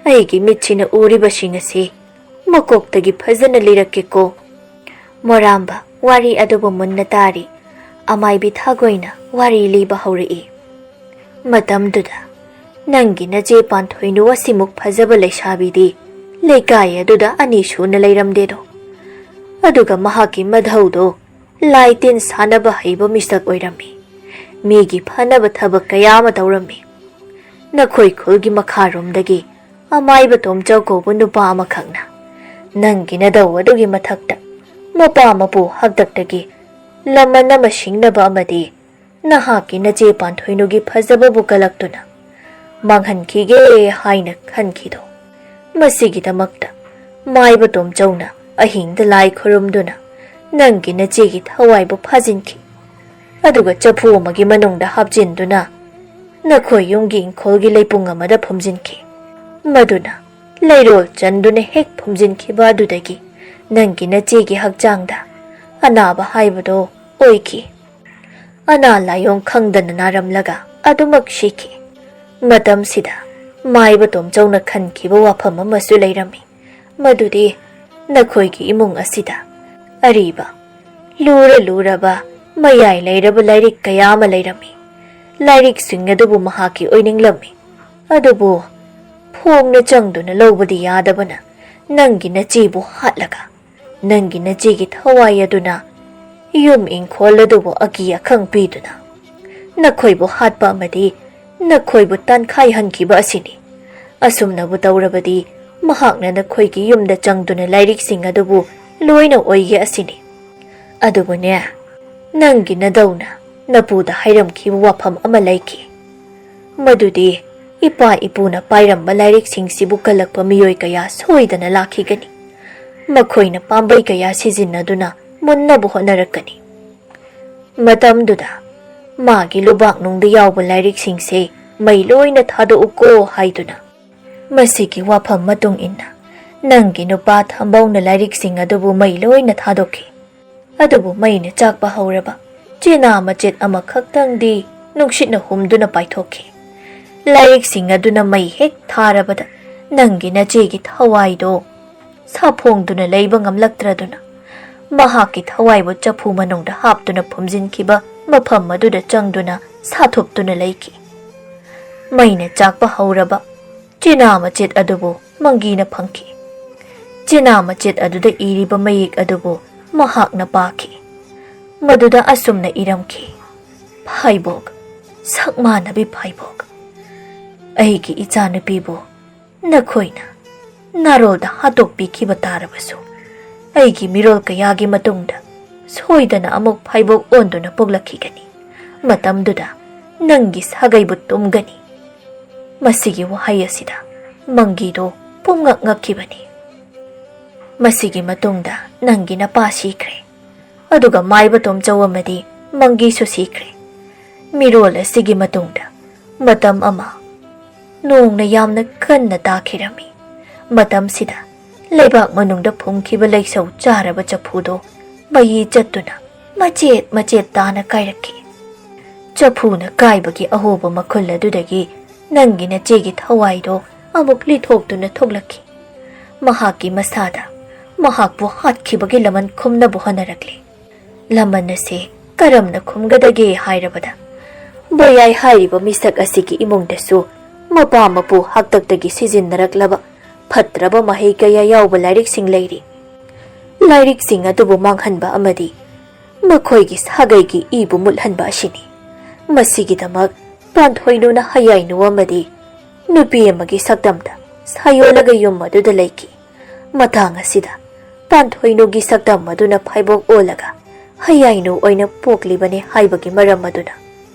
ꯑꯩꯒꯤ ꯃꯤꯠꯁꯤꯅ ꯎꯔꯤꯕꯁꯤꯡ ꯑꯁꯤ ꯃꯀꯣꯛꯇꯒꯤ ꯐꯖꯅ ꯂꯤꯔꯛꯀꯦꯀꯣ꯫" ꯃꯣꯔꯥꯝꯕ ꯋꯥꯔꯤ ꯑꯗꯨꯕꯨ ꯃꯨꯟꯅ ꯇꯥꯔꯤ꯫ ꯑꯃꯥꯏꯕꯤ ꯊꯥꯒꯣꯏꯅ ꯋꯥꯔꯤ ꯂꯤꯕ ꯍꯧꯔꯛꯏ꯫ ꯃꯇꯝꯗꯨꯗ ꯅꯪꯒꯤ ꯅꯆꯦ ꯄꯥꯟꯊꯣꯏꯅꯨ ꯑꯁꯤꯃꯨꯛ ꯐꯖꯕ ꯂꯩꯁꯥꯕꯤꯗꯤ ꯂꯩꯀꯥꯏ ꯑꯗꯨꯗ ꯑꯅꯤ ꯁꯨꯅ ꯂꯩꯔꯝꯗꯦꯗꯣ꯫ ꯑꯗꯨꯒ ꯃꯍꯥꯛꯀꯤ ꯃꯙꯧꯗꯣ ꯂꯥꯏ ꯇꯤꯟ ꯁꯥꯟꯅꯕ ꯍꯩꯕ ꯃꯤꯁꯛ ꯑꯣꯏꯔꯝꯃꯤ꯫ ꯃꯤꯒꯤ ꯐꯅꯕ ꯊꯕꯛ ꯀꯌꯥ ꯑꯃ ꯇꯧꯔꯝꯃꯤ꯫ ꯅꯈꯣꯏ ꯈꯨꯜꯒꯤ ꯃꯈꯥꯔꯣꯝꯗꯒꯤ ꯑꯃꯥꯏꯕ ꯇꯣꯝꯆꯧ ꯀꯧꯕ ꯅꯨꯄꯥ ꯑꯃꯈꯛꯅ ꯅꯪꯒꯤ ꯅꯙꯧ ꯑꯗꯨꯒꯤ ꯃꯊꯛꯇ ꯃꯄꯥ ꯃꯄꯨ ꯍꯥꯛꯇꯛꯇꯒꯤ ꯂꯃꯟ ꯑꯃ ꯁꯤꯡꯅꯕ ꯑꯃꯗꯤ ꯅꯍꯥꯛꯀꯤ ꯅꯆꯦ ꯄꯥꯟꯊꯣꯏꯅꯨꯒꯤ ꯐꯖꯕꯕꯨ ꯀꯜꯂꯛꯇꯨꯅ ꯃꯥꯡꯍꯟꯈꯤꯒꯦ ꯍꯥꯏꯅ ꯈꯟꯈꯤꯗꯣ꯫ ꯃꯁꯤꯒꯤꯗꯃꯛꯇ ꯃꯥꯏꯕ ꯇꯣꯝꯆꯧꯅ ꯑꯍꯤꯡꯗ ꯂꯥꯏ ꯈꯨꯔꯨꯝꯗꯨꯅ ꯅꯪꯒꯤ ꯅꯆꯦꯒꯤ ꯊꯋꯥꯏꯕꯨ ꯐꯥꯖꯤꯟꯈꯤ꯫ ꯑꯗꯨꯒ ꯆꯐꯨ ꯑꯃꯒꯤ ꯃꯅꯨꯡꯗ ꯍꯥꯞꯆꯤꯟꯗꯨꯅ ꯅꯈꯣꯏ ꯌꯨꯝꯒꯤ ꯏꯪꯈꯣꯜꯒꯤ ꯂꯩꯄꯨꯡ ꯑꯃꯗ ꯐꯨꯝꯖꯤꯟꯈꯤ꯫ ꯃꯗꯨꯅ ꯂꯩꯔꯣꯜ ꯆꯟꯗꯨꯅ ꯍꯦꯛ ꯐꯨꯝꯖꯤꯟꯈꯤꯕ ꯑꯗꯨꯗꯒꯤ ꯅꯪꯒꯤ ꯅꯆꯦꯒꯤ ꯍꯛꯆꯥꯡꯗ ꯑꯅꯥꯕ ꯍꯥꯏꯕꯗꯣ ꯑꯣꯏꯈꯤ꯫ ꯑꯅꯥ ꯂꯥꯏꯌꯣꯡ ꯈꯪꯗꯅ ꯅꯥꯔꯝꯂꯒ ꯑꯗꯨꯃꯛ ꯁꯤꯈꯤ꯫ ꯃꯇꯝꯁꯤꯗ ꯃꯥꯏꯕ ꯇꯣꯝꯆꯧꯅ ꯈꯟꯈꯤꯕ ꯋꯥꯐꯝ ꯑꯃꯁꯨ ꯂꯩꯔꯝꯃꯤ, ꯃꯗꯨꯗꯤ ꯅꯈꯣꯏꯒꯤ ꯏꯃꯨꯡ ꯑꯁꯤꯗ ꯑꯔꯤꯕ, ꯂꯨꯔ ꯂꯨꯔꯕ, ꯃꯌꯥꯏ ꯂꯩꯔꯕ ꯂꯥꯏꯔꯤꯛ ꯀꯌꯥ ꯑꯃ ꯂꯩꯔꯝꯃꯤ꯫ ꯂꯥꯏꯔꯤꯛꯁꯤꯡ ꯑꯗꯨꯕꯨ ꯃꯍꯥꯛꯀꯤ ꯑꯣꯏꯅꯤꯡꯂꯝꯃꯤ꯫ ꯑꯗꯨꯕꯨ ꯐꯣꯡꯅ ꯆꯪꯗꯨꯅ ꯂꯧꯕꯗꯤ ꯌꯥꯗꯕꯅ ꯅꯪꯒꯤ ꯅꯆꯦꯕꯨ ꯍꯥꯠꯂꯒ ꯅꯪꯒꯤ ꯅꯆꯦꯒꯤ ꯊꯋꯥꯏ ꯑꯗꯨꯅ ꯌꯨꯝ ꯏꯪꯈꯣꯜ ꯑꯗꯨꯕꯨ ꯑꯀꯤ ꯑꯈꯪ ꯄꯤꯗꯨꯅ ꯅꯈꯣꯏꯕꯨ ꯍꯥꯠꯄ ꯑꯃꯗꯤ ꯅꯈꯣꯏꯕꯨ ꯇꯥꯟꯈꯥꯏꯍꯟꯈꯤꯕ ꯑꯁꯤꯅꯤ꯫ ꯑꯁꯨꯝꯅꯕꯨ ꯇꯧꯔꯕꯗꯤ ꯃꯍꯥꯛꯅ ꯅꯈꯣꯏꯒꯤ ꯌꯨꯝꯗ ꯆꯪꯗꯨꯅ ꯂꯥꯏꯔꯤꯛꯁꯤꯡ ꯑꯗꯨꯕꯨ ꯂꯣꯏꯅ ꯑꯣꯏꯒꯦ ꯑꯁꯤꯅꯤ꯫ ꯑꯗꯨꯕꯨꯅꯦ, ꯅꯪꯒꯤ ꯅꯗꯧꯅ ꯅꯄꯨꯗ ꯍꯥꯏꯔꯝꯈꯤꯕ ꯋꯥꯐꯝ ꯑꯃ ꯂꯩꯈꯤ꯫ ꯃꯗꯨꯗꯤ ꯏꯄꯥ ꯏꯄꯨꯅ ꯄꯥꯏꯔꯝꯕ ꯂꯥꯏꯔꯤꯛꯁꯤꯡꯁꯤꯕꯨ ꯀꯜꯂꯛꯄ ꯃꯤꯑꯣꯏ ꯀꯌꯥ ꯁꯣꯏꯗꯅ ꯂꯥꯛꯈꯤꯒꯅꯤ꯫ ꯃꯈꯣꯏꯅ ꯄꯥꯝꯕꯩ ꯀꯌꯥ ꯁꯤꯖꯤꯟꯅꯗꯨꯅ ꯃꯨꯟꯅꯕ ꯍꯣꯠꯅꯔꯛꯀꯅꯤ꯫ ꯃꯇꯝꯗꯨꯗ ꯃꯥꯒꯤ ꯂꯨꯕꯥꯛꯅꯨꯡꯗ ꯌꯥꯎꯕ ꯂꯥꯏꯔꯤꯛꯁꯤꯡꯁꯦ ꯃꯩ ꯂꯣꯏꯅ ꯊꯥꯗꯣꯛꯎꯀꯣ ꯍꯥꯏꯗꯨꯅ ꯃꯁꯤꯒꯤ ꯋꯥꯐꯝ ꯃꯇꯨꯡ ꯏꯟꯅ ꯅꯪꯒꯤ ꯅꯨꯄꯥ ꯊꯝꯕꯧꯅ ꯂꯥꯏꯔꯤꯛꯁꯤꯡ ꯑꯗꯨꯕꯨ ꯃꯩ ꯂꯣꯏꯅ ꯊꯥꯗꯣꯛꯈꯤ꯫ ꯑꯗꯨꯕꯨ ꯃꯩꯅ ꯆꯥꯛꯄ ꯍꯧꯔꯕ ꯆꯦꯅꯥ ꯃꯆꯦꯠ ꯑꯃꯈꯛꯇꯪꯗꯤ ꯅꯨꯡꯁꯤꯠꯅ ꯍꯨꯝꯗꯨꯅ ꯄꯥꯏꯊꯣꯛꯈꯤ꯫ ꯂꯥꯏꯔꯤꯛꯁꯤꯡ ꯑꯗꯨꯅ ꯃꯩ ꯍꯦꯛ ꯊꯥꯔꯕꯗ ꯅꯪꯒꯤ ꯅꯆꯦꯒꯤ ꯊꯋꯥꯏꯗꯣ ꯁꯥꯐꯣꯡꯗꯨꯅ ꯂꯩꯕ ꯉꯝꯂꯛꯇ꯭ꯔꯗꯨꯅ ꯃꯍꯥꯛꯀꯤ ꯊꯋꯥꯏꯕꯨ ꯆꯐꯨ ꯃꯅꯨꯡꯗ ꯍꯥꯞꯇꯨꯅ ꯐꯨꯝꯖꯤꯟꯈꯤꯕ ꯃꯐꯝ ꯑꯗꯨꯗ ꯆꯪꯗꯨꯅ ꯁꯥꯊꯨꯞꯇꯨꯅ ꯂꯩꯈꯤ꯫ ꯃꯩꯅ ꯆꯥꯛꯄ ꯍꯧꯔꯕ ꯆꯦꯅꯥ ꯃꯆꯦꯠ ꯑꯗꯨꯕꯨ ꯃꯪꯒꯤꯅ ꯐꯪꯈꯤ꯫ ꯆꯦꯅꯥ ꯃꯆꯦꯠ ꯑꯗꯨꯗ ꯏꯔꯤꯕ ꯃꯌꯦꯛ ꯑꯗꯨꯕꯨ ꯃꯍꯥꯛꯅ ꯄꯥꯈꯤ꯫ ꯃꯗꯨꯗ ꯑꯁꯨꯝꯅ ꯏꯔꯝꯈꯤ, "ꯐꯥꯏꯕꯣꯛ, ꯁꯛꯃꯥꯟꯅꯕꯤ ꯐꯥꯏꯕꯣꯛ, ꯑꯩꯒꯤ ꯏꯆꯥꯅꯨꯄꯤꯕꯨ ꯅꯈꯣꯏꯅ ꯅꯥꯔꯣꯜꯗ ꯍꯥꯠꯇꯣꯛꯄꯤꯈꯤꯕ ꯇꯥꯔꯕꯁꯨ, ꯑꯩꯒꯤ ꯃꯤꯔꯣꯜ ꯀꯌꯥꯒꯤ ꯃꯇꯨꯡꯗ ꯁꯣꯏꯗꯅ ꯑꯃꯨꯛ ꯐꯥꯏꯕꯣꯛ ꯑꯣꯟꯗꯨꯅ ꯄꯣꯛꯂꯛꯈꯤꯒꯅꯤ꯫ ꯃꯇꯝꯗꯨꯗ ꯅꯪꯒꯤ ꯁꯥꯒꯩꯕꯨ ꯇꯨꯝꯒꯅꯤ꯫" ꯃꯁꯤꯒꯤ ꯋꯥꯍꯩ ꯑꯁꯤꯗ ꯃꯪꯒꯤꯗꯣ ꯄꯨꯝꯉꯛ ꯉꯛꯈꯤꯕꯅꯤ꯫ ꯃꯁꯤꯒꯤ ꯃꯇꯨꯡꯗ ꯅꯪꯒꯤ ꯅꯄꯥ ꯁꯤꯈ꯭ꯔꯦ, ꯑꯗꯨꯒ ꯃꯥꯏꯕ ꯇꯣꯝꯆꯧ ꯑꯃꯗꯤ ꯃꯪꯒꯤꯁꯨ ꯁꯤꯈ꯭ꯔꯦ꯫ ꯃꯤꯔꯣꯜ ꯑꯁꯤꯒꯤ ꯃꯇꯨꯡꯗ ꯃꯇꯝ ꯑꯃ ꯅꯣꯡꯅ ꯌꯥꯝꯅ ꯀꯟꯅ ꯇꯥꯈꯤꯔꯝꯃꯤ꯫ ꯃꯇꯝꯁꯤꯗ ꯂꯩꯕꯥꯛ ꯃꯅꯨꯡꯗ ꯐꯨꯝꯈꯤꯕ ꯂꯩꯁꯧ ꯆꯥꯔꯕ ꯆꯐꯨꯗꯣ ꯃꯩ ꯆꯠꯇꯨꯅ ꯃꯆꯦꯠ ꯃꯆꯦꯠ ꯇꯥꯅ ꯀꯥꯏꯔꯛꯈꯤ꯫ ꯆꯐꯨꯅ ꯀꯥꯏꯕꯒꯤ ꯑꯍꯣꯕ ꯃꯈꯨꯜ ꯑꯗꯨꯗꯒꯤ ꯅꯪꯒꯤ ꯅꯆꯦꯒꯤ ꯊꯋꯥꯏꯗꯣ ꯑꯃꯨꯛ ꯂꯤꯊꯣꯛꯇꯨꯅ ꯊꯣꯛꯂꯛꯈꯤ꯫ ꯃꯍꯥꯛꯀꯤ ꯃꯁꯥꯗ ꯃꯍꯥꯛꯄꯨ ꯍꯥꯠꯈꯤꯕꯒꯤ ꯂꯃꯟ ꯈꯨꯝꯅꯕ ꯍꯣꯠꯅꯔꯛꯂꯤ꯫ ꯂꯃꯟ ꯑꯁꯤ ꯀꯔꯝꯅ ꯈꯨꯝꯒꯗꯒꯦ ꯍꯥꯏꯔꯕꯗ, ꯕꯣꯌꯥꯏ ꯍꯥꯏꯔꯤꯕ ꯃꯤꯁꯛ ꯑꯁꯤꯒꯤ ꯏꯃꯨꯡꯗꯁꯨ ꯃꯄꯥ ꯃꯄꯨ ꯍꯥꯛꯇꯛꯇꯒꯤ ꯁꯤꯖꯤꯟꯅꯔꯛꯂꯕ ꯐꯠꯇ꯭ꯔꯕ ꯃꯍꯩ ꯀꯌꯥ ꯌꯥꯎꯕ ꯂꯥꯏꯔꯤꯛꯁꯤꯡ ꯂꯩꯔꯤ꯫ ꯂꯥꯏꯔꯤꯛꯁꯤꯡ ꯑꯗꯨꯕꯨ ꯃꯥꯡꯍꯟꯕ ꯑꯃꯗꯤ ꯃꯈꯣꯏꯒꯤ ꯁꯥꯒꯩꯒꯤ ꯏꯕꯨ ꯃꯨꯠꯍꯟꯕ ꯑꯁꯤꯅꯤ꯫ ꯃꯁꯤꯒꯤꯗꯃꯛ ꯄꯥꯟꯊꯣꯏꯅꯨꯅ ꯍꯌꯥꯏꯅꯨ ꯑꯃꯗꯤ ꯅꯨꯄꯤ ꯑꯃꯒꯤ ꯁꯛꯇꯝꯗ ꯁꯥꯌꯣꯜꯂꯒ ꯌꯨꯝ ꯑꯗꯨꯗ ꯂꯩꯈꯤ꯫ ꯃꯇꯥꯡ ꯑꯁꯤꯗ ꯄꯥꯟꯊꯣꯏꯅꯨꯒꯤ ꯁꯛꯇꯝ ꯑꯗꯨꯅ ꯐꯥꯏꯕꯣꯛ ꯑꯣꯜꯂꯒ ꯍꯌꯥꯏꯅꯨ ꯑꯣꯏꯅ ꯄꯣꯛꯂꯤꯕꯅꯤ ꯍꯥꯏꯕꯒꯤ ꯃꯔꯝ ꯑꯗꯨꯅ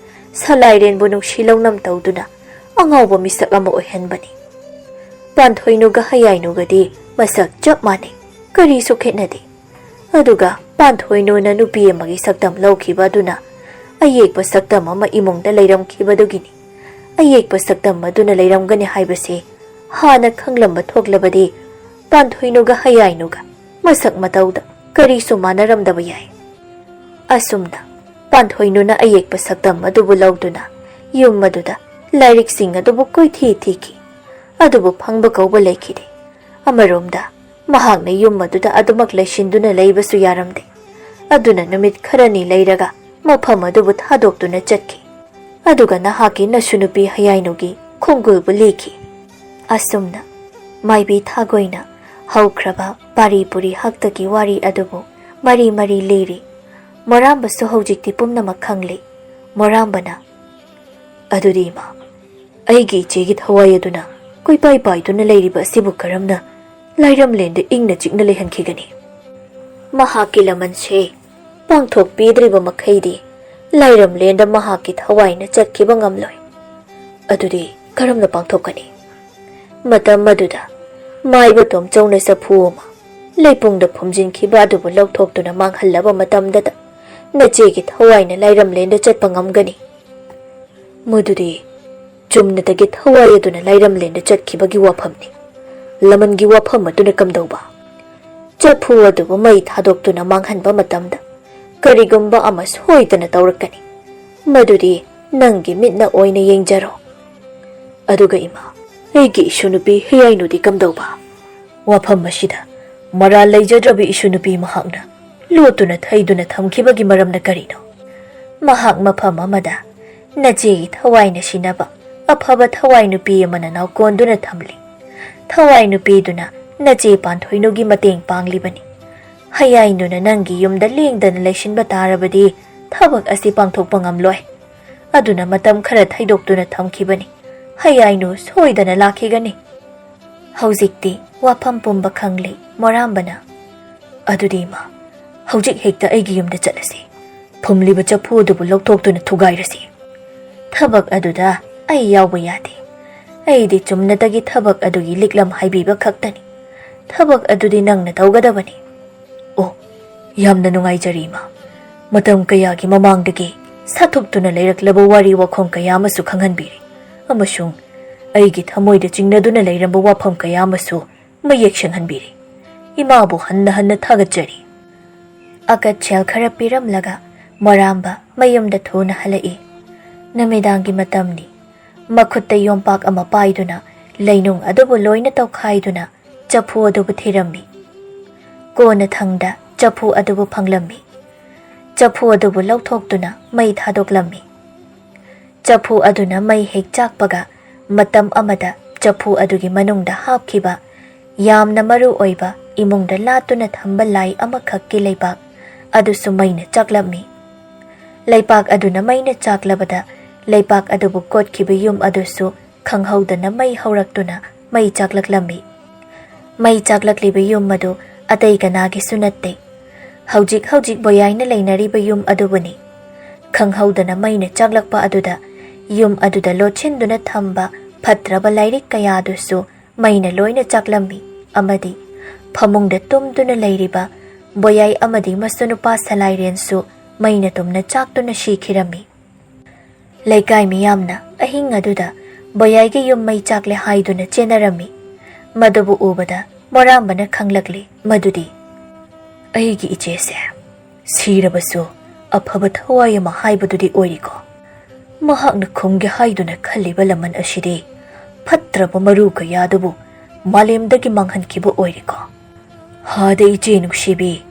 ꯁꯂꯥꯏꯔꯦꯟꯕꯨ ꯅꯨꯡꯁꯤ ꯂꯧꯅꯝ ꯇꯧꯗꯨꯅ ꯑꯉꯥꯎꯕ ꯃꯤꯁꯛ ꯑꯃ ꯑꯣꯏꯍꯟꯕꯅꯤ꯫ ꯄꯥꯟꯊꯣꯏꯅꯨꯒ ꯍꯌꯥꯏꯅꯨꯒꯗꯤ ꯃꯁꯛ ꯆꯞ ꯃꯥꯟꯅꯩ, ꯀꯔꯤꯁꯨ ꯈꯦꯠꯅꯗꯦ꯫ ꯑꯗꯨꯒ ꯄꯥꯟꯊꯣꯏꯅꯨꯅ ꯅꯨꯄꯤ ꯑꯃꯒꯤ ꯁꯛꯇꯝ ꯂꯧꯈꯤꯕ ꯑꯗꯨꯅ ꯑꯌꯦꯛꯄ ꯁꯛꯇꯝ ꯑꯃ ꯏꯃꯨꯡꯗ ꯂꯩꯔꯝꯈꯤꯕꯗꯨꯒꯤꯅꯤ꯫ ꯑꯌꯦꯛꯄ ꯁꯛꯇꯝ ꯑꯗꯨꯅ ꯂꯩꯔꯝꯒꯅꯤ ꯍꯥꯏꯕꯁꯤ ꯍꯥꯟꯅ ꯈꯪꯂꯝꯕ ꯊꯣꯛꯂꯕꯗꯤ ꯄꯥꯟꯊꯣꯏꯅꯨꯒ ꯍꯌꯥꯏꯅꯨꯒ ꯃꯁꯛ ꯃꯇꯧꯗ ꯀꯔꯤꯁꯨ ꯃꯥꯟꯅꯔꯝꯗꯕ ꯌꯥꯏ꯫ ꯑꯁꯨꯝꯅ ꯄꯥꯟꯊꯣꯏꯅꯨꯅ ꯑꯌꯦꯛꯄ ꯁꯛꯇꯝ ꯑꯗꯨꯕꯨ ꯂꯧꯗꯨꯅ ꯌꯨꯝ ꯑꯗꯨꯗ ꯂꯥꯏꯔꯤꯛꯁꯤꯡ ꯑꯗꯨꯕꯨ ꯀꯣꯏꯊꯤ ꯊꯤꯈꯤ, ꯑꯗꯨꯕꯨ ꯐꯪꯕ ꯀꯧꯕ ꯂꯩꯈꯤꯗꯦ꯫ ꯑꯃꯔꯣꯝꯗ ꯃꯍꯥꯛꯅ ꯌꯨꯝ ꯑꯗꯨꯗ ꯑꯗꯨꯃꯛ ꯂꯩꯁꯤꯟꯗꯨꯅ ꯂꯩꯕꯁꯨ ꯌꯥꯔꯝꯗꯦ꯫ ꯑꯗꯨꯅ ꯅꯨꯃꯤꯠ ꯈꯔꯅꯤ ꯂꯩꯔꯒ ꯃꯐꯝ ꯑꯗꯨꯕꯨ ꯊꯥꯗꯣꯛꯇꯨꯅ ꯆꯠꯈꯤ꯫ ꯑꯗꯨꯒ ꯅꯍꯥꯛꯀꯤ ꯅꯁꯨ ꯅꯨꯄꯤ ꯍꯌꯥꯏꯅꯨꯒꯤ ꯈꯣꯡꯒꯨꯜꯕꯨ ꯂꯤꯈꯤ꯫ ꯑꯁꯨꯝꯅ ꯃꯥꯏꯕꯤ ꯊꯥꯒꯣꯏꯅ ꯍꯧꯈ꯭ꯔꯕ ꯄꯥꯔꯤ ꯄꯨꯔꯤ ꯍꯥꯛꯇꯛꯀꯤ ꯋꯥꯔꯤ ꯑꯗꯨꯕꯨ ꯃꯔꯤ ꯃꯔꯤ ꯂꯤꯔꯤ꯫ ꯃꯣꯔꯥꯝꯕꯁꯨ ꯍꯧꯖꯤꯛꯇꯤ ꯄꯨꯝꯅꯃꯛ ꯈꯪꯂꯤ꯫ ꯃꯣꯔꯥꯝꯕꯅ, "ꯑꯗꯨꯗꯤ ꯏꯃꯥ, ꯑꯩꯒꯤ ꯏꯆꯦꯒꯤ ꯊꯋꯥꯏ ꯑꯗꯨꯅ ꯀꯣꯏꯄꯥꯏ ꯄꯥꯏꯗꯨꯅ ꯂꯩꯔꯤꯕ ꯑꯁꯤꯕꯨ ꯀꯔꯝꯅ ꯂꯥꯏꯔꯝꯂꯦꯟꯗ ꯏꯪꯅ ꯆꯤꯛꯅ ꯂꯩꯍꯟꯈꯤꯒꯅꯤ?" ꯃꯍꯥꯛꯀꯤ ꯂꯃꯟꯁꯦ ꯄꯥꯡꯊꯣꯛꯄꯤꯗ꯭ꯔꯤꯕ ꯃꯈꯩꯗꯤ ꯂꯥꯏꯔꯝꯂꯦꯟꯗ ꯃꯍꯥꯛꯀꯤ ꯊꯋꯥꯏꯅ ꯆꯠꯈꯤꯕ ꯉꯝꯂꯣꯏ꯫ ꯑꯗꯨꯗꯤ ꯀꯔꯝꯅ ꯄꯥꯡꯊꯣꯛꯀꯅꯤ? ꯃꯇꯝ ꯑꯗꯨꯗ ꯃꯥꯏꯕ ꯇꯣꯝꯆꯧꯅ ꯆꯐꯨ ꯑꯃ ꯂꯩꯄꯨꯡꯗ ꯐꯨꯝꯖꯤꯟꯈꯤꯕ ꯑꯗꯨꯕꯨ ꯂꯧꯊꯣꯛꯇꯨꯅ ꯃꯥꯡꯍꯜꯂꯕ ꯃꯇꯝꯗꯇ ꯅꯆꯦꯒꯤ ꯊꯋꯥꯏꯅ ꯂꯥꯏꯔꯝꯂꯦꯟꯗ ꯆꯠꯄ ꯉꯝꯒꯅꯤ꯫ ꯃꯗꯨꯗꯤ ꯆꯨꯝꯅꯇꯒꯤ ꯊꯋꯥꯏ ꯑꯗꯨꯅ ꯂꯥꯏꯔꯝꯂꯦꯟꯗ ꯆꯠꯈꯤꯕꯒꯤ ꯋꯥꯐꯝꯅꯤ꯫ ꯂꯃꯟꯒꯤ ꯋꯥꯐꯝ ꯑꯗꯨꯅ ꯀꯝꯗꯧꯕ? ꯆꯐꯨ ꯑꯗꯨꯕꯨ ꯃꯩ ꯊꯥꯗꯣꯛꯇꯨꯅ ꯃꯥꯡꯍꯟꯕ ꯃꯇꯝꯗ ꯀꯔꯤꯒꯨꯝꯕ ꯑꯃ ꯁꯣꯏꯗꯅ ꯇꯧꯔꯛꯀꯅꯤ꯫ ꯃꯗꯨꯗꯤ ꯅꯪꯒꯤ ꯃꯤꯠꯅ ꯑꯣꯏꯅ ꯌꯦꯡꯖꯔꯣ꯫ ꯑꯗꯨꯒ ꯏꯃꯥ, ꯑꯩꯒꯤ ꯏꯁꯨ ꯅꯨꯄꯤ ꯍꯤꯌꯥꯏꯅꯨꯗꯤ ꯀꯝꯗꯧꯕ? ꯋꯥꯐꯝ ꯑꯁꯤꯗ ꯃꯔꯥꯜ ꯂꯩꯖꯗ꯭ꯔꯕ ꯏꯁꯨ ꯅꯨꯄꯤ ꯃꯍꯥꯛꯅ ꯂꯣꯠꯇꯨꯅ ꯊꯩꯗꯨꯅ ꯊꯝꯈꯤꯕꯒꯤ ꯃꯔꯝꯅ ꯀꯔꯤꯅꯣ? ꯃꯍꯥꯛ ꯃꯐꯝ ꯑꯃꯗ ꯅꯆꯦꯒꯤ ꯊꯋꯥꯏꯅ ꯁꯤꯟꯅꯕ ꯑꯐꯕ ꯊꯋꯥꯏ ꯅꯨꯄꯤ ꯑꯃꯅ ꯅꯥꯎꯀꯣꯟꯗꯨꯅ ꯊꯝꯂꯤ꯫ ꯊꯋꯥꯏ ꯅꯨꯄꯤꯗꯨꯅ ꯅꯆꯦ ꯄꯥꯟꯊꯣꯏꯅꯨꯒꯤ ꯃꯇꯦꯡ ꯄꯥꯡꯂꯤꯕꯅꯤ꯫ ꯍꯌꯥꯏꯅꯨꯅ ꯅꯪꯒꯤ ꯌꯨꯝꯗ ꯂꯦꯡꯗꯅ ꯂꯩꯁꯤꯟꯕ ꯇꯥꯔꯕꯗꯤ ꯊꯕꯛ ꯑꯁꯤ ꯄꯥꯡꯊꯣꯛꯄ ꯉꯝꯂꯣꯏ꯫ ꯑꯗꯨꯅ ꯃꯇꯝ ꯈꯔ ꯊꯩꯗꯣꯛꯇꯨꯅ ꯊꯝꯈꯤꯕꯅꯤ꯫ ꯍꯌꯥꯏꯅꯨ ꯁꯣꯏꯗꯅ ꯂꯥꯛꯈꯤꯒꯅꯤ꯫ ꯍꯧꯖꯤꯛꯇꯤ ꯋꯥꯐꯝ ꯄꯨꯝꯕ ꯈꯪꯂꯦ ꯃꯣꯔꯥꯝꯕꯅ꯫ ꯑꯗꯨꯗꯤ ꯏꯃꯥ, ꯍꯧꯖꯤꯛ ꯍꯦꯛꯇ ꯑꯩꯒꯤ ꯌꯨꯝꯗ ꯆꯠꯂꯁꯤ꯫ ꯐꯨꯝꯂꯤꯕ ꯆꯐꯨ ꯑꯗꯨꯕꯨ ꯂꯧꯊꯣꯛꯇꯨꯅ ꯊꯨꯒꯥꯏꯔꯁꯤ꯫ ꯊꯕꯛ ꯑꯗꯨꯗ ꯑꯩ ꯌꯥꯎꯕ ꯌꯥꯗꯦ꯫ ꯑꯩꯗꯤ ꯆꯨꯝꯅꯇꯒꯤ ꯊꯕꯛ ꯑꯗꯨꯒꯤ ꯂꯤꯛꯂꯝ ꯍꯥꯏꯕꯤꯕ ꯈꯛꯇꯅꯤ꯫ ꯊꯕꯛ ꯑꯗꯨꯗꯤ ꯅꯪꯅ ꯇꯧꯒꯗꯕꯅꯤ꯫ ꯑꯣ, ꯌꯥꯝꯅ ꯅꯨꯡꯉꯥꯏꯖꯔꯤ, ꯏꯃꯥ꯫ ꯃꯇꯝ ꯀꯌꯥꯒꯤ ꯃꯃꯥꯡꯗꯒꯤ ꯁꯥꯊꯣꯛꯇꯨꯅ ꯂꯩꯔꯛꯂꯕ ꯋꯥꯔꯤ ꯋꯥꯈꯣꯡ ꯀꯌꯥ ꯑꯃꯁꯨ ꯈꯪꯍꯟꯕꯤꯔꯦ, ꯑꯃꯁꯨꯡ ꯑꯩꯒꯤ ꯊꯃꯣꯏꯗ ꯆꯤꯡꯅꯗꯨꯅ ꯂꯩꯔꯝꯕ ꯋꯥꯐꯝ ꯀꯌꯥ ꯑꯃꯁꯨ ꯃꯌꯦꯛ ꯁꯦꯡꯍꯟꯕꯤꯔꯦ꯫ ꯏꯃꯥꯕꯨ ꯍꯟꯅ ꯍꯟꯅ ꯊꯥꯒꯠꯆꯔꯤ꯫ ꯑꯀꯠ ꯁꯦꯜ ꯈꯔ ꯄꯤꯔꯝꯂꯒ ꯃꯣꯔꯥꯝꯕ ꯃꯌꯨꯝꯗ ꯊꯨꯅ ꯍꯜꯂꯛꯏ꯫ ꯅꯨꯃꯤꯗꯥꯡꯒꯤ ꯃꯇꯝꯅꯤ꯫ ꯃꯈꯨꯠꯇ ꯌꯣꯝꯄꯥꯛ ꯑꯃ ꯄꯥꯏꯗꯨꯅ ꯂꯩꯅꯨꯡ ꯑꯗꯨꯕꯨ ꯂꯣꯏꯅ ꯇꯧꯈꯥꯏꯗꯨꯅ ꯆꯐꯨ ꯑꯗꯨꯕꯨ ꯊꯤꯔꯝꯃꯤ꯫ ꯀꯣꯟꯅ ꯊꯪꯗ ꯆꯐꯨ ꯑꯗꯨꯕꯨ ꯐꯪꯂꯝꯃꯤ꯫ ꯆꯐꯨ ꯑꯗꯨꯕꯨ ꯂꯧꯊꯣꯛꯇꯨꯅ ꯃꯩ ꯊꯥꯗꯣꯛꯂꯝꯃꯤ꯫ ꯆꯐꯨ ꯑꯗꯨꯅ ꯃꯩ ꯍꯦꯛ ꯆꯥꯛꯄꯒ ꯃꯇꯝ ꯑꯃꯗ ꯆꯐꯨ ꯑꯗꯨꯒꯤ ꯃꯅꯨꯡꯗ ꯍꯥꯞꯈꯤꯕ ꯌꯥꯝꯅ ꯃꯔꯨ ꯑꯣꯏꯕ ꯏꯃꯨꯡꯗ ꯂꯥꯠꯇꯨꯅ ꯊꯝꯕ ꯂꯥꯏ ꯑꯃꯈꯛꯀꯤ ꯂꯩꯄꯥꯛ ꯑꯗꯨꯁꯨ ꯃꯩꯅ ꯆꯥꯛꯂꯝꯃꯤ꯫ ꯂꯩꯄꯥꯛ ꯑꯗꯨꯅ ꯃꯩꯅ ꯆꯥꯛꯂꯕꯗ ꯂꯩꯄꯥꯛ ꯑꯗꯨꯕꯨ ꯀꯣꯠꯈꯤꯕ ꯌꯨꯝ ꯑꯗꯨꯁꯨ ꯈꯪꯍꯧꯗꯅ ꯃꯩ ꯍꯧꯔꯛꯇꯨꯅ ꯃꯩ ꯆꯥꯛꯂꯛꯂꯝꯃꯤ꯫ ꯃꯩ ꯆꯥꯛꯂꯛꯂꯤꯕ ꯌꯨꯝ ꯑꯗꯨ ꯑꯇꯩ ꯀꯅꯥꯒꯤꯁꯨ ꯅꯠꯇꯦ꯫ ꯍꯧꯖꯤꯛ ꯍꯧꯖꯤꯛ ꯕꯣꯌꯥꯏꯅ ꯂꯩꯅꯔꯤꯕ ꯌꯨꯝ ꯑꯗꯨꯕꯨꯅꯤ꯫ ꯈꯪꯍꯧꯗꯅ ꯃꯩꯅ ꯆꯥꯛꯂꯛꯄ ꯑꯗꯨꯗ ꯌꯨꯝ ꯑꯗꯨꯗ ꯂꯣꯠꯁꯤꯟꯗꯨꯅ ꯊꯝꯕ ꯐꯠꯇ꯭ꯔꯕ ꯂꯥꯏꯔꯤꯛ ꯀꯌꯥꯗꯨꯁꯨ ꯃꯩꯅ ꯂꯣꯏꯅ ꯆꯥꯛꯂꯝꯃꯤ ꯑꯃꯗꯤ ꯐꯃꯨꯡꯗ ꯇꯨꯝꯗꯨꯅ ꯂꯩꯔꯤꯕ ꯕꯣꯌꯥꯏ ꯑꯃꯗꯤ ꯃꯁꯨꯅꯨꯄꯥ ꯁꯂꯥꯏꯔꯦꯟꯁꯨ ꯃꯩꯅ ꯇꯨꯝꯅ ꯆꯥꯛꯇꯨꯅ ꯁꯤꯈꯤꯔꯝꯃꯤ꯫ ꯂꯩꯀꯥꯏ ꯃꯤꯌꯥꯝꯅ ꯑꯍꯤꯡ ꯑꯗꯨꯗ ꯕꯣꯌꯥꯏꯒꯤ ꯌꯨꯝ ꯃꯩ ꯆꯥꯛꯂꯦ ꯍꯥꯏꯗꯨꯅ ꯆꯦꯟꯅꯔꯝꯃꯤ꯫ ꯃꯗꯨꯕꯨ ꯎꯕꯗ ꯃꯣꯔꯥꯝꯕꯅ ꯈꯪꯂꯛꯂꯤ ꯃꯗꯨꯗꯤ ꯑꯩꯒꯤ ꯏꯆꯦꯁꯦ ꯁꯤꯔꯕꯁꯨ ꯑꯐꯕ ꯊꯋꯥꯏ ꯑꯃ ꯍꯥꯏꯕꯗꯨꯗꯤ ꯑꯣꯏꯔꯤꯀꯣ꯫ ꯃꯍꯥꯛꯅ ꯈꯨꯝꯒꯦ ꯍꯥꯏꯗꯨꯅ ꯈꯜꯂꯤꯕ ꯂꯃꯟ ꯑꯁꯤꯗꯤ ꯐꯠꯇ꯭ꯔꯕ ꯃꯔꯨ ꯀꯌꯥꯗꯨꯕꯨ ꯃꯥꯂꯦꯝꯗꯒꯤ ꯃꯥꯡꯍꯟꯈꯤꯕ ꯑꯣꯏꯔꯤꯀꯣ꯫ ꯍꯥꯗ ꯏꯆꯦ ꯅꯨꯡꯁꯤꯕꯤ,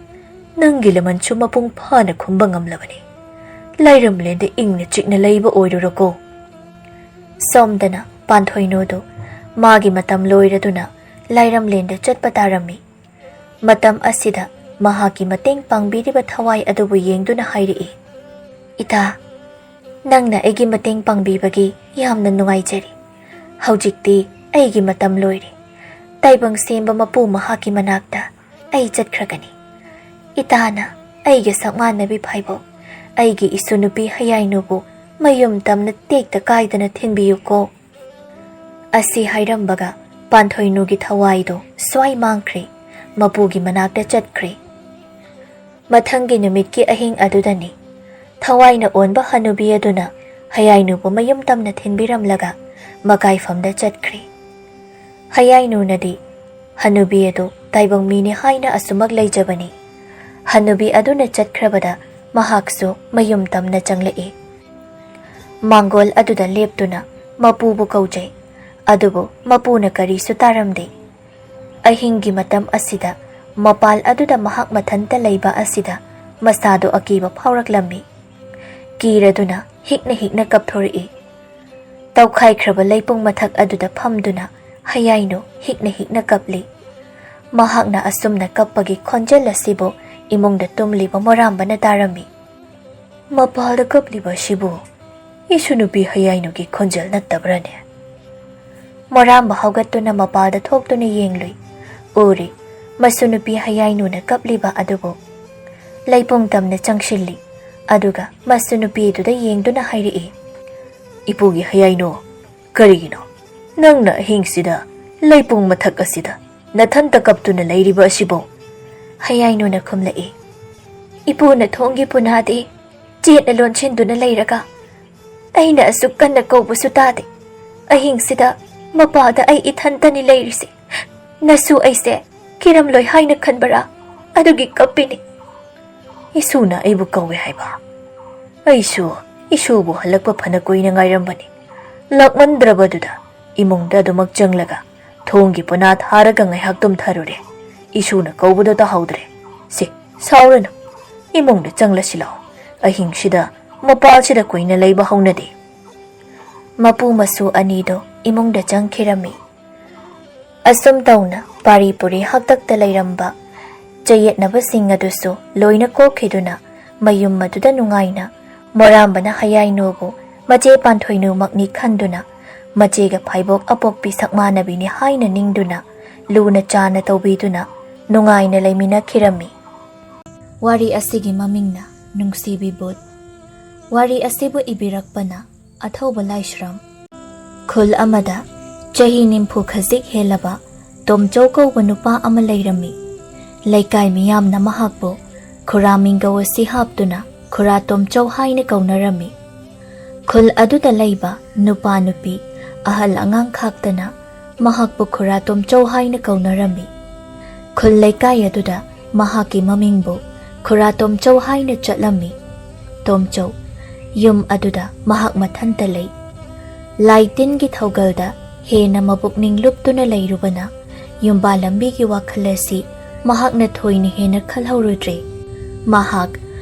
ꯅꯪꯒꯤ ꯂꯃꯟꯁꯨ ꯃꯄꯨꯡ ꯐꯥꯅ ꯈꯨꯝꯕ ꯉꯝꯂꯕꯅꯤ꯫ ꯂꯥꯏꯔꯝꯂꯦꯟꯗ ꯏꯪꯅ ꯆꯤꯛꯅ ꯂꯩꯕ ꯑꯣꯏꯔꯨꯔꯣꯀꯣ꯫ ꯁꯣꯝꯗꯅ ꯄꯥꯟꯊꯣꯏꯅꯨꯗꯨ ꯃꯥꯒꯤ ꯃꯇꯝ ꯂꯣꯏꯔꯗꯨꯅ ꯂꯥꯏꯔꯝꯂꯦꯟꯗ ꯆꯠꯄ ꯇꯥꯔꯝꯃꯤ꯫ ꯃꯇꯝ ꯑꯁꯤꯗ ꯃꯍꯥꯛꯀꯤ ꯃꯇꯦꯡ ꯄꯥꯡꯕꯤꯔꯤꯕ ꯊꯋꯥꯏ ꯑꯗꯨꯕꯨ ꯌꯦꯡꯗꯨꯅ ꯍꯥꯏꯔꯛꯏ, "ꯏꯇꯥ, ꯅꯪꯅ ꯑꯩꯒꯤ ꯃꯇꯦꯡ ꯄꯥꯡꯕꯤꯕꯒꯤ ꯌꯥꯝꯅ ꯅꯨꯡꯉꯥꯏꯖꯔꯤ꯫ ꯍꯧꯖꯤꯛꯇꯤ ꯑꯩꯒꯤ ꯃꯇꯝ ꯂꯣꯏꯔꯦ꯫ ꯇꯥꯏꯕꯪ ꯁꯦꯝꯕ ꯃꯄꯨ ꯃꯍꯥꯛꯀꯤ ꯃꯅꯥꯛꯇ ꯑꯩ ꯆꯠꯈ꯭ꯔꯒꯅꯤ꯫ ꯏꯇꯥꯅ ꯑꯩꯒꯤ ꯁꯛꯃꯥꯟꯅꯕꯤ ꯐꯥꯏꯕꯣꯛ, ꯑꯩꯒꯤ ꯏꯁꯨ ꯅꯨꯄꯤ ꯍꯌꯥꯏꯅꯨꯕꯨ ꯃꯌꯨꯝ ꯇꯝꯅ ꯇꯦꯛꯇ ꯀꯥꯏꯗꯅ ꯊꯤꯟꯕꯤꯌꯨꯀꯣ"꯫ ꯑꯁꯤ ꯍꯥꯏꯔꯝꯕꯒ ꯄꯥꯟꯊꯣꯏꯅꯨꯒꯤ ꯊꯋꯥꯏꯗꯣ ꯁ꯭ꯋꯥꯏ ꯃꯥꯡꯈ꯭ꯔꯦ, ꯃꯄꯨꯒꯤ ꯃꯅꯥꯛꯇ ꯆꯠꯈ꯭ꯔꯦ꯫ ꯃꯊꯪꯒꯤ ꯅꯨꯃꯤꯠꯀꯤ ꯑꯍꯤꯡ ꯑꯗꯨꯗꯅꯤ ꯊꯋꯥꯏꯅ ꯑꯣꯟꯕ ꯍꯅꯨꯕꯤ ꯑꯗꯨꯅ ꯍꯌꯥꯏꯅꯨꯕꯨ ꯃꯌꯨꯝ ꯇꯝꯅ ꯊꯤꯟꯕꯤꯔꯝꯂꯒ ꯃꯀꯥꯏꯐꯝꯗ ꯆꯠꯈ꯭ꯔꯦ꯫ ꯍꯌꯥꯏꯅꯨꯅꯗꯤ ꯍꯅꯨꯕꯤ ꯑꯗꯨ ꯇꯥꯏꯕꯪ ꯃꯤꯅꯤ ꯍꯥꯏꯅ ꯑꯁꯨꯃꯛ ꯂꯩꯖꯕꯅꯤ꯫ ꯍꯅꯨꯕꯤ ꯑꯗꯨꯅ ꯆꯠꯈ꯭ꯔꯕꯗ ꯃꯍꯥꯛꯁꯨ ꯃꯌꯨꯝ ꯇꯝꯅ ꯆꯪꯂꯛꯏ꯫ ꯃꯥꯡꯒꯣꯜ ꯑꯗꯨꯗ ꯂꯦꯞꯇꯨꯅ ꯃꯄꯨꯕꯨ ꯀꯧꯖꯩ, ꯑꯗꯨꯕꯨ ꯃꯄꯨꯅ ꯀꯔꯤꯁꯨ ꯇꯥꯔꯝꯗꯦ꯫ ꯑꯍꯤꯡꯒꯤ ꯃꯇꯝ ꯑꯁꯤꯗ ꯃꯄꯥꯜ ꯑꯗꯨꯗ ꯃꯍꯥꯛ ꯃꯊꯟꯇ ꯂꯩꯕ ꯑꯁꯤꯗ ꯃꯁꯥꯗꯣ ꯑꯀꯤꯕ ꯐꯥꯎꯔꯛꯂꯝꯃꯤ꯫ ꯀꯤꯔꯗꯨꯅ ꯍꯤꯛꯅ ꯍꯤꯛꯅ ꯀꯞꯊꯣꯔꯛꯏ꯫ ꯇꯧꯈꯥꯏꯈ꯭ꯔꯕ ꯂꯩꯄꯨꯡ ꯃꯊꯛ ꯑꯗꯨꯗ ꯐꯝꯗꯨꯅ ꯍꯌꯥꯏꯅꯨ ꯍꯤꯛꯅ ꯍꯤꯛꯅ ꯀꯞꯂꯤ꯫ ꯃꯍꯥꯛꯅ ꯑꯁꯨꯝꯅ ꯀꯞꯄꯒꯤ ꯈꯣꯟꯖꯦꯜ ꯑꯁꯤꯕꯨ ꯏꯃꯨꯡꯗ ꯇꯨꯝꯂꯤꯕ ꯃꯣꯔꯥꯝꯕꯅ ꯇꯥꯔꯝꯃꯤ꯫ "ꯃꯄꯥꯜꯗ ꯀꯞꯂꯤꯕ ꯑꯁꯤꯕꯨ ꯏꯁꯨ ꯅꯨꯄꯤ ꯍꯌꯥꯏꯅꯨꯒꯤ ꯈꯣꯟꯖꯦꯜ ꯅꯠꯇꯕ꯭ꯔꯅꯦ?" ꯃꯣꯔꯥꯝꯕ ꯍꯧꯒꯠꯇꯨꯅ ꯃꯄꯥꯜꯗ ꯊꯣꯛꯇꯨꯅ ꯌꯦꯡꯂꯨꯏ꯫ ꯎꯔꯤ, ꯃꯁꯨ ꯅꯨꯄꯤ ꯍꯌꯥꯏꯅꯨꯅ ꯀꯞꯂꯤꯕ ꯑꯗꯨꯕꯨ ꯂꯩꯄꯨꯡ ꯇꯝꯅ ꯆꯪꯁꯤꯜꯂꯤ꯫ ꯑꯗꯨꯒ ꯃꯁꯨ ꯅꯨꯄꯤꯗꯨꯗ ꯌꯦꯡꯗꯨꯅ ꯍꯥꯏꯔꯛꯏ, "ꯏꯄꯨꯒꯤ ꯍꯌꯥꯏꯅꯨ, ꯀꯔꯤꯒꯤꯅꯣ ꯅꯪꯅ ꯑꯍꯤꯡꯁꯤꯗ ꯂꯩꯄꯨꯡ ꯃꯊꯛ ꯑꯁꯤꯗ ꯅꯊꯟꯇ ꯀꯞꯇꯨꯅ ꯂꯩꯔꯤꯕ ꯑꯁꯤꯕꯨ?" ꯍꯌꯥꯏꯅꯨꯅ ꯈꯨꯝꯂꯛꯏ, "ꯏꯄꯨꯅ ꯊꯣꯡꯒꯤ ꯄꯨꯅꯥꯗꯤ ꯆꯦꯠꯅ ꯂꯣꯟꯁꯤꯟꯗꯨꯅ ꯂꯩꯔꯒ ꯑꯩꯅ ꯑꯁꯨꯛ ꯀꯟꯅ ꯀꯧꯕꯁꯨ ꯇꯥꯗꯦ꯫ ꯑꯍꯤꯡꯁꯤꯗ ꯃꯄꯥꯗ ꯑꯩ ꯏꯊꯟꯇꯅꯤ ꯂꯩꯔꯤꯁꯦ꯫ ꯅꯁꯨ ꯑꯩꯁꯦ ꯀꯤꯔꯝꯂꯣꯏ ꯍꯥꯏꯅ ꯈꯟꯕꯔꯥ? ꯑꯗꯨꯒꯤ ꯀꯞꯄꯤꯅꯤ꯫ "ꯏꯁꯨꯅ ꯑꯩꯕꯨ ꯀꯧꯋꯦ ꯍꯥꯏꯕ?" ꯑꯩꯁꯨ ꯏꯁꯨꯕꯨ ꯍꯜꯂꯛꯄ ꯐꯅ ꯀꯨꯏꯅ ꯉꯥꯏꯔꯝꯕꯅꯤ꯫ ꯂꯥꯛꯃꯟꯗ꯭ꯔꯕꯗꯨꯗ ꯏꯃꯨꯡꯗ ꯑꯗꯨꯃꯛ ꯆꯪꯂꯒ ꯊꯣꯡꯒꯤ ꯄꯣꯅꯥ ꯊꯥꯔꯒ ꯉꯥꯏꯍꯥꯛ ꯇꯨꯝꯊꯔꯨꯔꯦ꯫ ꯏꯁꯨꯅ ꯀꯧꯕꯗꯣ ꯇꯥꯍꯧꯗ꯭ꯔꯦ꯫ "ꯁꯦ, ꯁꯥꯎꯔꯅꯨ꯫ ꯏꯃꯨꯡꯗ ꯆꯪꯂꯁꯤ ꯂꯥꯛꯑꯣ꯫ ꯑꯍꯤꯡꯁꯤꯗ ꯃꯄꯥꯜꯁꯤꯗ ꯀꯨꯏꯅ ꯂꯩꯕ ꯍꯧꯅꯗꯦ꯫" ꯃꯄꯨ ꯃꯁꯨ ꯑꯅꯤꯗꯣ ꯏꯃꯨꯡꯗ ꯆꯪꯈꯤꯔꯝꯃꯤ꯫ ꯑꯁꯨꯝ ꯇꯧꯅ ꯄꯥꯔꯤ ꯄꯨꯔꯤ ꯍꯥꯛꯇꯛꯇ ꯂꯩꯔꯝꯕ ꯆꯌꯦꯠꯅꯕꯁꯤꯡ ꯑꯗꯨꯁꯨ ꯂꯣꯏꯅ ꯀꯣꯛꯈꯤꯗꯨꯅ ꯃꯌꯨꯝ ꯑꯗꯨꯗ ꯅꯨꯡꯉꯥꯏꯅ ꯃꯣꯔꯥꯝꯕꯅ ꯍꯌꯥꯏꯅꯨꯕꯨ ꯃꯆꯦ ꯄꯥꯟꯊꯣꯏꯅꯨꯃꯛꯅꯤ ꯈꯟꯗꯨꯅ ꯃꯆꯦꯒ ꯐꯥꯏꯕꯣꯛ ꯑꯄꯣꯛꯄꯤ ꯁꯛꯃꯥꯟꯅꯕꯤꯅꯤ ꯍꯥꯏꯅ ꯅꯤꯡꯗꯨꯅ ꯂꯨꯅ ꯆꯥꯅ ꯇꯧꯕꯤꯗꯨꯅ ꯅꯨꯡꯉꯥꯏꯅ ꯂꯩꯃꯤꯟꯅꯈꯤꯔꯝꯃꯤ꯫ ꯋꯥꯔꯤ ꯑꯁꯤꯒꯤ ꯃꯃꯤꯡꯅ ꯅꯨꯡꯁꯤꯕꯤ ꯕꯨꯠ꯫ ꯋꯥꯔꯤ ꯑꯁꯤꯕꯨ ꯏꯕꯤꯔꯛꯄꯅ ꯑꯊꯧꯕ ꯂꯥꯏꯁ꯭ꯔꯝ꯫ ꯈꯨꯜ ꯑꯃꯗ ꯆꯍꯤ ꯅꯤꯐꯨ ꯈꯖꯤꯛ ꯍꯦꯜꯂꯕ ꯇꯣꯝꯆꯧ ꯀꯧꯕ ꯅꯨꯄꯥ ꯑꯃ ꯂꯩꯔꯝꯃꯤ꯫ ꯂꯩꯀꯥꯏ ꯃꯤꯌꯥꯝꯅ ꯃꯍꯥꯛꯄꯨ ꯈꯨꯔꯥ ꯃꯤꯡꯒꯧ ꯑꯁꯤ ꯍꯥꯞꯇꯨꯅ ꯈꯨꯔꯥ ꯇꯣꯝꯆꯧ ꯍꯥꯏꯅ ꯀꯧꯅꯔꯝꯃꯤ꯫ ꯈꯨꯜ ꯑꯗꯨꯗ ꯂꯩꯕ ꯅꯨꯄꯥ ꯅꯨꯄꯤ, ꯑꯍꯜ ꯑꯉꯥꯡ ꯈꯥꯛꯇꯅ ꯃꯍꯥꯛꯄꯨ ꯈꯨꯔꯥ ꯇꯣꯝꯆꯧ ꯍꯥꯏꯅ ꯀꯧꯅꯔꯝꯃꯤ꯫ ꯈꯨꯜ ꯂꯩꯀꯥꯏ ꯑꯗꯨꯗ ꯃꯍꯥꯛꯀꯤ ꯃꯃꯤꯡꯕꯨ ꯈꯨꯔꯥ ꯇꯣꯝꯆꯧ ꯍꯥꯏꯅ ꯆꯠꯂꯝꯃꯤ꯫ ꯇꯣꯝꯆꯧ ꯌꯨꯝ ꯑꯗꯨꯗ ꯃꯍꯥꯛ ꯃꯊꯟꯇ ꯂꯩ꯫ ꯂꯥꯏ ꯇꯤꯟꯒꯤ ꯊꯧꯒꯜꯗ ꯍꯦꯟꯅ ꯃꯕꯨꯛꯅꯤꯡ ꯂꯨꯞꯇꯨꯅ ꯂꯩꯔꯨꯕꯅ ꯌꯨꯝꯕꯥ ꯂꯝꯕꯤꯒꯤ ꯋꯥꯈꯜ ꯑꯁꯤ ꯃꯍꯥꯛꯅ ꯊꯣꯏꯅ ꯍꯦꯟꯅ ꯈꯜꯍꯧꯔꯨꯗ꯭ꯔꯦ꯫ ꯃꯍꯥꯛ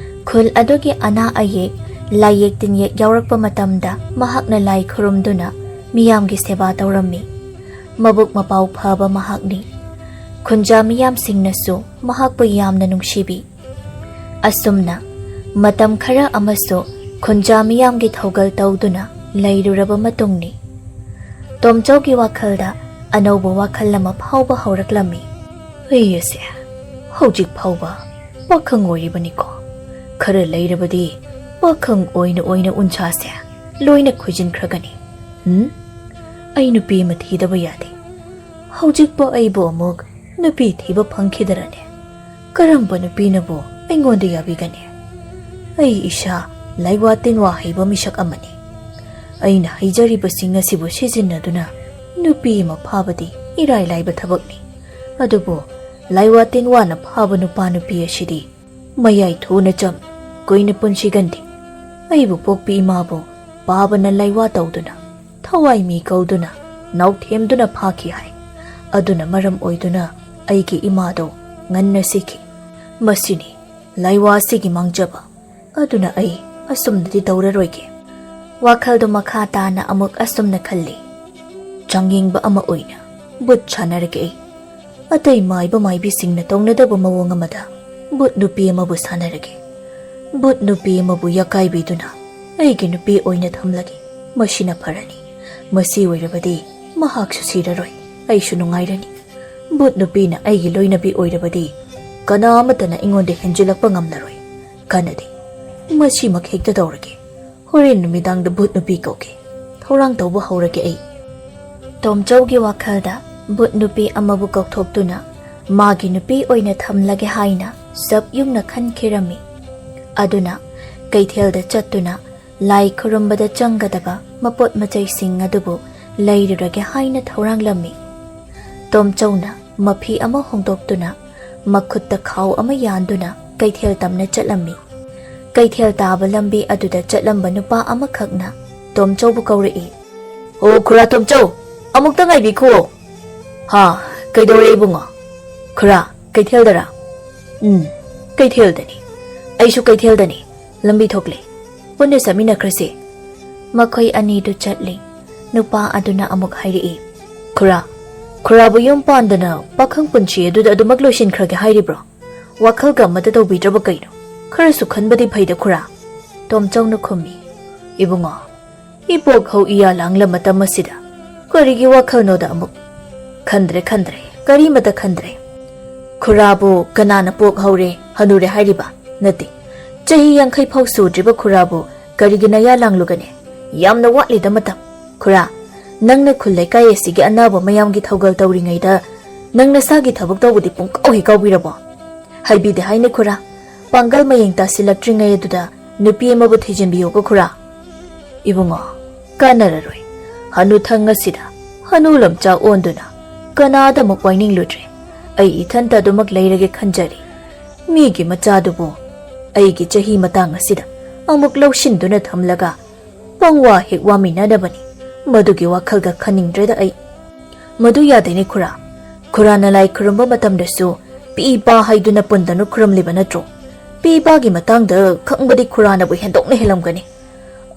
ꯈꯨꯜ ꯑꯗꯨꯒꯤ ꯑꯅꯥ ꯑꯌꯦꯛ, ꯂꯥꯏꯌꯦꯛ ꯇꯤꯟꯌꯦꯛ ꯌꯥꯎꯔꯛꯄ ꯃꯇꯝꯗ ꯃꯍꯥꯛꯅ ꯂꯥꯏ ꯈꯨꯔꯨꯝꯗꯨꯅ ꯃꯤꯌꯥꯝꯒꯤ ꯁꯦꯕꯥ ꯇꯧꯔꯝꯃꯤ꯫ ꯃꯕꯨꯛ ꯃꯄꯥꯎ ꯐꯕ ꯃꯍꯥꯛꯅꯤ꯫ ꯈꯨꯟꯖꯥ ꯃꯤꯌꯥꯝꯁꯤꯡꯅꯁꯨ ꯃꯍꯥꯛꯄꯨ ꯌꯥꯝꯅ ꯅꯨꯡꯁꯤꯕꯤ꯫ ꯑꯁꯨꯝꯅ ꯃꯇꯝ ꯈꯔ ꯑꯃꯁꯨ ꯈꯨꯟꯖꯥ ꯃꯤꯌꯥꯝꯒꯤ ꯊꯧꯒꯜ ꯇꯧꯗꯨꯅ ꯂꯩꯔꯨꯔꯕ ꯃꯇꯨꯡꯅꯤ꯫ ꯇꯣꯝꯆꯧꯒꯤ ꯋꯥꯈꯜꯗ ꯑꯅꯧꯕ ꯋꯥꯈꯜ ꯑꯃ ꯐꯥꯎꯕ ꯍꯧꯔꯛꯂꯝꯃꯤ꯫ "ꯑꯩ ꯑꯁꯦ ꯍꯧꯖꯤꯛ ꯐꯥꯎꯕ ꯄꯥꯈꯪ ꯑꯣꯏꯔꯤꯕꯅꯤꯀꯣ꯫ ꯈꯔ ꯂꯩꯔꯕꯗꯤ ꯄꯥꯈꯪ ꯑꯣꯏꯅ ꯑꯣꯏꯅ ꯎꯟꯁꯥꯁꯦ ꯂꯣꯏꯅ ꯈꯣꯏꯖꯤꯟꯈ꯭ꯔꯒꯅꯤ꯫ ꯎꯝ? ꯑꯩ ꯅꯨꯄꯤ ꯑꯃ ꯊꯤꯗꯕ ꯌꯥꯗꯦ꯫ ꯍꯧꯖꯤꯛꯄꯨ ꯑꯩꯕꯨ ꯑꯃꯨꯛ ꯅꯨꯄꯤ ꯊꯤꯕ ꯐꯪꯈꯤꯗꯔꯅꯦ? ꯀꯔꯝꯕ ꯅꯨꯄꯤꯅꯕꯨ ꯑꯩꯉꯣꯟꯗ ꯌꯥꯕꯤꯒꯅꯤ? ꯑꯩ ꯏꯁꯥ ꯂꯥꯏꯋꯥ ꯇꯤꯟꯋꯥ ꯍꯩꯕ ꯃꯤꯁꯛ ꯑꯃꯅꯤ꯫ ꯑꯩꯅ ꯍꯩꯖꯔꯤꯕꯁꯤꯡ ꯑꯁꯤꯕꯨ ꯁꯤꯖꯤꯟꯅꯗꯨꯅ ꯅꯨꯄꯤ ꯑꯃ ꯐꯥꯕꯗꯤ ꯏꯔꯥꯏ ꯂꯥꯏꯕ ꯊꯕꯛꯅꯤ꯫ ꯑꯗꯨꯕꯨ ꯂꯥꯏꯋꯥ ꯇꯤꯟꯋꯥꯅ ꯐꯥꯕ ꯅꯨꯄꯥ ꯅꯨꯄꯤ ꯑꯁꯤꯗꯤ ꯃꯌꯥꯏ ꯊꯨꯅ ꯆꯝ, ꯀꯨꯏꯅ ꯄꯨꯟꯁꯤꯒꯟꯗꯦ꯫ ꯑꯩꯕꯨ ꯄꯣꯛꯄꯤ ꯏꯃꯥꯕꯨ ꯄꯥꯕꯅ ꯂꯥꯏꯋꯥ ꯇꯧꯗꯨꯅ, ꯊꯋꯥꯏ ꯃꯤ ꯀꯧꯗꯨꯅ, ꯅꯥꯎꯊꯦꯝꯗꯨꯅ ꯐꯥꯈꯤ ꯍꯥꯏ꯫ ꯑꯗꯨꯅ ꯃꯔꯝ ꯑꯣꯏꯗꯨꯅ ꯑꯩꯒꯤ ꯏꯃꯥꯗꯣ ꯉꯟꯅ ꯁꯤꯈꯤ꯫ ꯃꯁꯤꯅꯤ ꯂꯥꯏꯋꯥ ꯑꯁꯤꯒꯤ ꯃꯥꯡꯖꯕ꯫ ꯑꯗꯨꯅ ꯑꯩ ꯑꯁꯨꯝꯅꯗꯤ ꯇꯧꯔꯔꯣꯏꯒꯦ꯫ ꯋꯥꯈꯜꯗꯨ ꯃꯈꯥ ꯇꯥꯅ ꯑꯃꯨꯛ ꯑꯁꯨꯝꯅ ꯈꯜꯂꯤ, ꯆꯥꯡꯌꯦꯡꯕ ꯑꯃ ꯑꯣꯏꯅ ꯚꯨꯠ ꯁꯥꯟꯅꯔꯒꯦ ꯑꯩ꯫ ꯑꯇꯩ ꯃꯥꯏꯕ ꯃꯥꯏꯕꯤꯁꯤꯡꯅ ꯇꯧꯅꯗꯕ ꯃꯑꯣꯡ ꯑꯃꯗ ꯚꯨꯠ ꯅꯨꯄꯤ ꯑꯃꯕꯨ ꯁꯥꯟꯅꯔꯒꯦ꯫ ꯚꯨꯠ ꯅꯨꯄꯤ ꯑꯃꯕꯨ ꯌꯥꯀꯥꯏꯕꯤꯗꯨꯅ ꯑꯩꯒꯤ ꯅꯨꯄꯤ ꯑꯣꯏꯅ ꯊꯝꯂꯒꯦ꯫ ꯃꯁꯤꯅ ꯐꯔꯅꯤ꯫ ꯃꯁꯤ ꯑꯣꯏꯔꯕꯗꯤ ꯃꯍꯥꯛꯁꯨ ꯁꯤꯔꯔꯣꯏ, ꯑꯩꯁꯨ ꯅꯨꯡꯉꯥꯏꯔꯅꯤ꯫ ꯚꯨꯠ ꯅꯨꯄꯤꯅ ꯑꯩꯒꯤ ꯂꯣꯏꯅꯕꯤ ꯑꯣꯏꯔꯕꯗꯤ ꯀꯅꯥ ꯑꯃꯠꯇꯅ ꯑꯩꯉꯣꯟꯗ ꯍꯦꯟꯖꯤꯜꯂꯛꯄ ꯉꯝꯂꯔꯣꯏ꯫ ꯀꯥꯟꯅꯗꯦ꯫ ꯃꯁꯤꯃꯛ ꯍꯦꯛꯇ ꯇꯧꯔꯒꯦ꯫ ꯍꯣꯔꯦꯟ ꯅꯨꯃꯤꯗꯥꯡꯗ ꯚꯨꯠ ꯅꯨꯄꯤ ꯀꯧꯒꯦ꯫ ꯊꯧꯔꯥꯡ ꯇꯧꯕ ꯍꯧꯔꯒꯦ ꯑꯩ꯫ ꯇꯣꯝꯆꯧꯒꯤ ꯋꯥꯈꯜꯗ ꯚꯨꯠ ꯅꯨꯄꯤ ꯑꯃꯕꯨ ꯀꯧꯊꯣꯛꯇꯨꯅ ꯃꯥꯒꯤ ꯅꯨꯄꯤ ꯑꯣꯏꯅ ꯊꯝꯂꯒꯦ ꯍꯥꯏꯅ ꯁꯞ ꯌꯨꯝꯅ ꯈꯟꯈꯤꯔꯝꯃꯤ꯫ ꯑꯗꯨꯅ ꯀꯩꯊꯦꯜꯗ ꯆꯠꯇꯨꯅ ꯂꯥꯏ ꯈꯨꯔꯨꯝꯕꯗ ꯆꯪꯒꯗꯕ ꯃꯄꯣꯠ ꯃꯆꯩꯁꯤꯡ ꯑꯗꯨꯕꯨ ꯂꯩꯔꯨꯔꯒꯦ ꯍꯥꯏꯅ ꯊꯧꯔꯥꯡꯂꯝꯃꯤ꯫ ꯇꯣꯝꯆꯧꯅ ꯃꯐꯤ ꯑꯃ ꯍꯣꯡꯗꯣꯛꯇꯨꯅ ꯃꯈꯨꯠꯇ ꯈꯥꯎ ꯑꯃ ꯌꯥꯟꯗꯨꯅ ꯀꯩꯊꯦꯜ ꯇꯝꯅ ꯆꯠꯂꯝꯃꯤ꯫ ꯀꯩꯊꯦꯜ ꯇꯥꯕ ꯂꯝꯕꯤ ꯑꯗꯨꯗ ꯆꯠꯂꯝꯕ ꯅꯨꯄꯥ ꯑꯃꯈꯛꯅ ꯇꯣꯝꯆꯧꯕꯨ ꯀꯧꯔꯛꯏ꯫ "ꯑꯣ, ꯈꯨꯔꯥ ꯇꯣꯝꯆꯧ, ꯑꯃꯨꯛꯇ ꯉꯥꯏꯕꯤꯈꯣ꯫" "ꯍꯥ, ꯀꯩꯗꯧꯔꯦ ꯏꯕꯨꯡꯉꯣ?" "ꯈꯨꯔꯥ, ꯀꯩꯊꯦꯜꯗꯔꯥ?" "ꯎꯝ, ꯀꯩꯊꯦꯜꯗꯅꯤ꯫ ꯑꯩꯁꯨ ꯀꯩꯊꯦꯜꯗꯅꯤ꯫ ꯂꯝꯕꯤ ꯊꯣꯛꯂꯦ꯫ ꯄꯨꯟꯅ ꯆꯠꯃꯤꯟꯅꯈ꯭ꯔꯁꯤ꯫" ꯃꯈꯣꯏ ꯑꯅꯤꯗꯨ ꯆꯠꯂꯤ꯫ ꯅꯨꯄꯥ ꯑꯗꯨꯅ ꯑꯃꯨꯛ ꯍꯥꯏꯔꯛꯏ, "ꯈꯨꯔꯥ, ꯈꯨꯔꯥꯕꯨ ꯌꯨꯝ ꯄꯥꯟꯗꯅ ꯄꯥꯈꯪ ꯄꯨꯟꯁꯤ ꯑꯗꯨꯗ ꯑꯗꯨꯃꯛ ꯂꯣꯏꯁꯤꯟꯈ꯭ꯔꯒꯦ ꯍꯥꯏꯔꯤꯕ꯭ꯔꯣ? ꯋꯥꯈꯜꯒ ꯑꯃꯠꯇ ꯇꯧꯕꯤꯗ꯭ꯔꯕ ꯀꯩꯅꯣ? ꯈꯔꯁꯨ ꯈꯟꯕꯗꯤ ꯐꯩꯗ ꯈꯨꯔꯥ꯫" ꯇꯣꯝꯆꯧꯅ ꯈꯨꯝꯃꯤ, "ꯏꯕꯨꯡꯉꯣ, ꯏꯄꯣꯛ ꯍꯧ ꯏꯌꯥ ꯂꯥꯡꯂ ꯃꯇꯝ ꯑꯁꯤꯗ ꯀꯔꯤꯒꯤ ꯋꯥꯈꯜꯅꯣꯗ ꯑꯃꯨꯛ? ꯈꯟꯗ꯭ꯔꯦ, ꯈꯟꯗ꯭ꯔꯦ, ꯀꯔꯤꯃꯇ ꯈꯟꯗ꯭ꯔꯦ꯫" "ꯈꯨꯔꯥꯕꯨ ꯀꯅꯥꯅ ꯄꯣꯛ ꯍꯧꯔꯦ, ꯍꯅꯨꯔꯦ ꯍꯥꯏꯔꯤꯕ? ꯅꯠꯇꯦ, ꯆꯍꯤ ꯌꯥꯡꯈꯩ ꯐꯥꯎ ꯁꯨꯗ꯭ꯔꯤꯕ ꯈꯨꯔꯥꯕꯨ ꯀꯔꯤꯒꯤ ꯅꯌꯥ ꯂꯥꯡꯂꯨꯒꯅꯤ? ꯌꯥꯝꯅ ꯋꯥꯠꯂꯤꯗ ꯃꯇꯝ꯫ ꯈꯨꯔꯥ, ꯅꯪꯅ ꯈꯨꯜ ꯂꯩꯀꯥꯏ ꯑꯁꯤꯒꯤ ꯑꯅꯥꯕ ꯃꯌꯥꯝꯒꯤ ꯊꯧꯒꯜ ꯇꯧꯔꯤꯉꯩꯗ ꯅꯪ ꯅꯁꯥꯒꯤ ꯊꯕꯛ ꯇꯧꯕꯗꯤ ꯄꯨꯡꯀꯥꯎ ꯍꯦꯛ ꯀꯥꯎꯕꯤꯔꯕꯣ? ꯍꯥꯏꯕꯤꯗꯦ ꯍꯥꯏꯅꯦ ꯈꯨꯔꯥ꯫ ꯄꯥꯡꯒꯜ ꯃꯌꯦꯡ ꯇꯥꯁꯤꯜꯂꯛꯇ꯭ꯔꯤꯉꯩ ꯑꯗꯨꯗ ꯅꯨꯄꯤ ꯑꯃꯕꯨ ꯊꯤꯖꯤꯟꯕꯤꯌꯨꯀꯣ ꯈꯨꯔꯥ꯫" "ꯏꯕꯨꯡꯉꯣ, ꯀꯥꯟꯅꯔꯔꯣꯏ꯫ ꯍꯅꯨꯊꯪ ꯑꯁꯤꯗ ꯍꯅꯨ ꯂꯝꯆꯥ ꯑꯣꯟꯗꯨꯅ ꯀꯅꯥꯗ ꯑꯃꯨꯛ ꯋꯥꯏꯅꯤꯡꯂꯨꯗ꯭ꯔꯦ꯫ ꯑꯩ ꯏꯊꯟꯇ ꯑꯗꯨꯃꯛ ꯂꯩꯔꯒꯦ ꯈꯟꯖꯔꯤ꯫ ꯃꯤꯒꯤ ꯃꯆꯥꯗꯨꯕꯨ ꯑꯩꯒꯤ ꯆꯍꯤ ꯃꯇꯥꯡ ꯑꯁꯤꯗ ꯑꯃꯨꯛ ꯂꯧꯁꯤꯟꯗꯨꯅ ꯊꯝꯂꯒ ꯄꯪꯋꯥ ꯍꯦꯛ ꯋꯥꯃꯤꯟꯅꯅꯕꯅꯤ꯫ ꯃꯗꯨꯒꯤ ꯋꯥꯈꯜꯒ ꯈꯟꯅꯤꯡꯗ꯭ꯔꯦꯗ ꯑꯩ꯫ ꯃꯗꯨ ꯌꯥꯗꯦꯅꯦ ꯈꯨꯔꯥ꯫ ꯈꯨꯔꯥꯅ ꯂꯥꯏ ꯈꯨꯔꯨꯝꯕ ꯃꯇꯝꯗꯁꯨ ꯄꯤ ꯏꯄꯥ ꯍꯥꯏꯗꯨꯅ ꯄꯨꯟꯗꯅ ꯈꯨꯔꯨꯝꯂꯤꯕ ꯅꯠꯇ꯭ꯔꯣ? ꯄꯤ ꯏꯄꯥꯒꯤ ꯃꯇꯥꯡꯗ ꯈꯪꯕꯗꯤ ꯈꯨꯔꯥꯅꯕꯨ ꯍꯦꯟꯗꯣꯛꯅ ꯍꯦꯜꯂꯝꯒꯅꯤ꯫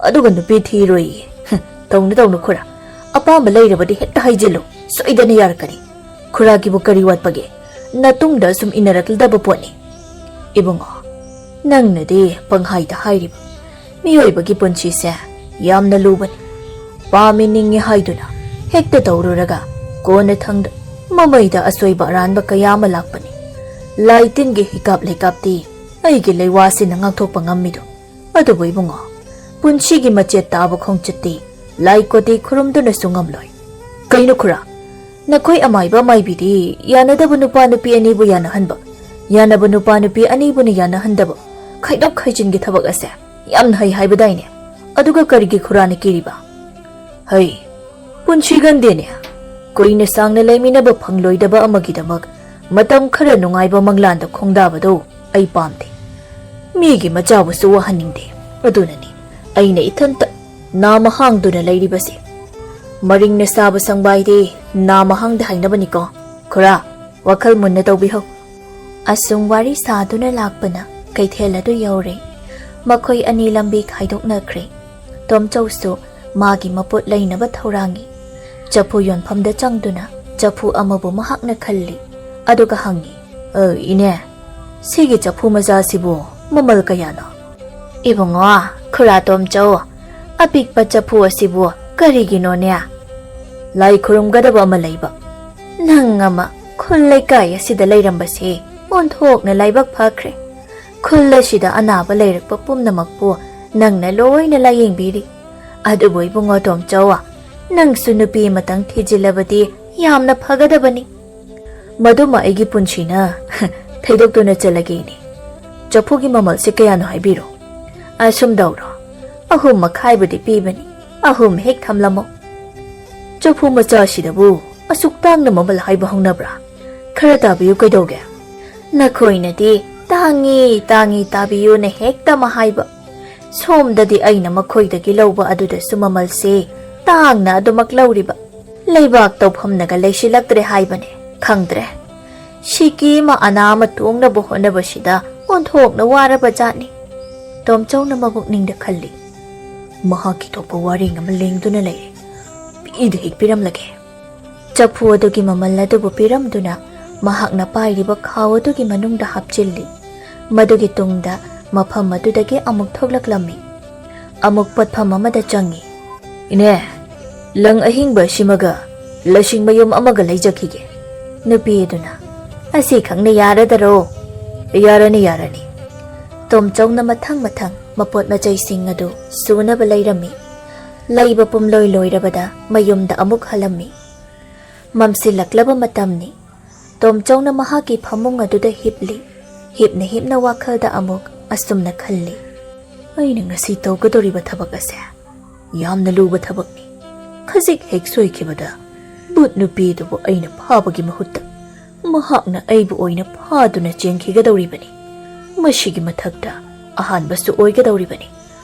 ꯑꯗꯨꯒ ꯅꯨꯄꯤ ꯊꯤꯔꯣꯏꯌꯦ꯫ ꯍꯨꯝ, ꯇꯧꯅꯨ, ꯇꯧꯅꯨ ꯈꯨꯔꯥ꯫ ꯑꯄꯥꯝꯕ ꯂꯩꯔꯕꯗꯤ ꯍꯦꯛꯇ ꯍꯥꯏꯖꯤꯜꯂꯨ, ꯁꯣꯏꯗꯅ ꯌꯥꯔꯛꯀꯅꯤ꯫ ꯈꯨꯔꯥꯒꯤꯕꯨ ꯀꯔꯤ ꯋꯥꯠꯄꯒꯦ? ꯅꯇꯨꯡꯗ ꯁꯨꯝ ꯏꯟꯅꯔꯛꯂꯗꯕ ꯄꯣꯠꯅꯤ꯫ ꯏꯕꯨꯡꯉꯣ, ꯅꯪꯅꯗꯤ ꯄꯪꯍꯥꯏꯗ ꯍꯥꯏꯔꯤꯕ꯫ ꯃꯤꯑꯣꯏꯕꯒꯤ ꯄꯨꯟꯁꯤꯁꯦ ꯌꯥꯝꯅ ꯂꯨꯕꯅꯤ꯫ ꯄꯥꯝꯃꯤ ꯅꯤꯡꯉꯤ ꯍꯥꯏꯗꯨꯅ ꯍꯦꯛꯇ ꯇꯧꯔꯨꯔꯒ ꯀꯣꯟꯅ ꯊꯪꯗ ꯃꯃꯩꯗ ꯑꯁꯣꯏꯕ ꯑꯔꯥꯟꯕ ꯀꯌꯥ ꯑꯃ ꯂꯥꯛꯄꯅꯤ꯫ ꯂꯥꯏ ꯇꯤꯟꯒꯤ ꯍꯤꯀꯥꯞ ꯂꯩꯀꯥꯞꯇꯤ ꯑꯩꯒꯤ ꯂꯩꯋꯥꯁꯤꯅ ꯉꯥꯛꯊꯣꯛꯄ ꯉꯝꯃꯤꯗꯣ꯫ ꯑꯗꯨꯕꯨ ꯏꯕꯨꯡꯉꯣ, ꯄꯨꯟꯁꯤꯒꯤ ꯃꯆꯦꯠ ꯇꯥꯕ ꯈꯣꯡꯆꯠꯇꯤ ꯂꯥꯏ ꯀꯣꯇꯤ ꯈꯨꯔꯨꯝꯗꯨꯅꯁꯨ ꯉꯝꯂꯣꯏ꯫ ꯀꯩꯅꯣ ꯈꯨꯔꯥ, ꯅꯈꯣꯏ ꯑꯃꯥꯏꯕ ꯑꯃꯥꯏꯕꯤꯗꯤ ꯌꯥꯅꯗꯕ ꯅꯨꯄꯥ ꯅꯨꯄꯤ ꯑꯅꯤꯕꯨ ꯌꯥꯅꯍꯟꯕ, ꯌꯥꯅꯕ ꯅꯨꯄꯥ ꯅꯨꯄꯤ ꯑꯅꯤꯕꯨꯅ ꯌꯥꯅꯍꯟꯗꯕ, ꯈꯥꯏꯗꯣꯛ ꯈꯥꯏꯖꯤꯟꯒꯤ ꯊꯕꯛ ꯑꯁꯦ ꯌꯥꯝꯅ ꯍꯩ ꯍꯥꯏꯕꯗꯥꯏꯅꯦ? ꯑꯗꯨꯒ ꯀꯔꯤꯒꯤ ꯈꯨꯔꯥꯅ ꯀꯤꯔꯤꯕ? ꯍꯩ, ꯄꯨꯟꯁꯤ ꯒꯟꯗꯦꯅꯦ꯫ ꯀꯨꯏꯅ ꯁꯥꯡꯅ ꯂꯩꯃꯤꯟꯅꯕ ꯐꯪꯂꯣꯏꯗꯕ ꯑꯃꯒꯤꯗꯃꯛ ꯃꯇꯝ ꯈꯔ ꯅꯨꯡꯉꯥꯏꯕ ꯃꯪꯂꯥꯟꯗ ꯈꯣꯡꯗꯥꯕꯗꯨ ꯑꯩ ꯄꯥꯝꯗꯦ꯫ ꯃꯤꯒꯤ ꯃꯆꯥꯕꯨꯁꯨ ꯋꯥꯍꯟꯅꯤꯡꯗꯦ꯫ ꯑꯗꯨꯅꯅꯤ ꯑꯩꯅ ꯏꯊꯟꯇ ꯅꯥꯃ ꯍꯥꯡꯗꯨꯅ ꯂꯩꯔꯤꯕꯁꯦ꯫ ꯃꯔꯤꯡꯅ ꯁꯥꯕ ꯁꯪꯕꯥꯏꯗꯤ ꯅꯥꯃ ꯍꯥꯡꯗ ꯍꯥꯏꯅꯕꯅꯤꯀꯣ꯫ ꯈꯨꯔꯥ, ꯋꯥꯈꯜ ꯃꯨꯟꯅ ꯇꯧꯕꯤꯍꯧ꯫ ꯑꯁꯨꯝ ꯋꯥꯔꯤ ꯁꯥꯗꯨꯅ ꯂꯥꯛꯄꯅ ꯀꯩꯊꯦꯜ ꯑꯗꯨ ꯌꯧꯔꯦ꯫ ꯃꯈꯣꯏ ꯑꯅꯤ ꯂꯝꯕꯤ ꯈꯥꯏꯗꯣꯛꯅꯈ꯭ꯔꯦ꯫ ꯇꯣꯝꯆꯧꯁꯨ ꯃꯥꯒꯤ ꯃꯄꯣꯠ ꯂꯩꯅꯕ ꯊꯧꯔꯥꯡꯉꯤ꯫ ꯆꯐꯨ ꯌꯣꯟꯐꯝꯗ ꯆꯪꯗꯨꯅ ꯆꯐꯨ ꯑꯃꯕꯨ ꯃꯍꯥꯛꯅ ꯈꯜꯂꯤ꯫ ꯑꯗꯨꯒ ꯍꯪꯉꯤ, "ꯑ, ꯏꯅꯦ, ꯁꯤꯒꯤ ꯆꯐꯨ ꯃꯆꯥꯁꯤꯕꯨ ꯃꯃꯜ ꯀꯌꯥꯅꯣ?" "ꯏꯕꯨꯡꯉꯣ, ꯈꯨꯔꯥ ꯇꯣꯝꯆꯧ, ꯑꯄꯤꯛꯄ ꯆꯐꯨ ꯑꯁꯤꯕꯨ ꯀꯔꯤꯒꯤꯅꯣꯅꯦ?" "ꯂꯥꯏ ꯈꯨꯔꯨꯝꯒꯗꯕ ꯑꯃ ꯂꯩꯕ꯫" "ꯅꯪ ꯑꯃ ꯈꯨꯜ ꯂꯩꯀꯥꯏ ꯑꯁꯤꯗ ꯂꯩꯔꯝꯕꯁꯦ ꯑꯣꯟꯊꯣꯛꯅ ꯂꯥꯏꯕꯛ ꯐꯈ꯭ꯔꯦ꯫ ꯈꯨꯜ ꯑꯁꯤꯗ ꯑꯅꯥꯕ ꯂꯩꯔꯛꯄ ꯄꯨꯝꯅꯃꯛꯄꯨ ꯅꯪꯅ ꯂꯣꯏꯅ ꯂꯥꯌꯦꯡꯕꯤꯔꯤ꯫ ꯑꯗꯨꯕꯨ ꯏꯕꯨꯡꯉꯣ ꯇꯣꯝꯆꯧ, ꯅꯪꯁꯨ ꯅꯨꯄꯤ ꯑꯃꯇꯪ ꯊꯤꯖꯤꯜꯂꯕꯗꯤ ꯌꯥꯝꯅ ꯐꯒꯗꯕꯅꯤ꯫" "ꯃꯗꯨꯃ ꯑꯩꯒꯤ ꯄꯨꯟꯁꯤꯅ ꯊꯩꯗꯣꯛꯇꯨꯅ ꯆꯠꯂꯒꯦ ꯏꯅꯦ꯫ ꯆꯐꯨꯒꯤ ꯃꯃꯜꯁꯦ ꯀꯌꯥꯅꯣ ꯍꯥꯏꯕꯤꯔꯣ꯫" "ꯑꯁꯨꯝ ꯇꯧꯔꯣ, ꯑꯍꯨꯝ ꯃꯈꯥꯏꯕꯨꯗꯤ ꯄꯤꯕꯅꯤ꯫ ꯑꯍꯨꯝ ꯍꯦꯛ ꯊꯝꯂꯝꯃꯣ꯫ ꯆꯐꯨ ꯃꯆꯥꯁꯤꯗꯕꯨ ꯑꯁꯨꯛ ꯇꯥꯡꯅ ꯃꯃꯜ ꯍꯥꯏꯕ ꯍꯧꯅꯕ꯭ꯔꯥ? ꯈꯔ ꯇꯥꯕꯤꯌꯨ ꯀꯩꯗꯧꯒꯦ? ꯅꯈꯣꯏꯅꯗꯤ "ꯇꯥꯡꯉꯤ, ꯇꯥꯡꯉꯤ, ꯇꯥꯕꯤꯌꯨꯅ" ꯍꯦꯛꯇ ꯑꯃ ꯍꯥꯏꯕ꯫ ꯁꯣꯝꯗꯗꯤ ꯑꯩꯅ ꯃꯈꯣꯏꯗꯒꯤ ꯂꯧꯕ ꯑꯗꯨꯗꯁꯨ ꯃꯃꯜꯁꯦ ꯇꯥꯡꯅ ꯑꯗꯨꯃꯛ ꯂꯧꯔꯤꯕ꯫ ꯂꯩꯕꯥꯛ ꯇꯧꯐꯝꯅꯒ ꯂꯩꯁꯤꯜꯂꯛꯇ꯭ꯔꯦ ꯍꯥꯏꯕꯅꯦ꯫ ꯈꯪꯗ꯭ꯔꯦ꯫ ꯁꯤꯀꯤ ꯑꯃ ꯑꯅꯥ ꯑꯃ ꯇꯣꯡꯅꯕ ꯍꯣꯠꯅꯕꯁꯤꯗ ꯑꯣꯟꯊꯣꯛꯅ ꯋꯥꯔꯕ ꯖꯥꯠꯅꯤ꯫ ꯇꯣꯝꯆꯧꯅ ꯃꯕꯨꯛꯅꯤꯡꯗ ꯈꯜꯂꯤ꯫ ꯃꯍꯥꯛꯀꯤ ꯊꯣꯛꯄ ꯋꯥꯔꯦꯡ ꯑꯃ ꯂꯦꯡꯗꯨꯅ ꯂꯩꯔꯦ꯫ ꯄꯤꯗ ꯍꯦꯛ ꯄꯤꯔꯝꯂꯒꯦ꯫ ꯆꯐꯨ ꯑꯗꯨꯒꯤ ꯃꯃꯜ ꯑꯗꯨꯕꯨ ꯄꯤꯔꯝꯗꯨꯅ ꯃꯍꯥꯛꯅ ꯄꯥꯏꯔꯤꯕ ꯈꯥꯎ ꯑꯗꯨꯒꯤ ꯃꯅꯨꯡꯗ ꯍꯥꯞꯆꯤꯜꯂꯤ꯫ ꯃꯗꯨꯒꯤ ꯇꯨꯡꯗ ꯃꯐꯝ ꯑꯗꯨꯗꯒꯤ ꯑꯃꯨꯛ ꯊꯣꯛꯂꯛꯂꯝꯃꯤ꯫ ꯑꯃꯨꯛ ꯄꯣꯠꯐꯝ ꯑꯃꯗ ꯆꯪꯉꯤ꯫ "ꯏꯅꯦ, ꯂꯪ ꯑꯍꯤꯡꯕ ꯑꯁꯤꯃꯒ ꯂꯁꯤꯡ ꯃꯌꯨꯝ ꯑꯃꯒ ꯂꯩꯖꯈꯤꯒꯦ꯫" ꯅꯨꯄꯤ ꯑꯗꯨꯅ, "ꯑꯁꯤꯈꯛꯅ ꯌꯥꯔꯗꯔꯣ?" "ꯌꯥꯔꯅꯤ, ꯌꯥꯔꯅꯤ꯫" ꯇꯣꯝꯆꯧꯅ ꯃꯊꯪ ꯃꯊꯪ ꯃꯄꯣꯠ ꯃꯆꯩꯁꯤꯡ ꯑꯗꯨ ꯁꯨꯅꯕ ꯂꯩꯔꯝꯃꯤ꯫ ꯂꯩꯕ ꯄꯨꯝꯂꯣꯏ ꯂꯣꯏꯔꯕꯗ ꯃꯌꯨꯝꯗ ꯑꯃꯨꯛ ꯍꯜꯂꯝꯃꯤ꯫ ꯃꯝꯁꯤꯜꯂꯛꯂꯕ ꯃꯇꯝꯅꯤ꯫ ꯇꯣꯝꯆꯧꯅ ꯃꯍꯥꯛꯀꯤ ꯐꯃꯨꯡ ꯑꯗꯨꯗ ꯍꯤꯞꯂꯤ꯫ ꯍꯤꯞꯅ ꯍꯤꯞꯅ ꯋꯥꯈꯜꯗ ꯑꯃꯨꯛ ꯑꯁꯨꯝꯅ ꯈꯜꯂꯤ꯫ "ꯑꯩꯅ ꯉꯁꯤ ꯇꯧꯒꯗꯧꯔꯤꯕ ꯊꯕꯛ ꯑꯁꯦ ꯌꯥꯝꯅ ꯂꯨꯕ ꯊꯕꯛꯅꯤ꯫ ꯈꯖꯤꯛ ꯍꯦꯛ ꯁꯣꯏꯈꯤꯕꯗ ꯚꯨꯠ ꯅꯨꯄꯤꯗꯨꯕꯨ ꯑꯩꯅ ꯐꯥꯕꯒꯤ ꯃꯍꯨꯠꯇ ꯃꯍꯥꯛꯅ ꯑꯩꯕꯨ ꯑꯣꯏꯅ ꯐꯥꯗꯨꯅ ꯆꯦꯟꯈꯤꯒꯗꯧꯔꯤꯕꯅꯤ꯫ ꯃꯁꯤꯒꯤ ꯃꯊꯛꯇ ꯑꯍꯥꯟꯕꯁꯨ ꯑꯣꯏꯒꯗꯧꯔꯤꯕꯅꯤ꯫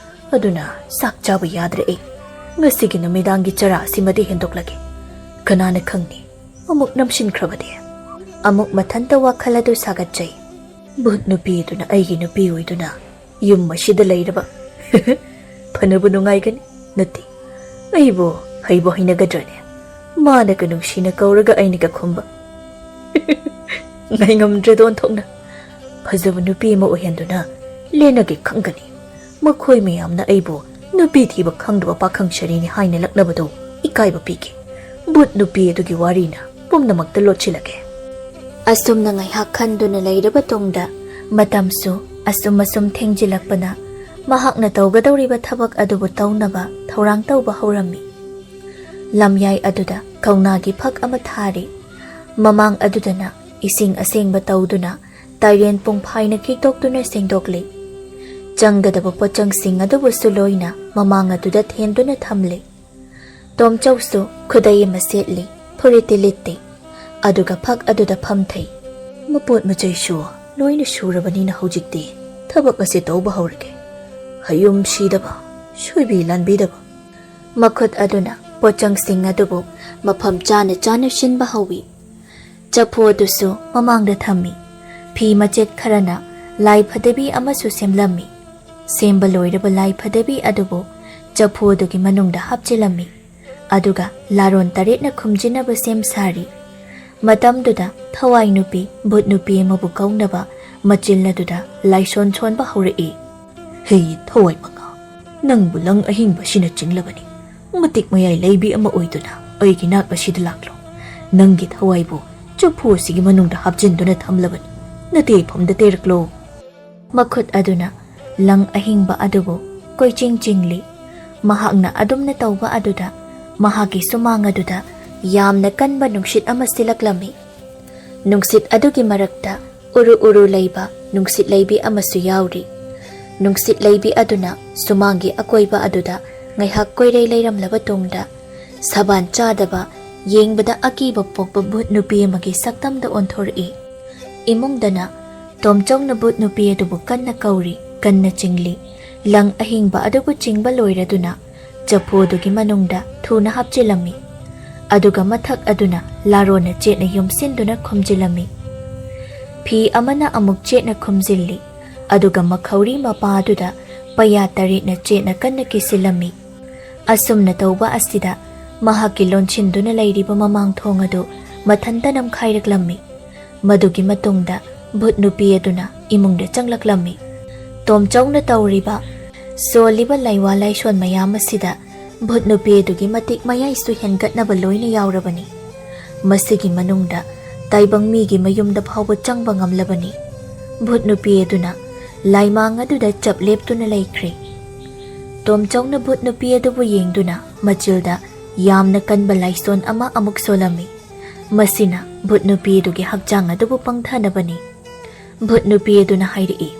ꯑꯗꯨꯅ ꯆꯥꯛ ꯆꯥꯕ ꯌꯥꯗ꯭ꯔꯦ ꯑꯩ꯫ ꯉꯁꯤꯒꯤ ꯅꯨꯃꯤꯗꯥꯡꯒꯤ ꯆꯔꯥ ꯑꯁꯤꯃꯗꯤ ꯍꯦꯟꯗꯣꯛꯂꯒꯦ꯫ ꯀꯅꯥꯅ ꯈꯪꯅꯤ, ꯑꯃꯨꯛ ꯅꯝꯁꯤꯟꯈ꯭ꯔꯕꯗꯤ?" ꯑꯃꯨꯛ ꯃꯊꯟꯇ ꯋꯥꯈꯜ ꯑꯗꯨ ꯁꯥꯒꯠꯆꯩ꯫ "ꯚꯨꯠ ꯅꯨꯄꯤꯗꯨꯅ ꯑꯩꯒꯤ ꯅꯨꯄꯤ ꯑꯣꯏꯗꯨꯅ ꯌꯨꯝ ꯑꯁꯤꯗ ꯂꯩꯔꯕ ꯐꯅꯕ ꯅꯨꯡꯉꯥꯏꯒꯅꯤ, ꯅꯠꯇꯦ, ꯑꯩꯕꯨ ꯍꯩꯕꯨ ꯍꯩꯅꯒꯗ꯭ꯔꯅꯦ? ꯃꯥꯅꯒ ꯅꯨꯡꯁꯤꯅ ꯀꯧꯔꯒ ꯑꯩꯅꯒ ꯈꯨꯝꯕ꯫ ꯉꯥꯏꯉꯝꯗ꯭ꯔꯦꯗ ꯑꯣꯟꯊꯣꯛꯅ꯫ ꯐꯖꯕ ꯅꯨꯄꯤ ꯑꯃ ꯑꯣꯏꯍꯟꯗꯨꯅ ꯂꯦꯟꯅꯒꯦ ꯈꯪꯒꯅꯤ꯫ ꯃꯈꯣꯏ ꯃꯌꯥꯝꯅ ꯑꯩꯕꯨ ꯅꯨꯄꯤ ꯊꯤꯕ ꯈꯪꯗꯕ ꯄꯥꯈꯪ ꯁꯔꯤꯅꯤ ꯍꯥꯏꯅ ꯂꯛꯅꯕꯗꯨ ꯏꯀꯥꯏꯕ ꯄꯤꯒꯦ꯫ ꯚꯨꯠ ꯅꯨꯄꯤ ꯑꯗꯨꯒꯤ ꯋꯥꯔꯤꯅ ꯄꯨꯝꯅꯃꯛꯇ ꯂꯣꯠꯁꯤꯜꯂꯒꯦ꯫" ꯑꯁꯨꯝꯅ ꯉꯥꯏꯍꯥꯛ ꯈꯟꯗꯨꯅ ꯂꯩꯔꯕ ꯇꯨꯡꯗ ꯃꯇꯝꯁꯨ ꯑꯁꯨꯝ ꯑꯁꯨꯝ ꯊꯦꯡꯖꯤꯜꯂꯛꯄꯅ ꯃꯍꯥꯛꯅ ꯇꯧꯒꯗꯧꯔꯤꯕ ꯊꯕꯛ ꯑꯗꯨꯕꯨ ꯇꯧꯅꯕ ꯊꯧꯔꯥꯡ ꯇꯧꯕ ꯍꯧꯔꯝꯃꯤ꯫ ꯂꯝꯌꯥꯏ ꯑꯗꯨꯗ ꯀꯧꯅꯥꯒꯤ ꯐꯛ ꯑꯃ ꯊꯥꯔꯤ꯫ ꯃꯃꯥꯡ ꯑꯗꯨꯗꯅ ꯏꯁꯤꯡ ꯑꯁꯦꯡꯕ ꯇꯧꯗꯨꯅ ꯇꯥꯏꯔꯦꯟ ꯄꯨꯡꯐꯥꯏꯅ ꯈꯤꯛꯇꯣꯛꯇꯨꯅ ꯁꯦꯡꯗꯣꯛꯂꯤ꯫ ꯆꯪꯒꯗꯕ ꯄꯣꯠꯆꯪꯁꯤꯡ ꯑꯗꯨꯕꯨꯁꯨ ꯂꯣꯏꯅ ꯃꯃꯥꯡ ꯑꯗꯨꯗ ꯊꯦꯟꯗꯨꯅ ꯊꯝꯂꯤ꯫ ꯇꯣꯝꯆꯧꯁꯨ ꯈꯨꯗꯩ ꯑꯃ ꯁꯦꯠꯂꯤ, ꯐꯨꯔꯤꯠꯇꯤ ꯂꯤꯠꯇꯦ, ꯑꯗꯨꯒ ꯐꯛ ꯑꯗꯨꯗ ꯐꯝꯊꯩ꯫ ꯃꯄꯣꯠ ꯃꯆꯩꯁꯨ ꯂꯣꯏꯅ ꯁꯨꯔꯕꯅꯤꯅ ꯍꯧꯖꯤꯛꯇꯤ ꯊꯕꯛ ꯑꯁꯤ ꯇꯧꯕ ꯍꯧꯔꯒꯦ꯫ ꯍꯌꯨꯝ ꯁꯤꯗꯕ, ꯁꯣꯏꯕꯤ ꯂꯥꯟꯕꯤꯗꯕ꯫ ꯃꯈꯨꯠ ꯑꯗꯨꯅ ꯄꯣꯠꯆꯪꯁꯤꯡ ꯑꯗꯨꯕꯨ ꯃꯐꯝ ꯆꯥꯅ ꯆꯥꯅ ꯁꯤꯟꯕ ꯍꯧꯏ꯫ ꯆꯐꯨ ꯑꯗꯨꯁꯨ ꯃꯃꯥꯡꯗ ꯊꯝꯃꯤ꯫ ꯐꯤ ꯃꯆꯦꯠ ꯈꯔꯅ ꯂꯥꯏ ꯐꯗꯤꯕꯤ ꯑꯃꯁꯨ ꯁꯦꯝꯂꯝꯃꯤ꯫ ꯁꯦꯝꯕ ꯂꯣꯏꯔꯕ ꯂꯥꯏ ꯐꯗꯤꯕꯤ ꯑꯗꯨꯕꯨ ꯆꯐꯨ ꯑꯗꯨꯒꯤ ꯃꯅꯨꯡꯗ ꯍꯥꯞꯆꯤꯜꯂꯝꯃꯤ꯫ ꯑꯗꯨꯒ ꯂꯥꯔꯣꯟ ꯇꯔꯦꯠꯅ ꯈꯨꯝꯖꯤꯟꯅꯕ ꯁꯦꯝ ꯁꯥꯔꯤ꯫ ꯃꯇꯝꯗꯨꯗ ꯊꯋꯥꯏ ꯅꯨꯄꯤ ꯚꯨꯠ ꯅꯨꯄꯤ ꯑꯃꯕꯨ ꯀꯧꯅꯕ ꯃꯆꯤꯜ ꯑꯗꯨꯗ ꯂꯥꯏꯁꯣꯟ ꯁꯣꯟꯕ ꯍꯧꯔꯛꯏ꯫ "ꯍꯦ ꯊꯋꯥꯏ ꯃꯉꯥ, ꯅꯪꯕꯨ ꯂꯪ ꯑꯍꯤꯡꯕꯁꯤꯅ ꯆꯤꯡꯂꯕꯅꯤ꯫ ꯃꯇꯤꯛ ꯃꯌꯥꯏ ꯂꯩꯕꯤ ꯑꯃ ꯑꯣꯏꯗꯨꯅ ꯑꯩꯒꯤ ꯅꯥꯛ ꯑꯁꯤꯗ ꯂꯥꯛꯂꯣ꯫ ꯅꯪꯒꯤ ꯊꯋꯥꯏꯕꯨ ꯆꯐꯨ ꯑꯁꯤꯒꯤ ꯃꯅꯨꯡꯗ ꯍꯥꯞꯆꯤꯟꯗꯨꯅ ꯊꯝꯂꯕꯅꯤ꯫ ꯅꯇꯦꯐꯝꯗ ꯇꯦꯔꯛꯂꯣ꯫" ꯃꯈꯨꯠ ꯑꯗꯨꯅ ꯂꯪ ꯑꯍꯤꯡꯕ ꯑꯗꯨꯕꯨ ꯀꯣꯏꯆꯤꯡ ꯆꯤꯡꯂꯤ꯫ ꯃꯍꯥꯛꯅ ꯑꯗꯨꯝꯅ ꯇꯧꯕ ꯑꯗꯨꯗ ꯃꯍꯥꯛꯀꯤ ꯁꯨꯃꯥꯡ ꯑꯗꯨꯗ ꯌꯥꯝꯅ ꯀꯟꯕ ꯅꯨꯡꯁꯤꯠ ꯑꯃ ꯁꯤꯜꯂꯛꯂꯝꯃꯤ꯫ ꯅꯨꯡꯁꯤꯠ ꯑꯗꯨꯒꯤ ꯃꯔꯛꯇ ꯎꯔꯨ ꯎꯔꯨ ꯂꯩꯕ ꯅꯨꯡꯁꯤꯠ ꯂꯩꯕꯤ ꯑꯃꯁꯨ ꯌꯥꯎꯔꯤ꯫ ꯅꯨꯡꯁꯤꯠ ꯂꯩꯕꯤ ꯑꯗꯨꯅ ꯁꯨꯃꯥꯡꯒꯤ ꯑꯀꯣꯏꯕ ꯑꯗꯨꯗ ꯉꯥꯏꯍꯥꯛ ꯀꯣꯏꯔꯩ ꯂꯩꯔꯝꯂꯕ ꯇꯨꯡꯗ, ꯁꯕꯥꯟ ꯆꯥꯗꯕ, ꯌꯦꯡꯕꯗ ꯑꯀꯤꯕ ꯄꯣꯛꯄ ꯚꯨꯠ ꯅꯨꯄꯤ ꯑꯃꯒꯤ ꯁꯛꯇꯝꯗ ꯑꯣꯟꯊꯣꯔꯛꯏ꯫ ꯏꯃꯨꯡꯗꯅ ꯇꯣꯝꯆꯧꯅ ꯚꯨꯠ ꯅꯨꯄꯤ ꯑꯗꯨꯕꯨ ꯀꯟꯅ ꯀꯧꯔꯤ, ꯀꯟꯅ ꯆꯤꯡꯂꯤ꯫ ꯂꯪ ꯑꯍꯤꯡꯕ ꯑꯗꯨꯕꯨ ꯆꯤꯡꯕ ꯂꯣꯏꯔꯗꯨꯅ ꯆꯐꯨ ꯑꯗꯨꯒꯤ ꯃꯅꯨꯡꯗ ꯊꯨꯅ ꯍꯥꯞꯆꯤꯜꯂꯝꯃꯤ꯫ ꯑꯗꯨꯒ ꯃꯊꯛ ꯑꯗꯨꯅ ꯂꯥꯔꯣꯟꯅ ꯆꯦꯠꯅ ꯌꯣꯝꯁꯤꯟꯗꯨꯅ ꯈꯨꯝꯖꯤꯜꯂꯝꯃꯤ꯫ ꯐꯤ ꯑꯃꯅ ꯑꯃꯨꯛ ꯆꯦꯠꯅ ꯈꯨꯝꯖꯤꯜꯂꯤ꯫ ꯑꯗꯨꯒ ꯃꯈꯧꯔꯤ ꯃꯄꯥ ꯑꯗꯨꯗ ꯄꯩꯌꯥ ꯇꯔꯦꯠꯅ ꯆꯦꯠꯅ ꯀꯟꯅ ꯀꯤꯁꯤꯜꯂꯝꯃꯤ꯫ ꯑꯁꯨꯝꯅ ꯇꯧꯕ ꯑꯁꯤꯗ ꯃꯍꯥꯛꯀꯤ ꯂꯣꯟꯁꯤꯟꯗꯨꯅ ꯂꯩꯔꯤꯕ ꯃꯃꯥꯡ ꯊꯣꯡ ꯑꯗꯨ ꯃꯊꯟꯇ ꯅꯝꯈꯥꯏꯔꯛꯂꯝꯃꯤ꯫ ꯃꯗꯨꯒꯤ ꯃꯇꯨꯡꯗ ꯚꯨꯠ ꯅꯨꯄꯤ ꯑꯗꯨꯅ ꯏꯃꯨꯡꯗ ꯆꯪꯂꯛꯂꯝꯃꯤ꯫ ꯇꯣꯝꯆꯧꯅ ꯇꯧꯔꯤꯕ, ꯁꯣꯜꯂꯤꯕ ꯂꯥꯏꯋꯥ ꯂꯥꯏꯁꯣꯟ ꯃꯌꯥꯝ ꯑꯁꯤꯗ ꯚꯨꯠ ꯅꯨꯄꯤ ꯑꯗꯨꯒꯤ ꯃꯇꯤꯛ ꯃꯌꯥꯏꯁꯨ ꯍꯦꯟꯒꯠꯅꯕ ꯂꯣꯏꯅ ꯌꯥꯎꯔꯕꯅꯤ꯫ ꯃꯁꯤꯒꯤ ꯃꯅꯨꯡꯗ ꯇꯥꯏꯕꯪ ꯃꯤꯒꯤ ꯃꯌꯨꯝꯗ ꯐꯥꯎꯕ ꯆꯪꯕ ꯉꯝꯂꯕꯅꯤ꯫ ꯚꯨꯠ ꯅꯨꯄꯤ ꯑꯗꯨꯅ ꯂꯥꯏꯃꯥꯡ ꯑꯗꯨꯗ ꯆꯞ ꯂꯦꯞꯇꯨꯅ ꯂꯩꯈ꯭ꯔꯦ꯫ ꯇꯣꯝꯆꯧꯅ ꯚꯨꯠ ꯅꯨꯄꯤ ꯑꯗꯨꯕꯨ ꯌꯦꯡꯗꯨꯅ ꯃꯆꯤꯜꯗ ꯌꯥꯝꯅ ꯀꯟꯕ ꯂꯥꯏꯁꯣꯟ ꯑꯃ ꯑꯃꯨꯛ ꯁꯣꯜꯂꯝꯃꯤ꯫ ꯃꯁꯤꯅ ꯚꯨꯠ ꯅꯨꯄꯤ ꯑꯗꯨꯒꯤ ꯍꯛꯆꯥꯡ ꯑꯗꯨꯕꯨ ꯄꯪꯊꯅꯕꯅꯤ꯫ ꯚꯨꯠ ꯅꯨꯄꯤ ꯑꯗꯨꯅ ꯍꯥꯏꯔꯛꯏ,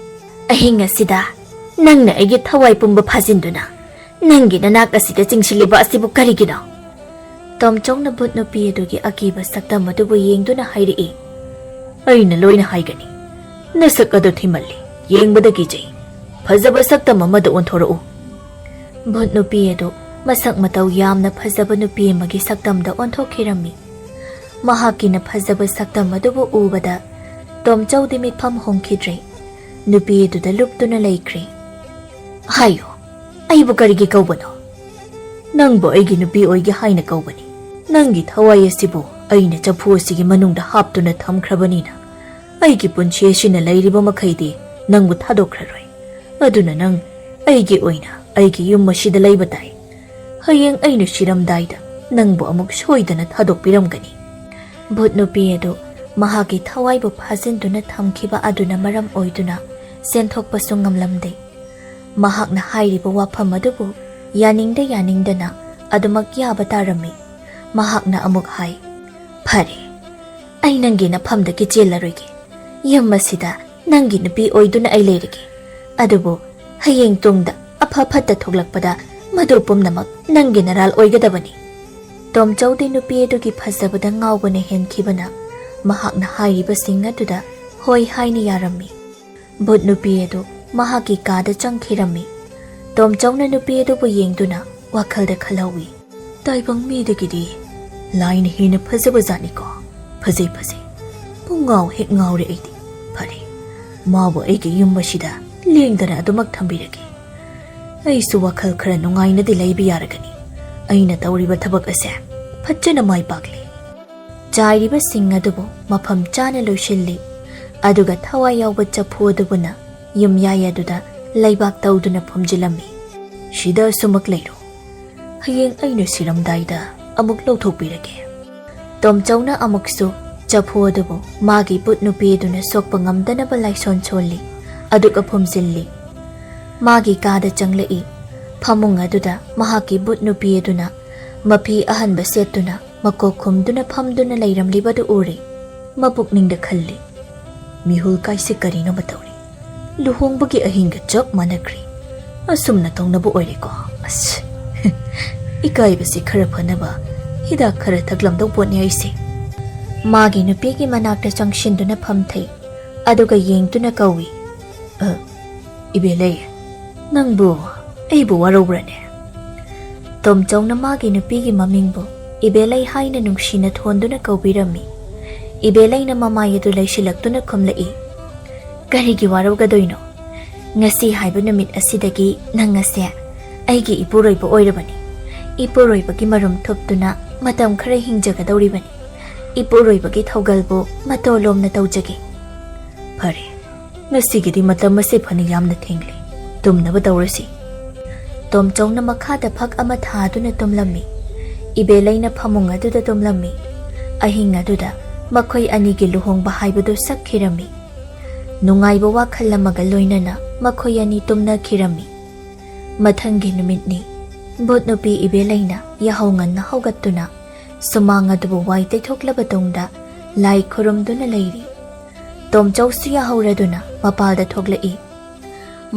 "ꯑꯍꯤꯡ ꯑꯁꯤꯗ "ꯅꯪꯅ ꯑꯩꯒꯤ ꯊꯋꯥꯏ ꯄꯨꯝꯕ ꯐꯥꯖꯤꯟꯗꯨꯅ ꯅꯪꯒꯤ ꯅꯅꯥꯛ ꯑꯁꯤꯗ ꯆꯤꯡꯁꯤꯜꯂꯤꯕ ꯑꯁꯤꯕꯨ ꯀꯔꯤꯒꯤꯅꯣ?" ꯇꯣꯝꯆꯧꯅ ꯚꯨꯠ ꯅꯨꯄꯤ ꯑꯗꯨꯒꯤ ꯑꯀꯤꯕ ꯁꯛꯇꯝ ꯑꯗꯨꯕꯨ ꯌꯦꯡꯗꯨꯅ ꯍꯥꯏꯔꯛꯏ꯫ "ꯑꯩꯅ ꯂꯣꯏꯅ ꯍꯥꯏꯒꯅꯤ꯫ ꯅꯁꯛ ꯑꯗꯨ ꯊꯤꯃꯜꯂꯤ, ꯌꯦꯡꯕꯗ ꯀꯤꯖꯩ꯫ ꯐꯖꯕ ꯁꯛꯇꯝ ꯑꯃꯗ ꯑꯣꯟꯊꯣꯔꯛꯎ꯫" ꯚꯨꯠ ꯅꯨꯄꯤ ꯑꯗꯨ ꯃꯁꯛ ꯃꯇꯧ ꯌꯥꯝꯅ ꯐꯖꯕ ꯅꯨꯄꯤ ꯑꯃꯒꯤ ꯁꯛꯇꯝꯗ ꯑꯣꯟꯊꯣꯛꯈꯤꯔꯝꯃꯤ꯫ ꯃꯍꯥꯛꯀꯤꯅ ꯐꯖꯕ ꯁꯛꯇꯝ ꯑꯗꯨꯕꯨ ꯎꯕꯗ ꯇꯣꯝꯆꯧꯗꯤ ꯃꯤꯠꯐꯝ ꯍꯣꯡꯈꯤꯗ꯭ꯔꯦ꯫ ꯅꯨꯄꯤ ꯑꯗꯨꯗ ꯂꯨꯞꯇꯨꯅ ꯂꯩꯈ꯭ꯔꯦ꯫ "ꯍꯥꯏꯌꯨ, ꯑꯩꯕꯨ ꯀꯔꯤꯒꯤ ꯀꯧꯕꯅꯣ?" "ꯅꯪꯕꯨ ꯑꯩꯒꯤ ꯅꯨꯄꯤ ꯑꯣꯏꯒꯦ ꯍꯥꯏꯅ ꯀꯧꯕꯅꯤ꯫ ꯅꯪꯒꯤ ꯊꯋꯥꯏ ꯑꯁꯤꯕꯨ ꯑꯩꯅ ꯆꯐꯨ ꯑꯁꯤꯒꯤ ꯃꯅꯨꯡꯗ ꯍꯥꯞꯇꯨꯅ ꯊꯝꯈ꯭ꯔꯕꯅꯤꯅ, ꯑꯩꯒꯤ ꯄꯨꯟꯁꯤ ꯑꯁꯤꯅ ꯂꯩꯔꯤꯕ ꯃꯈꯩꯗꯤ ꯅꯪꯕꯨ ꯊꯥꯗꯣꯛꯈ꯭ꯔꯔꯣꯏ꯫ ꯑꯗꯨꯅ ꯅꯪ ꯑꯩꯒꯤ ꯑꯣꯏꯅ ꯑꯩꯒꯤ ꯌꯨꯝ ꯑꯁꯤꯗ ꯂꯩꯕ ꯇꯥꯏ꯫ ꯍꯌꯦꯡ ꯑꯩꯅ ꯁꯤꯔꯝꯗꯥꯏꯗ ꯅꯪꯕꯨ ꯑꯃꯨꯛ ꯁꯣꯏꯗꯅ ꯊꯥꯗꯣꯛꯄꯤꯔꯝꯒꯅꯤ꯫" ꯚꯨꯠ ꯅꯨꯄꯤ ꯑꯗꯨ ꯃꯍꯥꯛꯀꯤ ꯊꯋꯥꯏꯕꯨ ꯐꯥꯖꯤꯟꯗꯨꯅ ꯊꯝꯈꯤꯕ ꯑꯗꯨꯅ ꯃꯔꯝ ꯑꯣꯏꯗꯨꯅ ꯆꯦꯟꯊꯣꯛꯄꯁꯨ ꯉꯝꯂꯝꯗꯦ꯫ ꯃꯍꯥꯛꯅ ꯍꯥꯏꯔꯤꯕ ꯋꯥꯐꯝ ꯑꯗꯨꯕꯨ ꯌꯥꯅꯤꯡꯗ ꯌꯥꯅꯤꯡꯗꯅ ꯑꯗꯨꯃꯛ ꯌꯥꯕ ꯇꯥꯔꯝꯃꯤ꯫ ꯃꯍꯥꯛꯅ ꯑꯃꯨꯛ ꯍꯥꯏ, "ꯐꯔꯦ, ꯑꯩ ꯅꯪꯒꯤ ꯅꯐꯝꯗꯒꯤ ꯆꯦꯜꯂꯔꯣꯏꯒꯦ꯫ ꯌꯨꯝ ꯑꯁꯤꯗ ꯅꯪꯒꯤ ꯅꯨꯄꯤ ꯑꯣꯏꯗꯨꯅ ꯑꯩ ꯂꯩꯔꯒꯦ꯫ ꯑꯗꯨꯕꯨ ꯍꯌꯦꯡ ꯇꯨꯡꯗ ꯑꯐ ꯐꯠꯇ ꯊꯣꯛꯂꯛꯄꯗ ꯃꯗꯨ ꯄꯨꯝꯅꯃꯛ ꯅꯪꯒꯤ ꯅꯔꯥꯜ ꯑꯣꯏꯒꯗꯕꯅꯤ꯫" ꯇꯣꯝꯆꯧꯗꯤ ꯅꯨꯄꯤ ꯑꯗꯨꯒꯤ ꯐꯖꯕꯗ ꯉꯥꯎꯕꯅ ꯍꯦꯟꯈꯤꯕꯅ ꯃꯍꯥꯛꯅ ꯍꯥꯏꯔꯤꯕꯁꯤꯡ ꯑꯗꯨꯗ ꯍꯣꯏ ꯍꯥꯏꯅ ꯌꯥꯔꯝꯃꯤ꯫ ꯚꯨꯠ ꯅꯨꯄꯤ ꯑꯗꯨ ꯃꯍꯥꯛꯀꯤ ꯀꯥꯗ ꯆꯪꯈꯤꯔꯝꯃꯤ꯫ ꯇꯣꯝꯆꯧꯅ ꯅꯨꯄꯤ ꯑꯗꯨꯕꯨ ꯌꯦꯡꯗꯨꯅ ꯋꯥꯈꯜꯗ ꯈꯜꯍꯧꯏ, "ꯇꯥꯏꯕꯪ ꯃꯤꯗꯒꯤꯗꯤ ꯂꯥꯏꯅ ꯍꯦꯟꯅ ꯐꯖꯕ ꯖꯥꯠꯅꯤꯀꯣ꯫ ꯐꯖꯩ, ꯐꯖꯩ꯫ ꯄꯨꯡꯉꯥꯎ ꯍꯦꯛ ꯉꯥꯎꯔꯦ ꯑꯩꯗꯤ꯫ ꯐꯔꯦ, ꯃꯥꯕꯨ ꯑꯩꯒꯤ ꯌꯨꯝ ꯑꯁꯤꯗ ꯂꯦꯡꯗꯅ ꯑꯗꯨꯃꯛ ꯊꯝꯕꯤꯔꯒꯦ꯫ ꯑꯩꯁꯨ ꯋꯥꯈꯜ ꯈꯔ ꯅꯨꯡꯉꯥꯏꯅꯗꯤ ꯂꯩꯕ ꯌꯥꯔꯒꯅꯤ꯫ ꯑꯩꯅ ꯇꯧꯔꯤꯕ ꯊꯕꯛ ꯑꯁꯦ ꯐꯖꯅ ꯃꯥꯏ ꯄꯥꯛꯂꯦ꯫" ꯆꯥꯏꯔꯤꯕꯁꯤꯡ ꯑꯗꯨꯕꯨ ꯃꯐꯝ ꯆꯥꯅ ꯂꯣꯏꯁꯤꯜꯂꯤ꯫ ꯑꯗꯨꯒ ꯊꯋꯥꯏ ꯌꯥꯎꯕ ꯆꯐꯨ ꯑꯗꯨꯕꯨꯅ ꯌꯨꯝꯌꯥꯏ ꯑꯗꯨꯗ ꯂꯩꯕꯥꯛ ꯇꯧꯗꯨꯅ ꯐꯨꯝꯖꯤꯜꯂꯝꯃꯤ꯫ "ꯁꯤꯗ ꯑꯁꯨꯃꯛ ꯂꯩꯔꯣ꯫ ꯍꯌꯦꯡ ꯑꯩꯅ ꯁꯤꯔꯝꯗꯥꯏꯗ ꯑꯃꯨꯛ ꯂꯧꯊꯣꯛꯄꯤꯔꯒꯦ꯫" ꯇꯣꯝꯆꯧꯅ ꯑꯃꯨꯛꯁꯨ ꯆꯐꯨ ꯑꯗꯨꯕꯨ ꯃꯥꯒꯤ ꯚꯨꯠ ꯅꯨꯄꯤ ꯑꯗꯨꯅ ꯁꯣꯛꯄ ꯉꯝꯗꯅꯕ ꯂꯥꯏꯁꯣꯟ ꯁꯣꯜꯂꯤ, ꯑꯗꯨꯒ ꯐꯨꯝꯖꯤꯜꯂꯤ꯫ ꯃꯥꯒꯤ ꯀꯥꯗ ꯆꯪꯂꯛꯏ꯫ ꯐꯃꯨꯡ ꯑꯗꯨꯗ ꯃꯍꯥꯛꯀꯤ ꯚꯨꯠ ꯅꯨꯄꯤ ꯑꯗꯨꯅ ꯃꯐꯤ ꯑꯍꯟꯕ ꯁꯦꯠꯇꯨꯅ ꯃꯀꯣꯛ ꯈꯨꯝꯗꯨꯅ ꯐꯝꯗꯨꯅ ꯂꯩꯔꯝꯂꯤꯕꯗꯨ ꯎꯔꯦ꯫ ꯃꯄꯨꯛꯅꯤꯡꯗ ꯈꯜꯂꯤ, "ꯃꯤꯍꯨꯜ ꯀꯥꯏꯁꯦ ꯀꯔꯤꯅꯣꯃ ꯇꯧꯔꯤ꯫ ꯂꯨꯍꯣꯡꯕꯒꯤ ꯑꯍꯤꯡꯒ ꯆꯞ ꯃꯥꯟꯅꯈ꯭ꯔꯦ꯫ ꯑꯁꯨꯝꯅ ꯇꯧꯅꯕ ꯑꯣꯏꯔꯦꯀꯣ꯫ ꯑꯁ, ꯏꯀꯥꯏꯕꯁꯤ ꯈꯔ ꯐꯅꯕ ꯍꯤꯗꯥꯛ ꯈꯔ ꯊꯛꯂꯝꯗꯧ ꯄꯣꯠꯅꯤ ꯑꯩꯁꯦ꯫ ꯃꯥꯒꯤ ꯅꯨꯄꯤꯒꯤ ꯃꯅꯥꯛꯇ ꯆꯪꯁꯤꯟꯗꯨꯅ ꯐꯝꯊꯩ꯫ ꯑꯗꯨꯒ ꯌꯦꯡꯗꯨꯅ ꯀꯧꯏ, "ꯑ, ꯏꯕꯦꯂꯩ, ꯅꯪꯕꯨ ꯑꯩꯕꯨ ꯋꯥꯔꯧꯕ꯭ꯔꯅꯦ?" ꯇꯣꯝꯆꯧꯅ ꯃꯥꯒꯤ ꯅꯨꯄꯤꯒꯤ ꯃꯃꯤꯡꯕꯨ ꯏꯕꯦꯂꯩ ꯍꯥꯏꯅ ꯅꯨꯡꯁꯤꯅ ꯊꯣꯟꯗꯨꯅ ꯀꯧꯕꯤꯔꯝꯃꯤ꯫ ꯏꯕꯦꯂꯩꯅ ꯃꯃꯥꯏ ꯑꯗꯨ ꯂꯩꯁꯤꯜꯂꯛꯇꯨꯅ ꯈꯨꯝꯂꯛꯏ, "ꯀꯔꯤꯒꯤ ꯋꯥꯔꯧꯒꯗꯣꯏꯅꯣ? ꯉꯁꯤ ꯍꯥꯏꯕ ꯅꯨꯃꯤꯠ ꯑꯁꯤꯗꯒꯤ ꯅꯪ ꯑꯁꯦ ꯑꯩꯒꯤ ꯏꯄꯨꯔꯣꯏꯕ ꯑꯣꯏꯔꯕꯅꯤ꯫ ꯏꯄꯨꯔꯣꯏꯕꯒꯤ ꯃꯔꯨꯝ ꯊꯨꯞꯇꯨꯅ ꯃꯇꯝ ꯈꯔ ꯍꯤꯡꯖꯒꯗꯧꯔꯤꯕꯅꯤ꯫ ꯏꯄꯨꯔꯣꯏꯕꯒꯤ ꯊꯧꯒꯜꯕꯨ ꯃꯇꯧ ꯂꯣꯝꯅ ꯇꯧꯖꯒꯦ꯫ ꯐꯔꯦ, ꯉꯁꯤꯒꯤꯗꯤ ꯃꯇꯝ ꯑꯁꯦ ꯐꯅ ꯌꯥꯝꯅ ꯊꯦꯡꯂꯦ꯫ ꯇꯨꯝꯅꯕ ꯇꯧꯔꯁꯤ꯫" ꯇꯣꯝꯆꯧꯅ ꯃꯈꯥꯗ ꯐꯛ ꯑꯃ ꯊꯥꯗꯨꯅ ꯇꯨꯝꯂꯝꯃꯤ꯫ ꯏꯕꯦꯂꯩꯅ ꯐꯃꯨꯡ ꯑꯗꯨꯗ ꯇꯨꯝꯂꯝꯃꯤ꯫ ꯑꯍꯤꯡ ꯑꯗꯨꯗ ꯃꯈꯣꯏ ꯑꯅꯤꯒꯤ ꯂꯨꯍꯣꯡꯕ ꯍꯥꯏꯕꯗꯨ ꯁꯛꯈꯤꯔꯝꯃꯤ꯫ ꯅꯨꯡꯉꯥꯏꯕ ꯋꯥꯈꯜ ꯑꯃꯒ ꯂꯣꯏꯅꯅ ꯃꯈꯣꯏ ꯑꯅꯤ ꯇꯨꯝꯅꯈꯤꯔꯝꯃꯤ꯫ ꯃꯊꯪꯒꯤ ꯅꯨꯃꯤꯠꯅꯤ꯫ ꯚꯨꯠ ꯅꯨꯄꯤ ꯏꯕꯦꯂꯩꯅ ꯌꯥꯍꯧ ꯉꯟꯅ ꯍꯧꯒꯠꯇꯨꯅ ꯁꯨꯃꯥꯡ ꯑꯗꯨꯕꯨ ꯋꯥꯏ ꯇꯩꯊꯣꯛꯂꯕ ꯇꯨꯡꯗ ꯂꯥꯏ ꯈꯨꯔꯨꯝꯗꯨꯅ ꯂꯩꯔꯤ꯫ ꯇꯣꯝꯆꯧꯁꯨ ꯌꯥꯍꯧꯔꯗꯨꯅ ꯃꯄꯥꯜꯗ ꯊꯣꯛꯂꯛꯏ꯫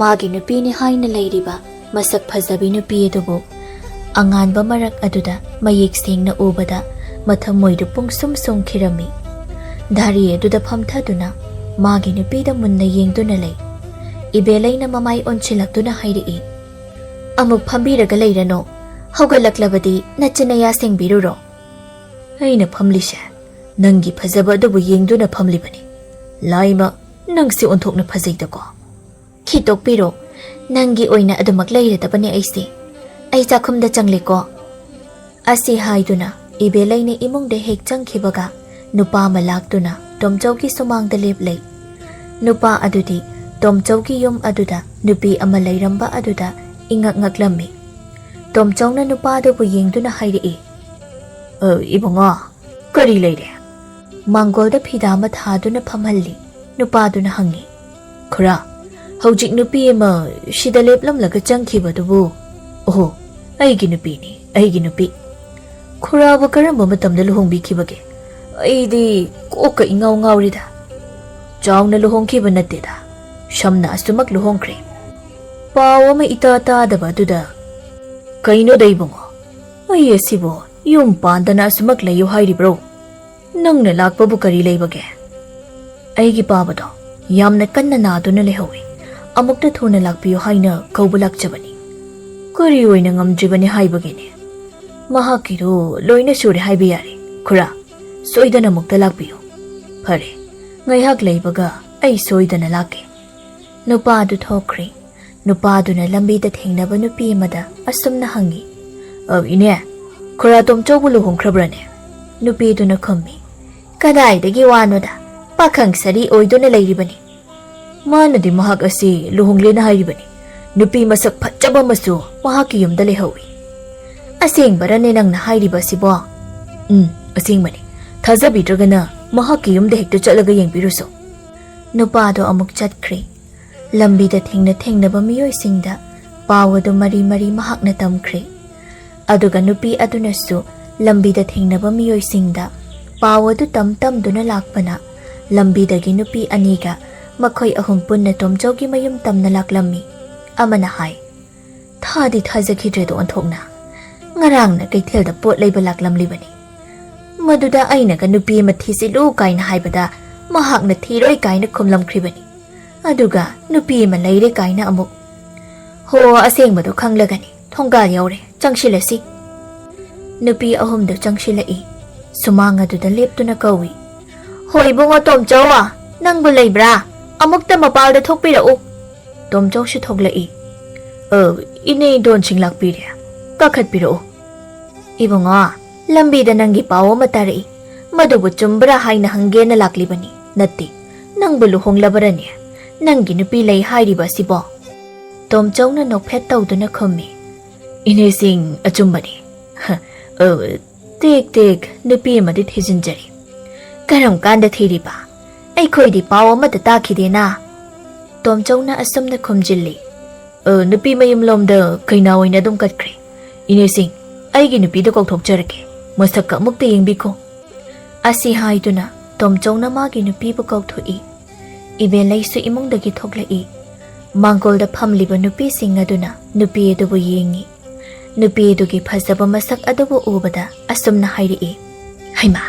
ꯃꯥꯒꯤ ꯅꯨꯄꯤꯅꯤ ꯍꯥꯏꯅ ꯂꯩꯔꯤꯕ ꯃꯁꯛ ꯐꯖꯕꯤ ꯅꯨꯄꯤ ꯑꯗꯨꯕꯨ ꯑꯉꯥꯟꯕ ꯃꯔꯛ ꯑꯗꯨꯗ ꯃꯌꯦꯛ ꯁꯦꯡꯅ ꯎꯕꯗ ꯃꯊꯃꯣꯏꯗꯨ ꯄꯨꯡꯁꯨꯝ ꯁꯨꯝꯈꯤꯔꯝꯃꯤ꯫ ꯙꯥꯔꯤ ꯑꯗꯨꯗ ꯐꯝꯊꯗꯨꯅ ꯃꯥꯒꯤ ꯅꯨꯄꯤꯗ ꯃꯨꯟꯅ ꯌꯦꯡꯗꯨꯅ ꯂꯩ꯫ ꯏꯕꯦꯂꯩꯅ ꯃꯃꯥꯏ ꯑꯣꯟꯁꯤꯜꯂꯛꯇꯨꯅ ꯍꯥꯏꯔꯛꯏ, "ꯑꯃꯨꯛ ꯐꯝꯕꯤꯔꯒ ꯂꯩꯔꯅꯨ꯫ ꯍꯧꯒꯠꯂꯛꯂꯕꯗꯤ ꯅꯆꯤꯟ ꯅꯌꯥ ꯁꯦꯡꯕꯤꯔꯨꯔꯣ꯫" "ꯑꯩꯅ ꯐꯝꯂꯤꯁꯦ ꯅꯪꯒꯤ ꯐꯖꯕ ꯑꯗꯨꯕꯨ ꯌꯦꯡꯗꯨꯅ ꯐꯝꯂꯤꯕꯅꯤ꯫ ꯂꯥꯏꯃ, ꯅꯪꯁꯤ ꯑꯣꯟꯊꯣꯛꯅ ꯐꯖꯩꯗꯀꯣ꯫" "ꯈꯤꯇꯣꯛꯄꯤꯔꯣ, ꯅꯪꯒꯤ ꯑꯣꯏꯅ ꯑꯗꯨꯃꯛ ꯂꯩꯔꯗꯕꯅꯦ ꯑꯩꯁꯦ꯫ ꯑꯩ ꯆꯥꯛꯈꯨꯝꯗ ꯆꯪꯂꯦꯀꯣ꯫" ꯑꯁꯤ ꯍꯥꯏꯗꯨꯅ ꯏꯕꯦꯂꯩꯅ ꯏꯃꯨꯡꯗ ꯍꯦꯛ ꯆꯪꯈꯤꯕꯒ ꯅꯨꯄꯥ ꯑꯃ ꯂꯥꯛꯇꯨꯅ ꯇꯣꯝꯆꯧꯒꯤ ꯁꯨꯃꯥꯡꯗ ꯂꯦꯞꯂꯩ꯫ ꯅꯨꯄꯥ ꯑꯗꯨꯗꯤ ꯇꯣꯝꯆꯧꯒꯤ ꯌꯨꯝ ꯑꯗꯨꯗ ꯅꯨꯄꯤ ꯑꯃ ꯂꯩꯔꯝꯕ ꯑꯗꯨꯗ ꯏꯉꯛ ꯉꯛꯂꯝꯃꯤ꯫ ꯇꯣꯝꯆꯧꯅ ꯅꯨꯄꯥ ꯑꯗꯨꯕꯨ ꯌꯦꯡꯗꯨꯅ ꯍꯥꯏꯔꯛꯏ, "ꯑ, ꯏꯕꯨꯡꯉꯣ, ꯀꯔꯤ ꯂꯩꯔꯦ?" ꯃꯥꯡꯒꯣꯜꯗ ꯐꯤꯗꯥ ꯑꯃ ꯊꯥꯗꯨꯅ ꯐꯝꯍꯜꯂꯤ꯫ ꯅꯨꯄꯥꯗꯨꯅ ꯍꯪꯉꯤ, "ꯈꯨꯔꯥ, ꯍꯧꯖꯤꯛ ꯅꯨꯄꯤ ꯑꯃ ꯁꯤꯗ ꯂꯦꯞꯂꯝꯂꯒ ꯆꯪꯈꯤꯕꯗꯨꯕꯨ?" "ꯑꯣꯍꯣ, ꯑꯩꯒꯤ ꯅꯨꯄꯤꯅꯤ, ꯑꯩꯒꯤ ꯅꯨꯄꯤ꯫" "ꯈꯨꯔꯥꯕꯨ ꯀꯔꯝꯕ ꯃꯇꯝꯗ ꯂꯨꯍꯣꯡꯕꯤꯈꯤꯕꯒꯦ? ꯑꯩꯗꯤ ꯀꯣꯛꯀ ꯏꯉꯥꯎ ꯉꯥꯎꯔꯤꯗ꯫" "ꯆꯥꯎꯅ ꯂꯨꯍꯣꯡꯈꯤꯕ ꯅꯠꯇꯦꯗ, ꯁꯝꯅ ꯑꯁꯨꯃꯛ ꯂꯨꯍꯣꯡꯈ꯭ꯔꯦ꯫ ꯄꯥꯎ ꯑꯃ ꯏꯇꯥ ꯇꯥꯗꯕ ꯑꯗꯨꯗ, "ꯀꯩꯅꯣꯗ ꯏꯕꯨꯡꯉꯣ, ꯑꯩ ꯑꯁꯤꯕꯨ ꯌꯨꯝ ꯄꯥꯟꯗꯅ ꯑꯁꯨꯃꯛ ꯂꯩꯌꯨ ꯍꯥꯏꯔꯤꯕ꯭ꯔꯣ? ꯅꯪꯅ ꯂꯥꯛꯄꯕꯨ ꯀꯔꯤ ꯂꯩꯕꯒꯦ?" "ꯑꯩꯒꯤ ꯄꯥꯕꯗꯣ ꯌꯥꯝꯅ ꯀꯟꯅ ꯅꯥꯗꯨꯅ ꯂꯩꯍꯧꯏ꯫ ꯑꯃꯨꯛꯇ ꯊꯨꯅ ꯂꯥꯛꯄꯤꯌꯨ ꯍꯥꯏꯅ ꯀꯧꯕ ꯂꯥꯛꯆꯕꯅꯤ꯫" "ꯀꯔꯤ ꯑꯣꯏꯅ ꯉꯝꯗ꯭ꯔꯤꯕꯅꯤ ꯍꯥꯏꯕꯒꯤꯅꯦ?" "ꯃꯍꯥꯛꯀꯤꯗꯨ ꯂꯣꯏꯅ ꯁꯨꯔꯦ ꯍꯥꯏꯕ ꯌꯥꯔꯦ꯫ ꯈꯨꯔꯥ, ꯁꯣꯏꯗꯅ ꯑꯃꯨꯛꯇ ꯂꯥꯛꯄꯤꯌꯨ꯫" "ꯐꯔꯦ, ꯉꯥꯏꯍꯥꯛ ꯂꯩꯕꯒ ꯑꯩ ꯁꯣꯏꯗꯅ ꯂꯥꯛꯀꯦ꯫" ꯅꯨꯄꯥꯗꯨ ꯊꯣꯛꯈ꯭ꯔꯦ꯫ ꯅꯨꯄꯥꯗꯨꯅ ꯂꯝꯕꯤꯗ ꯊꯦꯡꯅꯕ ꯅꯨꯄꯤ ꯑꯃꯗ ꯑꯁꯨꯝꯅ ꯍꯪꯉꯤ, "ꯑ, ꯏꯅꯦ, ꯈꯨꯔꯥ ꯇꯣꯝꯆꯧꯕꯨ ꯂꯨꯍꯣꯡꯈ꯭ꯔꯕ꯭ꯔꯅꯦ?" ꯅꯨꯄꯤꯗꯨꯅ ꯈꯨꯝꯃꯤ, "ꯀꯗꯥꯏꯗꯒꯤ ꯋꯥꯅꯣꯗ, ꯄꯥꯈꯪ ꯁꯥꯔꯤ ꯑꯣꯏꯗꯨꯅ ꯂꯩꯔꯤꯕꯅꯤ꯫ ꯃꯥꯅꯗꯤ ꯃꯍꯥꯛ ꯑꯁꯤ ꯂꯨꯍꯣꯡꯂꯦꯅ ꯍꯥꯏꯔꯤꯕꯅꯤ꯫ ꯅꯨꯄꯤ ꯃꯁꯛ ꯐꯖꯕ ꯑꯃꯁꯨ ꯃꯍꯥꯛꯀꯤ ꯌꯨꯝꯗ ꯂꯩꯍꯧꯏ꯫" "ꯑꯁꯦꯡꯕꯔꯅꯦ ꯅꯪꯅ ꯍꯥꯏꯔꯤꯕ ꯑꯁꯤꯕꯣ?" "ꯎꯝ, ꯑꯁꯦꯡꯕꯅꯤ꯫ ꯊꯥꯖꯕꯤꯗ꯭ꯔꯒꯅ ꯃꯍꯥꯛꯀꯤ ꯌꯨꯝꯗ ꯍꯦꯛꯇ ꯆꯠꯂꯒ ꯌꯦꯡꯕꯤꯔꯨꯁꯣ꯫" ꯅꯨꯄꯥꯗꯣ ꯑꯃꯨꯛ ꯆꯠꯈ꯭ꯔꯦ꯫ ꯂꯝꯕꯤꯗ ꯊꯦꯡꯅ ꯊꯦꯡꯅꯕ ꯃꯤꯑꯣꯏꯁꯤꯡꯗ ꯄꯥꯎ ꯑꯗꯨ ꯃꯔꯤ ꯃꯔꯤ ꯃꯍꯥꯛꯅ ꯇꯝꯈ꯭ꯔꯦ꯫ ꯑꯗꯨꯒ ꯅꯨꯄꯤ ꯑꯗꯨꯅꯁꯨ ꯂꯝꯕꯤꯗ ꯊꯦꯡꯅꯕ ꯃꯤꯑꯣꯏꯁꯤꯡꯗ ꯄꯥꯎ ꯑꯗꯨ ꯇꯝ ꯇꯝꯗꯨꯅ ꯂꯥꯛꯄꯅ, ꯂꯝꯕꯤꯗꯒꯤ ꯅꯨꯄꯤ ꯑꯅꯤꯒ ꯃꯈꯣꯏ ꯑꯍꯨꯝ ꯄꯨꯟꯅ ꯇꯣꯝꯆꯧꯒꯤ ꯃꯌꯨꯝ ꯇꯝꯅ ꯂꯥꯛꯂꯝꯃꯤ꯫ ꯑꯃꯅ ꯍꯥꯏ, "ꯊꯥꯗꯤ ꯊꯥꯖꯈꯤꯗ꯭ꯔꯦꯗꯣ ꯑꯣꯟꯊꯣꯛꯅ꯫ ꯉꯔꯥꯡꯅ ꯀꯩꯊꯦꯜꯗ ꯄꯣꯠ ꯂꯩꯕ ꯂꯥꯛꯂꯝꯂꯤꯕꯅꯤ꯫ ꯃꯗꯨꯗ ꯑꯩꯅꯒ ꯅꯨꯄꯤ ꯑꯃ ꯊꯤꯖꯤꯜꯂꯨ ꯀꯥꯏꯅ ꯍꯥꯏꯕꯗ ꯃꯍꯥꯛꯅ ꯊꯤꯔꯣꯏ ꯀꯥꯏꯅ ꯈꯨꯝꯂꯝꯈ꯭ꯔꯤꯕꯅꯤ꯫ ꯑꯗꯨꯒ ꯅꯨꯄꯤ ꯑꯃ ꯂꯩꯔꯦ ꯀꯥꯏꯅ ꯑꯃꯨꯛ꯫ ꯍꯣ, ꯑꯁꯦꯡꯕꯗꯣ ꯈꯪꯂꯒꯅꯤ꯫ ꯊꯣꯡꯒꯥꯜ ꯌꯧꯔꯦ, ꯆꯪꯁꯤꯜꯂꯁꯤ꯫" ꯅꯨꯄꯤ ꯑꯍꯨꯝꯗꯨ ꯆꯪꯁꯤꯜꯂꯛꯏ꯫ ꯁꯨꯃꯥꯡ ꯑꯗꯨꯗ ꯂꯦꯞꯇꯨꯅ ꯀꯧꯏ, "ꯍꯣ ꯏꯕꯨꯡꯉꯣ ꯇꯣꯝꯆꯧ, ꯅꯪꯕꯨ ꯂꯩꯕ꯭ꯔꯥ? ꯑꯃꯨꯛꯇ ꯃꯄꯥꯜꯗ ꯊꯣꯛꯄꯤꯔꯛꯎ꯫" ꯇꯣꯝꯆꯧꯁꯨ ꯊꯣꯛꯂꯛꯏ꯫ "ꯑ, ꯏꯅꯦ ꯗꯣꯟꯁꯤꯡ ꯂꯥꯛꯄꯤꯔꯦ, ꯀꯥꯈꯠꯄꯤꯔꯛꯎ꯫" "ꯏꯕꯨꯡꯉꯣ, ꯂꯝꯕꯤꯗ ꯅꯪꯒꯤ ꯄꯥꯎ ꯑꯃ ꯇꯥꯔꯛꯏ꯫ ꯃꯗꯨꯕꯨ ꯆꯨꯝꯕ꯭ꯔꯥ ꯍꯥꯏꯅ ꯍꯪꯒꯦꯅ ꯂꯥꯛꯂꯤꯕꯅꯤ꯫ ꯅꯠꯇꯦ, ꯅꯪꯕꯨ ꯂꯨꯍꯣꯡꯂꯕꯔꯅꯦ? ꯅꯪꯒꯤ ꯅꯨꯄꯤ ꯂꯩ ꯍꯥꯏꯔꯤꯕ ꯑꯁꯤꯕꯣ?" ꯇꯣꯝꯆꯧꯅ ꯅꯣꯛꯐꯦꯠ ꯇꯧꯗꯨꯅ ꯈꯨꯝꯃꯤ, "ꯏꯅꯦꯁꯤꯡ, ꯑꯆꯨꯝꯕꯅꯤ꯫ ꯍ, ꯑ, ꯇꯦꯛ ꯇꯦꯛ ꯅꯨꯄꯤ ꯑꯃꯗꯤ ꯊꯤꯖꯤꯟꯖꯔꯤ꯫" "ꯀꯔꯝ ꯀꯥꯟꯗ ꯊꯤꯔꯤꯕ? ꯑꯩꯈꯣꯏꯗꯤ ꯄꯥꯎ ꯑꯃꯠꯇ ꯇꯥꯈꯤꯗꯦꯅ꯫" ꯇꯣꯝꯆꯧꯅ ꯑꯁꯨꯝꯅ ꯈꯨꯝꯖꯤꯜꯂꯤ, "ꯑ, ꯅꯨꯄꯤ ꯃꯌꯨꯝꯂꯣꯝꯗ ꯀꯩꯅꯥ ꯑꯣꯏꯅ ꯑꯗꯨꯝ ꯀꯠꯈ꯭ꯔꯦ꯫ ꯏꯅꯦꯁꯤꯡ, ꯑꯩꯒꯤ ꯅꯨꯄꯤꯗ ꯀꯧꯊꯣꯛꯆꯔꯒꯦ꯫ ꯃꯁꯛꯀ ꯑꯃꯨꯛꯇ ꯌꯦꯡꯕꯤꯈꯣ꯫" ꯑꯁꯤ ꯍꯥꯏꯗꯨꯅ ꯇꯣꯝꯆꯧꯅ ꯃꯥꯒꯤ ꯅꯨꯄꯤꯕꯨ ꯀꯧꯊꯣꯛꯏ꯫ ꯏꯕꯦꯂꯩꯁꯨ ꯏꯃꯨꯡꯗꯒꯤ ꯊꯣꯛꯂꯛꯏ꯫ ꯃꯥꯡꯒꯣꯜꯗ ꯐꯝꯂꯤꯕ ꯅꯨꯄꯤꯁꯤꯡ ꯑꯗꯨꯅ ꯅꯨꯄꯤ ꯑꯗꯨꯕꯨ ꯌꯦꯡꯉꯤ꯫ ꯅꯨꯄꯤ ꯑꯗꯨꯒꯤ ꯐꯖꯕ ꯃꯁꯛ ꯑꯗꯨꯕꯨ ꯎꯕꯗ ꯑꯁꯨꯝꯅ ꯍꯥꯏꯔꯛꯏ, "ꯍꯩꯃꯥ,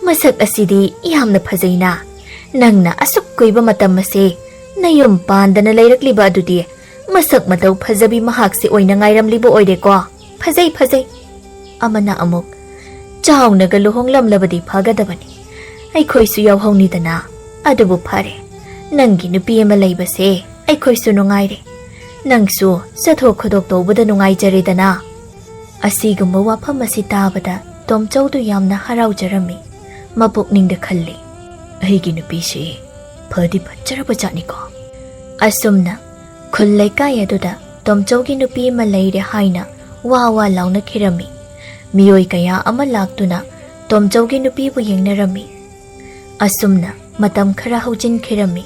ꯃꯁꯛ ꯑꯁꯤꯗꯤ ꯌꯥꯝꯅ ꯐꯖꯩꯅ꯫ ꯅꯪꯅ ꯑꯁꯨꯛ ꯀꯨꯏꯕ ꯃꯇꯝ ꯑꯁꯤ ꯅꯌꯨꯝ ꯄꯥꯟꯗꯅ ꯂꯩꯔꯛꯂꯤꯕ ꯑꯗꯨꯗꯤ ꯃꯁꯛ ꯃꯇꯧ ꯐꯖꯕꯤ ꯃꯍꯥꯛꯁꯤ ꯑꯣꯏꯅ ꯉꯥꯏꯔꯝꯂꯤꯕ ꯑꯣꯏꯔꯦꯀꯣ꯫ ꯐꯖꯩ, ꯐꯖꯩ꯫" ꯑꯃꯅ ꯑꯃꯨꯛ, "ꯆꯥꯎꯅꯒ ꯂꯨꯍꯣꯡꯂꯝꯂꯕꯗꯤ ꯐꯒꯗꯕꯅꯤ꯫ ꯑꯩꯈꯣꯏꯁꯨ ꯌꯥꯎꯍꯧꯅꯤꯗꯅ꯫ ꯑꯗꯨꯕꯨ ꯐꯔꯦ, ꯅꯪꯒꯤ ꯅꯨꯄꯤ ꯑꯃ ꯂꯩꯕꯁꯦ ꯑꯩꯈꯣꯏꯁꯨ ꯅꯨꯡꯉꯥꯏꯔꯦ꯫ ꯅꯪꯁꯨ ꯆꯠꯊꯣꯛ ꯈꯣꯠꯇꯣꯛ ꯇꯧꯕꯗ ꯅꯨꯡꯉꯥꯏꯖꯔꯦꯗꯅ꯫" ꯑꯁꯤꯒꯨꯝꯕ ꯋꯥꯐꯝ ꯑꯁꯤ ꯇꯥꯕꯗ ꯇꯣꯝꯆꯧꯗꯨ ꯌꯥꯝꯅ ꯍꯔꯥꯎꯖꯔꯝꯃꯤ꯫ ꯃꯄꯨꯛꯅꯤꯡꯗ ꯈꯜꯂꯤ, "ꯑꯩꯒꯤ ꯅꯨꯄꯤꯁꯤ ꯐꯗꯤ ꯐꯠꯖꯔꯕ ꯖꯥꯠꯅꯤꯀꯣ꯫" ꯑꯁꯨꯝꯅ ꯈꯨꯜ ꯂꯩꯀꯥꯏ ꯑꯗꯨꯗ ꯇꯣꯝꯆꯧꯒꯤ ꯅꯨꯄꯤ ꯑꯃ ꯂꯩꯔꯦ ꯍꯥꯏꯅ ꯋꯥ ꯋꯥ ꯂꯥꯎꯅꯈꯤꯔꯝꯃꯤ꯫ ꯃꯤꯑꯣꯏ ꯀꯌꯥ ꯑꯃ ꯂꯥꯛꯇꯨꯅ ꯇꯣꯝꯆꯧꯒꯤ ꯅꯨꯄꯤꯕꯨ ꯌꯦꯡꯅꯔꯝꯃꯤ꯫ ꯑꯁꯨꯝꯅ ꯃꯇꯝ ꯈꯔ ꯍꯧꯖꯤꯟꯈꯤꯔꯝꯃꯤ꯫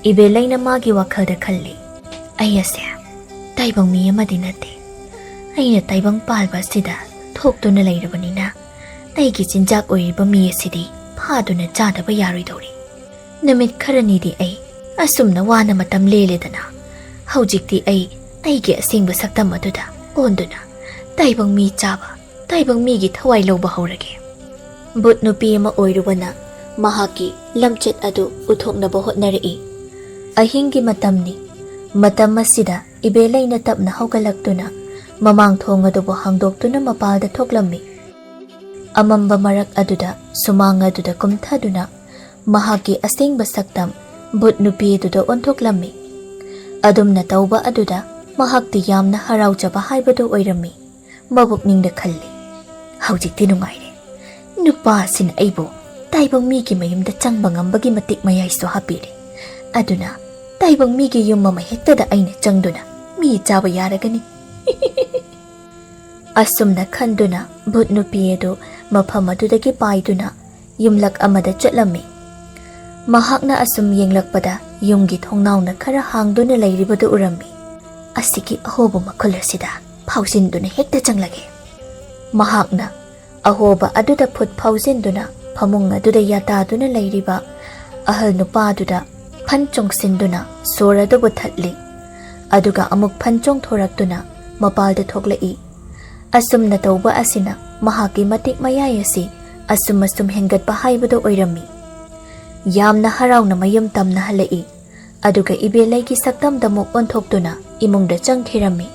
ꯏꯕꯦꯂꯩꯅ ꯃꯥꯒꯤ ꯋꯥꯈꯜꯗ ꯈꯜꯂꯤ, "ꯑꯩ ꯑꯁꯦ ꯇꯥꯏꯕꯪ ꯃꯤ ꯑꯃꯗꯤ ꯅꯠꯇꯦ꯫ ꯑꯩꯅ ꯇꯥꯏꯕꯪ ꯄꯥꯜꯕ ꯑꯁꯤꯗ ꯊꯣꯛꯇꯨꯅ ꯂꯩꯔꯕꯅꯤꯅ, ꯑꯩꯒꯤ ꯆꯤꯟꯖꯥꯛ ꯑꯣꯏꯔꯤꯕ ꯃꯤ ꯑꯁꯤꯗꯤ ꯐꯥꯗꯨꯅ ꯆꯥꯗꯕ ꯌꯥꯔꯣꯏꯗꯧꯔꯤ꯫ ꯅꯨꯃꯤꯠ ꯈꯔꯅꯤꯗꯤ ꯑꯩ ꯑꯁꯨꯝꯅ ꯋꯥꯅ ꯃꯇꯝ ꯂꯦꯜꯂꯦꯗꯅ, ꯍꯧꯖꯤꯛꯇꯤ ꯑꯩ ꯑꯩꯒꯤ ꯑꯁꯦꯡꯕ ꯁꯛꯇꯝ ꯑꯗꯨꯗ ꯑꯣꯟꯗꯨꯅ ꯇꯥꯏꯕꯪ ꯃꯤ ꯆꯥꯕ, ꯇꯥꯏꯕꯪ ꯃꯤꯒꯤ ꯊꯋꯥꯏ ꯂꯧꯕ ꯍꯧꯔꯒꯦ꯫" ꯚꯨꯠ ꯅꯨꯄꯤ ꯑꯃ ꯑꯣꯏꯔꯨꯕꯅ ꯃꯍꯥꯛꯀꯤ ꯂꯝꯆꯠ ꯑꯗꯨ ꯎꯠꯊꯣꯛꯅꯕ ꯍꯣꯠꯅꯔꯛꯏ꯫ ꯑꯍꯤꯡꯒꯤ ꯃꯇꯝꯅꯤ꯫ ꯃꯇꯝ ꯑꯁꯤꯗ ꯏꯕꯦꯂꯩꯅ ꯇꯞꯅ ꯍꯧꯒꯠꯂꯛꯇꯨꯅ ꯃꯃꯥꯡ ꯊꯣꯡ ꯑꯗꯨꯕꯨ ꯍꯥꯡꯗꯣꯛꯇꯨꯅ ꯃꯄꯥꯜꯗ ꯊꯣꯛꯂꯝꯃꯤ꯫ ꯑꯃꯝꯕ ꯃꯔꯛ ꯑꯗꯨꯗ ꯁꯨꯃꯥꯡ ꯑꯗꯨꯗ ꯀꯨꯝꯊꯗꯨꯅ ꯃꯍꯥꯛꯀꯤ ꯑꯁꯦꯡꯕ ꯁꯛꯇꯝ ꯚꯨꯠ ꯅꯨꯄꯤ ꯑꯗꯨꯗ ꯑꯣꯟꯊꯣꯛꯂꯝꯃꯤ꯫ ꯑꯗꯨꯝꯅ ꯇꯧꯕ ꯑꯗꯨꯗ ꯃꯍꯥꯛꯇꯤ ꯌꯥꯝꯅ ꯍꯔꯥꯎꯖꯕ ꯍꯥꯏꯕꯗꯨ ꯑꯣꯏꯔꯝꯃꯤ꯫ ꯃꯕꯨꯛꯅꯤꯡꯗ ꯈꯜꯂꯤ, "ꯍꯧꯖꯤꯛꯇꯤ ꯅꯨꯡꯉꯥꯏꯔꯦ꯫ ꯅꯨꯄꯥ ꯑꯁꯤꯅ ꯑꯩꯕꯨ ꯇꯥꯏꯕꯪ ꯃꯤꯒꯤ ꯃꯌꯨꯝꯗ ꯆꯪꯕ ꯉꯝꯕꯒꯤ ꯃꯇꯤꯛ ꯃꯌꯥꯏꯁꯨ ꯍꯥꯞꯄꯤꯔꯦ꯫ ꯑꯗꯨꯅ ꯇꯥꯏꯕꯪ ꯃꯤꯒꯤ ꯌꯨꯝ ꯑꯃ ꯍꯦꯛꯇꯗ ꯑꯩꯅ ꯆꯪꯗꯨꯅ ꯃꯤ ꯆꯥꯕ ꯌꯥꯔꯒꯅꯤ꯫" ꯑꯁꯨꯝꯅ ꯈꯟꯗꯨꯅ ꯚꯨꯠ ꯅꯨꯄꯤ ꯑꯗꯨ ꯃꯐꯝ ꯑꯗꯨꯗꯒꯤ ꯄꯥꯏꯗꯨꯅ ꯌꯨꯝꯂꯛ ꯑꯃꯗ ꯆꯠꯂꯝꯃꯤ꯫ ꯃꯍꯥꯛꯅ ꯑꯁꯨꯝ ꯌꯦꯡꯂꯛꯄꯗ ꯌꯨꯝꯒꯤ ꯊꯣꯡꯅꯥꯎꯅ ꯈꯔ ꯍꯥꯡꯗꯨꯅ ꯂꯩꯔꯤꯕꯗꯨ ꯎꯔꯝꯃꯤ꯫ "ꯑꯁꯤꯒꯤ ꯑꯍꯣꯕ ꯃꯈꯨꯜ ꯑꯁꯤꯗ ꯐꯥꯎꯖꯤꯟꯗꯨꯅ ꯍꯦꯛꯇ ꯆꯪꯂꯒꯦ꯫" ꯃꯍꯥꯛꯅ ꯑꯍꯣꯕ ꯑꯗꯨꯗ ꯐꯨꯠ ꯐꯥꯎꯖꯤꯟꯗꯨꯅ ꯐꯃꯨꯡ ꯑꯗꯨꯗ ꯌꯥꯇꯥꯗꯨꯅ ꯂꯩꯔꯤꯕ ꯑꯍꯜ ꯅꯨꯄꯥꯗꯨꯗ ꯐꯟ ꯆꯣꯡꯁꯤꯟꯗꯨꯅ ꯁꯣꯔ ꯑꯗꯨꯕꯨ ꯊꯠꯂꯤ꯫ ꯑꯗꯨꯒ ꯑꯃꯨꯛ ꯐꯟ ꯆꯣꯡꯊꯣꯔꯛꯇꯨꯅ ꯃꯄꯥꯜꯗ ꯊꯣꯛꯂꯛꯏ꯫ ꯑꯁꯨꯝꯅ ꯇꯧꯕ ꯑꯁꯤꯅ ꯃꯍꯥꯛꯀꯤ ꯃꯇꯤꯛ ꯃꯌꯥꯏ ꯑꯁꯤ ꯑꯁꯨꯝ ꯑꯁꯨꯝ ꯍꯦꯟꯒꯠꯄ ꯍꯥꯏꯕꯗꯨ ꯑꯣꯏꯔꯝꯃꯤ꯫ ꯌꯥꯝꯅ ꯍꯔꯥꯎꯅ ꯃꯌꯨꯝ ꯇꯝꯅ ꯍꯜꯂꯛꯏ꯫ ꯑꯗꯨꯒ ꯏꯕꯦꯂꯩꯒꯤ ꯁꯛꯇꯝꯗ ꯑꯃꯨꯛ ꯑꯣꯟꯊꯣꯛꯇꯨꯅ ꯏꯃꯨꯡꯗ ꯆꯪꯈꯤꯔꯝꯃꯤ꯫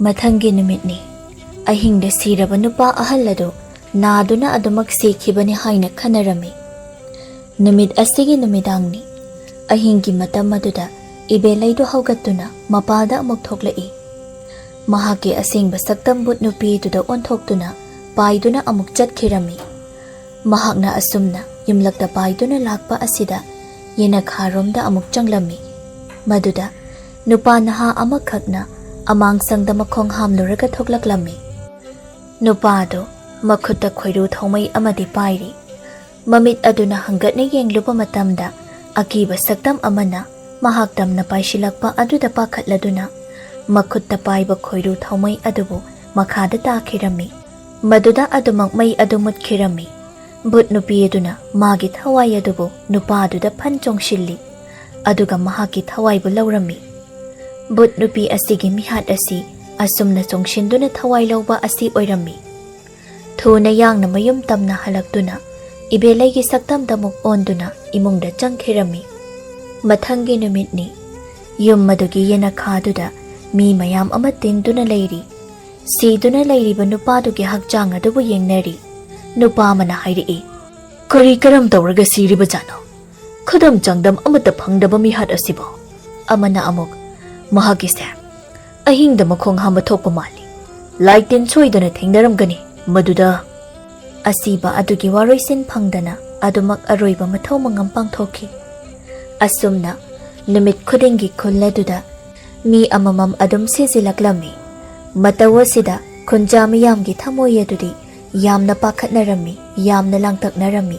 ꯃꯊꯪꯒꯤ ꯅꯨꯃꯤꯠꯅꯤ꯫ ꯑꯍꯤꯡꯗ ꯁꯤꯔꯕ ꯅꯨꯄꯥ ꯑꯍꯜ ꯑꯗꯨ ꯅꯥꯗꯨꯅ ꯑꯗꯨꯃꯛ ꯁꯤꯈꯤꯕꯅꯤ ꯍꯥꯏꯅ ꯈꯟꯅꯔꯝꯃꯤ꯫ ꯅꯨꯃꯤꯠ ꯑꯁꯤꯒꯤ ꯅꯨꯃꯤꯗꯥꯡꯅꯤ꯫ ꯑꯍꯤꯡꯒꯤ ꯃꯇꯝ ꯑꯗꯨꯗ ꯏꯕꯦꯂꯩꯗꯨ ꯍꯧꯒꯠꯇꯨꯅ ꯃꯄꯥꯜꯗ ꯑꯃꯨꯛ ꯊꯣꯛꯂꯛꯏ꯫ ꯃꯍꯥꯛꯀꯤ ꯑꯁꯦꯡꯕ ꯁꯛꯇꯝ ꯕꯨꯠ ꯅꯨꯄꯤꯗꯨꯗ ꯑꯣꯟꯊꯣꯛꯇꯨꯅ ꯄꯥꯏꯗꯨꯅ ꯑꯃꯨꯛ ꯆꯠꯈꯤꯔꯝꯃꯤ꯫ ꯃꯍꯥꯛꯅ ꯑꯁꯨꯝꯅ ꯌꯨꯝꯂꯛꯇ ꯄꯥꯏꯗꯨꯅ ꯂꯥꯛꯄ ꯑꯁꯤꯗ ꯌꯦꯅꯈꯥꯔꯣꯝꯗ ꯑꯃꯨꯛ ꯆꯪꯂꯝꯃꯤ꯫ ꯃꯗꯨꯗ ꯅꯨꯄꯥ ꯅꯍꯥ ꯑꯃꯈꯛꯅ ꯑꯃꯥꯡꯁꯪꯗ ꯃꯈꯣꯡ ꯍꯥꯝꯂꯨꯔꯒ ꯊꯣꯛꯂꯛꯂꯝꯃꯤ꯫ ꯅꯨꯄꯥ ꯑꯗꯨ ꯃꯈꯨꯠꯇ ꯈꯣꯏꯔꯨ ꯊꯧꯃꯩ ꯑꯃꯗꯤ ꯄꯥꯏꯔꯤ꯫ ꯃꯃꯤꯠ ꯑꯗꯨꯅ ꯍꯪꯒꯠꯅ ꯌꯦꯡꯂꯨꯕ ꯃꯇꯝꯗ ꯑꯀꯤꯕ ꯁꯛꯇꯝ ꯑꯃꯅ ꯃꯍꯥꯛ ꯇꯝꯅ ꯄꯥꯏꯁꯤꯜꯂꯛꯄ ꯑꯗꯨꯗ ꯄꯥꯈꯠꯂꯗꯨꯅ ꯃꯈꯨꯠꯇ ꯄꯥꯏꯕ ꯈꯣꯏꯔꯨ ꯊꯧꯃꯩ ꯑꯗꯨꯕꯨ ꯃꯈꯥꯗ ꯇꯥꯈꯤꯔꯝꯃꯤ꯫ ꯃꯗꯨꯗ ꯑꯗꯨꯃꯛ ꯃꯩ ꯑꯗꯨ ꯃꯨꯠꯈꯤꯔꯝꯃꯤ꯫ ꯚꯨꯠ ꯅꯨꯄꯤ ꯑꯗꯨꯅ ꯃꯥꯒꯤ ꯊꯋꯥꯏ ꯑꯗꯨꯕꯨ ꯅꯨꯄꯥ ꯑꯗꯨꯗ ꯐꯟ ꯆꯣꯡꯁꯤꯜꯂꯤ꯫ ꯑꯗꯨꯒ ꯃꯍꯥꯛꯀꯤ ꯊꯋꯥꯏꯕꯨ ꯂꯧꯔꯝꯃꯤ꯫ ꯚꯨꯠ ꯅꯨꯄꯤ ꯑꯁꯤꯒꯤ ꯃꯤꯍꯥꯠ ꯑꯁꯤ ꯑꯁꯨꯝꯅ ꯆꯣꯡꯁꯤꯟꯗꯨꯅ ꯊꯋꯥꯏ ꯂꯧꯕ ꯑꯁꯤ ꯑꯣꯏꯔꯝꯃꯤ꯫ ꯊꯨꯅ ꯌꯥꯡꯅ ꯃꯌꯨꯝ ꯇꯝꯅ ꯍꯜꯂꯛꯇꯨꯅ ꯏꯕꯦꯂꯩꯒꯤ ꯁꯛꯇꯝꯗ ꯑꯃꯨꯛ ꯑꯣꯟꯗꯨꯅ ꯏꯃꯨꯡꯗ ꯆꯪꯈꯤꯔꯝꯃꯤ꯫ ꯃꯊꯪꯒꯤ ꯅꯨꯃꯤꯠꯅꯤ꯫ ꯌꯨꯝ ꯑꯗꯨꯒꯤ ꯌꯦꯅꯈꯥꯗꯨꯗ ꯃꯤ ꯃꯌꯥꯝ ꯑꯃ ꯇꯤꯟꯗꯨꯅ ꯂꯩꯔꯤ꯫ ꯁꯤꯗꯨꯅ ꯂꯩꯔꯤꯕ ꯅꯨꯄꯥꯗꯨꯒꯤ ꯍꯛꯆꯥꯡ ꯑꯗꯨꯕꯨ ꯌꯦꯡꯅꯔꯤ꯫ ꯅꯨꯄꯥ ꯑꯃꯅ ꯍꯥꯏꯔꯛꯏ, "ꯀꯔꯤ ꯀꯔꯝ ꯇꯧꯔꯒ ꯁꯤꯔꯤꯕꯖꯥꯠꯅꯣ? ꯈꯨꯗꯝ ꯆꯥꯡꯗꯝ ꯑꯃꯠꯇ ꯐꯪꯗꯕ ꯃꯤꯍꯥꯠ ꯑꯁꯤꯕꯨ?" ꯑꯃꯅ ꯑꯃꯨꯛ, "ꯃꯍꯥꯛꯀꯤꯁꯦ ꯑꯍꯤꯡꯗ ꯃꯈꯣꯡ ꯍꯥꯝꯕ ꯊꯣꯛꯄ ꯃꯥꯜꯂꯤ꯫ ꯂꯥꯏ ꯇꯤꯟ ꯁꯣꯏꯗꯅ ꯊꯦꯡꯅꯔꯝꯒꯅꯤ ꯃꯗꯨꯗ꯫" ꯑꯁꯤꯕ ꯑꯗꯨꯒꯤ ꯋꯥꯔꯣꯏꯁꯤꯟ ꯐꯪꯗꯅ ꯑꯗꯨꯃꯛ ꯑꯔꯣꯏꯕ ꯃꯊꯧ ꯃꯉꯝ ꯄꯥꯡꯊꯣꯛꯈꯤ꯫ ꯑꯁꯨꯝꯅ ꯅꯨꯃꯤꯠ ꯈꯨꯗꯤꯡꯒꯤ ꯈꯨꯜ ꯑꯗꯨꯗ ꯃꯤ ꯑꯃꯃꯝ ꯑꯗꯨꯝ ꯁꯤꯖꯤꯜꯂꯛꯂꯝꯃꯤ꯫ ꯃꯇꯧ ꯑꯁꯤꯗ ꯈꯨꯟꯖꯥ ꯃꯤꯌꯥꯝꯒꯤ ꯊꯃꯣꯏ ꯑꯗꯨꯗꯤ ꯌꯥꯝꯅ ꯄꯥꯈꯠꯅꯔꯝꯃꯤ, ꯌꯥꯝꯅ ꯂꯥꯡꯇꯛꯅꯔꯝꯃꯤ꯫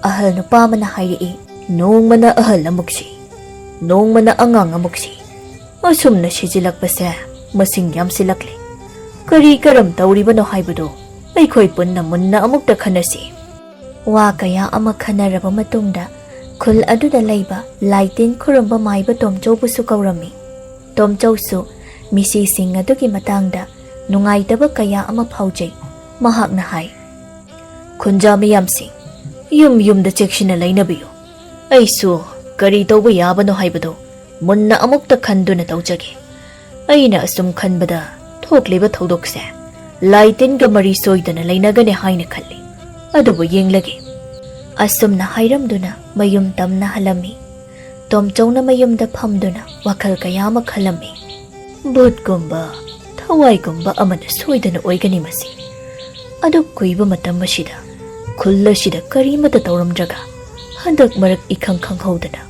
ꯑꯍꯜ ꯅꯨꯄꯥ ꯑꯃꯅ ꯍꯥꯏꯔꯛꯏ, "ꯅꯣꯡꯃꯅ ꯑꯍꯜ ꯑꯃꯨꯛ ꯁꯤ, ꯅꯣꯡꯃꯅ ꯑꯉꯥꯡ ꯑꯃꯨꯛ ꯁꯤ, ꯑꯁꯨꯝꯅ ꯁꯤꯖꯤꯜꯂꯛꯄꯁꯦ ꯃꯁꯤꯡ ꯌꯥꯝꯁꯤꯜꯂꯛꯂꯤ꯫ ꯀꯔꯤ ꯀꯔꯝ ꯇꯧꯔꯤꯕꯅꯣ ꯍꯥꯏꯕꯗꯨ ꯑꯩꯈꯣꯏ ꯄꯨꯟꯅ ꯃꯨꯟꯅ ꯑꯃꯨꯛꯇ ꯈꯟꯅꯁꯤ꯫" ꯋꯥ ꯀꯌꯥ ꯑꯃ ꯈꯟꯅꯔꯕ ꯃꯇꯨꯡꯗ ꯈꯨꯜ ꯑꯗꯨꯗ ꯂꯩꯕ ꯂꯥꯏ ꯇꯤꯟ ꯈꯨꯔꯨꯝꯕ ꯃꯥꯏꯕ ꯇꯣꯝꯆꯧꯕꯨꯁꯨ ꯀꯧꯔꯝꯃꯤ꯫ ꯇꯣꯝꯆꯧꯁꯨ ꯃꯤꯁꯤꯁꯤꯡ ꯑꯗꯨꯒꯤ ꯃꯇꯥꯡꯗ ꯅꯨꯡꯉꯥꯏꯇꯕ ꯀꯌꯥ ꯑꯃ ꯐꯥꯎꯖꯩ꯫ ꯃꯍꯥꯛꯅ ꯍꯥꯏ, "ꯈꯨꯟꯖꯥ ꯃꯤꯌꯥꯝꯁꯤꯡ, ꯌꯨꯝ ꯌꯨꯝꯗ ꯆꯦꯛꯁꯤꯟꯅ ꯂꯩꯅꯕꯤꯌꯨ꯫ ꯑꯩꯁꯨ ꯀꯔꯤ ꯇꯧꯕ ꯌꯥꯕꯅꯣ ꯍꯥꯏꯕꯗꯨ ꯃꯨꯟꯅ ꯑꯃꯨꯛꯇ ꯈꯟꯗꯨꯅ ꯇꯧꯖꯒꯦ꯫ ꯑꯩꯅ ꯑꯁꯨꯝ ꯈꯟꯕꯗ ꯊꯣꯛꯂꯤꯕ ꯊꯧꯗꯣꯛꯁꯦ ꯂꯥꯏ ꯇꯤꯟꯒ ꯃꯔꯤ ꯁꯣꯏꯗꯅ ꯂꯩꯅꯒꯅꯤ ꯍꯥꯏꯅ ꯈꯜꯂꯤ꯫ ꯑꯗꯨꯕꯨ ꯌꯦꯡꯂꯒꯦ꯫" ꯑꯁꯨꯝꯅ ꯍꯥꯏꯔꯝꯗꯨꯅ ꯃꯌꯨꯝ ꯇꯝꯅ ꯍꯜꯂꯝꯃꯤ꯫ ꯇꯣꯝꯆꯧꯅ ꯃꯌꯨꯝꯗ ꯐꯝꯗꯨꯅ ꯋꯥꯈꯜ ꯀꯌꯥ ꯑꯃ ꯈꯜꯂꯝꯃꯤ꯫ "ꯚꯨꯠꯀꯨꯝꯕ, ꯊꯋꯥꯏꯒꯨꯝꯕ ꯑꯃꯅ ꯁꯣꯏꯗꯅ ꯑꯣꯏꯒꯅꯤ ꯃꯁꯤ꯫ ꯑꯗꯨꯛ ꯀꯨꯏꯕ ꯃꯇꯝ ꯑꯁꯤꯗ ꯈꯨꯜ ꯑꯁꯤꯗ ꯀꯔꯤꯃꯠꯇ ꯇꯧꯔꯝꯗ꯭ꯔꯒ ꯍꯟꯗꯛ ꯃꯔꯛ ꯏꯈꯪ ꯈꯪꯍꯧꯗꯅ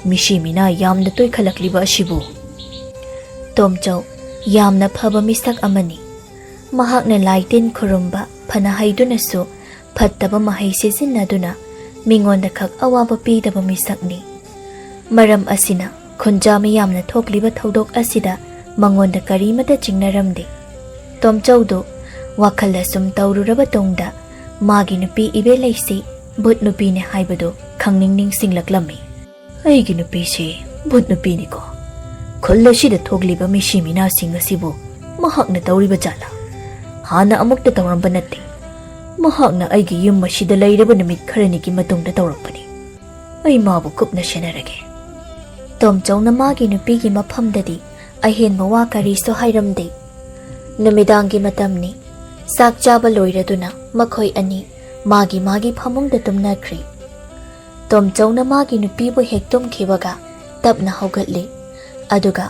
ꯃꯤꯁꯤ ꯃꯤꯅꯥ ꯌꯥꯝꯅ ꯇꯣꯏꯈꯠꯂꯛꯂꯤꯕ ꯑꯁꯤꯕꯨ?" ꯇꯣꯝꯆꯧ ꯌꯥꯝꯅ ꯐꯕ ꯃꯤꯁꯛ ꯑꯃꯅꯤ꯫ ꯃꯍꯥꯛꯅ ꯂꯥꯏ ꯇꯤꯟ ꯈꯨꯔꯨꯝꯕ ꯐꯅ ꯍꯩꯗꯨꯅꯁꯨ ꯐꯠꯇꯕ ꯃꯍꯩ ꯁꯤꯖꯤꯟꯅꯗꯨꯅ ꯃꯤꯉꯣꯟꯗ ꯈꯛ ꯑꯋꯥꯕ ꯄꯤꯗꯕ ꯃꯤꯁꯛꯅꯤ꯫ ꯃꯔꯝ ꯑꯁꯤꯅ ꯈꯨꯟꯖꯥ ꯃꯤꯌꯥꯝꯅ ꯊꯣꯛꯂꯤꯕ ꯊꯧꯗꯣꯛ ꯑꯁꯤꯗ ꯃꯉꯣꯟꯗ ꯀꯔꯤꯃꯠꯇ ꯆꯤꯡꯅꯔꯝꯗꯦ꯫ ꯇꯣꯝꯆꯧꯗꯨ ꯋꯥꯈꯜ ꯑꯁꯨꯝ ꯇꯧꯔꯨꯔꯕ ꯇꯨꯡꯗ ꯃꯥꯒꯤ ꯅꯨꯄꯤ ꯏꯕꯦꯂꯩꯁꯤ ꯚꯨꯠ ꯅꯨꯄꯤꯅꯦ ꯍꯥꯏꯕꯗꯨ ꯈꯪꯅꯤꯡ ꯅꯤꯡꯁꯤꯡꯂꯛꯂꯝꯃꯤ꯫ "ꯑꯩꯒꯤ ꯅꯨꯄꯤꯁꯤ ꯚꯨꯠ ꯅꯨꯄꯤꯅꯤꯀꯣ꯫ ꯈꯨꯜ ꯑꯁꯤꯗ ꯊꯣꯛꯂꯤꯕ ꯃꯤꯁꯤ ꯃꯤꯅꯥꯁꯤꯡ ꯑꯁꯤꯕꯨ ꯃꯍꯥꯛꯅ ꯇꯧꯔꯤꯕ ꯖꯥꯠꯂꯥ? ꯍꯥꯟꯅ ꯑꯃꯨꯛꯇ ꯇꯧꯔꯝꯕ ꯅꯠꯇꯦ꯫ ꯃꯍꯥꯛꯅ ꯑꯩꯒꯤ ꯌꯨꯝ ꯑꯁꯤꯗ ꯂꯩꯔꯕ ꯅꯨꯃꯤꯠ ꯈꯔꯅꯤꯒꯤ ꯃꯇꯨꯡꯗ ꯇꯧꯔꯛꯄꯅꯤ꯫ ꯑꯩ ꯃꯥꯕꯨ ꯀꯨꯞꯅ ꯁꯦꯟꯅꯔꯒꯦ꯫" ꯇꯣꯝꯆꯧꯅ ꯃꯥꯒꯤ ꯅꯨꯄꯤꯒꯤ ꯃꯐꯝꯗꯗꯤ ꯑꯍꯦꯟꯕ ꯋꯥ ꯀꯔꯤꯁꯨ ꯍꯥꯏꯔꯝꯗꯦ꯫ ꯅꯨꯃꯤꯗꯥꯡꯒꯤ ꯃꯇꯝꯅꯤ꯫ ꯆꯥꯛ ꯆꯥꯕ ꯂꯣꯏꯔꯗꯨꯅ ꯃꯈꯣꯏ ꯑꯅꯤ ꯃꯥꯒꯤ ꯃꯥꯒꯤ ꯐꯃꯨꯡꯗ ꯇꯨꯝꯅꯈ꯭ꯔꯦ꯫ ꯇꯣꯝꯆꯧꯅ ꯃꯥꯒꯤ ꯅꯨꯄꯤꯕꯨ ꯍꯦꯛ ꯇꯨꯝꯈꯤꯕꯒ ꯇꯞꯅ ꯍꯧꯒꯠꯂꯤ꯫ ꯑꯗꯨꯒ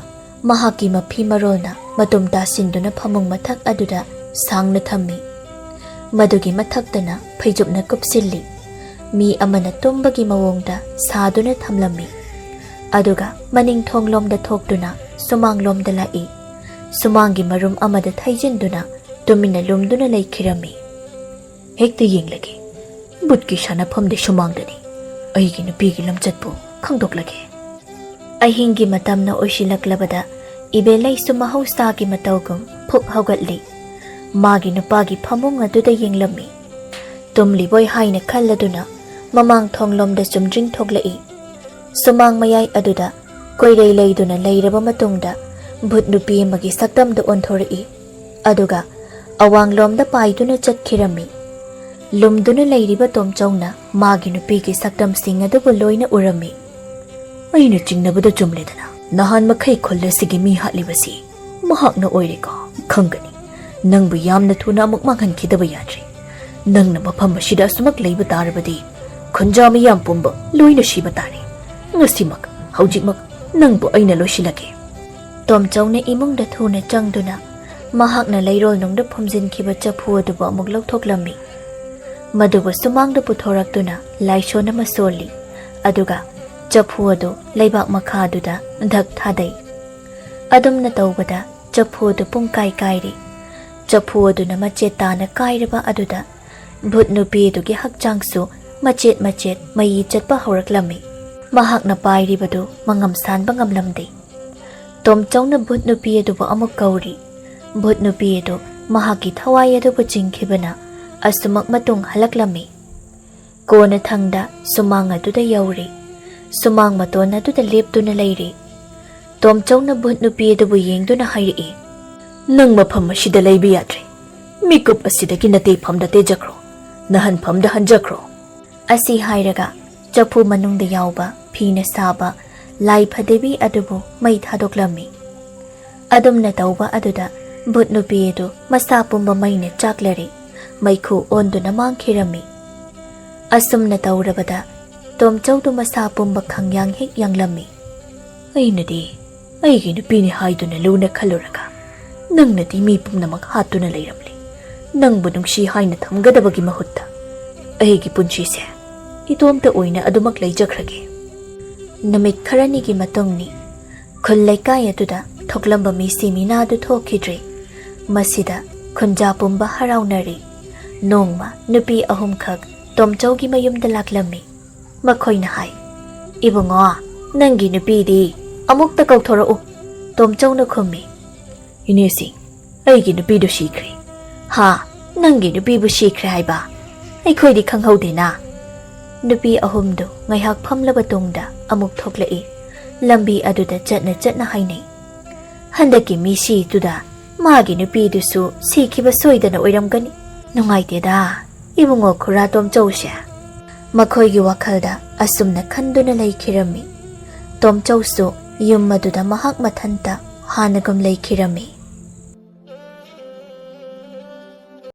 ꯃꯍꯥꯛꯀꯤ ꯃꯐꯤ ꯃꯔꯣꯜꯅ ꯃꯇꯨꯝ ꯇꯥꯁꯤꯟꯗꯨꯅ ꯐꯃꯨꯡ ꯃꯊꯛ ꯑꯗꯨꯗ ꯁꯥꯡꯅ ꯊꯝꯃꯤ꯫ ꯃꯗꯨꯒꯤ ꯃꯊꯛꯇꯅ ꯐꯩꯖꯨꯞꯅ ꯀꯨꯞꯁꯤꯜꯂꯤ꯫ ꯃꯤ ꯑꯃꯅ ꯇꯨꯝꯕꯒꯤ ꯃꯑꯣꯡꯗ ꯁꯥꯗꯨꯅ ꯊꯝꯂꯝꯃꯤ꯫ ꯑꯗꯨꯒ ꯃꯅꯤꯡ ꯊꯣꯡꯂꯣꯝꯗ ꯊꯣꯛꯇꯨꯅ ꯁꯨꯃꯥꯡꯂꯣꯝꯗ ꯂꯥꯛꯏ꯫ ꯁꯨꯃꯥꯡꯒꯤ ꯃꯔꯨꯝ ꯑꯃꯗ ꯊꯩꯖꯤꯟꯗꯨꯅ ꯇꯨꯃꯤꯟꯅ ꯂꯨꯝꯗꯨꯅ ꯂꯩꯈꯤꯔꯝꯃꯤ꯫ "ꯍꯦꯛꯇ ꯌꯦꯡꯂꯒꯦ꯫ ꯚꯨꯠꯀꯤ ꯁꯥꯟꯅꯐꯝꯗꯤ ꯁꯨꯃꯥꯡꯗꯅꯤ꯫ ꯑꯩꯒꯤ ꯅꯨꯄꯤꯒꯤ ꯂꯝꯆꯠꯄꯨ ꯈꯪꯗꯣꯛꯂꯒꯦ꯫" ꯑꯍꯤꯡꯒꯤ ꯃꯇꯝꯅ ꯑꯣꯏꯁꯤꯜꯂꯛꯂꯕꯗ ꯏꯕꯦꯂꯩꯁꯨ ꯃꯍꯧꯁꯥꯒꯤ ꯃꯇꯧꯒꯨꯝ ꯐꯨꯛ ꯍꯧꯒꯠꯂꯤ꯫ ꯃꯥꯒꯤ ꯅꯨꯄꯥꯒꯤ ꯐꯃꯨꯡ ꯑꯗꯨꯗ ꯌꯦꯡꯂꯝꯃꯤ꯫ ꯇꯨꯝꯂꯤꯕꯣꯏ ꯍꯥꯏꯅ ꯈꯜꯂꯗꯨꯅ ꯃꯃꯥꯡ ꯊꯣꯡꯂꯣꯝꯗ ꯆꯨꯝꯗ꯭ꯔꯤꯡ ꯊꯣꯛꯂꯛꯏ꯫ ꯁꯨꯃꯥꯡ ꯃꯌꯥꯏ ꯑꯗꯨꯗ ꯀꯣꯏꯔꯩ ꯂꯩꯗꯨꯅ ꯂꯩꯔꯕ ꯃꯇꯨꯡꯗ ꯚꯨꯠ ꯅꯨꯄꯤ ꯑꯃꯒꯤ ꯁꯛꯇꯝꯗ ꯑꯣꯟꯊꯣꯔꯛꯏ꯫ ꯑꯗꯨꯒ ꯑꯋꯥꯡꯂꯣꯝꯗ ꯄꯥꯏꯗꯨꯅ ꯆꯠꯈꯤꯔꯝꯃꯤ꯫ ꯂꯨꯝꯗꯨꯅ ꯂꯩꯔꯤꯕ ꯇꯣꯝꯆꯧꯅ ꯃꯥꯒꯤ ꯅꯨꯄꯤꯒꯤ ꯁꯛꯇꯝꯁꯤꯡ ꯑꯗꯨꯕꯨ ꯂꯣꯏꯅ ꯎꯔꯝꯃꯤ꯫ "ꯑꯩꯅ ꯆꯤꯡꯅꯕꯗ ꯆꯨꯝꯂꯦꯗꯅ꯫ ꯅꯍꯥꯟ ꯃꯈꯩ ꯈꯨꯜ ꯑꯁꯤꯒꯤ ꯃꯤ ꯍꯥꯠꯂꯤꯕꯁꯤ ꯃꯍꯥꯛꯅ ꯑꯣꯏꯔꯦꯀꯣ? ꯈꯪꯒꯅꯤ꯫ ꯅꯪꯕꯨ ꯌꯥꯝꯅ ꯊꯨꯅ ꯑꯃꯨꯛ ꯃꯥꯡꯍꯟꯈꯤꯗꯕ ꯌꯥꯗ꯭ꯔꯦ꯫ ꯅꯪꯅ ꯃꯐꯝ ꯑꯁꯤꯗ ꯑꯁꯨꯃꯛ ꯂꯩꯕ ꯇꯥꯔꯕꯗꯤ ꯈꯨꯟꯖꯥ ꯃꯤꯌꯥꯝ ꯄꯨꯝꯕ ꯂꯣꯏꯅ ꯁꯤꯕ ꯇꯥꯔꯦ꯫ ꯉꯁꯤꯃꯛ, ꯍꯧꯖꯤꯛꯃꯛ ꯅꯪꯕꯨ ꯑꯩꯅ ꯂꯣꯏꯁꯤꯜꯂꯒꯦ꯫" ꯇꯣꯝꯆꯧꯅ ꯏꯃꯨꯡꯗ ꯊꯨꯅ ꯆꯪꯗꯨꯅ ꯃꯍꯥꯛꯅ ꯂꯩꯔꯣꯜꯅꯨꯡꯗ ꯐꯨꯝꯖꯤꯟꯈꯤꯕ ꯆꯐꯨ ꯑꯗꯨꯕꯨ ꯑꯃꯨꯛ ꯂꯧꯊꯣꯛꯂꯝꯃꯤ꯫ ꯃꯗꯨꯕꯨ ꯁꯨꯃꯥꯡꯗ ꯄꯨꯊꯣꯔꯛꯇꯨꯅ ꯂꯥꯏꯁꯣꯟ ꯑꯃ ꯁꯣꯜꯂꯤ꯫ ꯑꯗꯨꯒ ꯆꯐꯨ ꯑꯗꯨ ꯂꯩꯕꯥꯛ ꯃꯈꯥꯗꯨꯗ ꯙꯛ ꯊꯥꯗꯩ꯫ ꯑꯗꯨꯝꯅ ꯇꯧꯕꯗ ꯆꯐꯨ ꯑꯗꯨ ꯄꯨꯡꯀꯥꯏ ꯀꯥꯏꯔꯤ꯫ ꯆꯐꯨ ꯑꯗꯨꯅ ꯃꯆꯦꯠ ꯇꯥꯅ ꯀꯥꯏꯔꯕ ꯑꯗꯨꯗ ꯚꯨꯠ ꯅꯨꯄꯤ ꯑꯗꯨꯒꯤ ꯍꯛꯆꯥꯡꯁꯨ ꯃꯆꯦꯠ ꯃꯆꯦꯠ ꯃꯌꯤ ꯆꯠꯄ ꯍꯧꯔꯛꯂꯝꯃꯤ꯫ ꯃꯍꯥꯛꯅ ꯄꯥꯏꯔꯤꯕꯗꯨ ꯃꯉꯝ ꯁꯥꯟꯕ ꯉꯝꯂꯝꯗꯦ꯫ ꯇꯣꯝꯆꯧꯅ ꯚꯨꯠ ꯅꯨꯄꯤ ꯑꯗꯨꯕꯨ ꯑꯃꯨꯛ ꯀꯧꯔꯤ꯫ ꯚꯨꯠ ꯅꯨꯄꯤ ꯑꯗꯨ ꯃꯍꯥꯛꯀꯤ ꯊꯋꯥꯏ ꯑꯗꯨꯕꯨ ꯆꯤꯡꯈꯤꯕꯅ ꯑꯁꯨꯃꯛ ꯃꯇꯨꯡ ꯍꯜꯂꯛꯂꯝꯃꯤ꯫ ꯀꯣꯟꯅ ꯊꯪꯗ ꯁꯨꯃꯥꯡ ꯑꯗꯨꯗ ꯌꯧꯔꯤ꯫ ꯁꯨꯃꯥꯡ ꯃꯇꯣꯟ ꯑꯗꯨꯗ ꯂꯦꯞꯇꯨꯅ ꯂꯩꯔꯤ꯫ ꯇꯣꯝꯆꯧꯅ ꯚꯨꯠ ꯅꯨꯄꯤ ꯑꯗꯨꯕꯨ ꯌꯦꯡꯗꯨꯅ ꯍꯥꯏꯔꯛꯏ, "ꯅꯪ ꯃꯐꯝ ꯑꯁꯤꯗ ꯂꯩꯕ ꯌꯥꯗ꯭ꯔꯦ꯫ ꯃꯤꯀꯨꯞ ꯑꯁꯤꯗꯒꯤ ꯅꯇꯦꯐꯝꯗ ꯇꯦꯖꯈ꯭ꯔꯣ꯫ ꯅꯍꯟꯐꯝꯗ ꯍꯟꯖꯈ꯭ꯔꯣ꯫" ꯑꯁꯤ ꯍꯥꯏꯔꯒ ꯆꯐꯨ ꯃꯅꯨꯡꯗ ꯌꯥꯎꯕ ꯐꯤꯅ ꯁꯥꯕ ꯂꯥꯏ ꯐꯗꯤꯕꯤ ꯑꯗꯨꯕꯨ ꯃꯩ ꯊꯥꯗꯣꯛꯂꯝꯃꯤ꯫ ꯑꯗꯨꯝꯅ ꯇꯧꯕ ꯑꯗꯨꯗ ꯚꯨꯠ ꯅꯨꯄꯤ ꯑꯗꯨ ꯃꯁꯥ ꯄꯨꯝꯕ ꯃꯩꯅ ꯆꯥꯛꯂꯔꯦ꯫ ꯃꯩꯈꯨ ꯑꯣꯟꯗꯨꯅ ꯃꯥꯡꯈꯤꯔꯝꯃꯤ꯫ ꯑꯁꯨꯝꯅ ꯇꯧꯔꯕꯗ ꯇꯣꯝꯆꯧꯗꯨ ꯃꯁꯥ ꯄꯨꯝꯕ ꯈꯪꯌꯥꯡ ꯍꯦꯛ ꯌꯥꯡꯂꯝꯃꯤ꯫ "ꯑꯩꯅꯗꯤ ꯑꯩꯒꯤ ꯅꯨꯄꯤꯅꯤ ꯍꯥꯏꯗꯨꯅ ꯂꯨꯅ ꯈꯜꯂꯨꯔꯒ ꯅꯪꯅꯗꯤ ꯃꯤ ꯄꯨꯝꯅꯃꯛ ꯍꯥꯠꯇꯨꯅ ꯂꯩꯔꯝꯂꯦ꯫ ꯅꯪꯕꯨ ꯅꯨꯡꯁꯤ ꯍꯥꯏꯅ ꯊꯝꯒꯗꯕꯒꯤ ꯃꯍꯨꯠꯇ ꯑꯩꯒꯤ ꯄꯨꯟꯁꯤꯁꯦ ꯏꯇꯣꯝꯇ ꯑꯣꯏꯅ ꯑꯗꯨꯃꯛ ꯂꯩꯖꯈ꯭ꯔꯒꯦ꯫" ꯅꯨꯃꯤꯠ ꯈꯔꯅꯤꯒꯤ ꯃꯇꯨꯡꯅꯤ꯫ ꯈꯨꯜ ꯂꯩꯀꯥꯏ ꯑꯗꯨꯗ ꯊꯣꯛꯂꯝꯕ ꯃꯤꯁꯤ ꯃꯤꯅꯥꯗꯨ ꯊꯣꯛꯈꯤꯗ꯭ꯔꯦ꯫ ꯃꯁꯤꯗ ꯈꯨꯟꯖꯥ ꯄꯨꯝꯕ ꯍꯔꯥꯎꯅꯔꯤ꯫ ꯅꯣꯡꯃ ꯅꯨꯄꯤ ꯑꯍꯨꯝꯈꯛ ꯇꯣꯝꯆꯧꯒꯤ ꯃꯌꯨꯝꯗ ꯂꯥꯛꯂꯝꯃꯤ꯫ ꯃꯈꯣꯏꯅ ꯍꯥꯏ, "ꯏꯕꯨꯡꯉꯣ, ꯅꯪꯒꯤ ꯅꯨꯄꯤꯗꯤ ꯑꯃꯨꯛꯇ ꯀꯧꯊꯣꯔꯛꯎ꯫" ꯇꯣꯝꯆꯧꯅ ꯈꯨꯝꯃꯤ, "ꯏꯅꯦꯁꯤꯡ, ꯑꯩꯒꯤ ꯅꯨꯄꯤꯗꯨ ꯁꯤꯈ꯭ꯔꯦ꯫" "ꯍꯥ? ꯅꯪꯒꯤ ꯅꯨꯄꯤꯕꯨ ꯁꯤꯈ꯭ꯔꯦ ꯍꯥꯏꯕ?" ꯑꯩꯈꯣꯏꯗꯤ ꯈꯪꯍꯧꯗꯦꯅ꯫ ꯅꯨꯄꯤ ꯑꯍꯨꯝꯗꯨ ꯉꯥꯏꯍꯥꯛ ꯐꯝꯂꯕ ꯇꯨꯡꯗ ꯑꯃꯨꯛ ꯊꯣꯛꯂꯛꯏ꯫ ꯂꯝꯕꯤ ꯑꯗꯨꯗ ꯆꯠꯅ ꯆꯠꯅ ꯍꯥꯏꯅꯩ, "ꯍꯟꯗꯛꯀꯤ ꯃꯤꯁꯤꯗꯨꯗ ꯃꯥꯒꯤ ꯅꯨꯄꯤꯗꯨꯁꯨ ꯁꯤꯈꯤꯕ ꯁꯣꯏꯗꯅ ꯑꯣꯏꯔꯝꯒꯅꯤ꯫ ꯅꯨꯡꯉꯥꯏꯇꯦꯗ, ꯏꯕꯨꯡꯉꯣ ꯈꯨꯔꯥ ꯇꯣꯝꯆꯧꯁꯦ꯫" ꯃꯈꯣꯏꯒꯤ ꯋꯥꯈꯜꯗ ꯑꯁꯨꯝꯅ ꯈꯟꯗꯨꯅ ꯂꯩꯈꯤꯔꯝꯃꯤ꯫ ꯇꯣꯝꯆꯧꯁꯨ ꯌꯨꯝ ꯑꯗꯨꯗ ꯃꯍꯥꯛ ꯃꯊꯟꯇ ꯍꯥꯟꯅꯒꯨꯝ ꯂꯩꯈꯤꯔꯝꯃꯤ꯫